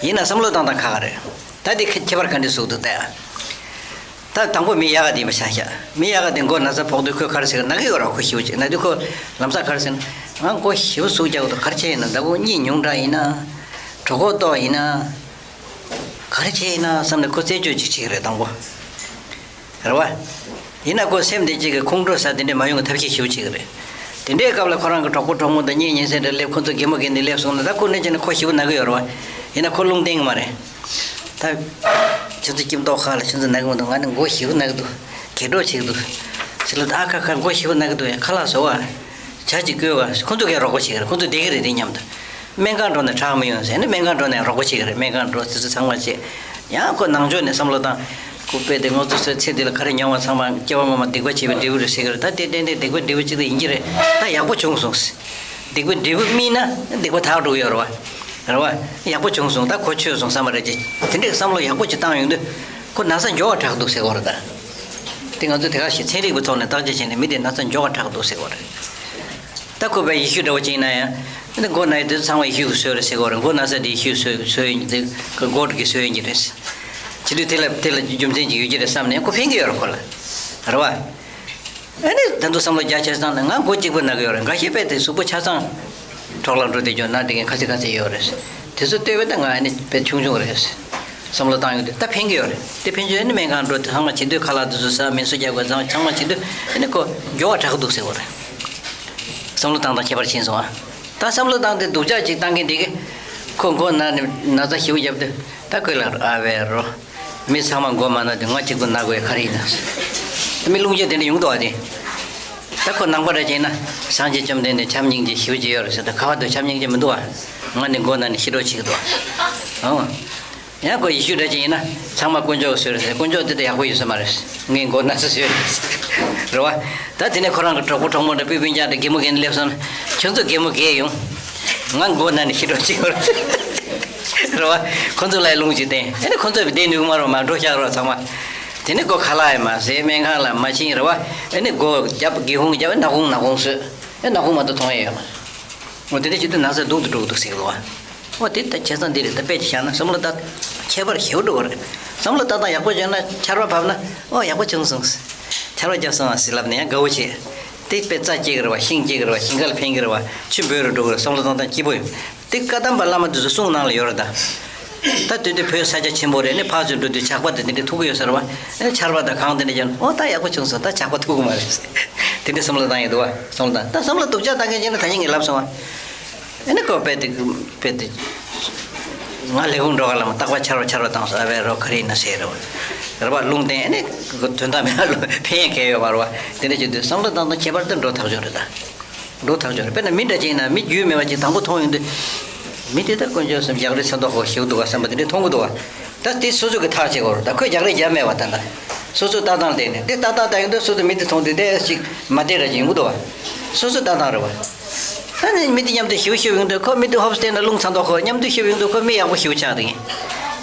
ཡིན་ན་བསམ་བློ་བཏང་སྟངས་ཁ་ཁ་རེད། ད་དེ་ཁྱད་པར་ག་འདྲས་བཟོ་འདུག་ལྟ་ཡ། ད་དང་པོ་མི་ཡག་ག་དེ་ཡིན་པ་ཆ་བཞག་མི་ཡག་ག་དེ་མགོ་ན་ཚ་ཕོག་དུས་ཁོས་ག་རེ་ཟེར་གི་ན་གི་ཡོད་ར། ཁོ་ཞེ་པོ་ཅིག་ན་དུས་ཁོ་ལམ་སང་ག་རེ་ཟེར་ན། ང་མགོ་ཞེ་པོ་ཟུག་རྒྱག་གི་འདུག་ག་རེ་བྱས་ཡིན་ན། ཟླ་ཕོགས་གཉིད་ཉུང་དྲགས་ཡིན་ན། གྲོད་ཁོག་ལྟོགས་ཡིན་ན། ག་རེ་བྱས་ཡིན་ན་བསམ་ནས་ཁོ་རྩད་གཅོད་ཅིག་བྱེད་ཀྱི་རེད་དང་པོ། རེད་བ། ཡིན་ན་ཁོ་སེམས་དེ་གཅིག་གི་ཁོང་ཁྲོ་ཟ་དེ་འདྲས་མ་ཡོང་གི་ཐབས་ཤེས་ཞེ་པོ་བྱེད་ཀྱི་རེད། དེ་འདྲའི་སྐབས་ལ་ཁོ་རང་གི་གྲོགས་པོ་གྲོགས་མོ་དང་གཉེན་ཉེ་ཚན་འདྲ་སླེབས། ཁོ་ཚོ་གད་མོ་བགད་ནས་སླེབས་སོང་ན་ད་ཁོ་འདྲ་བྱས་ན་ཁོ་ཞེ་པོ་ན་གི་ཡོད་རེད་བ། ཡིན་ན་ཁོ་རླུང་བསྟེན་གི་མ་རེད། ད། ཁྱོད་ཚོ་སྐྱིད་མདོག་ཁ་ལ་ཁྱོད་ཚོ་ན་གི་མི་འདུག་ང་ནི་མགོ་ཞེ་པོ་ན་གི་འདུག་གད་སྒྲོག་བྱེད་ཀྱི་འདུག་ཟེར་ལ། ཨ་ཁ་ཁ་མགོ་ཞེ་པོ་ན་གི་འདུག་ཡ་ཁ་ལག་བཟོ་བ། ཇ་ཅིག་བསྐོལ་བ། ཁོ་ཚོ་གས་རོགས་པ་བྱེད་ཀྱི་རེད། ཁོ་ཚོ་བསྡད་ཀྱི་རེད་དེ་མཉམ་དུ། སྨན་ཁང་འགྲོ་ནས་དྲག་མི་ཡོང་ཟེར་ནས་སྨན་ཁང་འགྲོ་ནས་རོགས་པ་བྱེད་ཀྱི་རེད། སྨན་ཁང་འགྲོ་ཙི་ཙི་ཚང་མ་བྱེད། ཡང་ཁོ་ནང་ཕྱོགས་ནས་བསམ་བློ་བཏང་། ཁོ་དཔེ་དེ་ང་ཚོ་ཚེ་འདི་ལ་ག་རེ་མྱོང་བ་ཚང་མ་སྐྱེ་བ་སྔོན་མ་སྡིག་པ་བྱས་པའི་འབྲས་བུ་རེད་ཟེར་གྱི་རེད། ད་དེ་ཏན་ཏན་སྡིག་པའི་འབྲས་བུ་གཅིག་ད་ཡིན་གྱི་རེད། ད་ཡག་པོ་བྱུང་སོང་ཟེར། སྡིག་པའི་འབྲས་བུ་སྨིན་ན་སྡིག་པ་དག་འགྲོ་གི་ཡོད་རེད་བ། རེད་བ། ཡག་པོ་བྱུང་སོང་། ད་གོ་ཆོད་སོང་བསམ་པ་རེད་ཅེས་དེ་འདྲའི་བསམ་བློ་ཡག་པོ་ཅིག་བཏང་ཡོང་དུས་ཁོ་ན་ཚ་མགྱོགས་པ་དྲག་འདུག་ཟེར་གྱི་རེད་ད། དེ་ང་ཚོ་དེ་ག་ཞིག་ཚན་རིག་པའི་ཐོག་ནས་བརྟག་དཔྱད་བྱས་ནས་མི་དེ་ན་ཚ་མགྱོགས་པ་དྲག་འདུག་ཟེར་གྱི་རེད། ད་ཁོ་པའི་ཡེ་ཤུ་འདྲ་བོ་ཅིག་ཡིན་ན་ཡང་། འདི་མགོ་ན་ཡི་དེ་ཚོ་ཚང་མ་ཡེ་ཤུ་གི་སྲོལ་རེད་ཟེར་གྱི་རེད། མགོ་ན་ས་དེ་ཡེ་ཤུའི་སྲོལ་སྲོལ་ཡིན་གྱི་རེད། གོཌ་གི་སྲོལ་ཡིན་གྱི་རེད། བྱེད་དུས་དེ་ལ་དེ་ལ་རྒྱུ་མཚན་ཅིག་ཡོད་ཀྱི་རེད་བསམ་ནས་ཁོ་ཕན་གྱི་ཡོད་རེད་ཁོ་ལ། རེད་བ། ཨ་ནི་ད་དུང་བསམ་བློ་རྒྱ་ཆེ་བཏང་ནས་ང་མགོ་གཅིག་པུ་ན་གི་ཡོད་རེད། འགའ་ཤས་དཔེ་དེ་གཟུགས་པོ་ཆ་ཚང་། འཕྲོག་བརླག་འགྲོ་བསྡད་ཀྱང་ན་དེ་གའི་ཁ་ཚིག་ཁ་ཚིག་ཡོད་རེད། དེ་ཚོ་ལྟོས་པས་ད་ང་ཨ་ནི་དཔེ་ཆུང་ཆུང་རེད། བསམ་བློ་བཏང་ཡོང་དུས་ད་ཕན་གྱི་ཡོད་རེད། དེ་ཕན་ཆོད་ཨ་ནི་སྨན་ཁང་འགྲོ་དུས་ཚང་མ་བྱེད་དུས་ཁ་ལག་དེ་ཚོ་ཟ་མེ་སོ་རྒྱག་དགོས་ཚང་ཚང་མ་བྱེད་དུས་ཨ་ནི་ཁོ་མགྱོགས་པ་དྲག་གི་འདུག་ཟེར་བ་རེད། བསམ་བློ་བཏང་སྟངས་ཁྱད་པར་ཕྱིན་སོང་ཨ། ད་བསམ་བློ་བཏང་སྟེ་སྡུག་ཅག་ཅིག་བཏང་མཁན་དེ་གི་ཁོ་མགོ་ན་ནས་ན་ཚ་ཞེ་པོ་བརྒྱབ་དུས་ད་ཁོས་ལབ་ཨ་བའི་རོ། མི་ཚང་མ་མགོ་མ་ན་དུས་ང་གཅིག་པུ་ན་དགོས་ག་རེ་ཡིན་ན། མི་རླུང་རྒྱུ་དེ་འདྲ་ཡོང་འདུག་བ་དེ། ད་ཁོ་ནང་པ་རེད་ཅེ་ན་སངས་རྒྱས་བཅོམ་ལྡན་འདས་བྱམས་སྙིང་རྗེ་ཞེ་པོ་ཅིག་ཡོད་རེད་ཟེར་ད་ག་བ་དུ་བྱམས་སྙིང་རྗེ་མི་འདུག་བ། ང་ནི་མགོ་ན་ནས་ཤི་འགྲོ་ཆེ་གི་འདུག་བ། ཨོ། ཡང་ཁོ་ཡེ་ཤུ་རེད་ཅེ་ཡིན་ན་ཚང་མ་དཀོན་མཆོག་གི་བཟོས་རེད་ཟེར། དཀོན་མཆོག་དེ་ད་ཡག་པོ་ཡོད་ས་མ་རེད། ངའི་མགོ་ན་ཚ་བཟོས་རེད་བ། ད་དེ་ནས་ཁོ་རང་གི་གྲོགས་པོ་གྲོགས་མོ་འདྲ་སྤུན་སྤུན་ཀྱག་འདྲ་གད་མོ་གད་ནས་སླེབས་སོང་ན་ཁྱོད་ཚོ་གད་མོ་གད་ཡོང་། ང་མགོ་ན་ནས་ཤི་འགྲོ་ཆེ་གི་རེད་བ། ཁོ་ཚོ་ལ་ཡི་རླུང་ཅིག་བསྟན་ཨ་ནི་ཁོ་ཚོ་བི་དེ་ནུས་མ་རོ་མ་འགྲོ་ཤག་རོ་ཚང་མ། དེ་ནི་ཁོ་ཁ་ལག་ཡི་མ་ཟས་སྨན་ཁང་ལ་མ་ཕྱིན་རེད་བ། ཨ་ནི་སྒོ་རྒྱབ་སྒེའུ་ཁུང་རྒྱབ་ཨ་ནག་ཁུང་ནག་ཁུང་བཟོས་ཨ་ནག་ཁུང་མ་གཏོགས་མཐོང་ཡ་ཡོད་མ་རེད། འོ་དེ་འདྲ་བྱེད་དུས་ན་ཚ་སྡུག་ཏུ་འགྲོ་གི་འདུག་ཟེར་གི་རེད་བ། འོ་དེ་ལྟ་བྱས་ཙང་འདི་རེད་ད་དཔེ་ཅིག་བཞག་ན་བསམ་བློ་ལྟ་ཁྱད་པར་ཞེ་པོ་འགྲོ་གི་རེད། བསམ་བློ་ལྟ་སྟངས་ཡག་པོ་བྱས་ན་ཆར་པ་བབས་ན་ཨོ་ཡག་པོ་བྱུང་སོང་། ཆར་པ་བརྒྱབ་སོང་ཨ་ཟེར་ལབ་ནས་ཡང་དགའ་བོ་བྱེད། དེ་དཔེ་རྩ་སྐྱེ་གི་རེད་བ་ཤིང་སྐྱེ་གི་རེད་བ་ཞིང་ཁ་ལ་ཕན་གི་རེད་བ་ཆུ་འབོལ་རུ་འགྲོ་གི་རེད་བསམ་བློ་བཏང་སྟངས་སྐྱིད་པོ་ཡོད། དེ་བཀའ་གདམས་པ་བླ་མ་དེ་ཚོ་གསུང་ནང་ལ་ཡོད་རེད་ད། ད་དུས་དུས་བོད་ས་ཆ་ཆེན་པོ་རེད་ནས་ཕར་ཚུར་འགྲོ་དུས་ཇག་པ་དེ་དེ་འདྲས་ཐུག་གི་ཡོད་ས་རེད་བ། ཨེ་ཆར་པ་དང་གངས་དེ་འདྲས་ཀྱང་ཨོ་ད་ཡག་པོ་བྱུང་སོང་ད་ཇག་པ་ཐུག་གི་མ་རེད། དེ་འདྲས་བསམ་བློ་བཏང་ཡོད་འདུག་བ་བསམ་བློ་བཏང་ད་བསམ་བློ་སྡུག་ཅག་བཏང་མཁན་བྱས་ན་ད་ནི་ངས་ལབ་སོང་བ། ཨེ་ནི་ཁོ་དཔེ་དེ་དཔེ་དེ། ང་ལས་ཁུངས་འགྲོ་ག་ལ་མ་རྟག་པ་ཆར་པ་ཆར་པ་བཏང་སོང་ཨ་བའི་རོ་ག་རེ་ཡིན་ན་ཟེར་རོ། རེད་བ་རླུང་བསྟན་ཨེ་ནི་དོན་དག་མེད་ལ་ཕན་ཡས་གལ་ཡོད་མ་རེད་བ། དེ་འདྲ་བྱེད་དུས་བསམ་བློ་བཏང་སྟངས་ཁྱད་པར་དུ་འགྲོ་ཐག་ཆོད་རེད་ད། འགྲོ་ཐག་ཆོད་རེད། དཔེར་ན་མི་འདྲ་ཅིག་ཡིན་ན་མི་རྒྱུས་མེད་པ་ཅིག་དང་པོ་མཐོང་ཡོང་དུས། མི་དེ་ད་དཀོན་མཆོག་གསུམ་རྒྱག་རེས་ཚ་མདོག་ཁ་པོ་ཞིག་འདུག་བ་བསམ་པ་དེ་འདྲས་མཐོང་གི་འདུག་བ། ད་དེ་སོ་སོ་གི་ཐག་བཅད་དགོས་རེད་ད་ཁོས་རྒྱག་རེས་བརྒྱབ་མེད་བ་ད་ད། སོ་སོའི་ལྟ་སྟངས་ལ་བལྟས་ནས་དེ་ཏག་ཏག་ལྟ་ཡོང་དུས་སོ་སོ་མི་དེ་མཐོང་དུས་དེ་ཞིག་མ་བདེ་ར་ཅིག་ཡོང་གི་འདུག་བ། སོ་སོའི་ལྟ་སྟངས་རེད་བ། ད་ནི་མི་དེ་མཉམ་དུ་ཞིབ་ཞིབ་ཡོང་དུས་ཁོ་མི་དེ་ཧོབ་སྟེ་ན་རླུང་ཚ་མདོག་ཁོ་མཉམ་དུ་ཞིབ་ཡོང་དུས་ཁོ་མི་ཡག་པོ་ཞིབ་ཆགས་དེ་ཡིན།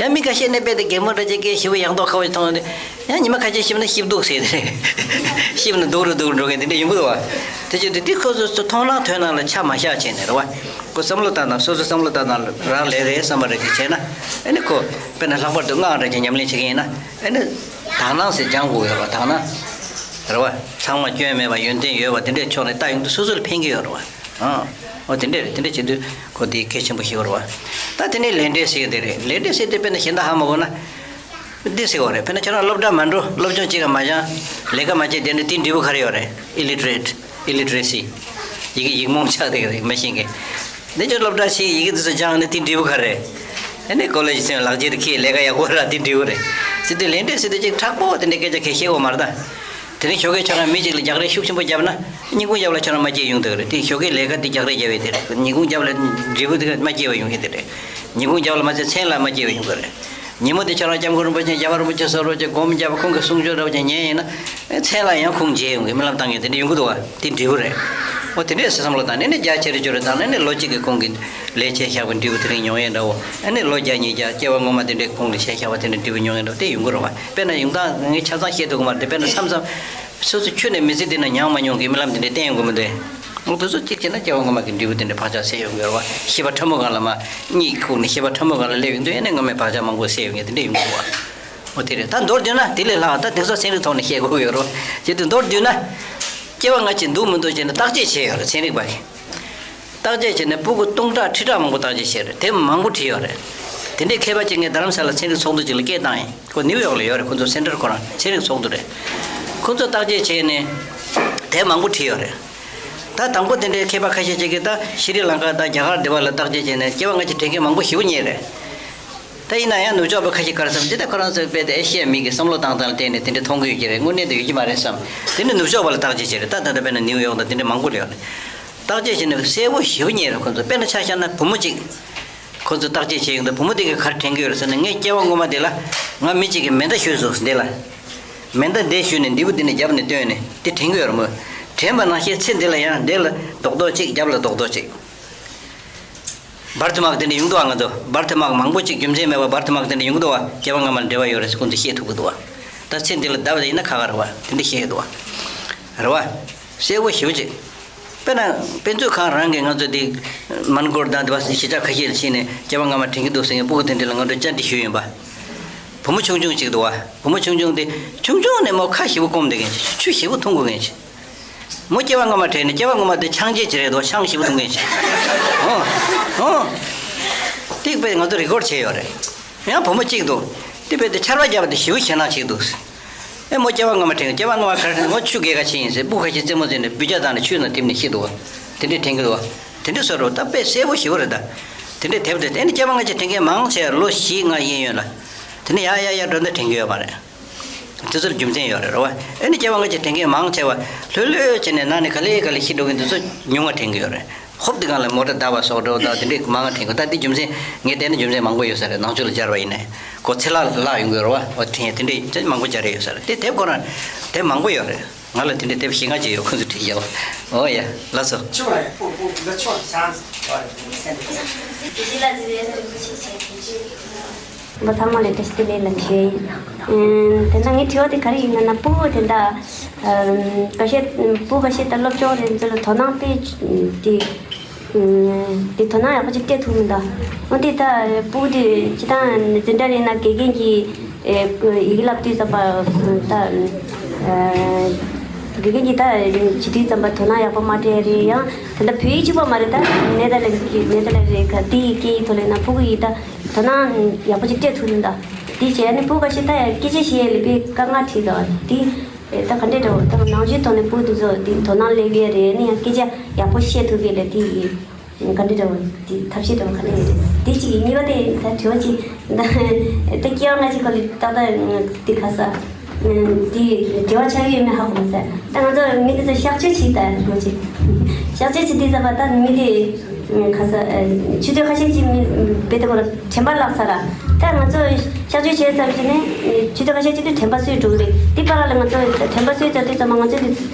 ཡང་མི་ཁ་ཤས་ནས་དཔེ་དེ་གད་མོ་འདྲ་ཅིག་གིས་ཞིབ་ཡག་མདོག་ཁ་པོ་ཞིག་མཐོང་ཡོང་དུས། ཡང་ཉི་མ་ཁ་ཤས་ཞིབ་ན་ཞིབ་འདུག་ཟེར་ཏེ། ཞིབ་ན་སྡུག་རུ་སྡུག་རུ་འགྲོ་མཁན་དེ་འདྲ་ཡོང་གི་འདུག་བ། དེ་བྱེད་དུས་དེ་ཁོ་ཚོ་ཚོ་མཐོང་སྣང་ཐོས་སྣང་ལ་ཆ་མ་བཞག་བྱས་ནས་རེད་བ། ཁོ་བསམ་བློ་བཏང་སྟངས་སོ་སོ་བསམ་བློ་བཏང་སྟངས་ལ་རག་ལས་རེད་བསམ་པ་རེད་དེ་བྱས་ན། ཨ་ནི་ཁོ་དཔེར་ན་ལྷག་པར་དུ་སྔགས་འདྲ་ཅིག་ཉམས་ལེན་བྱེད་མཁན་ཡིན་ན་ཨ་ནི་དག་སྣང་ཟེར་སྦྱང་དགོས་ཡོད་རེད་བ་དག་སྣང་། རེད་བ། ཚང་མ་སྐྱོན་མེད་པ་ཡོན་ཏན་ཡོད་པ་དེ་འདྲའི་ཕྱོགས་ནས་ལྟ་ཡོང་དུས་སོ་སོ་ལ་ཕན་གྱི་ཡོད་རེད་བ། ཨང་། འོ་དེ་འདྲས་རེད་དེ་འདྲས་བྱེད་དུས་ཁོ་དེ་གལ་ཆེན་པོ་ཞིག་ཡོད་རེད་བ། ད་དེ་ནས་ལས་འབྲས་ཟེར་གྱི་དེ་རེད་ལས་འབྲས་ཟེར་དེ་དཔེར་ན་གཞན་དག་ཧ་མ་གོ་ན། འདི་ཟེར་བ་རེད། དཔེར་ན་ཁྱོད་རང་སློབ་གྲྭ་མ་འགྲོ་སློབ་སྦྱོང་བྱེད་ག་མ་སྦྱང་། ལས་ཀ་མ་བྱེད་དེ་འདྲ་དེའི་འབྲས་བུ་ག་རེ་ཡོད་རེད། Illiterate Illiteracy། ཡི་གེ་ཡིག་རྨོངས་ཆགས་བསྡད་ཀྱི་རེད་མི་ཤེས་མཁན། འདི་ཚོ་སློབ་གྲྭ་ཆེ་ཡི་གེ་འདི་ཚོ་སྦྱངས་ནས་དེའི་འབྲས་བུ་ག་རེ་རེད། ཨ་ནི་ཀོ་ལེ་ཇི་ཚུན་ལག་འཁྱེར་འཁྱེར་ལས་ཀ་ཡག་པོ་རག་དེའི་འབྲས་བུ་རེད། ཟེར་དུས་ལས་འབྲས་ཟེར་དུས་ཅིག་མཁྲེགས་པོ་དེ་འདྲའི་སྐད་ཆ་གང་ཡང་བཤད་དགོས་མ་རེད་ད། དེ་རིང་ཞོགས་ཀས་ཁྱོད་རང་མི་གཅིག་ལ་རྒྱག་རེས་ཤུགས་ཆེན་པོ་བརྒྱབ་ན་ཉིན་གུང་རྒྱབ་ལ་ཁྱོད་རང་མ་སྐྱེས་ཡོང་འདོད་རེད་དེ་ཞོགས་ཀས་ལས་ཀ་དེ་རྒྱག་རེས་བརྒྱབ་ཡོད་དེ་རེད་ཉིན་གུང་རྒྱབ་ལ་འབྲས་བུ་དེ་མ་སྐྱེས་པ་ཡོང་གི་དེ་རེད། ཉིན་གུང་རྒྱབ་ལ་མ་ཚད་མཚན་ལ་མ་སྐྱེས་པ་ཡོང་གི་རེད། ཉིན་མོ་དེ་ཁྱོད་རང་སྐྱབས་མགོན་རིན་པོ་ཆེ་རྒྱལ་བ་རིན་པོ་ཆེ་སོགས་རིན་པོ་ཆེ་སྒོམ་བརྒྱབ་ཁོང་གི་གསུང་ཆོས་འདྲ་བོ་ཅིག་ཉན་ཡིན་ན། མཚན་ལ་ཡང་ཁུངས་འབྱེད་ཡོང་གི་རྨི་ལམ་བཏང་མཁན་དེ་འདྲ་ཡོང་གི་འདུག་བ་དེ་འབྲས་བུ་རེད། འོ་དེ་འདྲས་སེ་བསམ་བློ་བཏང་ནས་ནི་རྒྱ་ཆེ་རུ་ཆེ་རུ་བཏང་ནས་ནི་ལོ་གཅིག་གི་གོང་གི་ལས་བྱས་བཞག་པའི་འབྲས་བུ་དེ་རིང་མྱོང་ཡས་འདྲ་བོ་ཨ་ནི་ལོ་བརྒྱ་ཉིས་བརྒྱ་སྐྱེ་བ་སྔོན་མ་དེ་འདྲའི་གོང་ལ་བྱས་བཞག་པ་དེ་འདྲའི་འབྲས་བུ་མྱོང་ཡས་འདྲ་བོ་དེ་ཡོང་གི་རེད་བ། དཔེར་ན་ཡོང་སྟངས་ངས་ཆ་ཚང་བཤད་ཐུབ་ཀྱི་མ་རེད་དེ་དཔེར་ན་མཚམས་མཚམས་སོ་སོ་ཁྱོད་ནས་མི་ཚེ་འདི་ན་མྱོང་མ་མྱོང་གི་རྨི་ལམ་དེ་འདྲའི་བསྟན་ཡོང་གི་མི་འདུག་འོ་དེ་ཚོ་གཅིག་བྱས་ན་སྐྱེ་བ་སྔོན་མ་གི་འབྲས་བུ་དེ་འདྲའི་བག་ཆགས་སད་ཡོང་གི་རེད་བ། ཤེས་པ་ཕྲ་མོ་སྒང་ལ་མ་གཉིད་ཁུག་ནས་ཤེས་པ་ཕྲ་མོ་སྒང་ལ་སླེབས་ཡོང་དུས་ཨ་ནི་སྔོན་མའི་བག་ཆགས་མང་པོ་སད་ཡོང་མཁན་དེ་འདྲ་ཡོང་གི་རེད་བ། འོ་དེ་རེད་ད་མདོར་བསྡུས་ན་དེ་ལས་ལྷག་ད་དེ་ཚོ་ཚན་རིག་ཐོག་ནས་བཤད་དགོས་ཀྱི་ཡོད་རེད་བ། བྱེད་དུས་མདོར་བསྡུས་ན། སྐྱེ་བ་སྔ་ཕྱི་འདུག་མི་འདུག་བྱས་ནས་བརྟག་དཔྱད་བྱས་ཡོད་རེད་ཚན་རིག་པ་གིས། བརྟག་དཔྱད་བྱས་ནས་སྤུ་གུ་སྟོང་ཕྲག་ཁྲི་ཕྲག་མང་པོ་བརྟག་དཔྱད་བྱས་རེད་དེབ་མང་པོ་བྲིས་ཡོད་རེད། དེ་འདྲའི་མཁས་པ་གཅིག་ངས་རྡ་རམ་ས་ལ་ཚན་རིག་ཚོགས་འདུ་གཅིག་ལ་སྐད་བཏང་ཡིན་ཁོ་ནིའུ་ཡོག་ལ་ཡོད་རེད་ཁོ་ཚོ་སེན་ཊར་ཁོ་རང་ཚན་རིག་ཚོགས་འདུ་རེད། ཁོ་ཚོ་བརྟག་དཔྱད་བྱས་ནས་དེབ་མང་པོ་བྲིས་ཡོད་རེད། ད་དང་པོ་དེ་འདྲའི་མཁས་པ་ཁ་ཤས་ཅིག་གིས་ད་ཤྲི་ལང་ཀ་དང་རྒྱ་གར་འདི་བ་ལ་བརྟག་དཔྱད་བྱས་ནས་སྐྱེ་བ་སྔ་ཕྱི་དྲན་མཁན་མང་པོ་ཞེ་པོ་རྙེད་རེད། ད་ཡིན་ན་ཡང་ནུབ་ཕྱོགས་པ་ཁ་ཤས་ག་རེ་བསམ་ཅི་ད་ཁོ་རང་ཚོའི་དཔེ་དེ་ཨེ་ཤི་ཡ་མི་གི་བསམ་བློ་བཏང་སྟངས་ལ་བརྟེན་ནས་དེ་འདྲ་མཐོང་གི་ཡོད་ཀྱི་རེད་དངོས་གནས་དེ་ཡོད་ཀྱི་མ་རེད་བསམ། དེ་ནི་ནུབ་ཕྱོགས་པ་ལ་བརྟག་དཔྱད་བྱས་རེད་ད་ད་ལྟ་དཔེར་ན་ནིའུ་ཡོག་དང་དེ་འདྲ་མང་པོ་ལ་ཡོད་རེད། བརྟག་དཔྱད་བྱས་ནས་གསལ་པོ་ཞེ་པོ་རྙེད་རེད་ཁོ་ཚོ་དཔེར་ན་ཆ་བཞག་ན་བུ་མོ་གཅིག་ཁོ་ཚོ་བརྟག་དཔྱད་བྱས་ཡོང་དུས་བུ་མོ་དེ་གིས་ག་རེ་དྲན་གྱི་ཡོད་རེད་ཟེར་ན་ངས་སྐྱེ་བ་སྔོན་མ་དེ་ལ་ང་མི་གཅིག་གིས་མེ་མདའ་གཞུས་སོང་འདི་ལ། མེ་མདའ་འདི་གཞུས་ནས་འདི་བུ་འདི་ནས་རྒྱབ་ནས་བཏོན་ནས་འདི་དྲན་གྱི་ཡོད་རེད་མོད། དྲན་པ་ནང་བཞིན་ཚེ་འདི་ལ་ཡང་འདི་ལ་རྡོག་རྡོག་གཅིག་རྒྱབ་ལ་རྡོག་རྡོག་གཅིག་བར་དུ་མག་དེ་འདྲ་ཡོང་འདུག་བ། ང་ཚོ་བར་དུ་མག་མང་པོ་ཅིག་རྒྱུ་མཚན་མེད་པ་བར་དུ་མག་དེ་འདྲ་ཡོང་གི་འདུག་བ། སྐྱེ་བ་སྔ་མ་ལ་འབྲེལ་བ་ཡོད་རེད་ཟེར་ཁོང་ཚོས་བཤད་ཐུབ་ཀྱི་འདུག་བ། ད་ཚེ་འདི་ལ་བརྡབ་ཡིན་ན་ཁ་ཁ་རེད་བ་དེ་འདྲ་བཤད་ཀྱི་འདུག་བ། རེད་བ། གསལ་པོ་ཞེ་པོ་ཅིག་དཔེར་ན་དཔེ་མཛོད་ཁང་རང་གིས་ང་ཚོ་འདི་མོན་གྷོར་དང་འདི་བ་གཞིས་ཆགས་ཁ་ཤས་ལ་ཕྱིན་ནས་སྐྱེ་བ་སྔ་མ་དྲན་གྱི་འདུག་ཟེར་མཁན་སྤུ་གུ་དེ་འདྲ་ལ་ང་ཚོས་བཅར་འདྲི་ཞུས་ཡིན་པ། བུ་མོ་ཆུང་ཆུང་ཅིག་འདུག་བ། བུ་མོ་ཆུང་ཆུང་དེ་ཆུང་ཆུང་ནས་མོ་ཁ་ཞེ་པོ་སྐོམ་བསྡད་མཁན་ཅིག་ཆུ་ཞེ་པོ་འཐུང་དགོས་མཁན་ཅིག་མོ་སྐྱེ་བ་སྔ་མ་དྲན་ནས། སྐྱེ་བ་སྔ་མ་དེ་ཆང་རྐྱལ་ཅིག་རེད་འདུག་ཆང་ཞེ་པོ་འཐུང་མཁན་ཞིག་ཨོ། ཨོ། དེ་དཔེ་ང་ཚོ་རི་ཀོར་བྱས་ཡོད་རེད། ཡང་བུ་མོ་གཅིག་འདུག་དེ་དཔེ་དེ་ཆར་པ་བརྒྱབ་པ་དེ་ཞེ་པོ་ཞེད་སྣང་བྱེད་འདུག་ཨེ་མོ་སྐྱེ་བ་སྔ་མ་དྲན། སྐྱེ་བ་སྔ་མ་ག་རེ་དྲན། མོ་ཆུ་རྐྱལ་ཁ་ཕྱིན་ཡིན་ཟེར། སྤུ་ཁ་ཤས་རྩེད་མོ་རྩེས་ནས་སྦུལ་ལྕགས་བཏང་ནས་ཆུའི་ནང་ཐིམ་ནས་ཤི་འདུག་དེ་འདྲས་དྲན་གྱི་འདུག་དེ་འདྲས་བཟོ་འདྲ་བོ་ད་དཔེ་གསལ་པོ་ཞེ་པོ་རེད་ད། དེ་འདྲས་དེབ་དེ་ཨེ་ནི་སྐྱེ་བ་སྔ་ཕྱི་དྲན་མཁན་མང་ཆེ་བ་ལོ་བཞི་ལྔ་གཡས་གཡོན་ལ། དེ་ནས་ཡར་ཡར་ཡར་འགྲོ་ན་དྲན་གྱི་ཡོད་མ་རེད། དེ་ཚོར་རྒྱུ་མཚན་ཡོད་རེད། རེད་བ། ཨེ་ནི་སྐྱེ་བ་སྔ་ཕྱི་དྲན་མཁན་མང་ཆེ་བ་ལྷོད་ལྷོད་བྱས་ནས་ནང་ནས་ག་ལེ་ག་ལེ་ཤི་འགྲོ་མཁན་དེ་ཚོ་ཉུང་བ་དྲན་གྱི་ཡོད་རེད། ཧོབ་དེ་སྒང་ལ་མོ་ཊ་བརྡབས་པ་སོགས་འགྲོ་དང་དེ་འདྲས་མང་བ་དྲན་གྱི་ཡོད། ད་དེ་རྒྱུ་མཚན་ངས་བལྟས་ན་རྒྱུ་མཚན་མང་པོ་ཡོད་ས་རེད། ནང་ཆོས་ལ་སྦྱར་བ་ཡིན་ནའི་ཁོ་ཚེ་ལྷག་ལྷག་ཡོང་གི་ཡོད་རེད་བ། འོ་དེ་དེ་འདྲས་མང་པོ་སྦྱར་ཡོད་ས་རེད། དེ་དེབ་ཁོ་རང་དེབ་མང་པོ་ཡོད་རེད། ང་ལ་དེ་འདྲའི་དེབ་བཞི་ལྔ་ཅིག་ཡོད། ཁོང་ཚོས་བྲིས་ཡོད། ཨོ་ཡ། ལགས་སོ། ཆུང་བ་རེད། སྤུ་སྤུ་འདི་ཆུང་བ་ཞང་ཟེར་བ་རེད། འབུ་ཚང་མ་ལ་བཀྲ་ཤིས་བདེ་ལེགས་ལ་དྲིས་ཡིན། དེ་འདྲ་ངའི་དྲི་བ་དེ་ག་རེ་ཡིན་ན་ན། སྤུ་གུ་དེ་འདྲ་ཀ་ཤེད་སྤུ་ཀ་ཤེད་ད་སློབ་སྦྱོང་རེད། འཛུལ་ལ་དོ་སྣང་དཔེ་དེ། དེ་དོ་སྣང་ཡག་པོ་ཅིག་སྤྲད་ཐུབ་མི་འདུག་འོ་དེ་ད་སྤུ་གུ་དེ་སྤྱི་བཏང་འཛིན་གྲྭ་རེད་ན་དགེ་རྒན་གྱིས་ཡི་གེ་བསླབ་དུས་ཙམ་པ་ད་དགེ་རྒན་གྱིས་ད་བྱེད་དུས་ཙམ་པ་དོ་སྣང་ཡག་པོ་མ་སྤྲད་རེད། ཡང་དེ་འདྲ་བོད་ཡིག་གཅིག་པ་མ་རེད། ད་ནེ་ཐར་ལེན་གྱི་ནེ་ཐར་ལེན་རེད་ག་དེ་ཡི་སྐད་ཡིག་ཐོག་ལེན་ན་སྤུ་གུ་ཡིས་ད་དོ་སྣང་ཡག་པོ་ཅིག་སྤྲད་ཐུབ་མི་འདུག་དེ་བྱས་ནས་སྤུ་གུ་ཁ་ཤས་ད་ཡང་སྐད་ཆ་བཤད་ཡས་ལ་དཔེ་དཀའ་ངལ་འཕྲད་འདུག་དེ། ཨེ་ད་ག་འདྲས་འདྲ་བོ་ད་ནང་ཆོས་ཐོག་ནས་སྤུ་གུ་དེ་ཚོ་དེ་དོ་སྣང་སླེབས་ཡས་རེད། ནི་ཡང་སྐད་ཆ་ཡག་པོ་བཤད་ཐུབ་ཡས་ལ་དེ་ཡིན། ག་འདྲས་འདྲ་བོ་དེ་ཐབས་ཤེས་འདྲ་བོ་ག་འདྲས་ཡོད་རེད། དེ་གཅིག་ཡིན། གཉིས་པ་དེ་ད་དྲི་བ་གཅིག་ད་ད་སྐྱེ་བ་སྔ་ཕྱི་སྐོར་ལ་ཏག་ཏག་དེ་ག་ས་དེ་འབྲེལ་བ་ཆགས་ཡོད་མེད་ཧ་གོ་མ་སོང་། ད་ང་ཚོ་མི་དེ་ཚོ་གཤག་བཅོས་བྱེད་ད་ལོ་གཅིག་གཤག་བཅོས་བྱེད་དུས་ཙམ་པ་ད་མི་དེ། ཁ་ས། ཆུ་ཚོད་ཁ་ཤས་ཅིག་མི་བེད་དེ་གོ་ལ་དྲན་པ་བརླག་ཚར་ར། ད་ང་ཚོ་གཤག་བཅོས་བྱས་ཙམ་ཞིག་ནས་ཆུ་ཚོད་ཁ་ཤས་ཅིག་ཏུ་དྲན་པ་གསོས་འགྲོ་གི་རེད། དེ་བར་ལ་ང་ཚོ་དྲན་པ་གསོས་ཚར་དུས་ཙམ་པ་ང་ཚོ་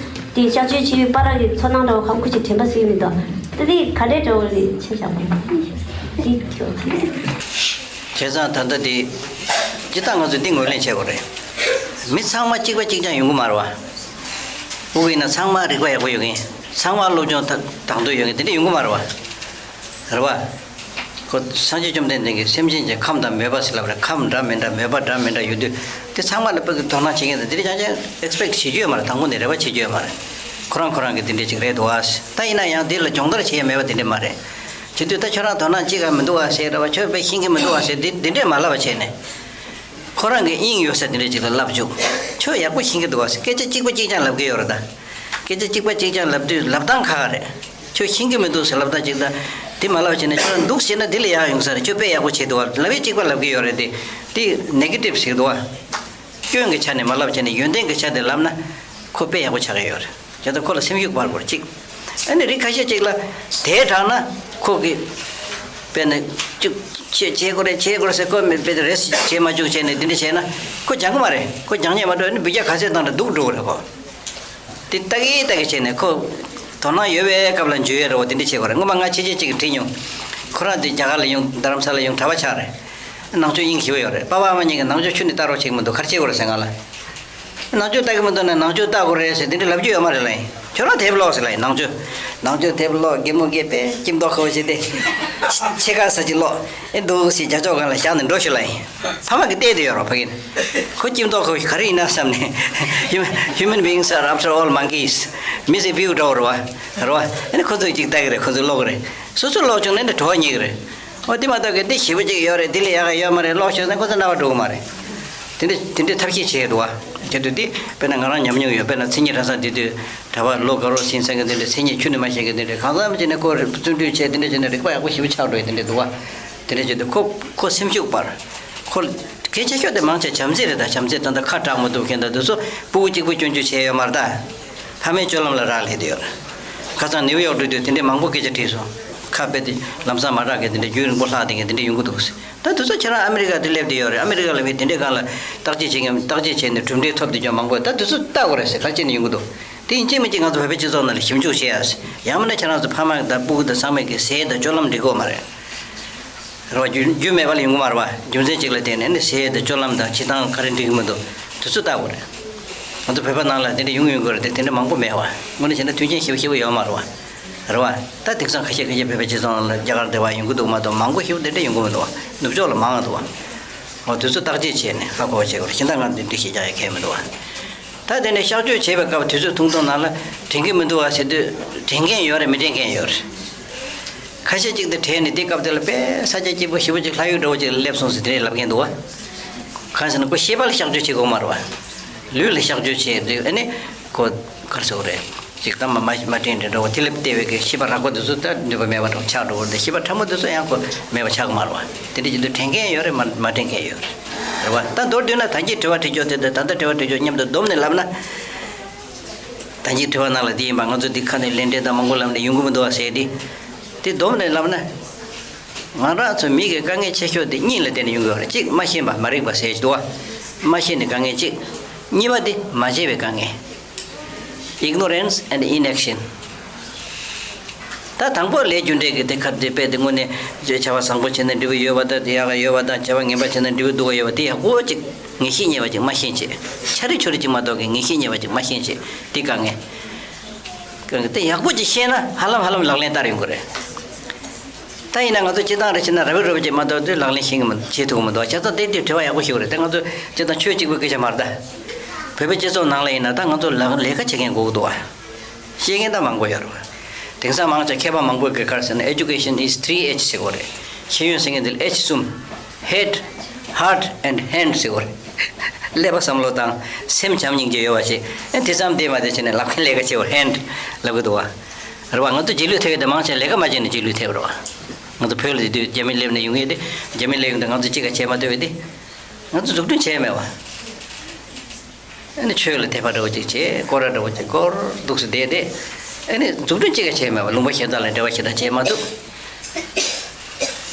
དེ་གཤག་བཅོས་བྱས་པའི་བར་གྱི་ཚོར་སྣང་འདྲ་བོ་གང་ཁུ་ཅིག་དྲན་པ་གསོས་མི་འདུག་ད་དེ་ག་འདྲས་འདྲ་བོ་རེད་ཆ་བཞག་པ་དེ་ཁྱོད། བྱས་ཙང་ད་ལྟ་དེ་ཇི་ལྟར་ང་ཚོས་འདི་ངོས་ལེན་བྱེད་དགོས་རེད། མི་ཚང་མ་གཅིག་པ་གཅིག་རྐྱང་ཡོང་གི་མ་རེད་བ། ཕྲུ་གུ་ཡིན་ན་ཚང་མ་རིག་པ་ཡག་པོ་ཡོད་མཁན། ཚང་མ་སློབ་སྦྱོང་ད་དང་དོད་ཡོད་མཁན་དེ་འདྲ་ཡོང་གི་མ་རེད་བ། རེད་བ། ཁོ་སངས་རྒྱས་བཅོམ་ལྡན་འདས་ཀྱིས་སེམས་ཅན་གྱི་ཁམས་དང་མོས་པ་ཟེར་ལབ་རེད། ཁམས་འདྲ་མི་འདྲ་མོས་པ་འདྲ་མི་འདྲ་ཡོད་དུས་དེ་ཚང་མ་ལ་དཔེ་གི་དོ་སྣང་བྱེད་མཁན་དང་དེ་འདྲ་ཅང་ཅང་ཨེག་སི་པེག་བྱེད་རྒྱུ་ཡོད་མ་རེད། དང་པོ་ནས་རེ་བ་བྱེད་རྒྱུ་ཡོད་མ་རེད། ཁོ་རང་ཁོ་རང་གི་དེ་འདྲ་ཅིག་རེད་འདུག་ཨ། ད་ཡིན་ན་ཡང་དེ་ལ་སྦྱོང་བརྡར་བྱེད་ཡ་མེད་པ་དེ་འདྲ་མ་རེད། བྱེད་དུས་ད་ཁྱོད་རང་དོ་སྣང་ཅིག་ག་མི་འདུག་ཨ་ཟེར་རེད་བ། ཁྱོད་དཔེ་ཤེས་ཀྱི་མི་འདུག་ཨ་ཟེར་དེ་དེ་འདྲས་མ་ལབ་པ་བྱས་ནས། ཁོ་རང་གི་དབྱིངས་ཡོད་ས་དེ་འདྲས་ཅིག་ལ་ལབ་བཅུག་ཁྱོད་ཡག་པོ་ཤེས་ཀྱི་འདུག་བ་ཟེར། སྐད་ཆ་གཅིག་པ་གཅིག་རྐྱང་ལབ་ཀྱི་ཡོད་རེད་ད། སྐད་ཆ་གཅིག་པ་གཅིག་རྐྱང་ལབ་དུས་ལབ་སྟངས་ཁག་ཁག་རེད། ཁྱོད་ཤེས་ཀྱི་མི་འདུག་ཟེར་ལབ་སྟངས་གཅིག་དང་། དེ་མ་ལབ་བྱས་ནས་ཁྱོད་རང་འདུག་ཟེར་ན་དེ་ལས་ཡག་ཡོང་ས་རེད། ཁྱོད་དཔེ་ཡག་པོ་བྱས་འདུག་བ། ལབ་ཡས་གཅིག་པ་ལབ་ཀྱི་ཡོད་རེད་དེ། དེ་ནེ་གེ་ཊིབ་ཟེར་འདུག་བ། སྐྱོན་གྱི་ཆ་ནས་མ་ལབ་བྱས་ནས་ཡོན་ཏན་གྱི་ཆ་དེ་ལབ་ན་ཁོ་དཔེ་ཡག་པོ་ཆགས་ཀྱི་ཡོད་རེད། བྱས་ཙང་ཁོ་ལ་སེམས་ཤུགས་སྤར་དགོས་རེད་གཅིག་ཨ་ནི་རིགས་ཁ་ཤས་ཅིག་ལ་དེ་དྲག་ན་ཁོ་གི་དཔེར་ན་ཅིག་བྱེད་བྱེད་དགོས་རེད་བྱེད་དགོས་རེད་ཟེར། ཁོ་མི་དཔེ་རེས་བྱེད་མ་བཅུག་བྱས་ནས་དེ་འདྲ་བྱས་ན་ཁོ་སྦྱང་གི་མ་རེད། ཁོ་སྦྱང་ཉན་མ་འགྲོ་ནི་འབུད་རྒྱག་ག་ཚད་བཏང་ནས་སྡུག་འགྲོ་གི་རེད་ཁོ། དེ་ལྟ་གི་ལྟ་གི་བྱས་ནས་ཁོ་དོ་སྣང་ཡོད་པའི་སྐབས་ལ་འཇུ་ཡས་རེད་བ། དེ་འདྲ་བྱེད་དགོས་རེད། སྔོན་མ་ང་ཁྱེད་ཅག་ཅིག་གིས་དྲིས་མྱོང་། ཁོ་རང་དེ་རྒྱ་གར་ལ་ཡོང་རྡ་རམ་ས་ལ་ཡོང་གྲྭ་པ་ཆགས་རེད། ནང་ཆོས་དབྱིངས་ཞེ་པོ་ཡོད་རེད། པ་ཕ་ཨ་མ་གཉིས་ཀྱིས་ནང་ཆོས་ཁྱོན་ནས་ལྟ་རོགས་བྱེད་ཀྱི་མི་འདུག་ག་རེ་བྱེད་དགོས་རེད་ཟེར་ང་ལ། ནང་ཆོས་ལྟ་གི་མི་འདུག་ན་ནང་ཆོས་ལྟ་དགོས་རེད་ཟེར་དེ་འདྲ་ལབ་རྒྱུ་ཡོད་མ་རེད་ལ། ཡིན་ཁྱོད་རང་དེབ་ཀློག་ཟེར་ལ། ཡིན་ནང་ཆོས་ནང་ཆོས་དེབ་ཀློག་གད་མོ་བགད་པས་སྐྱིད་མདོག་ཁ་པོ་བྱས་ཏེ་ཕྱེད་ཀ་ས་ཅིག་ཀློག་ཨེ་འདུག་ཟེར་རྒྱ་ཕྱོགས་སྒང་ལ་བཞག་ནས་འགྲོ་ཞུ་ལ། ཡིན་ཕ་མ་གིས་བལྟས་བསྡད་ཡོད་རོགས་ཕ་གིར། ཁོ་སྐྱིད་མདོག་ཁ་པོ་ག་རེ་ཡིན་ན་བསམ་ནས། Human beings are after all monkeys. མི་ཟེར་སྤྲེའུ་འདྲ་བོ་རེད་བ། རེད་བ། ཨ་ནི་ཁོ་ཚོས་ཅིག་ལྟ་གི་རེད། ཁོ་ཚོས་ཀློག་གི་རེད། སོ་སོས་ཀློག་བྱུང་ན་ནི་བྲོ་བ་རྙེད་གི་རེད། འོ་དེ་མ་གཏོགས་གི་འདི་ཞེ་པོ་ཅིག་ཡོད་རེད། འདི་ལས་ཡག་ག་ཡོད་མ་རེད། ཀློག་ཤོག་ཟེར་ན་ཁོ་ཚོ་རྣ་བ་འགྲོ་གི་མ་རེད། དེ་འདྲ་དེ་འདྲའི་ཐབས་ཤེས་བྱེད་ཀྱི་འདུག་བ། བྱེད་དུས་དེ་དཔེར་ན་ང་རང་ཉམས་མྱོང་ཡོད། དཔེར་ན་མཚན་ཉིད་གྲྭ་ཚང་དེ་དུས་གྲྭ་པ་ལོ་དགའ་རོགས་ཟིན་ཚར་མཁན་དེ་འདྲ། མཚན་ཉིད་ཁྱོན་ནས་མ་ཤེས་མཁན་དེ་འདྲ། གང་འཚམ་བྱས་ནས་ཁོ་རེ་བརྩོན་འགྲུས་བྱས་དེ་འདྲ་བྱས་ནས་རིག་པ་ཡག་པོ་ཞེ་པོ་ཆགས་འགྲོ་ཡི་དེ་འདྲ་འདུག་བ། དེ་འདྲ་བྱེད་དུས་ཁོ་ཁོ་སེམས་ཤུགས་སྤར། ཁོ་གལ་ཆེ་ཤོས་དེ་མང་ཆེ་བྱམས་བརྩེ་རེད་ད། བྱམས་བརྩེ་ད་ལྟ་ཁ་གྲག་མི་འདུག་མཁན་ད་དེ་ཚོ་སྤུ་གུ་གཅིག་པུ་སྐྱོན་བརྗོད་བྱས་ཡོད་མ་རེད་ད། ཕ་མའི་སྤྱོད་ལམ་ལ་རག་ལས་བསྡད་ཡོད་རེད། ཁ་སང་ནིའུ་ཡོག་འགྲོ་དུས་དེ་འདྲས་མང་པོ་སྐད་ཆ་དྲིས་སོང་། ཁ་དཔེ་དེ་ལམ་སང་མ་རག་མཁན་དེ་འདྲས། རྒྱུན་རིང་པོ་ལྷག་བསྡད་མཁན་དེ་འདྲས་ཡོང་གི་འདུག་ཟེར། ད་དེ་ཚོ་ཁྱེད་རང་ཨ་མི་རི་ཀ་དེ་སླེབས་བསྡད་ཡོད་རེད། ཨ་མི་རི་ཀ་ལ་བས་དེ་འདྲས་སྒང་ལ་བརྟག་དཔྱད་བྱེད་མཁན། བརྟག་དཔྱད་བྱས་ནས་གྲུབ་འབྲས་ཐོབ་བསྡད་ཀྱང་མང་པོ་ཡོད། ད་དེ་ཚོ་ལྟ་དགོས་རེད་ཟེར། ག་རེ་བྱས་ནས་ཡོང་གི་འདུག་དེ་ཡིན་གཅིག་མིན་གཅིག་ང་ཚོ་བོད་པའི་སྤྱི་ཚོགས་ནང་ལ་ཞིབ་འཇུག་བྱེད་ཡ་ཟེར། ཡང་མིན་ན་ཁྱེད་རང་ཚོ་ཕ་མ་དང་སྤུ་གུ་དང་ཚང་མས་ཀྱི་ཟས་དང་སྤྱོད་ལམ་འགྲིག་གི་ཡོད་མ་རེད། རེད་བ། རྒྱུ་རྒྱུ་མེད་པ་ལ་ཡོང་གི་མ་རེད་བ། རྒྱུ་མཚན་གཅིག་ལ་བརྟེན་ནས་ནི་ཟས་དང་སྤྱོད་ལམ་དང་བྱེད་སྟངས་ག་རེ་འགྲིག་གི་མི་འདུག་དེ་ཚོ་ལྟ་དགོས་རེད། ང་ཚོ་བོད་པ་ནང་ལ་དེ་འདྲ་ཡོང་ཡོང་གི་རེད་དེ། དེ་འདྲ་མང་པོ་མེད་བ། དངོས་གནས་བྱས་ན་མཐུན་རྐྱེན་ཞེ་པོ་ཞེ་པོ་ཡོད་མ་རེད་བ། རེད་བ། ད་དེང་སང་ཁ་ཤས་ཁ་ཤས་བོད་པའི་སྤྱི་ཚོགས་ནང་ལ་རྒྱ་གར་དེ་བ་ཡོང་གི་འདུག་མ་གཏོགས་མང་པོ་ཞེ་པོ་དེ་འདྲ་ཡོང་གི་མི་འདུག་བ། ནུབ་ཕྱོགས་ལ་མང་ང་འདུག་བ། འོ་དེ་ཚོ་བརྟག་དཔྱད་བྱས་ནས་ཧ་གོ་བ་བྱེད་དགོས་རེད། གཞན་དག་ང་འདི་འདྲ་ཞིག་རྒྱག་ཡ་གལ་མི་འདུག་བ། ད་དེ་ནས་གཤག་བཅོས་བྱེད་པའི་སྐབས་དུས་ཚོད་ཐུང་ཐུང་ནང་ལ་དྲན་གྱི་མི་འདུག་བ་ཟེར་དུས་དྲན་མཁན་ཡོད་རེད། མི་དྲན་མཁན་ཡོད་རེད། ཁ་ཤས་ཅིག་དེ་དྲན་ནས་དེ་སྐབས་དེ་ལ་དཔེ་ས་ཆ་སྐྱིད་པོ་ཞེ་པོ་ཅིག་ལྷ་ཡུལ་འདྲ་བོ་ཅིག་ལ་སླེབས་སོང་ཟེར་དེ་འདྲས་ལབ་མཁན་འདུག་བ། གང་ཟེར་ན་ཁོ་ཤེས་པ་ལ་གཤག་བཅོས་བྱེད་དགོས་མ་རེད་བ། ལུས་ལ་གཤག་བཅོས་བྱས་དུས་ཨ་ནི་ཁོ་ག་རེ་ཟེར་དགོས་རེད། ཅིག་གཏམ་མ་མ་མ་དྲན་དྲན་འདྲ་བོ་དེ་ལ་བལྟས་པའི་གི་ཤེས་པ་རགས་པ་དེ་ཚོ་ད་ནུས་པ་མེད་པ་འདྲ་བོ་ཆགས་འགྲོ་བ་རེད། ཤེས་པ་ཕྲ་མོ་དེ་ཚོ་ཡང་ཁོ་མེད་པ་ཆགས་ཀྱི་མ་རེད་བ། དེ་འདྲ་བྱེད་དུས་དྲན་མཁན་ཡོད་རེད། མ་མ་དྲན་མཁན་ཡོད་རེད་བ། ད་མདོར་བསྡུས་ན་ད་གིན་དྲི་བ་དྲིས་ཕྱོགས་དེ་དང་ད་ལྟ་དྲི་བ་དྲིས་ཕྱོགས་མཉམ་དུ་བསྡོམས་ནས་ལབ་ན། ད་གིན་དྲི་བ་ནང་ལ་འདི་ཡིན་པ། ང་ཚོ་འདི་ཁ་ནས་ལན་འདྲེན་དང་མང་པོ་ལབ་ནས་ཡོང་གི་མི་འདུག་བ་ཟེར་ཏེ། དེ་བསྡོམས་ནས་ལབ་ན། ང་རང་ཚོ་མི་གི་དཀའ་ངལ་ཆེ་ཤོས་དེ་གཉིས་ལ་བརྟེན་ནས་ཡོང་གི་ཡོད་རེད། གཅིག་མ་ཤེས་པ་མ་རིག་པ་ཟེར་གྱི་འདུག་བ། མ་ཤེས་ནས་དཀའ་ངལ་གཅིག་གཉིས་པ་དེ་མ་བྱས་པའི་དཀའ་ངལ། Ignorance and inaction། ད་དང་པོ་ལས་རྒྱུ་འབྲས་ཀྱི་དེ་ཁ་དེ་དཔེ་དེ་དངོས་གནས་བྱ་བ་བཟང་པོ་བྱས་ན་འབྲས་བུ་ཡོད་པ་དང་། དེ་ཡག་ག་ཡོད་པ་དང་། བྱ་བ་ངན་པ་བྱས་ན་འབྲས་བུ་སྡུག་ག་ཡོད་པ་དེ་ཡག་པོ་ཅིག་ངེས་ཤེས་རྙེད་པ་ཅིག་མ་ཤེས་བྱས། ཆ་རེ་ཆུ་རེ་ཅིག་མ་གཏོགས་ཀྱི་ངེས་ཤེས་རྙེད་པ་ཅིག་མ་ཤེས་བྱས། དེ་དཀའ་ངལ། དེ་ཡག་པོ་ཅིག་ཤེས་ན་ཧ་ལམ་ཧ་ལམ་ལག་ལེན་བསྟར་ཡོང་གི་རེད། ད་ཡིན་ན་ང་ཚོ་སྤྱིར་བཏང་རེ་བྱས་ན་རབ་རིབ་རབ་ཅིག་མ་གཏོགས་དུས་ལག་ལེན་ཤེས་ཀྱི་མི་བྱེད་ཐུབ་ཀྱི་མི་འདུག་བྱས་ཙང་དེ་དེ་དྲི་བ་ཡག་པོ་ཞིག་རེད། དེ་ང་ཚོ་སྤྱིར་བཏང་ཆོས་གཅིག་པུའི་སྐད་ཆ་མ་རེད་ད། བོད་པའི་སྤྱི་ཚོགས་ནང་ལ་ཡིན་ན་ད་ང་ཚོ་ལག་ལས་ཀ་བྱེད་མཁན་དགོས་ཀྱི་འདུག་བ། ཤེས་མཁན་ད་མང་པོ་ཡོད་རེད་བ། དེང་སང་མང་ཆེ་མཁས་པ་མང་པོས་ག་རེ་ཟེར་ན། Education is three H ཟེར་གྱི་རེད། ཤེས་ཡོན་ཟེར་མཁན་དེ་ལ་H གསུམ། Head, heart and hand ཟེར་གྱི་རེད། ཀླད་པ་བསམ་བློ་དང་སེམས་བྱམས་སྙིང་རྗེ་ཡོད་པ་བྱས། ཨེ་དེ་ཙམ་དེ་མ་དེ་བྱས་ནས་ལག་པའི་ལས་ཀ་བྱེད་པ། Hand ལབ་ཀྱི་འདུག་བ། རེད་བ། ང་ཚོ་རྗེས་ལུས་ཐེབས་ཡོད་དེ་མང་ཆེ་ལས་ཀ་མ་བྱས་ནས་རྗེས་ལུས་ཐེབས་རེད་བ། ང་ཚོ་བོད་ལ་དེ་དུས་རྒྱ་མི་སླེབས་ནས་ཡོང་ཡས་དེ། རྒྱ་མི་སླེབས་ཡོང་དུས་ང་ཚོ་གཅིག་ག་བྱས་མ་ཐུབ་པས་དེ། ང་ཚོ་འཛུགས་སྐྲུན་བྱས་མེད་བ། ཨ་ནི་ཆོས་ལ་དད་པ་འདྲ་བོ་ཅིག་བྱས། སྐོར་ར་འདྲ་བོ་ཅིག་སྐོར་འདུག་སེ་བསྡད་དེ། ཨ་ནི་འཛུགས་སྐྲུན་གཅིག་ག་བྱས་མེད་བ། ལུང་པ་གཞན་དག་ལ་འབྲེལ་བ་ཞེ་དྲག་བྱས་མ་ཐུབ།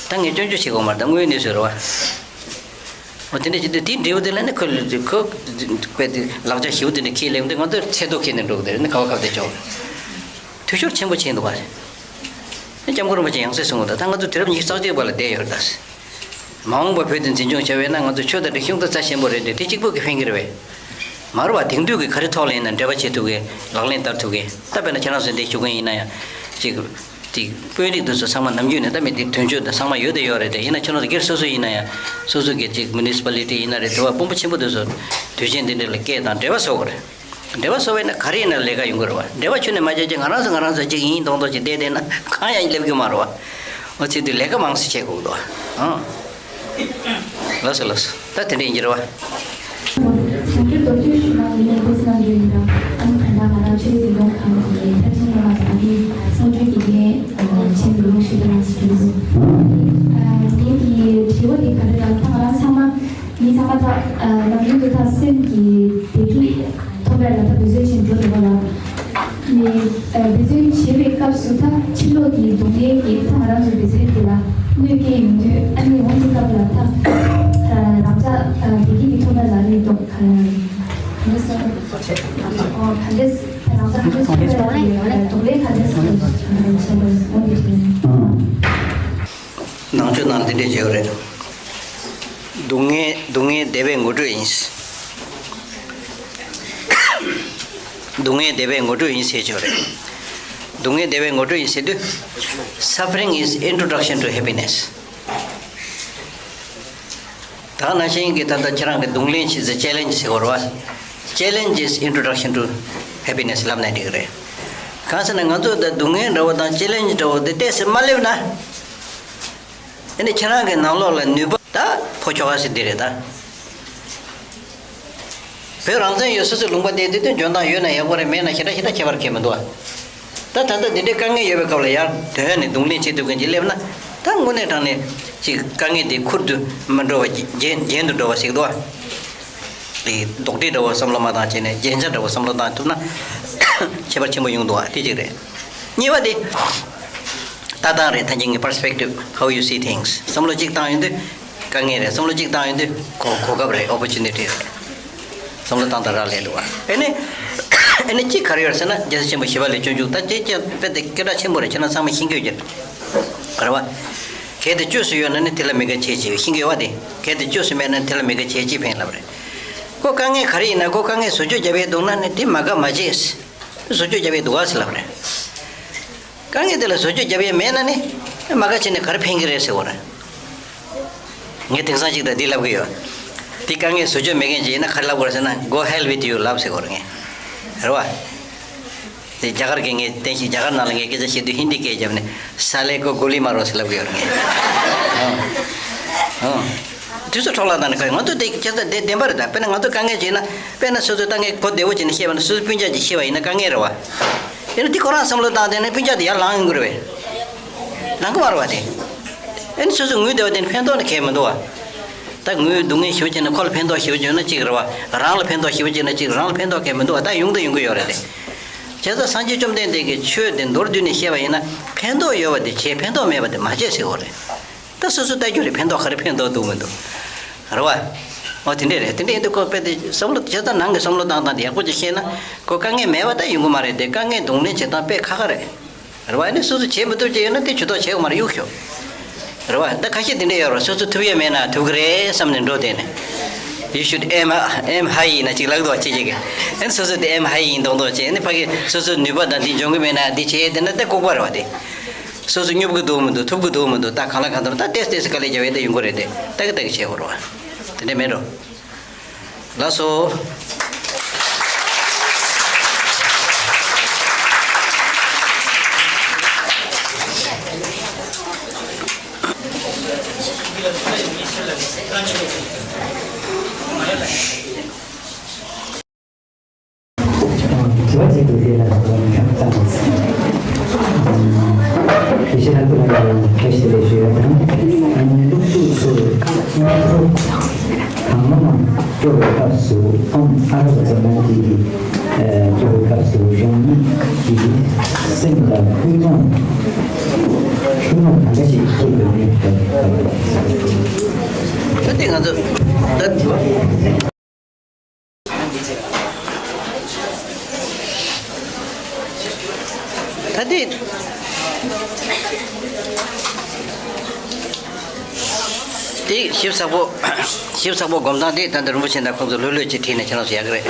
ད་ངས་སྐྱོན་བརྗོད་བྱེད་དགོས་མ་རེད། ད་དངོས་ཡོད་གནས་ཚུལ་རེད་བ། འོ་དེ་འདྲ་བྱེད་དུས་དེའི་འབྲས་བུ་དེ་ལ་ནི་ཁོ་ལ་ཁོ་དཔེ་དེ་ལག་ཆ་ཞེ་པོ་དེ་འདྲ་ཁྱེར་སླེབས་དུས་ང་ཚོར་ཚེ་སྡུག་ཁྱེར་ནས་འགྲོ་གི་དེ་རེད། ནི་ཁ་བ་ཁ་བ་དེ་ཆོག་འཐུས་ཤོར་ཆེན་པོ་ཕྱིན་འདུག་བ། སྐྱབས་མགོན་རིན་པོ་ཆེ་ཡང་སེ་གསུངས་པ་ད། ད་ང་ཚོ་དུས་རབས་ཉི་ཤུ་རྩ་གཅིག་པ་ལ་བསྡད་ཡོད་རེད་ད། མ་འོངས་པ་བོད་དུ་འཛིན་སྐྱོང་བྱ་བས་ན་ང་ཚོ་ཆོས་དང་རིག་གཞུང་དེ་རྩ་ཆེན་པོ་རེད་དེ། དེ་གཅིག་པུ་གིས་ཕན་གྱི་རེད་པས། མ་རེད་བ། དེང་དུས་ཀྱི་ག་རེ་ཐོག་ལ་ཡིན་ན་འབྲེལ་བ་བྱེད་ཐུབ་མཁན། ལག་ལེན་བསྟར་ཐུབ་མཁན། ད་དཔེར་ན་ཁྱེད་རང་ཚོ་འདི་ཞུ་མཁན་ཡིན་ན་ཡང་ཅིག་དཔོན་རིགས་དེ་ཚོ་ཚང་མ་ནམ་རྒྱུན་ནས་ད་མི་དེ་དོན་གཅོད་དང་ཚང་མ་ཡོད་དེ་ཡོད་རེད་དེ། ཡིན་ན་ཁྱེད་རང་ཚོ་སྒེར་སོ་སོ་ཡིན་ན་ཡང་། སོ་སོ་གི་ཅིག་མུ་ནི་སི་པ་ལི་ཊི་ཡིན་ན་རེད། དེ་བ་དཔོན་པོ་ཆེན་པོ་དེ་ཚོ་དུས་ཆེན་འདི་འདྲ་ལ་སྐད་དང་འབྲེལ་བ་བཟོ་དགོས་རེད། འབྲེལ་བ་བཟོ་བས་ན་ག་རེ་ཡིན་ན་ལས་ཀ་ཡོང་གི་རེད་བ། འབྲེལ་བ་ཁྱོན་ནས་མ་བྱས་ཀྱི་ང་རང་ཚོ་ང་རང་ཚོ་གཅིག་ཡིན་མདོག་མདོག་ཅིག་བསྡད་བསྡད་ན་གང་ཡང་སླེབས་ཀྱི་མ་རེད་བ། འོ་ཚེ་འདི་ལས་ཀ་མང་ཙམ་བྱེད་དགོས་འདུག་བ། ཨང་། ལགས་སོ་ལགས་སོ། ད་དེ་འདྲ་ཡིན་གྱི་རེད་བ། གྲོང་ཁྱེར་རྡོ་རྗེ་གཞུང་ནང་ཡིན་ནའི་བོད་ནང་ཡོད་ཡིན་ན། ཨ་ནི་ད་ལྟ་ང་རང་ཆོས་འཛིན་སྐྱོང་ཁང་གི་ཕལ་ཆེར་སྔོན་མ་ས་གནས་སྔོན་འགྲོའི་དགེ་རྒན་ཆེན་པོ་ལུང་ཤུ་དེ་རང་ཞིག་ཡིན། ཨ་ནི་དེ་གི་དྲི་བ་དེ་ག་རེ་ལབ་ན། ད་ང་རང་ཚང་མ་མི་ཚང་མ་ད་ནམ་རྒྱུན་དུ་ད་སེམས་ཀྱི་བདེ་སྐྱིད་ཐོབ་པའི་ལ་ད་འབད་བརྩོན་བྱེད་འགྲོ་འདུག་བ་ལ། ནས་འབད་བརྩོན་བྱེད་པའི་སྐབས་སུ་ད་ཕྱི་ལོགས་ཀྱི་སྡུག་བསྔལ་གྱི་ད་ང་རང་ཚོའི་འབད་བརྩོན་དེ་ལ་གནོད་སྐྱེལ་ཡོང་དུས། ཨ་ནི་འོ་དེ་སྐབས་ལ་ད་རང་ཅག་བདེ་སྐྱིད་ཀྱི་ཐོབ་པ་ལ་ནི་ལྡོག་ག་འདྲ་ཟེར། ཨོ་ག་འདྲ་ཟེར། རང་ཅག་ག་འདྲ་ཟེར། ལྡོག་ལས་ག་འདྲ་ཟེར་བྱེད་དགོས་འོ་དེ་དྲན། ནང་ཆོས་ནང་འདི་འདྲས་བརྗོད་རེད། སྡུག་བསྔལ་སྡུག་བསྔལ་བདེ་བའི་ངོ་སྤྲོད་ཡིན། སྡུག་བསྔལ་བདེ་བའི་ངོ་སྤྲོད་ཡིན་ཟེར་ཆོག་རེད། སྡུག་བསྔལ་བདེ་བའི་ངོ་སྤྲོད་ཡིན་ཟེར་དུས། Suffering is introduction to happiness། ད་ནང་བཞིན་གྱི་ད་ལྟ་ཁྱེད་རང་གི་རྡུང་ལེན་བྱེད་ཟེར། ཅེ་ལེན་ཇི་ཟེར་གོ་རེད་བ། Challenge is introduction to happiness ལབ་ན་འགྲིག་གི་རེད། གང་ཟེར་ན་ང་ཚོ་ད་སྡུག་བསྔལ་འདྲ་བོ་དང་ཅེ་ལེན་ཇི་འདྲ་བོ་དེ་ཏོག་ཙམ་མ་སླེབས་ན། ཨ་ནི་ཁྱེད་རང་གི་ནང་ལོགས་ལ་ནུས་པ་ད་ཕོ་ཁྱོ་ག་ཟེར་འདི་རེད་ད། བོད་རང་བཙན་ཡོད་སོ་སོའི་ལུང་པ་དེ་དེ་དོན་འཇོན་ཐང་ཡོད་ན་ཡག་པོ་རེད། མེད་ན་ཞེ་དྲག་ཞེ་དྲག་ཁྱད་པར་གང་ཡང་མི་འདུག་ཨ། ད་ད་ལྟ་འདི་འདྲའི་དཀའ་ངལ་ཡོད་པའི་སྐབས་ལ་ཡར་དོན་ནས་རྡུང་ལེན་བྱེད་ཐུབ་མཁན་ཅིག་སླེབས་ན། ད་དངོས་གནས་དྲང་གནས་ཅིག་དཀའ་ངལ་དེ་ཁུར་དུ་མི་འགྲོ་བ། རྒྱན་རྒྱན་དུ་འགྲོ་བ་ཞིག་འདུག་ཨ། དེ་རྡོག་ཁྲེས་འདྲ་བོ་བསམ་བློ་མ་བཏང་བྱས་ནས་རྒྱན་ཆ་འདྲ་བོ་བསམ་བློ་བཏང་ཐུབ་ན་ཁྱད་པར་ཆེན་པོ་ཡོང་འདུག་ཨ། དེ་གཅིག་རེད། གཉིས་པ་དེ། ལྟ་སྟངས་རེད། ད་གིན་གྱི་perspective, how you see things. བསམ་བློ་གཅིག་བཏང་ཡོང་དུས་དཀའ་ངལ་རེད། བསམ་བློ་གཅིག་བཏང་ཡོང་དུས་གོ་གོ་སྐབས་རེད། opportunity རེད། བསམ་བློ་བཏང་སྟངས་རག་ལས་འདུག་བ། ཨེ་ནི་ཨེ་ནི་གཅིག་ག་རེ་ཡོད་ཟེར་ན། རྒྱལ་སྲས་ཆེན་པོ་ཞི་བ་ལྷས་སྤྱོད་འཇུག་ད་ཅེ་ཅེ་དཔེ་དེ་སྐད་གྲགས་ཆེན་པོ་རེད། ཁྱེད་རང་ཚང་མས་ཤེས་ཀྱི་ཡོད་ཀྱི་རེད་བ། གལ་ཏེ་བཅོས་སུ་ཡོད་ན་ནི། དེ་ལ་མི་དགའ་བྱེད་ཅེས་པའི་ཤེས་ཀྱི་ཡོད་བ། དེ་གལ་ཏེ་བཅོས་སུ་མེད་ན་དེ་ལ་མི་དགའ་བྱེད་ཅེས་ཕན་ལབ་རེད། ཁོ་དཀའ་ངལ་ག་རེ་ཡིན་ན་ཁོ་དཀའ་ངལ་བཟོ་བཅོས་བརྒྱབ་ཡས་འདུག་ན་ནི་དེ་མ་དགའ་མ་བྱེད། བཟོ་བཅོས་བརྒྱབ་ཡས་འདུག་ག་ཟེར་ལབ་རེད། དཀའ་ངལ་དེ་ལ་བཟོ་བཅོས་བརྒྱབ་ཡས་མེད་ན་ནི། མ་དགའ་བྱས་ནས་ག་རེ་ཕན་གྱི་རེད་ཟེར་བ་རེད། ངས་དེང་སང་ཅིག་ད་འདི་ལབ་ཀྱི་ཡོད། དེ་དཀའ་ངལ་བཟོ་རྒྱུ་མེད་མཁན་ཅིག་ཡིན་ན་ག་རེ་ལབ་དགོས་རེད་ཟེར་ན། Go hell with you ལབ་ཟེར་དགོས་རེད་ངས། རེད་བ། དེ་རྒྱ་གར་གྱིས་ངས་བསྟན་བཤིག་རྒྱ་གར་ནང་ལ་ངས་སྐད་ཆ་བཤད་དུས་ཧིན་དི་སྐད་བརྒྱབ་ནས། སཱ་ལེ་ཀོ་གོ་ལི་མ་རོ་ཟེར་ལབ་གི་ཡོད་རེད་ངས། ཨང་། ཨང་། དུས་ཚོད་འཕྲོ་བརླག་བཏང་ནས་ཁ། ང་ཚོ་དེ་ཁྱེད་ཚོ་དེ་བདེན་པ་རེད་ད། དཔེར་ན་ང་ཚོ་དཀའ་ངལ་ཅིག་ཡིན་ན། དཔེར་ན་སོ་སོའི་དཀའ་ངལ་གོ་བདེ་བོ་བྱས་ནས་བཤད་པ་ན། སོ་སོ་སྤུན་ཀྱག་ཅིག་ཤི་བ་ཡིན་ན་དཀའ་ངལ་རེད་བ། ཡིན་ན་དེ་ཁོ་རང་བསམ་བློ་བཏང་བསྡད་ན་སྤུན་ཀྱག་དེ་ཡར་ལངས་ཡོང་གི་རེད་བས། ལངས་གི་མ་རེད་བ་དེ། ཨེ་ནི་སོ་སོ་ངུས་བསྡད་པ་དེ་ནི་ཕན་ཐོགས་ནི་གང་ཡང་མི་འདུག་བ། ད་ངུས་སྡུག་བསྔལ་ཞེ་པོ་བྱས་ན་ཁོ་ལ་ཕན་ཐོགས་ཞེ་པོ་བྱུང་ན་གཅིག་རེད་བ། རང་ལ་ཕན་ཐོགས་ཞེ་པོ་བྱས་ན་གཅིག། རང་ལ་ཕན་ཐོགས་གང་ཡང་མི་འདུག་བ། ད་ཡོང་དང་ཡོང་གི་ཡོད་རེད་དེ། བྱས་ཙང་སངས་རྒྱས་བཅོམ་ལྡན་འདས་ཀྱིས་ཆོས་དེ་མདོར་བསྡུས་ནས་བཤད་པ་ཡིན་ན། ཕན་ཐོགས་ཡོད་པ་དེ་བྱས། ཕན་ཐོགས་མེད་པ་དེ་མ་བྱེད་ཟེར་བ་རེད། ད་སོ་སོ་ལྟ་རྒྱུ་རེད། ཕན་ཐོགས་ག་རེ་ཕན་ཐོགས་འདུག་མི་འདུག་རེད་བ། འོ་དེ་འདྲས་རེད། དེ་འདྲས་ཡིན་དུས་ཁོ་དཔེ་དེ་བསམ་བློ་བྱས་ཙང་ནང་གི་བསམ་བློ་བཏང་སྟངས་དེ་ཡག་པོ་ཅིག་ཤེས་ན། ཁོ་དཀའ་ངལ་མེད་པ་ད་ཡོང་གི་མ་རེད་དེ། དཀའ་ངལ་གདོང་ལེན་བྱེད་སྟངས་དཔེ་ཁག་ཁག་རེད། རེད་བ། ཨ་ནི་སོ་སོ་བྱེད་མི་ཐུབ་ཅིག་ཡོད་ན་དེ་ཇུས་གཏོགས་བྱེད་དགོས་མ་རེད། གཡུག་ཞོག་རེད་བ། ད་ཁ་ཤས་དེ་འདྲས་ཡོད་རེད། སོ་སོ་ཐུབ་ཡས་མེད་ན་ཐུབ་ཀྱི་རེད་བསམ་ནས་འགྲོ་བསྡད་ནས། You should aim, aim high ཡིན་ན་ཅིག་ལབ་འདུག་བ། ཅི་ཅིག་གིས། ཨ་ནི་སོ་སོ་དེ་aim high ཡིན་མདོག་མདོག་བྱས། ཨ་ནི་ཕ་གི་སོ་སོའི་ནུས་པ་དང་དེ་འཇོན་གི་མེད་ན་དེ་བྱས་བསྡད་ན་ད་ལྐུགས་པ་རེད་བ་དེ། སོ་སོ་སྙོབ་གི་འདུག་མི་འདུག་ཐུབ་གི་འདུག་མི་འདུག་ད་གང་ལ་གང་འདྲ། ད་ཏོག་ཙམ་ཏོག་ཙམ་དཀའ་ལས་རྒྱབ་ཡས་ད་ཡོང་གི་རེད་དེ། ཏག་ཏག་བྱེད་དགོས་རེད་བ། དེ་འདྲ་མེད་འགྲོ། ལགས་སོ། དྲི་བ་གཅིག་འདུག་དེ་ལ་ཁྱབ་བསམ་སོང་། དེ་བཞིན་ལྷག་པ་ལ་ཡང་བཀྲ་ཤིས་བདེ་ལེགས་ཞུ་ཡ་དང་། ཨ་ནི་སློབ་ཕྲུག་ཚོས་སྔོན་འགྲོ་གང་མང་མང་སྐྱོར་བའི་སྐབས་སུ། ཨོཾ་ཨ་ར་པ་ཙ་ན་དྷཱིཿ་གི་སྐྱོར་བའི་སྐབས་སུ་རང་ཉིད་ཀྱི་སེམས་ལ་སྐུལ་སློང་སྐུལ་སློང་གང་འདྲ་ཞིག་སྐྱེ་དགོས་མིན། ད་ལྟའི་ང་ཚོ་ད། ད་དེ། དེ་ཞིབ་ཚགས་པོ། ཞིབ་ཚགས་པོ་སྒོམ་སྟངས་དེ་ད་ལྟ་རིན་པོ་ཆེ་དང་ཁོང་ཚོ་ལྷོད་ལྷོད་ཅིག་ཁྲིད་ནས་ཁྱེད་རང་ཚོ་ཡག་གི་རེད།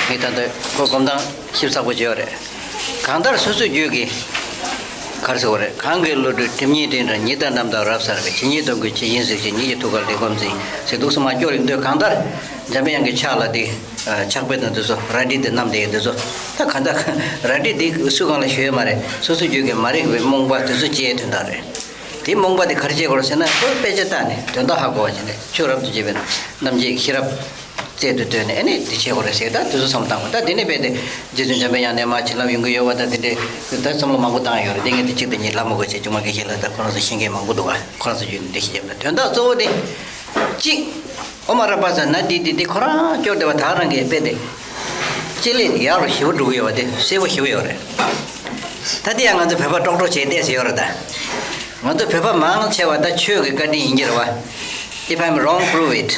ངས་ད་ལྟ་ཁོ་སྒོམ་སྟངས་ཞིབ་ཚགས་པོ་བྱས་ཡོད་རེད། གང་ལྟར་སོ་སོའི་རྒྱུད་ཀྱི། ག་རེ་ཟེར་དགོས་རེད། གང་གི་བློ་གྲོས་སྒྲིབ་གཉིས་དྲན་དྲན། ཉི་ཟླ་རྣམ་དག་རབ་གསལ་བའི། ཇི་སྙེད་སྟོང་གི་ཆོས་དབྱིངས་གཟིགས་ཤིང་། ཉིད་ཀྱི་ཐུགས་ཀར་ལེགས་པར་འཛིན། ཟེར་འདུག་སེ་མར་སྐྱོར་ཡོང་དུས། གང་ལྟར་འཇམ་པའི་དབྱངས་ཀྱི་ཕྱག་ལ་དེ་ཕྱག་དཔེ་དང་དེ་ཚོ་རལ་གྲི་དེ་བསྣམས་བསྡད་ཡོད་དེ་ཚོ། ད་གང་ལྟར་རལ་གྲི་དེ་སུ་གང་ལ་ཞུ་ཡས་མ་རེད། སོ་སོའི་རྒྱུད་ཀྱི་མ་རིག་པའི་རྨོངས་པ་དེ་ཚོ་སྐྱེའི་དོན་དག་རེད། དེ་རྨོངས་པ་དེ་ག་རེ་བྱེད་དགོས་རེད་ཟེར་ན། ཁོ་དཔེ་ཆ་བལྟས་ནས་དོན་དག་ཧ་གོ་བ་བྱས་ནས། ཆོས་རབ་ཏུ་བྱེད་པའི་རྣམ་འབྱེད་ཀྱི་ཤེས་རབ་རྩལ་དུ་བཏོན་ནས། ཨ་ནི་དེ་བྱེད་དགོས་རེད་ཟེར། ད་དེ་ཚོ་བསམ་བློ་བཏང་དགོས། ད་དེ་ནས་རྦད་དེ་རྗེ་བཙུན་འཇམ་པའི་དབྱངས་ནས་མར་བྱིན་རླབས་ཡོང་གི་ཡོད་པ། ད་དེ་འདྲའི་ད་བསམ་བློ་མང་པོ་བཏང་ཡོད་རེད། དེ་ངས་དེ་གཅིག་དང་གཉིས་ལབ་མི་དགོས་བྱས། རྒྱུ་མ་དགེ་བཤེས་ལགས་དང་ཁོ་རང་ཚོ་ཤེས་མཁན་མང་པོ་འདུག་ག་ཁོ་རང་ཚོ་བརྒྱུད་ནས་འགྲེལ་བཤད་བརྒྱབ་ན། དོན་དག་གཙོ་བོ་དེ་གཅིག། ཨོཾ་ཨ་ར་པ་ཙ་ན་དྷཱིཿ་དེ་དེ་ཁོ་རང་སྐྱོར་བསྡད་པ་དག་རང་གིས་དཔེ་དེ་ལྕེ་ལས་ཡག་རུ་ཞེ་པོ་འགྲོ་གི་ཡོད་པ་དེ་གསལ་པོ་ཞེ་པོ་ཡོད་རེད། ད་དེ་ཡང་ང་ཚོ་བོད་པ་ཀྲོག་ཀྲོག་བྱས་བསྡད་ཟེར་ཡོད་རེད་ད། ང་ཚོ་བོད་པ་མང་ཆེ་བ་ད་ཆོས་ཀྱི་བཀའ་དྲིན་ཡིན་གྱི་རེད་བ། If I'm wrong, prove it.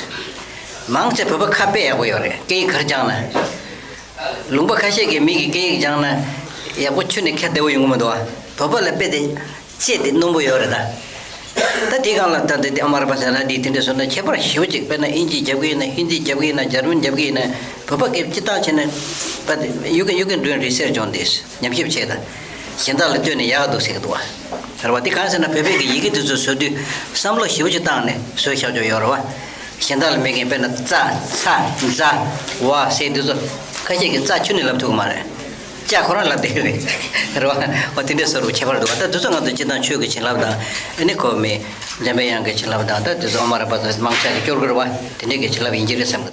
མང་ཆེ་བོད་པ་ཁ་དཔེ་ཡག་པོ་ཡོད་རེད། སྐད་ཡིག་ག་རེ་སྦྱངས་ན། ལུང་པ་ཁ་ཤས་ཀྱིས་མི་གིས་སྐད་ཡིག་སྦྱངས་ན་ཡག་པོ་ཁྱོན་ནས་ཁྱབ་བདེ་པོ་ཡོང་གི་མི་འདུག་བ། བོད་པ་ལ་དཔེ་དེ་ལྕེ་དེ་རྣོན་པོ་ཡོད་རེད་ད། ད་དེའི་སྒང་ལ་ད་དེ་དེ་ཨོཾ་ཨ་ར་པ་ཙ་ན་དྷཱིཿ་དེ་འདྲ་བཟོས་ན་ཁྱད་པར་ཞེ་པོ་ཅིག་དཔེར་ན་ཨིན་ཇི་རྒྱབ་ཀྱི་ཡིན་ན། ཧིན་དི་རྒྱབ་ཀྱི་ཡིན་ན། འཇར་མན་རྒྱབ་ཀྱི་ཡིན་ན། བོད་པ་སྐད་སྤྱིར་བཏང་བྱས་ན། But you can, you can do research on this. ཉམས་ཞིབ་བྱས་དང་། གཞན་དག་ལ་ལྟོས་ནས་ཡག་འདུག་ཟེར་གྱི་འདུག་བ། རེད་བ། དེ་གང་ཟེར་ན་བོད་པའི་གི་ཡི་གེ་དེ་ཚོ་བཟོ་དུས་བསམ་བློ་ཞེ་པོ་ཅིག་བཏང་ནས་བཟོས་བཞག་ཆོག་ཡོད་རེད་བ། གཞན་དག་ལ་མེད་མཁན་དཔེར་ན་ཙ་ཚ་ཛ་ཝ་ཟེར་དེ་ཚོ་ཁ་ཤས་ཀྱིས་ཙ་ཁྱོན་ནས་ལབ་ཐུབ་ཀྱི་མ་རེད། ཅ་ཁོ་རང་ལབ་བསྡད་ཀྱི་རེད། རེད་བ། འོ་དེ་འདྲའི་བཟོ་འདྲ་ཁྱད་པར་འདུག་བ། ད་དེ་ཚོ་ང་ཚོ་སྤྱིར་བཏང་ཆོས་ཀྱི་བྱིན་རླབས་དང་། ཨ་ནི་ཁོ་མི་འཇམ་པའི་དབྱངས་ཀྱི་བྱིན་རླབས་དང་། ད་དེ་ཚོ་ཨོཾ་ཨ་ར་པ་ཙ་མང་ཆེ་གིས་སྐྱོར་གྱི་རེད་བ། དེ་འདྲའི་གི་བྱིན་རླབས་ཡིན་གྱི་རེད་བསམ་གྱི།